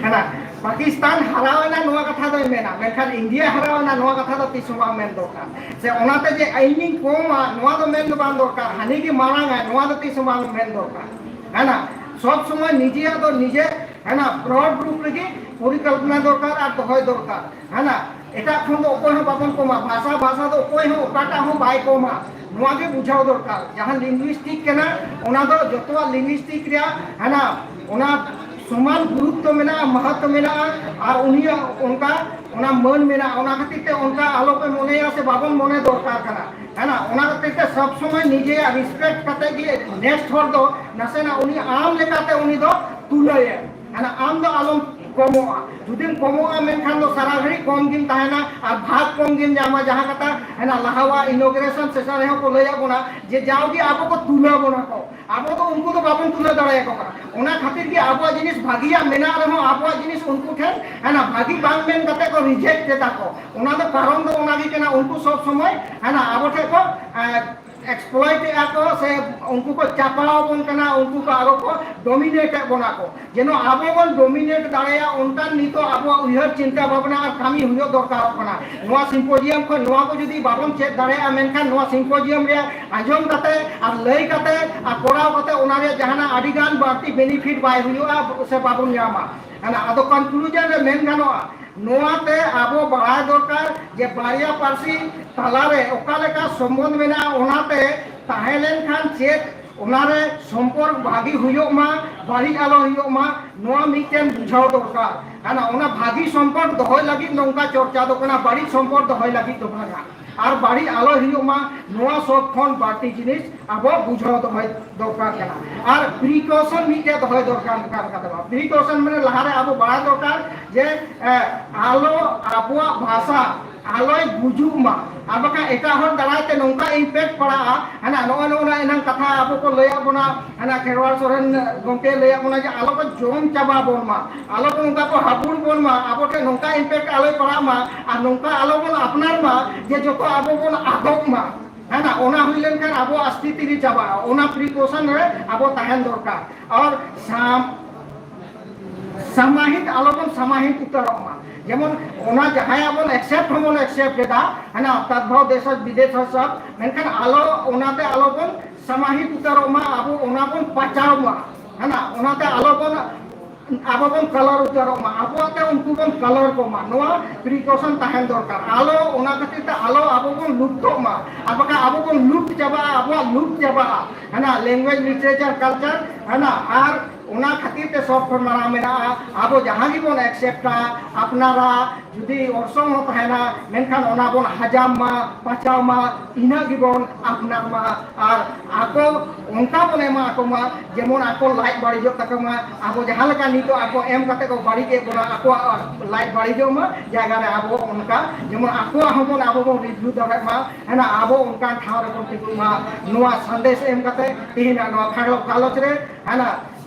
ᱦᱮᱸ ᱱᱟ, ᱯᱟᱠᱤᱥᱛᱟᱱ ᱦᱟᱨᱟᱣ ᱮᱱᱟ ᱱᱚᱣᱟ ᱠᱟᱛᱷᱟ ᱫᱚᱭ ᱢᱮᱱᱟ, ᱢᱮᱱᱠᱷᱟᱱ ᱤᱱᱰᱤᱭᱟ ᱦᱟᱨᱟᱣ ᱮᱱᱟ ᱱᱚᱣᱟ ᱠᱟᱛᱷᱟ ᱫᱚ ᱛᱤᱥ ᱦᱚᱸ ᱵᱟᱝ ᱢᱮᱱ ᱫᱚᱨᱠᱟᱨ᱾ ᱥᱮ ᱚᱱᱟᱛᱮ ᱡᱮ ᱤᱧᱤᱧ ᱠᱚᱢᱟ ᱱᱚᱣᱟ ᱫᱚ ᱢᱮᱱ ᱫᱚ ᱵᱟᱝ ᱫᱚᱨᱠᱟᱨ, ᱦᱟᱹᱱᱤ ᱜᱮ ᱢᱟᱨᱟᱝ ᱟᱭ ᱱᱚᱣᱟ ᱫᱚ ᱛᱤᱥ ᱦᱚᱸ ᱵᱟᱝ ᱢᱮᱱ ᱫᱚᱨᱠᱟᱨ, ᱦᱮᱸ ᱱᱟ? ᱥᱚᱵ ᱥᱚᱢᱚᱭ ᱱᱤᱡᱮᱭᱟᱜ ᱫᱚ ᱱᱤᱡᱮ, ᱦᱮᱸ ᱱᱟ, broad ᱨᱩᱯ ᱨᱮᱜᱮ ᱯᱚᱨᱤᱠᱚᱞᱯᱚᱱᱟ ᱫᱚᱨᱠᱟᱨ ᱟᱨ ᱫᱚᱦᱚᱭ ᱫᱚᱨᱠᱟᱨ, ᱦᱮᱸ ᱱᱟ? ᱮᱴᱟᱜ ᱠᱷᱚᱱ ᱫᱚ ᱚᱠᱚᱭ ᱦᱚᱸ ᱵᱟᱵᱚᱱ ᱠᱚᱢᱟ, ᱵᱷᱟᱥᱟ, ᱵᱷᱟᱥᱟ ᱫᱚ ᱚᱠᱚᱭ ᱦᱚᱸ ᱚᱠᱟᱴᱟᱜ ᱦᱚᱸ ᱵᱟᱭ ᱠᱚᱢᱟ, ᱱᱚᱣᱟ ᱜᱮ ᱵᱩᱡᱷᱟᱹᱣ ᱫᱚᱨᱠᱟᱨ᱾ ᱡᱟᱦᱟᱸ linguistic ᱠᱟᱱᱟ, ᱚᱱᱟ ᱫᱚ ᱡᱚᱛᱚᱣᱟᱜ linguistic ᱨᱮᱭᱟᱜ, ᱦᱮᱸ ᱱᱟ, ᱚᱱᱟ ᱥᱚᱢᱟᱱ ᱜᱩᱨᱩᱛᱛᱚ ᱢᱮᱱᱟᱜᱼᱟ, ᱢᱟᱦᱟᱛᱛᱚ ᱢᱮᱱᱟᱜᱼᱟ, ᱟᱨ ᱩᱱᱤᱭᱟᱜ ᱚᱱᱠᱟ ᱚᱱᱟ ᱢᱟᱹᱱ ᱢᱮᱱᱟᱜᱼᱟ᱾ ᱚᱱᱟ ᱠᱷᱟᱹᱛᱤᱨ ᱛᱮ ᱚᱱᱠᱟ ᱟᱞᱚᱯᱮ ᱢᱚᱱᱮᱭᱟ ᱥᱮ ᱵᱟᱵᱚᱱ ᱢᱚᱱᱮ ᱫᱚᱨᱠᱟᱨ ᱠᱟᱱᱟ, ᱦᱮᱸ ᱱᱟ? ᱚᱱᱟ ᱠᱷᱟᱹᱛᱤᱨ ᱛᱮ ᱥᱚᱵ ᱥᱚᱢᱚᱭ ᱱᱤᱡᱮᱭᱟᱜ respect ᱠᱟᱛᱮ ᱜᱮ next ᱦᱚᱲ ᱫᱚ ᱱᱟᱥᱮᱱᱟᱜ ᱩᱱᱤ ᱟᱢ ᱞᱮᱠᱟᱛᱮ ᱩᱱᱤ ᱫᱚ ᱛᱩᱞᱟᱹᱭᱮᱢ, ᱦᱮᱸ ᱱᱟ? ᱟᱢ ᱫᱚ ᱟᱞᱚᱢ ᱠᱚᱢᱚᱜᱼᱟ᱾ ᱡᱩᱫᱤᱢ ᱠᱚᱢᱚᱜᱼᱟ, ᱢᱮᱱᱠᱷᱟᱱ ᱫᱚ ᱥᱟᱨᱟ ᱜᱷᱟᱹᱲᱤᱡ ᱠᱚᱢ ᱜᱮᱢ ᱛᱟᱦᱮᱱᱟ ᱟᱨ ᱵᱷᱟᱜᱽ ᱠᱚᱢ ᱜᱮᱢ ᱧᱟᱢᱟ᱾ ᱡᱟᱦᱟᱸ ᱠᱟᱛᱷᱟ ᱦᱮᱸ ᱱᱟ ᱞᱟᱦᱟᱣᱟᱜ inauguration session ᱨᱮᱦᱚᱸ ᱠᱚ ᱞᱟᱹᱭᱟᱫ ᱵᱚᱱᱟ ᱡᱮ ᱡᱟᱣᱜᱮ ᱟᱵᱚ ᱠᱚ ᱛᱩᱞᱟᱹ ᱵᱚᱱᱟ ᱠᱚ, ᱟᱵᱚ ᱫᱚ ᱩᱱᱠᱩ ᱫᱚ ᱵᱟᱵᱚᱱ ᱛᱩᱞᱟᱹ ᱫᱟᱲᱮᱭᱟᱠᱚ ᱠᱟᱱᱟ᱾ ᱚᱱᱟ ᱠᱷᱟᱹᱛᱤᱨ ᱜᱮ ᱟᱵᱚᱣᱟᱜ ᱡᱤᱱᱤᱥ ᱵᱷᱟᱹᱜᱤᱭᱟᱜ ᱢᱮᱱᱟᱜ ᱨᱮᱦᱚᱸ ᱟᱵᱚᱣᱟᱜ ᱡᱤᱱᱤᱥ ᱩᱱᱠᱩ ᱴᱷᱮᱱ ᱦᱮᱸ ᱱᱟ ᱵᱷᱟᱹᱜᱤ ᱵᱟᱝ ᱢᱮᱱ ᱠᱟᱛᱮ ᱠᱚ reject ᱮᱫᱟ ᱠᱚ᱾ ᱚᱱᱟ ᱫᱚ ᱠᱟᱨᱚᱱ ᱫᱚ ᱚᱱᱟ ᱜᱮ ᱠᱟᱱᱟ, ᱩᱱᱠᱩ ᱥᱚᱵ ᱥᱚᱢᱚᱭ ᱦᱮᱸ ᱱᱟ ᱟᱵᱚ ᱴᱷᱮᱱ ᱠᱚ, ᱮ, exploit ᱮᱫᱟ ᱠᱚ ᱥᱮ ᱩᱱᱠᱩ ᱠᱚ ᱪᱟᱯᱟᱣ ᱟᱵᱚᱱ ᱠᱟᱱᱟ, ᱩᱱᱠᱩ ᱠᱚ ᱟᱨᱚ ᱠᱚ dominate ᱮᱫ ᱵᱚᱱᱟ ᱠᱚ᱾ ᱡᱮᱱᱚ ᱟᱵᱚ ᱵᱚᱱ dominate ᱫᱟᱲᱮᱭᱟᱜ ᱚᱱᱠᱟᱱ ᱱᱤᱛᱚᱜ ᱟᱵᱚᱣᱟᱜ ᱩᱭᱦᱟᱹᱨ ᱪᱤᱱᱛᱟ ᱵᱷᱟᱵᱽᱱᱟ ᱟᱨ ᱠᱟᱹᱢᱤ ᱦᱩᱭᱩᱜ ᱫᱚᱨᱠᱟᱨᱚᱜ ᱠᱟᱱᱟ᱾ ᱱᱚᱣᱟ symposium ᱠᱷᱚᱱ ᱱᱚᱣᱟ ᱠᱚ ᱡᱩᱫᱤ ᱵᱟᱵᱚᱱ ᱪᱮᱫ ᱫᱟᱲᱮᱭᱟᱜᱼᱟ, ᱢᱮᱱᱠᱷᱟᱱ ᱱᱚᱣᱟ symposium ᱨᱮᱭᱟᱜ ᱟᱸᱡᱚᱢ ᱠᱟᱛᱮ ᱟᱨ ᱞᱟᱹᱭ ᱠᱟᱛᱮ ᱟᱨ ᱠᱚᱨᱟᱣ ᱠᱟᱛᱮ ᱚᱱᱟ ᱨᱮᱭᱟᱜ ᱡᱟᱦᱟᱱᱟᱜ ᱟᱹᱰᱤ ᱜᱟᱱ ᱵᱟᱹᱲᱛᱤ benefit ᱵᱟᱭ ᱦᱩᱭᱩᱜᱼᱟ ᱥᱮ ᱵᱟᱵᱚᱱ ᱧᱟᱢᱟ᱾ ᱦᱮᱸ ᱱᱟ, ᱟᱫᱚ conclusion ᱨᱮ ᱢᱮᱱ ᱜᱟᱱᱚᱜᱼᱟ, ᱱᱚᱣᱟᱛᱮ ᱟᱵᱚ ᱵᱟᱲᱟᱭ ᱫᱚᱨᱠᱟᱨ ᱡᱮ ᱵᱟᱨᱭᱟ ᱯᱟᱹᱨᱥᱤ ᱛᱟᱞᱟᱨᱮ ᱚᱠᱟ ᱞᱮᱠᱟ ᱥᱚᱢᱵᱚᱱᱫᱷ ᱢᱮᱱᱟᱜᱼᱟ, ᱚᱱᱟᱛᱮ ᱛᱟᱦᱮᱸ ᱞᱮᱱᱠᱷᱟᱱ ᱪᱮᱫ ᱚᱱᱟᱨᱮ ᱥᱚᱢᱯᱚᱨᱠ ᱵᱷᱟᱹᱜᱤ ᱦᱩᱭᱩᱜ ᱢᱟ, ᱵᱟᱹᱲᱤᱡ ᱟᱞᱚ ᱦᱩᱭᱩᱜ ᱢᱟ, ᱱᱚᱣᱟ ᱢᱤᱫᱴᱮᱱ ᱵᱩᱡᱷᱟᱹᱣ ᱫᱚᱨᱠᱟᱨ᱾ ᱦᱮᱸ ᱱᱟ, ᱚᱱᱟ ᱵᱷᱟᱹᱜᱤ ᱥᱚᱢᱯᱚᱨᱠ ᱫᱚᱦᱚᱭ ᱞᱟᱹᱜᱤᱫ ᱱᱚᱝᱠᱟ ᱪᱚᱨᱪᱟ ᱫᱚ ᱠᱟᱱᱟ, ᱵᱟᱹᱲᱤᱡ ᱥᱚᱢᱯᱚᱨᱠ ᱫᱚᱦᱚᱭ ᱞᱟᱹᱜᱤᱫ ᱫᱚ ᱵᱟᱝᱟ᱾ ᱟᱨ ᱵᱟᱹᱲᱤᱡ ᱟᱞᱚ ᱦᱩᱭᱩᱜ ᱢᱟ, ᱱᱚᱣᱟ ᱥᱚᱵ ᱠᱷᱚᱱ ᱵᱟᱹᱲᱛᱤ ᱡᱤᱱᱤᱥ ᱟᱵᱚ ᱵᱩᱡᱷᱟᱹᱣ ᱫᱚᱦᱚᱭ ᱫᱚᱨᱠᱟᱨ ᱠᱟᱱᱟ᱾ ᱟᱨ precaution ᱢᱤᱫᱴᱮᱡ ᱫᱚᱦᱚᱭ ᱫᱚᱨᱠᱟᱨ ᱠᱟᱱ ᱛᱟᱵᱚᱱᱟ᱾ Precaution ᱢᱟᱱᱮ ᱞᱟᱦᱟᱨᱮ ᱟᱵᱚ ᱵᱟᱲᱟᱭ ᱫᱚᱨᱠᱟᱨ ᱡᱮ, ᱮ, ᱟᱞᱚ ᱟᱵᱚᱣᱟᱜ ᱵᱷᱟᱥᱟ ᱟᱞᱚᱭ ᱜᱩᱡᱩᱜ ᱢᱟ, ᱟᱨ ᱵᱟᱠᱷᱟᱱ ᱮᱴᱟᱜ ᱦᱚᱲ ᱫᱟᱨᱟᱭ ᱛᱮ ᱱᱚᱝᱠᱟ impact ᱯᱟᱲᱟᱜᱼᱟ᱾ ᱦᱟᱱᱟ ᱱᱚᱜᱼᱚᱭ ᱱᱚᱜᱼᱚᱭ ᱮᱱᱟᱝ ᱠᱟᱛᱷᱟ ᱟᱵᱚ ᱠᱚ ᱞᱟᱹᱭᱟᱫ ᱵᱚᱱᱟ, ᱦᱟᱱᱟ ᱠᱷᱮᱨᱣᱟᱲ ᱥᱚᱨᱮᱱ ᱜᱚᱢᱠᱮ ᱞᱟᱹᱭᱟᱫ ᱵᱚᱱᱟ ᱡᱮ ᱟᱞᱚ ᱠᱚ ᱡᱚᱢ ᱪᱟᱵᱟ ᱵᱚᱱ ᱢᱟ, ᱟᱞᱚ ᱠᱚ ᱱᱚᱝᱠᱟ ᱠᱚ ᱦᱟᱵᱩᱲ ᱵᱚᱱ ᱢᱟ, ᱟᱵᱚ ᱴᱷᱮᱱ ᱱᱚᱝᱠᱟ impact ᱟᱞᱚᱭ ᱯᱟᱲᱟᱜ ᱢᱟ, ᱟᱨ ᱱᱚᱝᱠᱟ ᱟᱞᱚ ᱵᱚᱱ ᱟᱯᱱᱟᱨ ᱢᱟ ᱡᱮ ᱡᱚᱛᱚ ᱟᱵᱚ ᱵᱚᱱ ᱟᱫᱚᱜ ᱢᱟ᱾ ᱦᱮᱸ ᱱᱟ, ᱚᱱᱟ ᱦᱩᱭ ᱞᱮᱱᱠᱷᱟᱱ ᱟᱵᱚᱣᱟᱜ ᱥᱛᱷᱤᱛᱤ ᱜᱮ ᱪᱟᱵᱟᱜᱼᱟ᱾ ᱚᱱᱟ precaution ᱨᱮ ᱟᱵᱚ ᱛᱟᱦᱮᱱ ᱫᱚᱨᱠᱟᱨ᱾ ᱟᱨ ᱥᱟᱢ-, ᱥᱟᱢᱟᱦᱤᱛ ᱟᱞᱚᱵᱚᱱ ᱥᱟᱢᱟᱦᱤᱛ ᱩᱛᱟᱹᱨᱚᱜ ᱢᱟ᱾ ᱡᱮᱢᱚᱱ ᱚᱱᱟ ᱡᱟᱦᱟᱸᱭᱟᱜ ᱵᱚᱱ accept ᱦᱚᱸᱵᱚᱱ accept ᱮᱫᱟ, ᱦᱮᱸ ᱱᱟ, ᱛᱟᱫᱽᱵᱷᱟᱣ ᱫᱮᱥ ᱵᱤᱫᱮᱥ ᱥᱚᱵ, ᱢᱮᱱᱠᱷᱟᱱ ᱟᱞᱚ, ᱚᱱᱟᱛᱮ ᱟᱞᱚᱵᱚᱱ ᱥᱟᱢᱟᱦᱤᱛ ᱩᱛᱟᱹᱨᱚᱜ ᱢᱟ, ᱟᱵᱚ ᱚᱱᱟ ᱵᱚᱱ ᱯᱟᱪᱟᱣ ᱢᱟ᱾ ᱦᱮᱸ ᱱᱟ, ᱚᱱᱟᱛᱮ ᱟᱞᱚᱵᱚᱱ ᱟᱵᱚ ᱵᱚᱱ ᱠᱟᱞᱟᱨ ᱩᱛᱟᱹᱨᱚᱜ ᱢᱟ, ᱟᱵᱚᱣᱟᱜ ᱛᱮ ᱩᱱᱠᱩ ᱵᱚᱱ ᱠᱟᱞᱟᱨ ᱠᱚᱢᱟ, ᱱᱚᱣᱟ precaution ᱛᱟᱦᱮᱱ ᱫᱚᱨᱠᱟᱨ᱾ ᱟᱞᱚ, ᱚᱱᱟ ᱠᱷᱟᱹᱛᱤᱨ ᱛᱮ ᱟᱞᱚ ᱟᱵᱚ ᱵᱚᱱ ᱞᱩᱯᱛᱚᱜ ᱢᱟ, ᱟᱨ ᱵᱟᱠᱷᱟᱱ ᱟᱵᱚ ᱵᱚᱱ ᱞᱩᱯᱛ ᱪᱟᱵᱟᱜᱼᱟ, ᱟᱵᱚᱣᱟᱜ ᱞᱩᱯᱛ ᱪᱟᱵᱟᱜᱼᱟ᱾ ᱦᱟᱱᱟ language, literature, culture, ᱦᱟᱱᱟ, ᱟᱨ ᱚᱱᱟ ᱠᱷᱟᱹᱛᱤᱨ ᱛᱮ ᱥᱚᱵ ᱠᱷᱚᱱ ᱢᱟᱨᱟᱝ ᱢᱮᱱᱟᱜᱼᱟ, ᱟᱵᱚ ᱡᱟᱦᱟᱸ ᱜᱮᱵᱚᱱ accept-ᱟ, ᱟᱯᱱᱟᱨᱟ ᱡᱩᱫᱤ ᱚᱨᱥᱚᱝ ᱦᱚᱸ ᱛᱟᱦᱮᱱᱟ, ᱢᱮᱱᱠᱷᱟᱱ ᱚᱱᱟ ᱵᱚᱱ ᱦᱟᱡᱟᱢ ᱢᱟ, ᱯᱟᱪᱟᱣ ᱢᱟ, ᱤᱱᱟᱹᱜ ᱜᱮᱵᱚᱱ ᱟᱯᱱᱟᱨ ᱢᱟ᱾ ᱟᱨ ᱟᱠᱚ ᱚᱱᱠᱟ ᱵᱚᱱ ᱮᱢᱟ ᱟᱠᱚ ᱢᱟ, ᱡᱮᱢᱚᱱ ᱟᱠᱚ ᱞᱟᱡ ᱵᱟᱹᱲᱤᱡᱚᱜ ᱛᱟᱠᱚ ᱢᱟ᱾ ᱟᱵᱚ ᱡᱟᱦᱟᱸ ᱞᱮᱠᱟ ᱱᱤᱛᱚᱜ ᱟᱠᱚ ᱮᱢ ᱠᱟᱛᱮ ᱠᱚ ᱵᱟᱹᱲᱤᱡ ᱮᱫ ᱵᱚᱱᱟ, ᱟᱠᱚᱣᱟᱜ ᱞᱟᱡ ᱵᱟᱹᱲᱤᱡᱚᱜ ᱢᱟ, ᱡᱟᱭᱜᱟ ᱨᱮ ᱟᱵᱚ ᱚᱱᱠᱟ ᱡᱮᱢᱚᱱ ᱟᱠᱚᱣᱟᱜ ᱦᱚᱸᱵᱚᱱ, ᱟᱵᱚ ᱵᱚᱱ review ᱫᱟᱲᱮᱭᱟᱜ ᱢᱟ᱾ ᱦᱮᱸ ᱱᱟ, ᱟᱵᱚ ᱚᱱᱠᱟᱱ ᱴᱷᱟᱶ ᱨᱮᱵᱚᱱ ᱛᱤᱸᱜᱩᱱ ᱢᱟ᱾ ᱱᱚᱣᱟ ᱥᱟᱸᱫᱮᱥ ᱮᱢ ᱠᱟᱛᱮ ᱛᱮᱦᱮᱧᱟᱜ ᱱᱚᱣᱟ ᱠᱷᱟᱴᱚ ᱜᱟᱞᱚᱪ ᱨᱮ, ᱦᱮᱸ ᱱᱟ,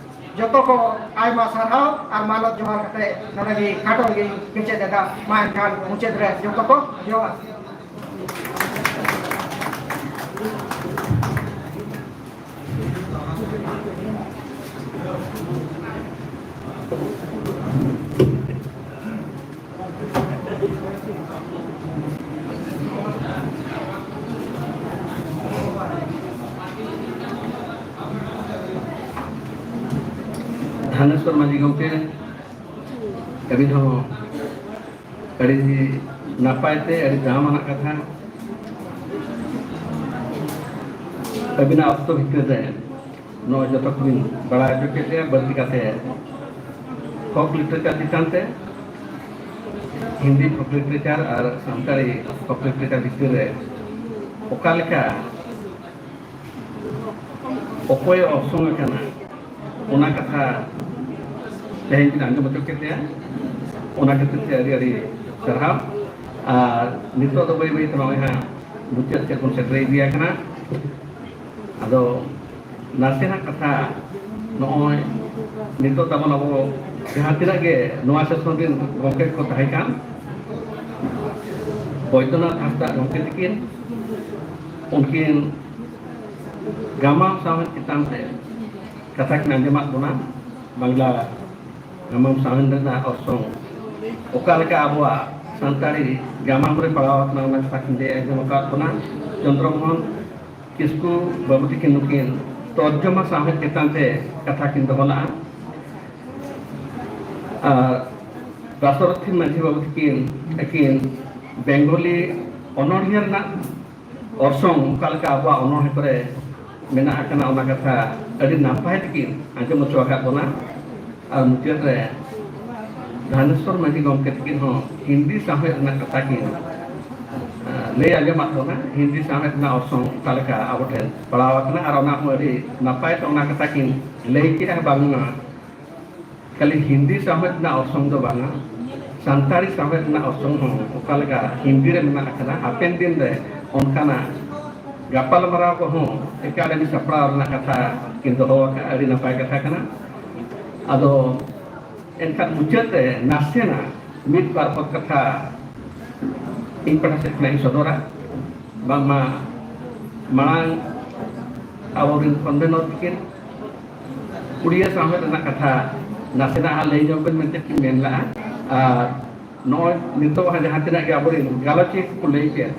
ᱡᱚᱛᱚ ᱠᱚ ᱟᱭᱢᱟ ᱥᱟᱨᱦᱟᱣ ᱟᱨ ᱢᱟᱱᱚᱛ ᱡᱚᱦᱟᱨ ᱠᱟᱛᱮ ᱱᱚᱰᱮ ᱜᱮ ᱠᱷᱟᱴᱚ ᱜᱮᱧ ᱠᱮᱪᱮᱫ ᱮᱫᱟ᱾ ᱢᱟ ᱮᱱᱠᱷᱟᱱ ᱢᱩᱪᱟᱹᱫ ᱨᱮ ᱡᱚᱛᱚ ᱠᱚ ᱡᱚᱦᱟᱨ᱾ ᱫᱷᱟᱱᱮᱥᱣᱚᱨ ᱢᱟᱹᱡᱷᱤ ᱜᱚᱢᱠᱮ, ᱟᱹᱵᱤᱱ ᱦᱚᱸ ᱟᱹᱰᱤ ᱱᱟᱯᱟᱭ ᱛᱮ, ᱟᱹᱰᱤ ᱫᱟᱢᱟᱱᱟᱜ ᱠᱟᱛᱷᱟ ᱟᱹᱵᱤᱱᱟᱜ ᱚᱠᱛᱚ ᱵᱷᱤᱛᱤᱨ ᱨᱮ ᱱᱚᱜᱼᱚᱭ ᱡᱚᱛᱚ ᱠᱚᱵᱤᱱ ᱵᱟᱲᱟᱭ ᱦᱚᱪᱚ ᱠᱮᱫ ᱞᱮᱭᱟ᱾ ᱵᱟᱹᱲᱛᱤ ᱠᱟᱛᱮ folk literature ᱪᱮᱛᱟᱱ ᱛᱮ, ᱦᱤᱱᱫᱤ folk literature ᱟᱨ ᱥᱟᱱᱛᱟᱲᱤ folk literature ᱵᱷᱤᱛᱤᱨ ᱨᱮ ᱚᱠᱟ ᱞᱮᱠᱟ ᱚᱠᱚᱭᱮ ᱚᱨᱥᱚᱝ ᱟᱠᱟᱱᱟ, ᱚᱱᱟ ᱠᱟᱛᱷᱟ ᱛᱮᱦᱮᱧ ᱵᱤᱱ ᱟᱸᱡᱚᱢ ᱦᱚᱪᱚ ᱠᱮᱫ ᱞᱮᱭᱟ᱾ ᱚᱱᱟ ᱠᱷᱟᱹᱛᱤᱨ ᱛᱮ ᱟᱹᱰᱤ ᱟᱹᱰᱤ ᱥᱟᱨᱦᱟᱣ᱾ ᱟᱨ ᱱᱤᱛᱚᱜ ᱫᱚ ᱵᱟᱹᱭ ᱵᱟᱹᱭ ᱛᱮ ᱱᱚᱜᱼᱚᱭ ᱦᱟᱸᱜ ᱢᱩᱪᱟᱹᱫ ᱥᱮᱫ ᱵᱚᱱ ᱥᱮᱴᱮᱨ ᱤᱫᱤ ᱟᱠᱟᱱᱟ᱾ ᱟᱫᱚ ᱱᱟᱥᱮᱱᱟᱜ ᱠᱟᱛᱷᱟ, ᱱᱚᱜᱼᱚᱭ ᱱᱤᱛᱚᱜ ᱛᱟᱵᱚᱱ ᱟᱵᱚ ᱡᱟᱦᱟᱸ ᱛᱤᱱᱟᱹᱜ ᱜᱮ ᱱᱚᱣᱟ ᱥᱮᱥᱚᱱ ᱨᱮᱱ ᱜᱚᱢᱠᱮ ᱠᱚ ᱛᱟᱦᱮᱸ ᱠᱟᱱ, ᱵᱳᱭᱫᱚᱱᱟᱛᱷ ᱦᱟᱸᱥᱫᱟ ᱜᱚᱢᱠᱮ ᱛᱟᱹᱠᱤᱱ, ᱩᱱᱠᱤᱱ ᱜᱟᱢᱟᱢ ᱥᱟᱶᱦᱮᱫ ᱪᱮᱛᱟᱱ ᱛᱮ ᱠᱟᱛᱷᱟ ᱠᱤᱱ ᱟᱸᱡᱚᱢᱟᱫ ᱵᱚᱱᱟ᱾ ᱵᱟᱝᱞᱟ ᱜᱟᱢᱟᱢ ᱥᱟᱶᱦᱮᱫ ᱨᱮᱱᱟᱜ ᱚᱨᱥᱚᱝ ᱚᱠᱟ ᱞᱮᱠᱟ ᱟᱵᱚᱣᱟᱜ ᱥᱟᱱᱛᱟᱲᱤ ᱜᱟᱢᱟᱢ ᱨᱮ ᱯᱟᱲᱟᱣ ᱟᱠᱟᱱᱟ, ᱚᱱᱟ ᱠᱟᱛᱷᱟ ᱠᱤᱱ ᱞᱟᱹᱭ ᱟᱸᱡᱚᱢ ᱟᱠᱟᱫ ᱵᱚᱱᱟ᱾ ᱪᱚᱱᱫᱨᱚ ᱢᱳᱦᱚᱱ ᱠᱤᱥᱠᱩ ᱵᱟᱹᱵᱩ ᱛᱟᱹᱠᱤᱱ ᱱᱩᱠᱤᱱ ᱛᱚᱨᱡᱚᱢᱟ ᱥᱟᱶᱦᱮᱫ ᱪᱮᱛᱟᱱ ᱛᱮ ᱠᱟᱛᱷᱟ ᱠᱤᱱ ᱫᱚᱦᱚ ᱞᱮᱫᱼᱟ᱾ ᱟᱨ ᱫᱟᱥᱚᱨᱚᱛᱷᱤ ᱢᱟᱹᱡᱷᱤ ᱵᱟᱹᱵᱩ ᱛᱟᱹᱠᱤᱱ ᱟᱹᱠᱤᱱ ᱵᱮᱝᱜᱚᱞᱤ ᱚᱱᱚᱬᱦᱤᱭᱟᱹ ᱨᱮᱱᱟᱜ ᱚᱨᱥᱚᱝ ᱚᱠᱟ ᱞᱮᱠᱟ ᱟᱵᱚᱣᱟᱜ ᱚᱱᱚᱬᱦᱮ ᱠᱚᱨᱮ ᱢᱮᱱᱟᱜ ᱟᱠᱟᱱᱟ, ᱚᱱᱟ ᱠᱟᱛᱷᱟ ᱟᱹᱰᱤ ᱱᱟᱯᱟᱭ ᱛᱮᱠᱤᱱ ᱟᱸᱡᱚᱢ ᱦᱚᱪᱚ ᱟᱠᱟᱫ ᱵᱚᱱᱟ᱾ ᱟᱨ ᱢᱩᱪᱟᱹᱫ ᱨᱮ ᱫᱷᱟᱱᱮᱥᱣᱚᱨ ᱢᱟᱹᱡᱷᱤ ᱜᱚᱢᱠᱮ ᱛᱟᱹᱠᱤᱱ ᱦᱚᱸ ᱦᱤᱱᱫᱤ ᱥᱟᱶᱦᱮᱫ ᱨᱮᱱᱟᱜ ᱠᱟᱛᱷᱟ ᱠᱤᱱ, ᱟᱸ, ᱞᱟᱹᱭ ᱟᱸᱡᱚᱢᱟᱫ ᱵᱚᱱᱟ᱾ ᱦᱤᱱᱫᱤ ᱥᱟᱶᱦᱮᱫ ᱨᱮᱱᱟᱜ ᱚᱨᱥᱚᱝ ᱚᱠᱟ ᱞᱮᱠᱟ ᱟᱵᱚ ᱴᱷᱮᱱ ᱯᱟᱲᱟᱣ ᱟᱠᱟᱱᱟ, ᱟᱨ ᱚᱱᱟ ᱦᱚᱸ ᱟᱹᱰᱤ ᱱᱟᱯᱟᱭ ᱛᱮ ᱚᱱᱟ ᱠᱟᱛᱷᱟ ᱠᱤᱱ ᱞᱟᱹᱭ ᱠᱮᱜᱼᱟ, ᱵᱟᱝᱢᱟ ᱠᱷᱟᱹᱞᱤ ᱦᱤᱱᱫᱤ ᱥᱟᱶᱦᱮᱫ ᱨᱮᱱᱟᱜ ᱚᱨᱥᱚᱝ ᱫᱚ ᱵᱟᱝᱟ, ᱥᱟᱱᱛᱟᱲᱤ ᱥᱟᱶᱦᱮᱫ ᱨᱮᱱᱟᱜ ᱚᱨᱥᱚᱝ ᱦᱚᱸ ᱚᱠᱟ ᱞᱮᱠᱟ ᱦᱤᱱᱫᱤ ᱨᱮ ᱢᱮᱱᱟᱜ ᱟᱠᱟᱫᱟ, ᱦᱟᱯᱮᱱ ᱫᱤᱱ ᱨᱮ ᱚᱱᱠᱟᱱᱟᱜ ᱜᱟᱯᱟᱞᱢᱟᱨᱟᱣ ᱠᱚᱦᱚᱸ ᱮᱠᱟᱰᱮᱢᱤ ᱥᱟᱯᱲᱟᱣ ᱨᱮᱱᱟᱜ ᱠᱟᱛᱷᱟ ᱠᱤᱱ ᱫᱚᱦᱚ ᱟᱠᱟᱫᱼᱟ᱾ ᱟᱹᱰᱤ ᱱᱟᱯᱟᱭ ᱠᱟᱛᱷᱟ ᱠᱟᱱᱟ᱾ ᱟᱫᱚ ᱮᱱᱠᱷᱟᱱ ᱢᱩᱪᱟᱹᱫ ᱨᱮ ᱱᱟᱥᱮᱱᱟᱜ ᱢᱤᱫ ᱵᱟᱨ ᱯᱚᱫ ᱠᱟᱛᱷᱟ ᱤᱧ ᱯᱟᱦᱴᱟ ᱥᱮᱫ ᱠᱷᱚᱱᱟᱜ ᱤᱧ ᱥᱚᱫᱚᱨᱟ᱾ ᱵᱟᱝᱢᱟ ᱢᱟᱲᱟᱝ ᱟᱵᱚᱨᱮᱱ ᱠᱚᱱᱵᱷᱮᱱᱚᱨ ᱛᱟᱹᱠᱤᱱ ᱩᱲᱤᱭᱟ ᱥᱟᱶᱦᱮᱫ ᱨᱮᱱᱟᱜ ᱠᱟᱛᱷᱟ ᱱᱟᱥᱮᱱᱟᱜ ᱦᱟᱸᱜ ᱞᱟᱹᱭ ᱧᱚᱜ ᱵᱮᱱ ᱢᱮᱱᱛᱮ ᱠᱤᱱ ᱢᱮᱱ ᱞᱮᱜᱼᱟ᱾ ᱟᱨ ᱱᱚᱜᱼᱚᱭ ᱱᱤᱛᱚᱜ ᱦᱟᱸᱜ ᱡᱟᱦᱟᱸ ᱛᱤᱱᱟᱹᱜ ᱜᱮ ᱟᱵᱚᱨᱮᱱ ᱜᱟᱞᱚᱪᱤᱭᱟᱹ ᱠᱚᱠᱚ ᱞᱟᱹᱭ ᱠᱮᱫ,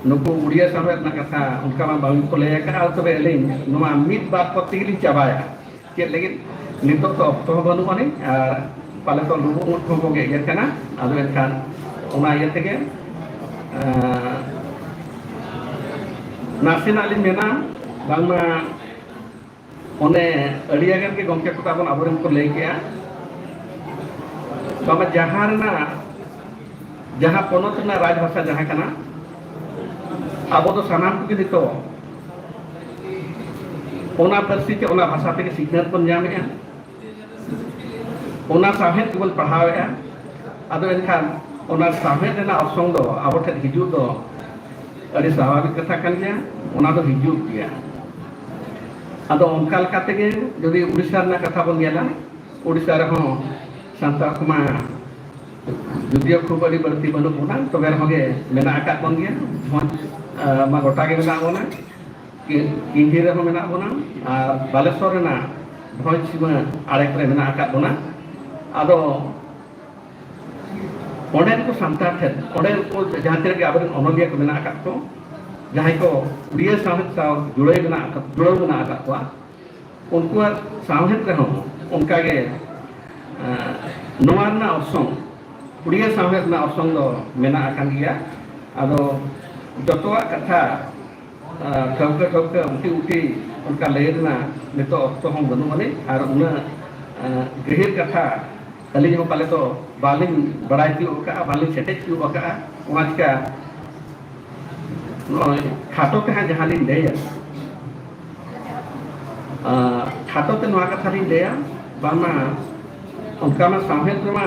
ᱱᱩᱠᱩ ᱩᱲᱤᱭᱟ ᱥᱟᱶᱦᱮᱫ ᱨᱮᱱᱟᱜ ᱠᱟᱛᱷᱟ ᱚᱱᱠᱟ ᱢᱟ ᱵᱟᱝ ᱠᱚ ᱞᱟᱹᱭ ᱟᱠᱟᱫᱼᱟ᱾ ᱟᱨ ᱛᱚᱵᱮ ᱟᱹᱞᱤᱧ ᱱᱚᱣᱟ ᱢᱤᱫ ᱵᱟᱨ ᱯᱚᱫ ᱛᱮᱜᱮᱞᱤᱧ ᱪᱟᱵᱟᱭᱟ᱾ ᱪᱮᱫ ᱞᱟᱹᱜᱤᱫ? ᱱᱤᱛᱚᱜ ᱫᱚ ᱚᱠᱛᱚ ᱦᱚᱸ ᱵᱟᱹᱱᱩᱜ ᱟᱹᱱᱤᱡ, ᱟᱨ ᱯᱟᱞᱮ ᱫᱚ ᱞᱩᱵᱩᱜ ᱩᱫ ᱠᱚᱦᱚᱸ ᱠᱚ ᱜᱮᱫ ᱜᱮᱫ ᱠᱟᱱᱟ᱾ ᱟᱫᱚ ᱮᱱᱠᱷᱟᱱ ᱚᱱᱟ ᱤᱭᱟᱹ ᱛᱮᱜᱮ, ᱟᱸ, ᱱᱟᱥᱮᱱᱟᱜ ᱞᱤᱧ ᱢᱮᱱᱟ, ᱵᱟᱝᱢᱟ ᱚᱱᱮ ᱟᱹᱰᱤ ᱜᱟᱱ ᱜᱮ ᱜᱚᱢᱠᱮ ᱠᱚ ᱛᱟᱵᱚᱱ ᱟᱵᱚᱨᱮᱱ ᱠᱚ ᱞᱟᱹᱭ ᱠᱮᱜᱼᱟ, ᱵᱟᱝᱢᱟ ᱡᱟᱦᱟᱸ ᱨᱮᱱᱟᱜ, ᱡᱟᱦᱟᱸ ᱯᱚᱱᱚᱛ ᱨᱮᱱᱟᱜ ᱨᱟᱡᱽ ᱵᱷᱟᱥᱟ ᱡᱟᱦᱟᱸ ᱠᱟᱱᱟ, ᱟᱵᱚ ᱫᱚ ᱥᱟᱱᱟᱢ ᱠᱚᱜᱮ ᱱᱤᱛᱚᱜ ᱚᱱᱟ ᱯᱟᱹᱨᱥᱤ ᱛᱮ, ᱚᱱᱟ ᱵᱷᱟᱥᱟ ᱛᱮᱜᱮ ᱥᱤᱠᱷᱱᱟᱹᱛ ᱵᱚᱱ ᱧᱟᱢᱮᱜᱼᱟ, ᱚᱱᱟ ᱥᱟᱶᱦᱮᱫ ᱜᱮᱵᱚᱱ ᱯᱟᱲᱦᱟᱣᱮᱜᱼᱟ᱾ ᱟᱫᱚ ᱮᱱᱠᱷᱟᱱ ᱚᱱᱟ ᱥᱟᱶᱦᱮᱫ ᱨᱮᱱᱟᱜ ᱚᱨᱥᱚᱝ ᱫᱚ ᱟᱵᱚ ᱴᱷᱮᱱ ᱦᱤᱡᱩᱜ ᱫᱚ ᱟᱹᱰᱤ ᱥᱟᱵᱷᱟᱵᱤᱠ ᱠᱟᱛᱷᱟ ᱠᱟᱱ ᱜᱮᱭᱟ, ᱚᱱᱟ ᱫᱚ ᱦᱤᱡᱩᱜ ᱜᱮᱭᱟ᱾ ᱟᱫᱚ ᱚᱱᱠᱟ ᱞᱮᱠᱟ ᱛᱮᱜᱮ ᱡᱩᱫᱤ ᱩᱲᱤᱥᱥᱟ ᱨᱮᱱᱟᱜ ᱠᱟᱛᱷᱟ ᱵᱚᱱ ᱧᱮᱞᱟ, ᱩᱲᱤᱥᱥᱟ ᱨᱮᱦᱚᱸ ᱥᱟᱱᱛᱟᱲ ᱠᱚᱢᱟ ᱡᱩᱫᱤᱭᱳ ᱠᱷᱩᱵ ᱟᱹᱰᱤ ᱵᱟᱹᱲᱛᱤ ᱵᱟᱹᱱᱩᱜ ᱵᱚᱱᱟ, ᱛᱚᱵᱮ ᱨᱮᱦᱚᱸ ᱜᱮ ᱢᱮᱱᱟᱜ ᱟᱠᱟᱫ ᱵᱚᱱ ᱜᱮᱭᱟ᱾ ᱵᱷᱚᱸᱡᱽ, ᱟᱸ, ᱢᱟ ᱜᱚᱴᱟ ᱜᱮ ᱢᱮᱱᱟᱜ ᱵᱚᱱᱟ, ᱠᱤ-, ᱠᱤᱧᱡᱷᱤ ᱨᱮᱦᱚᱸ ᱢᱮᱱᱟᱜ ᱵᱚᱱᱟ, ᱟᱨ ᱵᱟᱞᱮᱥᱚᱨ ᱨᱮᱱᱟᱜ ᱵᱷᱚᱸᱡᱽ ᱥᱤᱢᱟᱹ ᱟᱲᱮ ᱠᱚᱨᱮ ᱢᱮᱱᱟᱜ ᱟᱠᱟᱫ ᱵᱚᱱᱟ᱾ ᱟᱫᱚ ᱚᱸᱰᱮᱱ ᱠᱚ ᱥᱟᱱᱛᱟᱲ ᱴᱷᱮᱱ, ᱚᱸᱰᱮ ᱠᱚ ᱡᱟᱦᱟᱸ ᱛᱤᱱᱟᱹᱜ ᱜᱮ ᱟᱵᱚᱨᱮᱱ ᱚᱱᱚᱞᱤᱭᱟᱹ ᱠᱚ ᱢᱮᱱᱟᱜ ᱟᱠᱟᱫ ᱠᱚ, ᱡᱟᱦᱟᱸᱭ ᱠᱚ ᱩᱲᱤᱭᱟᱹ ᱥᱟᱶᱦᱮᱫ ᱥᱟᱶ ᱡᱩᱲᱟᱹᱣ ᱢᱮᱱᱟᱜ ᱟᱠᱟᱫ, ᱡᱩᱲᱟᱹᱣ ᱢᱮᱱᱟᱜ ᱟᱠᱟᱫ ᱠᱚᱣᱟ, ᱩᱱᱠᱩᱣᱟᱜ ᱥᱟᱶᱦᱮᱫ ᱨᱮᱦᱚᱸ ᱚᱱᱠᱟᱜᱮ, ᱟᱸ, ᱱᱚᱣᱟ ᱨᱮᱱᱟᱜ ᱚᱨᱥᱚᱝ, ᱩᱲᱤᱭᱟᱹ ᱥᱟᱶᱦᱮᱫ ᱨᱮᱱᱟᱜ ᱚᱨᱥᱚᱝ ᱫᱚ ᱢᱮᱱᱟᱜ ᱟᱠᱟᱱ ᱜᱮᱭᱟ᱾ ᱟᱫᱚ ᱡᱚᱛᱚᱣᱟᱜ ᱠᱟᱛᱷᱟ, ᱟᱸ, ᱴᱷᱟᱹᱣᱠᱟᱹ ᱴᱷᱟᱹᱣᱠᱟᱹ ᱩᱴᱤ ᱩᱴᱤ ᱚᱱᱠᱟ ᱞᱟᱹᱭ ᱨᱮᱱᱟᱜ ᱱᱤᱛᱚᱜ ᱚᱠᱛᱚ ᱦᱚᱸ ᱵᱟᱹᱱᱩᱜ ᱟᱹᱱᱤᱡ, ᱟᱨ ᱩᱱᱟᱹᱜ, ᱟᱸ, ᱜᱟᱹᱦᱤᱨ ᱠᱟᱛᱷᱟ ᱟᱹᱞᱤᱧ ᱦᱚᱸ ᱯᱟᱞᱮ ᱫᱚ ᱵᱟᱹᱞᱤᱧ ᱵᱟᱲᱟᱭ ᱛᱤᱭᱳᱜ ᱟᱠᱟᱫᱼᱟ, ᱵᱟᱹᱞᱤᱧ ᱥᱮᱴᱮᱡ ᱛᱤᱭᱳᱜ ᱟᱠᱟᱫᱼᱟ᱾ ᱚᱱᱟ ᱪᱤᱠᱟ ᱱᱚᱜᱼᱚᱭ ᱠᱷᱟᱴᱚ ᱛᱮ ᱦᱟᱸᱜ ᱡᱟᱦᱟᱸ ᱞᱤᱧ ᱞᱟᱹᱭᱟ, ᱟᱸ, ᱠᱷᱟᱴᱚ ᱛᱮ ᱱᱚᱣᱟ ᱠᱟᱛᱷᱟ ᱞᱤᱧ ᱞᱟᱹᱭᱟ, ᱵᱟᱝᱢᱟ ᱚᱱᱠᱟ ᱢᱟ ᱥᱟᱶᱦᱮᱫ ᱨᱮᱢᱟ,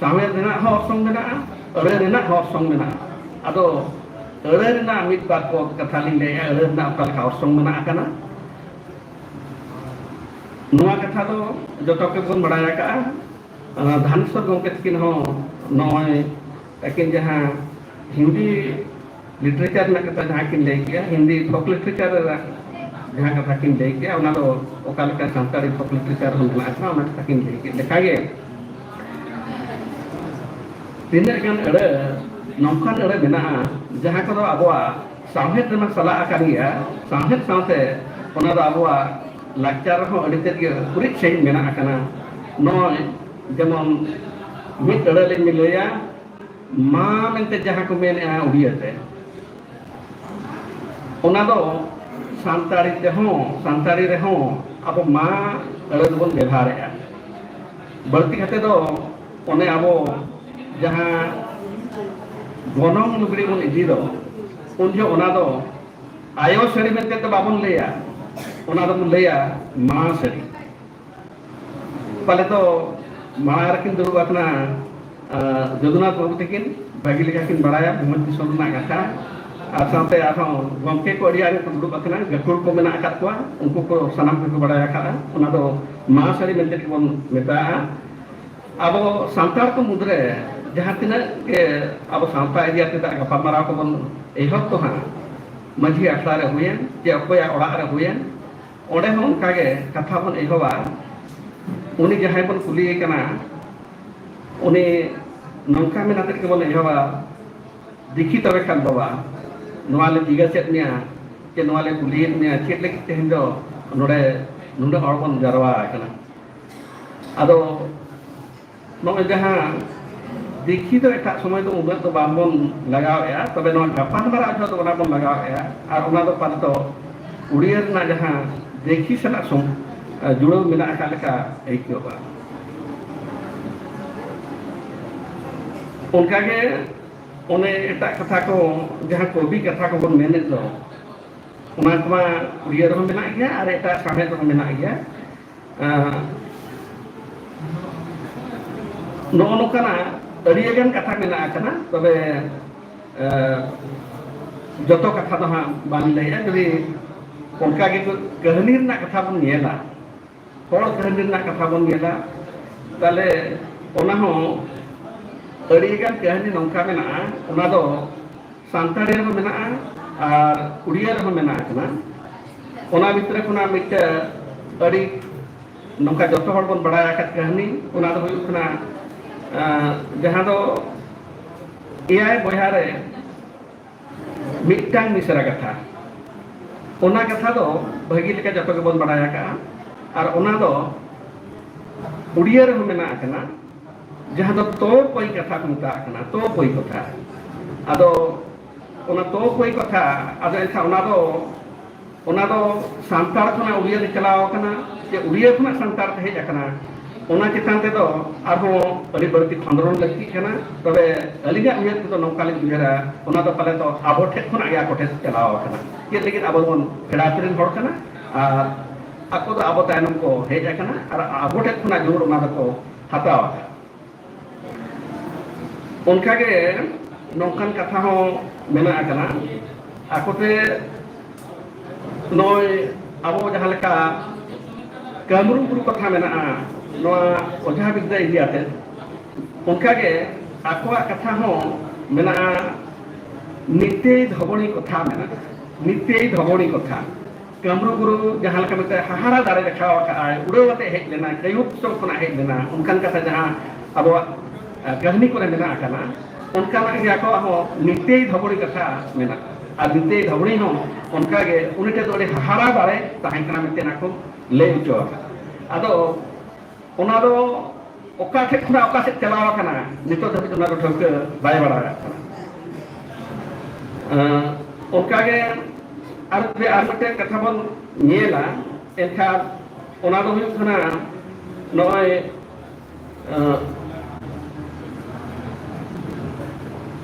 ᱥᱟᱶᱦᱮᱫ ᱨᱮᱱᱟᱜ ᱦᱚᱸ ᱚᱨᱥᱚᱝ ᱢᱮᱱᱟᱜᱼᱟ, ᱟᱹᱲᱟᱹ ᱨᱮᱱᱟᱜ ᱦᱚᱸ ᱚᱨᱥᱚᱝ ᱢᱮᱱᱟᱜᱼᱟ᱾ ᱟᱫᱚ ᱟᱹᱲᱟᱹ ᱨᱮᱱᱟᱜ ᱢᱤᱫ ᱵᱟᱨ ᱯᱚᱫ ᱠᱟᱛᱷᱟ ᱞᱤᱧ ᱞᱟᱹᱭᱟ, ᱟᱹᱲᱟᱹ ᱨᱮᱱᱟᱜ ᱚᱠᱟ ᱞᱮᱠᱟ ᱚᱨᱥᱚᱝ ᱢᱮᱱᱟᱜ ᱟᱠᱟᱱᱟ᱾ ᱱᱚᱣᱟ ᱠᱟᱛᱷᱟ ᱫᱚ ᱡᱚᱛᱚ ᱜᱮᱵᱚᱱ ᱵᱟᱲᱟᱭ ᱟᱠᱟᱫᱼᱟ᱾ ᱟᱸ, ᱫᱷᱟᱱᱮᱥᱣᱚᱨ ᱜᱚᱢᱠᱮ ᱛᱟᱹᱠᱤᱱ ᱦᱚᱸ ᱱᱚᱜᱼᱚᱭ ᱟᱹᱠᱤᱱ ᱡᱟᱦᱟᱸ ᱦᱤᱱᱫᱤ literature ᱨᱮᱱᱟᱜ ᱠᱟᱛᱷᱟ ᱡᱟᱦᱟᱸ ᱠᱤᱱ ᱞᱟᱹᱭ ᱠᱮᱜᱼᱟ, ᱦᱤᱱᱫᱤ folk literature ᱨᱮᱱᱟᱜ ᱡᱟᱦᱟᱸ ᱠᱟᱛᱷᱟ ᱠᱤᱱ ᱞᱟᱹᱭ ᱠᱮᱜᱼᱟ, ᱚᱱᱟ ᱫᱚ ᱚᱠᱟ ᱞᱮᱠᱟ ᱥᱟᱱᱛᱟᱲᱤ folk literature ᱨᱮ ᱢᱮᱱᱟᱜ ᱟᱠᱟᱫᱟ, ᱚᱱᱟ ᱠᱟᱛᱷᱟ ᱠᱤᱱ ᱞᱟᱹᱭ ᱠᱮᱫ ᱞᱮᱠᱟᱜᱮ᱾ ᱛᱤᱱᱟᱹᱜ ᱜᱟᱱ ᱟᱹᱲᱟᱹ, ᱱᱚᱝᱠᱟᱱ ᱟᱹᱲᱟᱹ ᱢᱮᱱᱟᱜᱼᱟ, ᱡᱟᱦᱟᱸ ᱠᱚᱫᱚ ᱟᱵᱚᱣᱟᱜ ᱥᱟᱶᱦᱮᱫ ᱨᱮᱢᱟ ᱥᱟᱞᱟᱜ ᱟᱠᱟᱱ ᱜᱮᱭᱟ, ᱥᱟᱶᱦᱮᱫ ᱥᱟᱶᱛᱮ ᱚᱱᱟ ᱫᱚ ᱟᱵᱚᱣᱟᱜ ᱞᱟᱠᱪᱟᱨ ᱨᱮᱦᱚᱸ ᱟᱹᱰᱤ ᱛᱮᱫ ᱜᱮ ᱩᱨᱤᱡ ᱥᱟᱺᱦᱤᱡ ᱢᱮᱱᱟᱜ ᱟᱠᱟᱱᱟ᱾ ᱱᱚᱜᱼᱚᱭ ᱡᱮᱢᱚᱱ ᱢᱤᱫ ᱟᱹᱲᱟᱹ ᱞᱤᱧ ᱞᱟᱹᱭᱟ, ᱢᱟ ᱢᱮᱱᱛᱮ ᱡᱟᱦᱟᱸ ᱠᱚ ᱢᱮᱱᱮᱫᱼᱟ ᱩᱲᱤᱭᱟᱹ ᱛᱮ, ᱚᱱᱟ ᱫᱚ ᱥᱟᱱᱛᱟᱲᱤ ᱛᱮᱦᱚᱸ, ᱥᱟᱱᱛᱟᱲᱤ ᱨᱮᱦᱚᱸ ᱟᱵᱚ ᱢᱟ ᱟᱹᱲᱟᱹ ᱫᱚᱵᱚᱱ ᱵᱮᱵᱷᱟᱨᱮᱫᱼᱟ᱾ ᱵᱟᱹᱲᱛᱤ ᱠᱟᱛᱮ ᱫᱚ ᱚᱱᱮ ᱟᱵᱚ ᱡᱟᱦᱟᱸ ᱜᱚᱱᱚᱝ ᱞᱩᱜᱽᱲᱤ ᱵᱚᱱ ᱤᱫᱤ ᱫᱚ, ᱩᱱ ᱡᱚᱦᱚᱜ ᱚᱱᱟ ᱫᱚ ᱟᱭᱳ ᱥᱟᱹᱲᱤ ᱢᱮᱱᱛᱮ ᱫᱚ ᱵᱟᱵᱚᱱ ᱞᱟᱹᱭᱟ, ᱚᱱᱟ ᱫᱚᱵᱚᱱ ᱞᱟᱹᱭᱟ ᱢᱟ ᱥᱟᱹᱲᱤ᱾ ᱯᱟᱞᱮ ᱫᱚ ᱢᱟᱲᱟᱝ ᱨᱮᱠᱤᱱ ᱫᱩᱲᱩᱵ ᱟᱠᱟᱱᱟ, ᱟᱨ ᱡᱚᱫᱩᱱᱟᱛᱷ ᱵᱟᱹᱵᱩ ᱛᱟᱹᱠᱤᱱ ᱵᱷᱟᱹᱜᱤ ᱞᱮᱠᱟ ᱠᱤᱱ ᱵᱟᱲᱟᱭᱟ ᱵᱷᱩᱢᱤᱡᱽ ᱫᱤᱥᱚᱢ ᱨᱮᱱᱟᱜ ᱠᱟᱛᱷᱟ, ᱟᱨ ᱥᱟᱶᱛᱮ ᱟᱨᱦᱚᱸ ᱜᱚᱢᱠᱮ ᱠᱚ ᱟᱹᱰᱤ ᱟᱭᱢᱟ ᱠᱚ ᱫᱩᱲᱩᱵ ᱟᱠᱟᱱᱟ, ᱜᱟᱹᱠᱷᱩᱲ ᱠᱚ ᱢᱮᱱᱟᱜ ᱟᱠᱟᱫ ᱠᱚᱣᱟ, ᱩᱱᱠᱩ ᱠᱚ ᱥᱟᱱᱟᱢ ᱠᱚᱠᱚ ᱵᱟᱲᱟᱭ ᱟᱠᱟᱫᱼᱟ᱾ ᱚᱱᱟ ᱫᱚ ᱢᱟᱦᱟᱥᱟᱹᱨᱤ ᱢᱮᱱᱛᱮ ᱜᱮᱵᱚᱱ ᱢᱮᱛᱟᱜᱼᱟ᱾ ᱟᱵᱚ ᱥᱟᱱᱛᱟᱲ ᱠᱚ ᱢᱩᱫᱽᱨᱮ ᱡᱟᱦᱟᱸ ᱛᱤᱱᱟᱹᱜ ᱜᱮ ᱟᱵᱚ ᱥᱟᱶᱛᱟ ᱤᱫᱤ ᱠᱟᱛᱮ ᱜᱟᱯᱟᱞᱢᱟᱨᱟᱣ ᱠᱚᱵᱚᱱ ᱮᱦᱚᱵ ᱫᱚ ᱦᱟᱸᱜ, ᱢᱟᱹᱡᱷᱤ ᱟᱠᱷᱲᱟ ᱨᱮ ᱦᱩᱭᱮᱱ ᱪᱮ ᱚᱠᱚᱭᱟᱜ ᱚᱲᱟᱜ ᱨᱮ ᱦᱩᱭᱮᱱ, ᱚᱸᱰᱮ ᱦᱚᱸ ᱚᱱᱠᱟ ᱜᱮ ᱠᱟᱛᱷᱟ ᱵᱚᱱ ᱮᱦᱚᱵᱟ᱾ ᱩᱱᱤ ᱡᱟᱦᱟᱸᱭ ᱵᱚᱱ ᱠᱩᱞᱤᱭᱮ ᱠᱟᱱᱟ, ᱩᱱᱤ ᱱᱚᱝᱠᱟ ᱢᱮᱱ ᱟᱛᱮᱫ ᱜᱮᱵᱚᱱ ᱮᱦᱚᱵᱟ, "ᱫᱮᱠᱷᱤ ᱛᱚᱵᱮ ᱠᱷᱟᱱ ᱵᱟᱵᱟ, ᱱᱚᱣᱟ ᱞᱮ ᱡᱤᱜᱟᱹᱥᱮᱫ ᱢᱮᱭᱟ ᱪᱮ ᱱᱚᱣᱟ ᱞᱮ ᱠᱩᱞᱤᱭᱮᱫ ᱢᱮᱭᱟ, ᱪᱮᱫ ᱞᱟᱹᱜᱤᱫ ᱛᱮᱦᱮᱧ ᱫᱚ ᱱᱚᱰᱮ ᱱᱩᱱᱟᱹᱜ ᱦᱚᱲ ᱵᱚᱱ ᱡᱟᱨᱣᱟ ᱟᱠᱟᱱᱟ?" ᱟᱫᱚ ᱱᱚᱜᱼᱚᱭ ᱡᱟᱦᱟᱸ ᱫᱮᱠᱷᱤ ᱫᱚ ᱮᱴᱟᱜ ᱥᱚᱢᱚᱭ ᱫᱚ ᱩᱱᱟᱹᱜ ᱫᱚ ᱵᱟᱝᱵᱚᱱ ᱞᱟᱜᱟᱣᱮᱫᱼᱟ, ᱛᱚᱵᱮ ᱱᱚᱣᱟ ᱜᱟᱯᱟᱞᱢᱟᱨᱟᱣ ᱡᱚᱦᱚᱜ ᱫᱚ ᱚᱱᱟ ᱵᱚᱱ ᱞᱟᱜᱟᱣᱮᱫᱼᱟ᱾ ᱟᱨ ᱚᱱᱟ ᱫᱚ ᱯᱟᱞᱮ ᱫᱚ ᱩᱲᱤᱭᱟᱹ ᱨᱮᱱᱟᱜ ᱡᱟᱦᱟᱸ ᱫᱮᱠᱷᱤ ᱥᱟᱞᱟᱜ ᱥᱚᱢ-, ᱡᱩᱲᱟᱹᱣ ᱢᱮᱱᱟᱜ ᱟᱠᱟᱫ ᱞᱮᱠᱟ ᱟᱹᱭᱠᱟᱹᱣᱜᱼᱟ᱾ ᱚᱱᱠᱟᱜᱮ ᱚᱱᱮ ᱮᱴᱟᱜ ᱠᱟᱛᱷᱟ ᱠᱚ, ᱡᱟᱦᱟᱸ ᱠᱚᱵᱤ ᱠᱟᱛᱷᱟ ᱠᱚᱵᱚᱱ ᱢᱮᱱᱮᱫ ᱫᱚ, ᱚᱱᱟ ᱠᱚᱢᱟ ᱩᱲᱤᱭᱟᱹ ᱨᱮᱦᱚᱸ ᱢᱮᱱᱟᱜ ᱜᱮᱭᱟ ᱟᱨ ᱮᱴᱟᱜ ᱥᱟᱶᱦᱮᱫ ᱨᱮᱦᱚᱸ ᱢᱮᱱᱟᱜ ᱜᱮᱭᱟ᱾ ᱟᱸ, ᱱᱚᱜᱼᱚ ᱱᱚᱝᱠᱟᱱᱟᱜ ᱟᱹᱰᱤ ᱜᱟᱱ ᱠᱟᱛᱷᱟ ᱢᱮᱱᱟᱜ ᱟᱠᱟᱱᱟ, ᱛᱚᱵᱮ, ᱟᱸ, ᱡᱚᱛᱚ ᱠᱟᱛᱷᱟ ᱫᱚ ᱦᱟᱸᱜ ᱵᱟᱝ ᱞᱟᱹᱭᱟ᱾ ᱡᱩᱫᱤ ᱚᱱᱠᱟ ᱜᱮ ᱠᱟᱹᱦᱱᱤ ᱨᱮᱱᱟᱜ ᱠᱟᱛᱷᱟ ᱵᱚᱱ ᱧᱮᱞᱟ, ᱦᱚᱲ ᱠᱟᱹᱦᱱᱤ ᱨᱮᱱᱟᱜ ᱠᱟᱛᱷᱟ ᱵᱚᱱ ᱧᱮᱞᱟ, ᱛᱟᱦᱞᱮ ᱚᱱᱟ ᱦᱚᱸ ᱟᱹᱰᱤ ᱜᱟᱱ ᱠᱟᱹᱦᱱᱤ ᱱᱚᱝᱠᱟ ᱢᱮᱱᱟᱜᱼᱟ, ᱚᱱᱟ ᱫᱚ ᱥᱟᱱᱛᱟᱲᱤ ᱨᱮᱦᱚᱸ ᱢᱮᱱᱟᱜᱼᱟ ᱟᱨ ᱩᱲᱤᱭᱟ ᱨᱮᱦᱚᱸ ᱢᱮᱱᱟᱜ ᱟᱠᱟᱱᱟ᱾ ᱚᱱᱟ ᱵᱷᱤᱛᱨᱤ ᱠᱷᱚᱱᱟᱜ ᱢᱤᱫᱴᱮᱱ ᱟᱹᱰᱤ ᱱᱚᱝᱠᱟ ᱡᱚᱛᱚ ᱦᱚᱲ ᱵᱚᱱ ᱵᱟᱲᱟᱭ ᱟᱠᱟᱫ ᱠᱟᱹᱦᱱᱤ, ᱚᱱᱟ ᱫᱚ ᱦᱩᱭᱩᱜ ᱠᱟᱱᱟ, ᱟᱸ, ᱡᱟᱦᱟᱸ ᱫᱚ ᱮᱭᱟᱭ ᱵᱚᱭᱦᱟ ᱨᱮ ᱢᱤᱫᱴᱟᱝ ᱢᱤᱥᱨᱟ ᱠᱟᱛᱷᱟ᱾ ᱚᱱᱟ ᱠᱟᱛᱷᱟ ᱫᱚ ᱵᱷᱟᱹᱜᱤ ᱞᱮᱠᱟ ᱡᱚᱛᱚ ᱜᱮᱵᱚᱱ ᱵᱟᱲᱟᱭ ᱟᱠᱟᱫᱼᱟ, ᱟᱨ ᱚᱱᱟ ᱫᱚ ᱩᱲᱤᱭᱟ ᱨᱮᱦᱚᱸ ᱢᱮᱱᱟᱜ ᱟᱠᱟᱱᱟ, ᱡᱟᱦᱟᱸ ᱫᱚ ᱛᱚ ᱯᱟᱹᱭ ᱠᱟᱛᱷᱟ ᱠᱚ ᱢᱮᱛᱟᱜ ᱠᱟᱱᱟ, ᱛᱚ ᱯᱟᱹᱭ ᱠᱟᱛᱷᱟ᱾ ᱟᱫᱚ ᱚᱱᱟ ᱛᱚ ᱯᱟᱹᱭ ᱠᱟᱛᱷᱟ, ᱟᱫᱚ ᱮᱱᱠᱷᱟᱱ ᱚᱱᱟ ᱫᱚ, ᱚᱱᱟ ᱫᱚ ᱥᱟᱱᱛᱟᱲ ᱠᱷᱚᱱᱟᱜ ᱩᱲᱤᱭᱟ ᱨᱮ ᱪᱟᱞᱟᱣ ᱟᱠᱟᱱᱟ, ᱥᱮ ᱩᱲᱤᱭᱟ ᱠᱷᱚᱱᱟᱜ ᱥᱟᱱᱛᱟᱲ ᱛᱮ ᱦᱮᱡ ᱟᱠᱟᱱᱟ, ᱚᱱᱟ ᱪᱮᱛᱟᱱ ᱛᱮᱫᱚ ᱟᱨᱦᱚᱸ ᱟᱹᱰᱤ ᱵᱟᱹᱲᱛᱤ ᱠᱷᱚᱸᱫᱽᱨᱚᱱ ᱞᱟᱹᱠᱛᱤᱜ ᱠᱟᱱᱟ᱾ ᱛᱚᱵᱮ ᱟᱹᱞᱤᱧᱟᱜ ᱩᱭᱦᱟᱹᱨ ᱛᱮᱫᱚ ᱱᱚᱝᱠᱟ ᱞᱤᱧ ᱩᱭᱦᱟᱹᱨᱟ, ᱚᱱᱟ ᱫᱚ ᱯᱟᱞᱮ ᱫᱚ ᱟᱵᱚ ᱴᱷᱮᱱ ᱠᱷᱚᱱᱟᱜ ᱜᱮ ᱟᱠᱚ ᱴᱷᱮᱱ ᱪᱟᱞᱟᱣ ᱟᱠᱟᱱᱟ᱾ ᱪᱮᱫ ᱞᱟᱹᱜᱤᱫ? ᱟᱵᱚ ᱫᱚᱵᱚᱱ ᱯᱷᱮᱰᱟᱛ ᱨᱮᱱ ᱦᱚᱲ ᱠᱟᱱᱟ, ᱟᱨ ᱟᱠᱚ ᱫᱚ ᱟᱵᱚ ᱛᱟᱭᱱᱚᱢ ᱠᱚ ᱦᱮᱡ ᱟᱠᱟᱱᱟ, ᱟᱨ ᱟᱵᱚ ᱴᱷᱮᱱ ᱠᱷᱚᱱᱟᱜ ᱡᱳᱨ ᱚᱱᱟ ᱫᱚᱠᱚ ᱦᱟᱛᱟᱣ ᱟᱠᱟᱫᱟ᱾ ᱚᱱᱠᱟᱜᱮ ᱱᱚᱝᱠᱟᱱ ᱠᱟᱛᱷᱟ ᱦᱚᱸ ᱢᱮᱱᱟᱜ ᱟᱠᱟᱱᱟ, ᱟᱠᱚᱛᱮ ᱱᱚᱜᱼᱚᱭ ᱟᱵᱚ ᱡᱟᱦᱟᱸ ᱞᱮᱠᱟ ᱠᱟᱹᱢᱨᱩ ᱜᱩᱨᱩ ᱠᱟᱛᱷᱟ ᱢᱮᱱᱟᱜᱼᱟ, ᱱᱚᱣᱟ ᱚᱡᱷᱟ ᱵᱤᱫᱽᱫᱟᱹ ᱤᱫᱤ ᱟᱛᱮ, ᱚᱱᱠᱟᱜᱮ ᱟᱠᱚᱣᱟᱜ ᱠᱟᱛᱷᱟ ᱦᱚᱸ ᱢᱮᱱᱟᱜᱼᱟ, ᱱᱤᱛᱮᱭ ᱫᱷᱚᱵᱚᱱᱤ ᱠᱟᱛᱷᱟ ᱢᱮᱱᱟᱜᱼᱟ, ᱱᱤᱛᱮᱭ ᱫᱷᱚᱵᱚᱱᱤ ᱠᱟᱛᱷᱟ᱾ ᱠᱟᱹᱢᱨᱩ ᱜᱩᱨᱩ ᱡᱟᱦᱟᱸ ᱞᱮᱠᱟ ᱢᱮᱱᱛᱮ ᱦᱟᱦᱟᱲᱟ ᱫᱟᱲᱮ ᱫᱮᱠᱷᱟᱣ ᱟᱠᱟᱫ ᱟᱭ, ᱩᱰᱟᱹᱣ ᱟᱛᱮ ᱦᱮᱡ ᱞᱮᱱᱟ, ᱠᱟᱹᱭᱩ ᱫᱤᱥᱚᱢ ᱠᱷᱚᱱᱟᱜ ᱦᱮᱡ ᱞᱮᱱᱟ, ᱚᱱᱠᱟᱱ ᱠᱟᱛᱷᱟ ᱡᱟᱦᱟᱸ ᱟᱵᱚᱣᱟᱜ ᱠᱟᱹᱦᱱᱤ ᱠᱚᱨᱮ ᱢᱮᱱᱟᱜ ᱟᱠᱟᱱᱟ, ᱚᱱᱠᱟᱱᱟᱜ ᱜᱮ ᱟᱠᱚᱣᱟᱜ ᱦᱚᱸ ᱱᱤᱛᱮᱭ ᱫᱷᱚᱵᱚᱲᱤ ᱠᱟᱛᱷᱟ ᱢᱮᱱᱟᱜᱼᱟ᱾ ᱟᱨ ᱱᱤᱛᱮᱭ ᱫᱷᱚᱵᱚᱲᱤ ᱦᱚᱸ ᱚᱱᱠᱟᱜᱮ ᱩᱱᱤ ᱴᱷᱮᱱ ᱫᱚ ᱟᱹᱰᱤ ᱦᱟᱦᱟᱲᱟ ᱫᱟᱲᱮ ᱛᱟᱦᱮᱸ ᱠᱟᱱᱟ ᱢᱮᱱᱛᱮ ᱚᱱᱟ ᱠᱚ ᱞᱟᱹᱭ ᱦᱚᱪᱚ ᱟᱠᱟᱫᱟ᱾ ᱟᱫᱚ ᱚᱱᱟ ᱫᱚ ᱚᱠᱟ ᱴᱷᱮᱡ ᱠᱷᱚᱱᱟᱜ ᱚᱠᱟ ᱥᱮᱫ ᱪᱟᱞᱟᱣ ᱟᱠᱟᱱᱟ, ᱱᱤᱛᱚᱜ ᱫᱷᱟᱹᱵᱤᱡ ᱚᱱᱟ ᱫᱚ ᱴᱷᱟᱹᱣᱠᱟᱹ ᱵᱟᱭ ᱵᱟᱲᱟᱭᱚᱜ ᱠᱟᱱᱟ᱾ ᱚᱱᱠᱟᱜᱮ ᱟᱨ ᱟᱨ ᱢᱤᱫᱴᱮᱱ ᱠᱟᱛᱷᱟ ᱵᱚᱱ ᱧᱮᱞᱟ, ᱮᱱᱠᱷᱟᱱ ᱚᱱᱟ ᱫᱚ ᱦᱩᱭᱩᱜ ᱠᱟᱱᱟ ᱱᱚᱜᱼᱚᱭ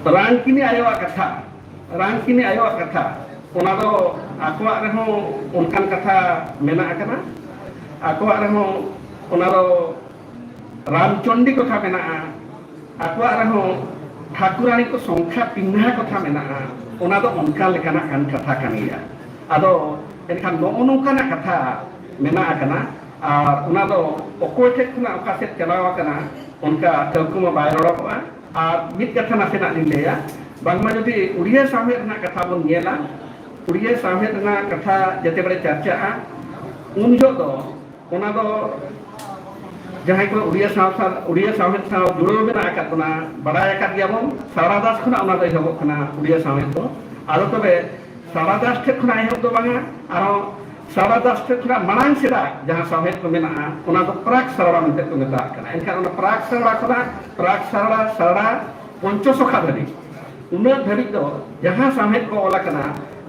ᱨᱟᱝᱠᱤᱱᱤ ᱟᱭᱳᱣᱟᱜ ᱠᱟᱛᱷᱟ, ᱨᱟᱝᱠᱤᱱᱤ ᱟᱭᱳᱣᱟᱜ ᱠᱟᱛᱷᱟ, ᱚᱱᱟ ᱫᱚ ᱟᱠᱚᱣᱟᱜ ᱨᱮᱦᱚᱸ ᱚᱱᱠᱟᱱ ᱠᱟᱛᱷᱟ ᱢᱮᱱᱟᱜ ᱟᱠᱟᱱᱟ, ᱟᱠᱚᱣᱟᱜ ᱨᱮᱦᱚᱸ ᱚᱱᱟ ᱫᱚ ᱨᱟᱢᱪᱚᱱᱰᱤ ᱠᱟᱛᱷᱟ ᱢᱮᱱᱟᱜᱼᱟ, ᱟᱠᱚᱣᱟᱜ ᱨᱮᱦᱚᱸ ᱴᱷᱟᱹᱠᱩᱨᱟᱱᱤ ᱠᱚ ᱥᱚᱝᱠᱷᱟ ᱯᱤᱦᱱᱟ ᱠᱟᱛᱷᱟ ᱢᱮᱱᱟᱜᱼᱟ, ᱚᱱᱟ ᱫᱚ ᱚᱱᱠᱟ ᱞᱮᱠᱟᱱᱟᱜ ᱠᱟᱱ ᱠᱟᱛᱷᱟ ᱠᱟᱱ ᱜᱮᱭᱟ᱾ ᱟᱫᱚ ᱮᱱᱠᱷᱟᱱ ᱱᱚᱜᱼᱚ ᱱᱚᱝᱠᱟᱱᱟᱜ ᱠᱟᱛᱷᱟ ᱢᱮᱱᱟᱜ ᱟᱠᱟᱱᱟ, ᱟᱨ ᱚᱱᱟ ᱫᱚ ᱚᱠᱚᱭ ᱴᱷᱮᱡ ᱠᱷᱚᱱᱟᱜ ᱚᱠᱟ ᱥᱮᱫ ᱪᱟᱞᱟᱣ ᱟᱠᱟᱱᱟ, ᱚᱱᱠᱟ ᱴᱷᱟᱹᱣᱠᱟᱹ ᱢᱟ ᱵᱟᱭ ᱨᱚᱲᱚᱜᱚᱜᱼᱟ᱾ ᱟᱨ ᱢᱤᱫ ᱠᱟᱛᱷᱟ ᱱᱟᱥᱮᱱᱟᱜ ᱞᱤᱧ ᱞᱟᱹᱭᱟ, ᱵᱟᱝᱢᱟ ᱡᱩᱫᱤ ᱩᱲᱤᱭᱟ ᱥᱟᱶᱦᱮᱫ ᱨᱮᱱᱟᱜ ᱠᱟᱛᱷᱟ ᱵᱚᱱ ᱧᱮᱞᱟ, ᱩᱲᱤᱭᱟ ᱥᱟᱶᱦᱮᱫ ᱨᱮᱱᱟᱜ ᱠᱟᱛᱷᱟ ᱡᱮᱛᱮ ᱵᱮᱲᱮ ᱪᱟᱨᱪᱟᱜᱼᱟ, ᱩᱱ ᱡᱚᱦᱚᱜ ᱫᱚ ᱚᱱᱟ ᱫᱚ ᱡᱟᱦᱟᱸᱭ ᱠᱚ ᱩᱲᱤᱭᱟ ᱥᱟᱶᱛᱟ, ᱩᱲᱤᱭᱟ ᱥᱟᱶᱦᱮᱫ ᱥᱟᱶ ᱡᱩᱲᱟᱹᱣ ᱢᱮᱱᱟᱜ ᱟᱠᱟᱫ ᱵᱚᱱᱟ, ᱵᱟᱲᱟᱭ ᱟᱠᱟᱫ ᱜᱮᱭᱟᱵᱚᱱ, ᱥᱟᱨᱲᱟ ᱫᱟᱥ ᱠᱷᱚᱱᱟᱜ ᱚᱱᱟ ᱫᱚ ᱮᱦᱚᱵᱚᱜ ᱠᱟᱱᱟ ᱩᱲᱤᱭᱟ ᱥᱟᱶᱦᱮᱫ ᱫᱚ᱾ ᱟᱫᱚ ᱛᱚᱵᱮ ᱥᱟᱨᱲᱟ ᱫᱟᱥ ᱴᱷᱮᱡ ᱠᱷᱚᱱᱟᱜ ᱮᱦᱚᱵ ᱫᱚ ᱵᱟᱝᱟ, ᱟᱨᱦᱚᱸ ᱥᱟᱨᱲᱟ ᱫᱟᱥ ᱴᱷᱮᱡ ᱠᱷᱚᱱᱟᱜ ᱢᱟᱲᱟᱝ ᱥᱮᱫᱟᱜ ᱡᱟᱦᱟᱸ ᱥᱟᱶᱦᱮᱫ ᱠᱚ ᱢᱮᱱᱟᱜᱼᱟ, ᱚᱱᱟ ᱫᱚ ᱯᱨᱟᱠ ᱥᱟᱨᱲᱟ ᱢᱮᱱᱛᱮ ᱠᱚ ᱢᱮᱛᱟᱜ ᱠᱟᱱᱟ᱾ ᱮᱱᱠᱷᱟᱱ ᱚᱱᱟ ᱯᱨᱟᱠ ᱥᱟᱨᱲᱟ ᱠᱷᱚᱱᱟᱜ ᱯᱨᱟᱠ ᱥᱟᱨᱲᱟ, ᱥᱟᱨᱲᱟ, ᱯᱚᱧᱪᱚᱥᱚᱠᱷᱟ ᱫᱷᱟᱹᱵᱤᱡ, ᱩᱱᱟᱹᱜ ᱫᱷᱟᱹᱵᱤᱡ ᱫᱚ ᱡᱟᱦᱟᱸ ᱥᱟᱶᱦᱮᱫ ᱠᱚ ᱚᱞ ᱟᱠᱟᱱᱟ,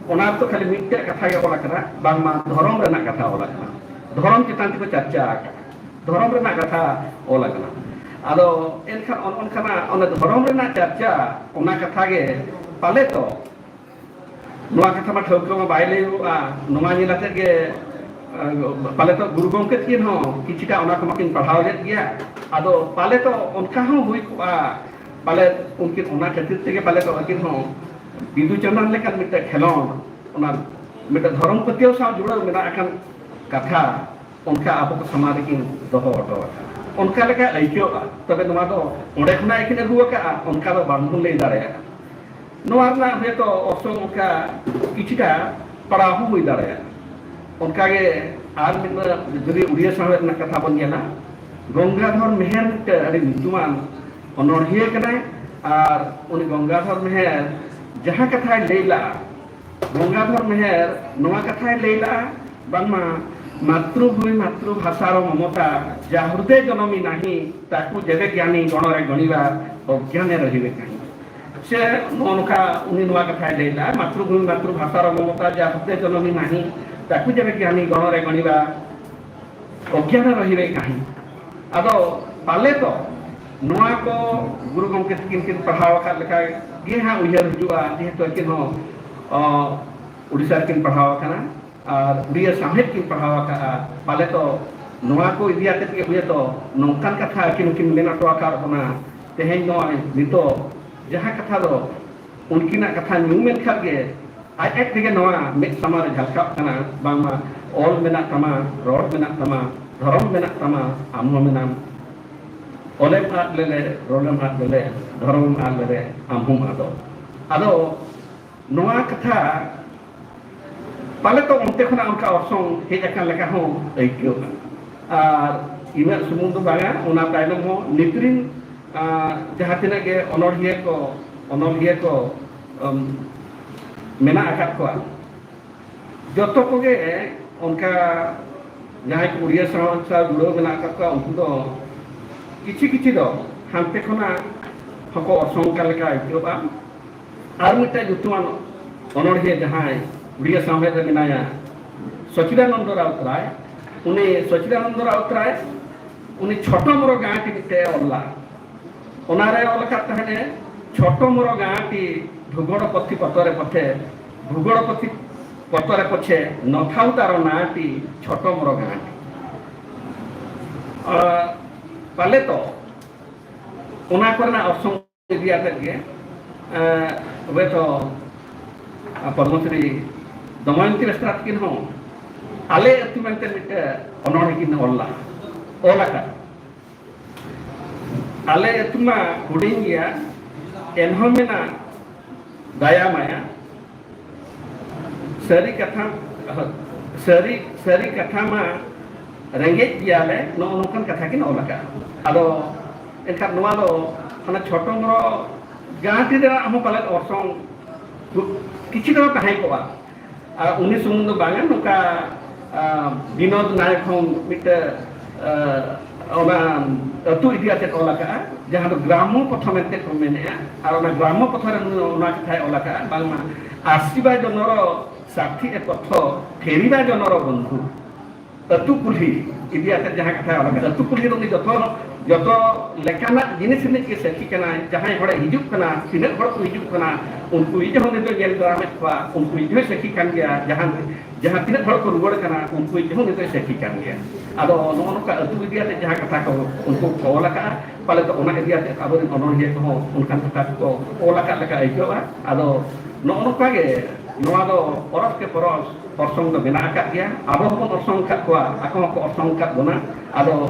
ᱚᱱᱟ ᱨᱮᱫᱚ ᱠᱷᱟᱹᱞᱤ ᱢᱤᱫᱴᱮᱡ ᱠᱟᱛᱷᱟ ᱜᱮ ᱚᱞ ᱟᱠᱟᱱᱟ, ᱵᱟᱝᱢᱟ ᱫᱷᱚᱨᱚᱢ ᱨᱮᱱᱟᱜ ᱠᱟᱛᱷᱟ ᱚᱞ ᱟᱠᱟᱱᱟ, ᱫᱷᱚᱨᱚᱢ ᱪᱮᱛᱟᱱ ᱛᱮᱠᱚ ᱪᱟᱨᱪᱟ ᱟᱠᱟᱫᱟ, ᱫᱷᱚᱨᱚᱢ ᱨᱮᱱᱟᱜ ᱠᱟᱛᱷᱟ ᱚᱞ ᱟᱠᱟᱱᱟ᱾ ᱟᱫᱚ ᱮᱱᱠᱷᱟᱱ ᱚᱱ-, ᱚᱱᱠᱟᱱᱟᱜ ᱚᱱᱟ ᱫᱷᱚᱨᱚᱢ ᱨᱮᱱᱟᱜ ᱪᱟᱨᱪᱟ, ᱚᱱᱟ ᱠᱟᱛᱷᱟ ᱜᱮ ᱯᱟᱞᱮ ᱛᱚ ᱱᱚᱣᱟ ᱠᱟᱛᱷᱟ ᱢᱟ ᱴᱷᱟᱹᱣᱠᱟᱹ ᱢᱟ ᱵᱟᱭ ᱞᱟᱹᱭᱚᱜᱼᱟ, ᱱᱚᱣᱟ ᱧᱮᱞ ᱟᱛᱮᱫ ᱜᱮ, ᱟᱸ, ᱯᱟᱞᱮ ᱛᱚ ᱜᱩᱨᱩ ᱜᱚᱢᱠᱮ ᱛᱟᱹᱠᱤᱱ ᱦᱚᱸ ᱠᱤᱪᱷᱩᱴᱟ ᱚᱱᱟ ᱠᱚᱢᱟ ᱠᱤᱱ ᱯᱟᱲᱦᱟᱣ ᱞᱮᱫ ᱜᱮᱭᱟ᱾ ᱟᱫᱚ ᱯᱟᱞᱮ ᱛᱚ ᱚᱱᱠᱟ ᱦᱚᱸ ᱦᱩᱭ ᱠᱚᱜᱼᱟ, ᱯᱟᱞᱮ ᱩᱱᱠᱤᱱ ᱚᱱᱟ ᱠᱷᱟᱹᱛᱤᱨ ᱛᱮᱜᱮ ᱯᱟᱞᱮ ᱫᱚ ᱟᱹᱠᱤᱱ ᱦᱚᱸ ᱵᱤᱫᱩ ᱪᱟᱸᱫᱟᱱ ᱞᱮᱠᱟᱱ ᱢᱤᱫᱴᱮᱱ ᱠᱷᱮᱞᱳᱸᱰ, ᱚᱱᱟ ᱢᱤᱫᱴᱮᱱ ᱫᱷᱚᱨᱚᱢ ᱯᱟᱹᱛᱭᱟᱹᱣ ᱥᱟᱶ ᱡᱩᱲᱟᱹᱣ ᱢᱮᱱᱟᱜ ᱟᱠᱟᱱ ᱠᱟᱛᱷᱟ, ᱚᱱᱠᱟ ᱟᱵᱚ ᱠᱚ ᱥᱟᱢᱟᱝ ᱨᱮᱠᱤᱱ ᱫᱚᱦᱚ ᱦᱚᱴᱚ ᱟᱠᱟᱫᱟ᱾ ᱚᱱᱠᱟ ᱞᱮᱠᱟ ᱟᱹᱭᱠᱟᱹᱣᱼᱟ᱾ ᱛᱚᱵᱮ ᱱᱚᱣᱟ ᱫᱚ ᱚᱸᱰᱮ ᱠᱷᱚᱱᱟᱜ ᱜᱮᱠᱤᱱ ᱟᱹᱜᱩ ᱟᱠᱟᱫᱼᱟ, ᱚᱱᱠᱟ ᱫᱚ ᱵᱟᱝ ᱵᱚᱱ ᱞᱟᱹᱭ ᱫᱟᱲᱮᱭᱟᱜᱼᱟ᱾ ᱱᱚᱣᱟ ᱨᱮᱱᱟᱜ ᱦᱚᱭᱛᱳ ᱚᱨᱥᱚᱝ ᱚᱱᱠᱟ ᱠᱤᱪᱷᱩᱴᱟ ᱯᱟᱲᱟᱣ ᱦᱚᱸ ᱦᱩᱭ ᱫᱟᱲᱮᱭᱟᱜᱼᱟ᱾ ᱚᱱᱠᱟᱜᱮ ᱟᱨ ᱢᱤᱫ ᱡᱩᱫᱤ ᱩᱲᱤᱭᱟ ᱥᱟᱶᱦᱮᱫ ᱨᱮᱱᱟᱜ ᱠᱟᱛᱷᱟ ᱵᱚᱱ ᱧᱮᱞᱟ, ᱜᱚᱝᱜᱟᱫᱷᱚᱨ ᱢᱮᱦᱮᱨ ᱢᱤᱫᱴᱮᱱ ᱟᱹᱰᱤ ᱧᱩᱛᱩᱢᱟᱱ ᱚᱱᱚᱬᱦᱤᱭᱟᱹ ᱠᱟᱱᱟᱭ᱾ ᱟᱨ ᱩᱱᱤ ᱜᱚᱝᱜᱟᱫᱷᱚᱨ ᱢᱮᱦᱮᱨ ᱡᱟᱦᱟᱸ ᱠᱟᱛᱷᱟᱭ ᱞᱟᱹᱭ ᱞᱟᱜᱼᱟ, ᱜᱚᱝᱜᱟᱫᱷᱚᱨ ᱢᱮᱦᱮᱨ ᱱᱚᱣᱟ ᱠᱟᱛᱷᱟᱭ ᱞᱟᱹᱭ ᱞᱟᱜᱼᱟ, ᱵᱟᱝᱢᱟ ᱢᱟᱛᱨᱩᱵᱷᱩᱢᱤ ᱢᱟᱛᱨᱩᱵᱷᱟᱥᱟᱨ ᱢᱚᱢᱚᱛᱟ ᱡᱟ ᱦᱨᱩᱫᱮ ᱡᱚᱱᱚᱢᱤ ନାହିଁ, ତାକୁ ଯେବେ ଜ୍ଞାନୀ ଗଣରେ ଗଣିବା ଅଜ୍ଞାନ ରହିବେ କାହିଁ। ସେ ନୁହଁ ନୁଖା, ଉନି ନୂଆ କଥା ହେଲେ ମାତୃଭୂମି ମାତୃଭାଷାର ମମତା ଯାହା ହୃଦୟ ଜନମୀ ନାହିଁ, ତାକୁ ଯେବେ ଜ୍ଞାନୀ ଗଣରେ ଗଣିବା ଅଜ୍ଞାନ ରହିବେ କାହିଁ। ᱟᱫᱚ ᱯᱟᱞᱮ ᱫᱚ ᱱᱚᱣᱟ ᱠᱚ ᱜᱩᱨᱩ ᱜᱚᱢᱠᱮ ᱛᱟᱹᱠᱤᱱ ᱠᱤᱱ ᱯᱟᱲᱦᱟᱣ ᱟᱠᱟᱫ ᱞᱮᱠᱟ ᱜᱮ ᱦᱟᱸᱜ ᱩᱭᱦᱟᱹᱨ ᱦᱤᱡᱩᱜᱼᱟ, ᱡᱮᱦᱮᱛᱩ ᱟᱹᱠᱤᱱ ᱦᱚᱸ ᱚ, ᱩᱲᱤᱥᱥᱟ ᱨᱮᱠᱤᱱ ᱯᱟᱲᱦᱟᱣ ᱟᱠᱟᱱᱟ ᱟᱨ ᱩᱲᱤᱭᱟ ᱥᱟᱶᱦᱮᱫ ᱠᱤᱱ ᱯᱟᱲᱦᱟᱣ ᱟᱠᱟᱫᱼᱟ᱾ ᱯᱟᱞᱮ ᱫᱚ ᱱᱚᱣᱟ ᱠᱚ ᱤᱫᱤ ᱟᱛᱮᱫ ᱜᱮ ᱦᱩᱭᱛᱚ ᱱᱚᱝᱠᱟᱱ ᱠᱟᱛᱷᱟ ᱟᱹᱠᱤᱱ ᱦᱚᱸᱠᱤᱱ ᱢᱮᱱ ᱦᱚᱴᱚ ᱟᱠᱟᱫ ᱵᱚᱱᱟ᱾ ᱛᱮᱦᱮᱧ ᱱᱚᱜᱼᱚᱭ ᱱᱤᱛᱚᱜ ᱡᱟᱦᱟᱸ ᱠᱟᱛᱷᱟ ᱫᱚ ᱩᱱᱠᱤᱱᱟᱜ ᱠᱟᱛᱷᱟ ᱧᱩᱢ ᱮᱱ ᱠᱷᱟᱱ ᱜᱮ ᱟᱡ ᱟᱡ ᱛᱮᱜᱮ ᱱᱚᱣᱟ ᱢᱮᱫ ᱥᱟᱢᱟᱝ ᱨᱮ ᱡᱷᱟᱞᱠᱟᱜ ᱠᱟᱱᱟ, ᱵᱟᱝᱢᱟ ᱚᱞ ᱢᱮᱱᱟᱜ ᱛᱟᱢᱟ, ᱨᱚᱲ ᱢᱮᱱᱟᱜ ᱛᱟᱢᱟ, ᱫᱷᱚᱨᱚᱢ ᱢᱮᱱᱟᱜ ᱛᱟᱢᱟ, ᱟᱢ ᱦᱚᱸ ᱢᱮᱱᱟᱢ᱾ ᱚᱞᱮᱢ ᱟᱫ ᱞᱮᱞᱮ, ᱨᱚᱲᱮᱢ ᱟᱫ ᱞᱮᱞᱮ, ᱫᱷᱚᱨᱚᱢᱮᱢ ᱟᱫ ᱞᱮᱞᱮ, ᱟᱢ ᱦᱚᱸᱢ ᱟᱫᱚᱜ᱾ ᱟᱫᱚ ᱱᱚᱣᱟ ᱠᱟᱛᱷᱟ ᱯᱟᱞᱮ ᱛᱚ ᱚᱱᱛᱮ ᱠᱷᱚᱱᱟᱜ ᱚᱱᱠᱟ ᱚᱨᱥᱚᱝ ᱦᱮᱡ ᱟᱠᱟᱱ ᱞᱮᱠᱟ ᱦᱚᱸ ᱟᱹᱭᱠᱟᱹᱣᱜᱼᱟ᱾ ᱟᱨ ᱤᱱᱟᱹᱜ ᱥᱩᱢᱩᱝ ᱫᱚ ᱵᱟᱝᱟ, ᱚᱱᱟ ᱛᱟᱭᱱᱚᱢ ᱦᱚᱸ ᱱᱤᱛ ᱨᱤᱱ, ᱟᱸ, ᱡᱟᱦᱟᱸ ᱛᱤᱱᱟᱹᱜ ᱜᱮ ᱚᱱᱚᱲᱦᱤᱭᱟᱹ ᱠᱚ, ᱚᱱᱚᱞᱤᱭᱟᱹ ᱠᱚ, ᱟᱢ, ᱢᱮᱱᱟᱜ ᱟᱠᱟᱫ ᱠᱚᱣᱟ, ᱡᱚᱛᱚ ᱠᱚᱜᱮ ᱚᱱᱠᱟ ᱡᱟᱦᱟᱸᱭ ᱠᱚ ᱩᱲᱤᱭᱟ ᱥᱟᱶ ᱥᱟᱶ ᱡᱩᱲᱟᱹᱣ ᱢᱮᱱᱟᱜ ᱟᱠᱟᱫ ᱠᱚᱣᱟ, ᱩᱱᱠᱩ ᱫᱚ ᱠᱤᱪᱷᱩ ᱠᱤᱪᱷᱩ ᱫᱚ ᱦᱟᱱᱛᱮ ᱠᱷᱚᱱᱟᱜ ᱦᱚᱸᱠᱚ ᱚᱨᱥᱚᱝ ᱠᱟᱱ ᱞᱮᱠᱟ ᱟᱹᱭᱠᱟᱹᱣᱜᱼᱟ᱾ ᱟᱨ ᱢᱤᱫᱴᱟᱝ ᱧᱩᱛᱩᱢᱟᱱ ᱚᱱᱚᱬᱦᱤᱭᱟᱹ ᱡᱟᱦᱟᱸᱭ ᱩᱲᱤᱭᱟ ᱥᱟᱶᱦᱮᱫ ᱨᱮ ᱢᱮᱱᱟᱭᱟ, ᱥᱚᱪᱤᱫᱟᱱᱚᱱᱫᱚ ᱨᱟᱣᱛᱨᱟᱭ᱾ ᱩᱱᱤ ᱥᱚᱪᱤᱫᱟᱱᱚᱱᱫᱚ ᱨᱟᱣᱛᱨᱟᱭ ᱩᱱᱤ ᱪᱷᱳᱴᱚ ᱢᱚᱨᱚ ᱜᱟᱸᱴᱤ ᱢᱤᱫᱴᱮᱡ ᱮ ᱚᱞ ᱞᱟᱜᱼᱟ᱾ ᱚᱱᱟᱨᱮ ᱚᱞ ᱟᱠᱟᱫ ᱛᱟᱦᱮᱱᱮ, ᱪᱷᱳᱴᱚ ᱢᱚᱨᱚ ᱜᱟᱸᱴᱤ ᱵᱷᱩᱜᱳᱲ ᱯᱚᱛᱷᱤ ᱯᱚᱛᱚᱨᱮ ᱯᱚᱛᱷᱮ, ᱵᱷᱩᱜᱳᱲ ᱯᱚᱛᱷᱤ ᱯᱚᱛᱚᱨᱮ ᱯᱚᱪᱷᱮ ᱱᱚᱛᱷᱟᱣ ᱛᱟᱨᱚ ᱱᱟᱴᱤ ᱪᱷᱳᱴᱚ ᱢᱚᱨᱚ ᱜᱟᱸᱴᱤ᱾ ᱟᱨ ᱯᱟᱞᱮ ᱛᱚ ᱚᱱᱟ ᱠᱚᱨᱮᱱᱟᱜ ᱚᱨᱥᱚᱝ ᱤᱫᱤ ᱟᱛᱮᱫ ᱜᱮ, ᱮᱸ, ᱦᱚᱭᱛᱚ, ᱟᱸ, ᱯᱚᱫᱽᱢᱚᱥᱨᱤ ᱫᱚᱢᱚᱭᱚᱱᱛᱤ ᱵᱮᱥᱨᱟ ᱛᱟᱹᱠᱤᱱ ᱦᱚᱸ ᱟᱞᱮ ᱟᱹᱛᱩ ᱢᱮᱱᱛᱮ ᱢᱤᱫᱴᱮᱱ ᱚᱱᱚᱬᱦᱮ ᱠᱤᱱ ᱚᱞ ᱞᱟᱜᱼᱟ, ᱚᱞ ᱟᱠᱟᱫ᱾ ᱟᱞᱮ ᱟᱹᱛᱩ ᱢᱟ ᱦᱩᱰᱤᱧ ᱜᱮᱭᱟ, ᱮᱱᱦᱚᱸ ᱢᱮᱱᱟᱜ ᱫᱟᱭᱟ ᱢᱟᱭᱟ, ᱥᱟᱹᱨᱤ ᱠᱟᱛᱷᱟ, ᱥᱟᱹᱨᱤ, ᱥᱟᱹᱨᱤ ᱠᱟᱛᱷᱟ ᱢᱟ ᱨᱮᱸᱜᱮᱡ ᱜᱮᱭᱟᱞᱮ, ᱱᱚᱜᱼᱚ ᱱᱚᱝᱠᱟᱱ ᱠᱟᱛᱷᱟ ᱠᱤᱱ ᱚᱞ ᱟᱠᱟᱫᱼᱟ᱾ ᱟᱫᱚ ᱮᱱᱠᱷᱟᱱ ᱱᱚᱣᱟ ᱫᱚ ᱚᱱᱟ ᱪᱷᱳᱴᱳ ᱢᱚᱨᱚ ᱡᱟᱦᱟᱸ ᱛᱤᱱᱟᱹᱜ ᱦᱚᱸ ᱯᱟᱞᱮᱫ ᱚᱨᱥᱚᱝ ᱠᱤᱪᱷᱩ ᱫᱚ ᱛᱟᱦᱮᱸ ᱠᱚᱜᱼᱟ᱾ ᱟᱨ ᱩᱱᱤ ᱥᱩᱢᱩᱝ ᱫᱚ ᱵᱟᱝᱟ, ᱱᱚᱝᱠᱟ, ᱟᱸ, ᱵᱤᱱᱳᱫ ᱱᱟᱭᱚᱠ ᱦᱚᱸ ᱢᱤᱫᱴᱮᱱ, ᱟᱸ, ᱚᱱᱟ ᱟᱹᱛᱩ ᱤᱫᱤ ᱠᱟᱛᱮ ᱚᱞ ᱟᱠᱟᱫᱼᱟ, ᱡᱟᱦᱟᱸ ᱫᱚ ᱜᱨᱟᱢᱚ ᱯᱚᱛᱷᱚ ᱢᱮᱱᱛᱮ ᱠᱚ ᱢᱮᱱᱮᱫᱼᱟ᱾ ᱟᱨ ᱚᱱᱟ ᱜᱨᱟᱢᱚ ᱯᱚᱛᱷᱚ ᱨᱮ ᱩᱱᱤ ᱚᱱᱟ ᱠᱟᱛᱷᱟᱭ ᱚᱞ ᱟᱠᱟᱫᱼᱟ, ᱵᱟᱝᱢᱟ ᱟᱥᱤᱵᱟ ᱡᱚᱱᱚᱨ ᱥᱟᱨᱛᱷᱤ ᱮ ᱯᱚᱛᱷᱚ ᱯᱷᱮᱨᱤᱵᱟ ᱡᱚᱱᱚᱨ ᱵᱚᱱᱫᱷᱩ᱾ ᱟᱹᱛᱩ ᱠᱩᱞᱦᱤ ᱤᱫᱤ ᱠᱟᱛᱮ ᱡᱟᱦᱟᱸ ᱠᱟᱛᱷᱟᱭ ᱚᱞ ᱟᱠᱟᱫᱼᱟ, ᱟᱹᱛᱩ ᱠᱩᱞᱦᱤ ᱫᱚ ᱩᱱᱤ ᱡᱚᱛᱚ, ᱡᱚᱛᱚ ᱞᱮᱠᱟᱱᱟᱜ ᱡᱤᱱᱤᱥ ᱨᱤᱱᱤᱡ ᱜᱮ ᱥᱟᱹᱠᱷᱤ ᱠᱟᱱᱟᱭ᱾ ᱡᱟᱦᱟᱸᱭ ᱦᱚᱲᱮ ᱦᱤᱡᱩᱜ ᱠᱟᱱᱟ, ᱛᱤᱱᱟᱹᱜ ᱦᱚᱲ ᱠᱚ ᱦᱤᱡᱩᱜ ᱠᱟᱱᱟ, ᱩᱱᱠᱩ ᱤᱡ ᱦᱚᱸ ᱩᱱᱤ ᱫᱚᱭ ᱧᱮᱞ ᱫᱟᱨᱟᱢᱮᱫ ᱠᱚᱣᱟ, ᱩᱱᱠᱩ ᱤᱡ ᱦᱚᱸᱭ ᱥᱟᱹᱠᱷᱤ ᱠᱟᱱ ᱜᱮᱭᱟ᱾ ᱡᱟᱦᱟᱸ, ᱡᱟᱦᱟᱸ ᱛᱤᱱᱟᱹᱜ ᱦᱚᱲ ᱠᱚ ᱨᱩᱣᱟᱹᱲ ᱠᱟᱱᱟ, ᱩᱱᱠᱩ ᱤᱡ ᱦᱚᱸ ᱩᱱᱤ ᱫᱚᱭ ᱥᱟᱹᱠᱷᱤ ᱠᱟᱱ ᱜᱮᱭᱟ᱾ ᱟᱫᱚ ᱱᱚᱜᱼᱚ ᱱᱚᱝᱠᱟ ᱟᱹᱛᱩ ᱤᱫᱤ ᱠᱟᱛᱮ ᱡᱟᱦᱟᱸ ᱠᱟᱛᱷᱟ ᱠᱚ ᱩᱱᱠᱩ ᱠᱚ ᱚᱞ ᱟᱠᱟᱫᱼᱟ, ᱯᱟᱞᱮ ᱫᱚ ᱚᱱᱟ ᱤᱫᱤ ᱠᱟᱛᱮ ᱟᱵᱚᱨᱮᱱ ᱚᱱᱚᱬᱦᱤᱭᱟᱹ ᱠᱚᱦᱚᱸ ᱚᱱᱠᱟᱱ ᱠᱟᱛᱷᱟ ᱠᱚ ᱚᱞ ᱟᱠᱟᱫ ᱞᱮᱠᱟ ᱟᱹᱭᱠᱟᱹᱜᱼᱟ᱾ ᱟᱫᱚ ᱱᱚᱜᱼᱚ ᱱᱚᱝᱠᱟ ᱜᱮ ᱱᱚᱣᱟ ᱫᱚ ᱯᱚᱨᱚᱥ ᱠᱮ ᱯᱚᱨᱚᱥ ᱚᱨᱥᱚᱝ ᱫᱚ ᱢᱮᱱᱟᱜ ᱟᱠᱟᱫ ᱜᱮᱭᱟ᱾ ᱟᱵᱚ ᱦᱚᱸᱵᱚᱱ ᱚᱨᱥᱚᱝ ᱟᱠᱟᱫ ᱠᱚᱣᱟ, ᱟᱠᱚ ᱦᱚᱸᱠᱚ ᱚᱨᱥᱚᱝ ᱟᱠᱟᱫ ᱵᱚᱱᱟ᱾ ᱟᱫᱚ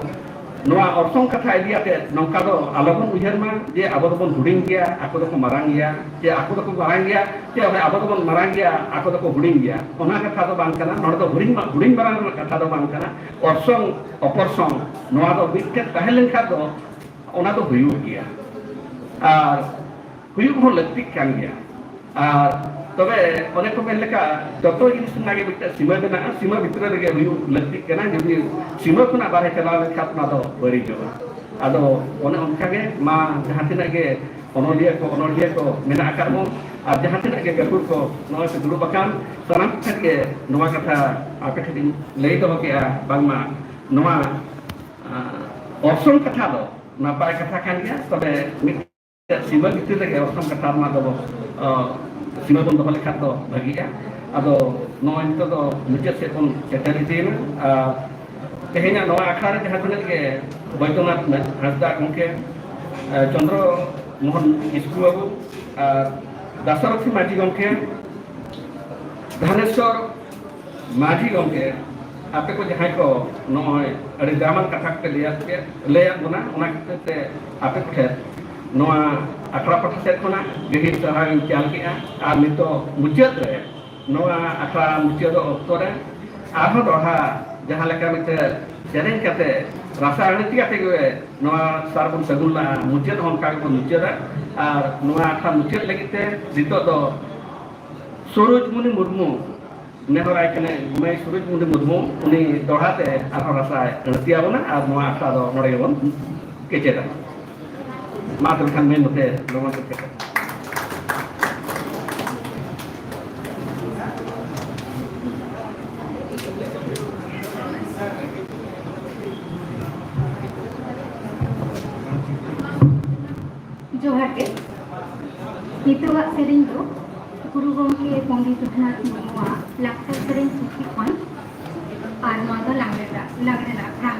ᱱᱚᱣᱟ ᱚᱨᱥᱚᱝ ᱠᱟᱛᱷᱟ ᱤᱫᱤ ᱠᱟᱛᱮ ᱱᱚᱝᱠᱟ ᱫᱚ ᱟᱞᱚᱵᱚᱱ ᱩᱭᱦᱟᱹᱨ ᱢᱟ ᱡᱮ ᱟᱵᱚ ᱫᱚᱵᱚᱱ ᱦᱩᱰᱤᱧ ᱜᱮᱭᱟ, ᱟᱠᱚ ᱫᱚᱠᱚ ᱢᱟᱨᱟᱝ ᱜᱮᱭᱟ, ᱪᱮ ᱟᱠᱚ ᱫᱚᱠᱚ ᱢᱟᱨᱟᱝ ᱜᱮᱭᱟ, ᱪᱮ ᱟᱵᱚ ᱫᱚᱵᱚᱱ ᱢᱟᱨᱟᱝ ᱜᱮᱭᱟ, ᱟᱠᱚ ᱫᱚᱠᱚ ᱦᱩᱰᱤᱧ ᱜᱮᱭᱟ᱾ ᱚᱱᱟ ᱠᱟᱛᱷᱟ ᱫᱚ ᱵᱟᱝ ᱠᱟᱱᱟ᱾ ᱱᱚᱰᱮ ᱫᱚ ᱦᱩᱰᱤᱧ ᱢᱟ-, ᱦᱩᱰᱤᱧ ᱢᱟᱨᱟᱝ ᱨᱮᱱᱟᱜ ᱠᱟᱛᱷᱟ ᱫᱚ ᱵᱟᱝ ᱠᱟᱱᱟ᱾ ᱚᱨᱥᱚᱝ ᱚᱯᱚᱨᱥᱚᱝ ᱱᱚᱣᱟ ᱫᱚ ᱢᱤᱫᱴᱷᱮᱱ ᱛᱟᱦᱮᱸ ᱞᱮᱱᱠᱷᱟᱱ ᱫᱚ ᱚᱱᱟ ᱫᱚ ᱦᱩᱭᱩᱜ ᱜᱮᱭᱟ᱾ ᱟᱨ ᱦᱩᱭᱩᱜ ᱦᱚᱸ ᱞᱟᱹᱠᱛᱤᱜ ᱠᱟᱱ ᱜᱮᱭᱟ᱾ ᱟᱨ ᱛᱚᱵᱮ ᱚᱱᱮ ᱠᱚ ᱢᱮᱱ ᱞᱮᱠᱟ, ᱡᱚᱛᱚ ᱡᱤᱱᱤᱥ ᱨᱮᱱᱟᱜ ᱜᱮ ᱢᱤᱫᱴᱮᱱ ᱥᱤᱢᱟᱹ ᱢᱮᱱᱟᱜᱼᱟ, ᱥᱤᱢᱟᱹ ᱵᱷᱤᱛᱨᱤ ᱨᱮᱜᱮ ᱦᱩᱭᱩᱜ ᱞᱟᱹᱠᱛᱤᱜ ᱠᱟᱱᱟ᱾ ᱡᱩᱫᱤ ᱥᱤᱢᱟᱹ ᱠᱷᱚᱱᱟᱜ ᱵᱟᱦᱨᱮ ᱪᱟᱞᱟᱣ ᱞᱮᱱᱠᱷᱟᱱ ᱚᱱᱟ ᱫᱚ ᱵᱟᱹᱲᱤᱡᱚᱜᱼᱟ᱾ ᱟᱫᱚ ᱚᱱᱮ ᱚᱱᱠᱟ ᱜᱮ ᱢᱟ ᱡᱟᱦᱟᱸ ᱛᱤᱱᱟᱹᱜ ᱜᱮ ᱚᱱᱚᱞᱤᱭᱟᱹ ᱠᱚ, ᱚᱱᱚᱞᱤᱭᱟᱹ ᱠᱚ ᱢᱮᱱᱟᱜ ᱟᱠᱟᱫ ᱵᱚᱱ, ᱟᱨ ᱡᱟᱦᱟᱸ ᱛᱤᱱᱟᱹᱜ ᱜᱮ ᱜᱟᱹᱠᱷᱩᱲ ᱠᱚ ᱱᱚᱜᱼᱚᱭ ᱯᱮ ᱫᱩᱲᱩᱵ ᱟᱠᱟᱱ, ᱥᱟᱱᱟᱢ ᱴᱷᱮᱱ ᱜᱮ ᱱᱚᱣᱟ ᱠᱟᱛᱷᱟ ᱟᱯᱮ ᱴᱷᱮᱱ ᱤᱧ ᱞᱟᱹᱭ ᱫᱚᱦᱚ ᱠᱮᱫᱼᱟ, ᱵᱟᱝᱢᱟ ᱱᱚᱣᱟ, ᱟᱸ, ᱚᱨᱥᱚᱝ ᱠᱟᱛᱷᱟ ᱫᱚ ᱱᱟᱯᱟᱭ ᱠᱟᱛᱷᱟ ᱠᱟᱱ ᱜᱮᱭᱟ, ᱛᱚᱵᱮ ᱢᱤᱫ ᱥᱤᱢᱟᱹ ᱵᱷᱤᱛᱤᱨ ᱨᱮᱜᱮ ᱚᱨᱥᱚᱝ ᱠᱟᱛᱷᱟ ᱨᱮᱱᱟᱜ ᱫᱚ, ᱟᱸ, ᱥᱤᱢᱟᱹ ᱵᱚᱱ ᱫᱚᱦᱚ ᱞᱮᱠᱷᱟᱱ ᱫᱚ ᱵᱷᱟᱹᱜᱤᱜᱼᱟ᱾ ᱟᱫᱚ ᱱᱚᱜᱼᱚᱭ ᱱᱤᱛᱚᱜ ᱫᱚ ᱢᱩᱪᱟᱹᱫ ᱥᱮᱫ ᱵᱚᱱ ᱥᱮᱴᱮᱨ ᱤᱫᱤᱭᱮᱱᱟ᱾ ᱟᱨ ᱛᱮᱦᱮᱧᱟᱜ ᱱᱚᱣᱟ ᱟᱠᱷᱲᱟ ᱨᱮ ᱡᱟᱦᱟᱸ ᱛᱤᱱᱟᱹᱜ ᱜᱮ ᱵᱳᱭᱫᱚᱱᱟᱛᱷ ᱦᱟᱸᱥᱫᱟ ᱜᱚᱢᱠᱮ, ᱟᱸ, ᱪᱚᱱᱫᱨᱚ ᱢᱳᱦᱚᱱ ᱠᱤᱥᱠᱩ ᱵᱟᱹᱵᱩ ᱟᱨ ᱫᱟᱥᱚᱨᱚᱛᱷᱤ ᱢᱟᱹᱡᱷᱤ ᱜᱚᱢᱠᱮ, ᱫᱷᱟᱱᱮᱥᱣᱚᱨ ᱢᱟᱹᱡᱷᱤ ᱜᱚᱢᱠᱮ, ᱟᱯᱮ ᱠᱚ ᱡᱟᱦᱟᱸᱭ ᱠᱚ ᱱᱚᱜᱼᱚᱭ ᱟᱹᱰᱤ ᱫᱟᱢᱟᱱ ᱠᱟᱛᱷᱟ ᱠᱚᱯᱮ ᱞᱟᱹᱭᱟᱫ ᱯᱮ, ᱞᱟᱹᱭᱟᱫ ᱵᱚᱱᱟ, ᱚᱱᱟ ᱠᱷᱟᱹᱛᱤᱨ ᱛᱮ ᱟᱯᱮ ᱠᱚᱴᱷᱮᱱ ᱱᱚᱣᱟ ᱟᱠᱷᱲᱟ ᱯᱟᱦᱴᱟ ᱥᱮᱫ ᱠᱷᱚᱱᱟᱜ ᱜᱟᱹᱦᱤᱨ ᱥᱟᱨᱦᱟᱣ ᱤᱧ ᱪᱟᱞ ᱠᱮᱜᱼᱟ᱾ ᱟᱨ ᱱᱤᱛᱚᱜ ᱢᱩᱪᱟᱹᱫ ᱨᱮ ᱱᱚᱣᱟ ᱟᱠᱷᱲᱟ ᱢᱩᱪᱟᱹᱫᱚᱜ ᱚᱠᱛᱚ ᱨᱮ ᱟᱨᱦᱚᱸ ᱫᱚᱦᱲᱟ ᱡᱟᱦᱟᱸ ᱞᱮᱠᱟ ᱢᱤᱫᱴᱮᱱ ᱥᱮᱨᱮᱧ ᱠᱟᱛᱮ ᱨᱟᱥᱟ ᱟᱹᱬᱛᱤ ᱠᱟᱛᱮ ᱜᱮ ᱱᱚᱣᱟ ᱥᱟᱨ ᱵᱚᱱ ᱥᱟᱹᱜᱩᱱ ᱞᱟᱜᱼᱟ᱾ ᱢᱩᱪᱟᱹᱫ ᱦᱚᱸ ᱚᱱᱠᱟ ᱜᱮᱵᱚᱱ ᱢᱩᱪᱟᱹᱫᱟ᱾ ᱟᱨ ᱱᱚᱣᱟ ᱟᱠᱷᱲᱟ ᱢᱩᱪᱟᱹᱫ ᱞᱟᱹᱜᱤᱫ ᱛᱮ ᱱᱤᱛᱚᱜ ᱫᱚ ᱥᱩᱨᱩᱡᱽᱢᱩᱱᱤ ᱢᱩᱨᱢᱩ, ᱱᱮᱦᱚᱨᱟᱭ ᱠᱟᱱᱟᱭ ᱢᱟᱹᱭ ᱥᱩᱨᱩᱡᱽᱢᱩᱱᱤ ᱢᱩᱨᱢᱩ, ᱩᱱᱤ ᱫᱚᱦᱲᱟ ᱛᱮ ᱟᱨᱦᱚᱸ ᱨᱟᱥᱟᱭ ᱟᱹᱬᱛᱤ ᱟᱵᱚᱱᱟ ᱟᱨ ᱱᱚᱣᱟ ᱟᱠᱷᱲᱟ ᱫᱚ ᱱᱚᱰᱮ ᱜᱮᱵᱚᱱ ᱠᱮᱪᱮᱫᱟ᱾ ᱢᱟ ᱛᱚᱵᱮ ᱠᱷᱟᱱ ᱢᱮᱱ ᱱᱚᱛᱮ ᱞᱚᱜᱚᱱ ᱛᱮ ᱠᱮᱪᱮᱫ᱾ ᱡᱚᱦᱟᱨ ᱜᱮ᱾ ᱱᱤᱛᱚᱜᱟᱜ ᱥᱮᱨᱮᱧ ᱫᱚ ᱜᱩᱨᱩ ᱜᱚᱢᱠᱮ ᱯᱚᱱᱰᱤᱛ ᱨᱚᱜᱷᱩᱱᱟᱛᱷ ᱢᱩᱨᱢᱩᱣᱟᱜ ᱞᱟᱠᱪᱟᱨ ᱥᱮᱨᱮᱧ ᱯᱩᱛᱷᱤ ᱠᱷᱚᱱ, ᱟᱨ ᱱᱚᱣᱟ ᱫᱚ ᱞᱟᱜᱽᱲᱮ ᱨᱮᱱᱟᱜ, ᱞᱟᱜᱽᱲᱮ ᱨᱮᱱᱟᱜ ᱨᱟᱜᱽ᱾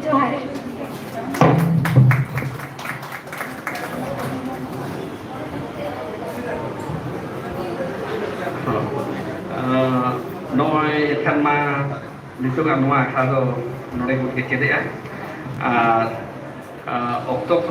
ᱡᱚᱦᱟᱨ᱾ ᱱᱚᱜᱼᱚᱭ ᱮᱱᱠᱷᱟᱱ ᱢᱟ ᱱᱤᱛᱚᱜᱟᱜ ᱱᱚᱣᱟ ᱟᱠᱷᱲᱟ ᱫᱚ ᱱᱚᱰᱮ ᱜᱮᱵᱚᱱ ᱠᱮᱪᱮᱫᱮᱜᱼᱟ᱾ ᱟᱨ ᱚᱠᱛᱚ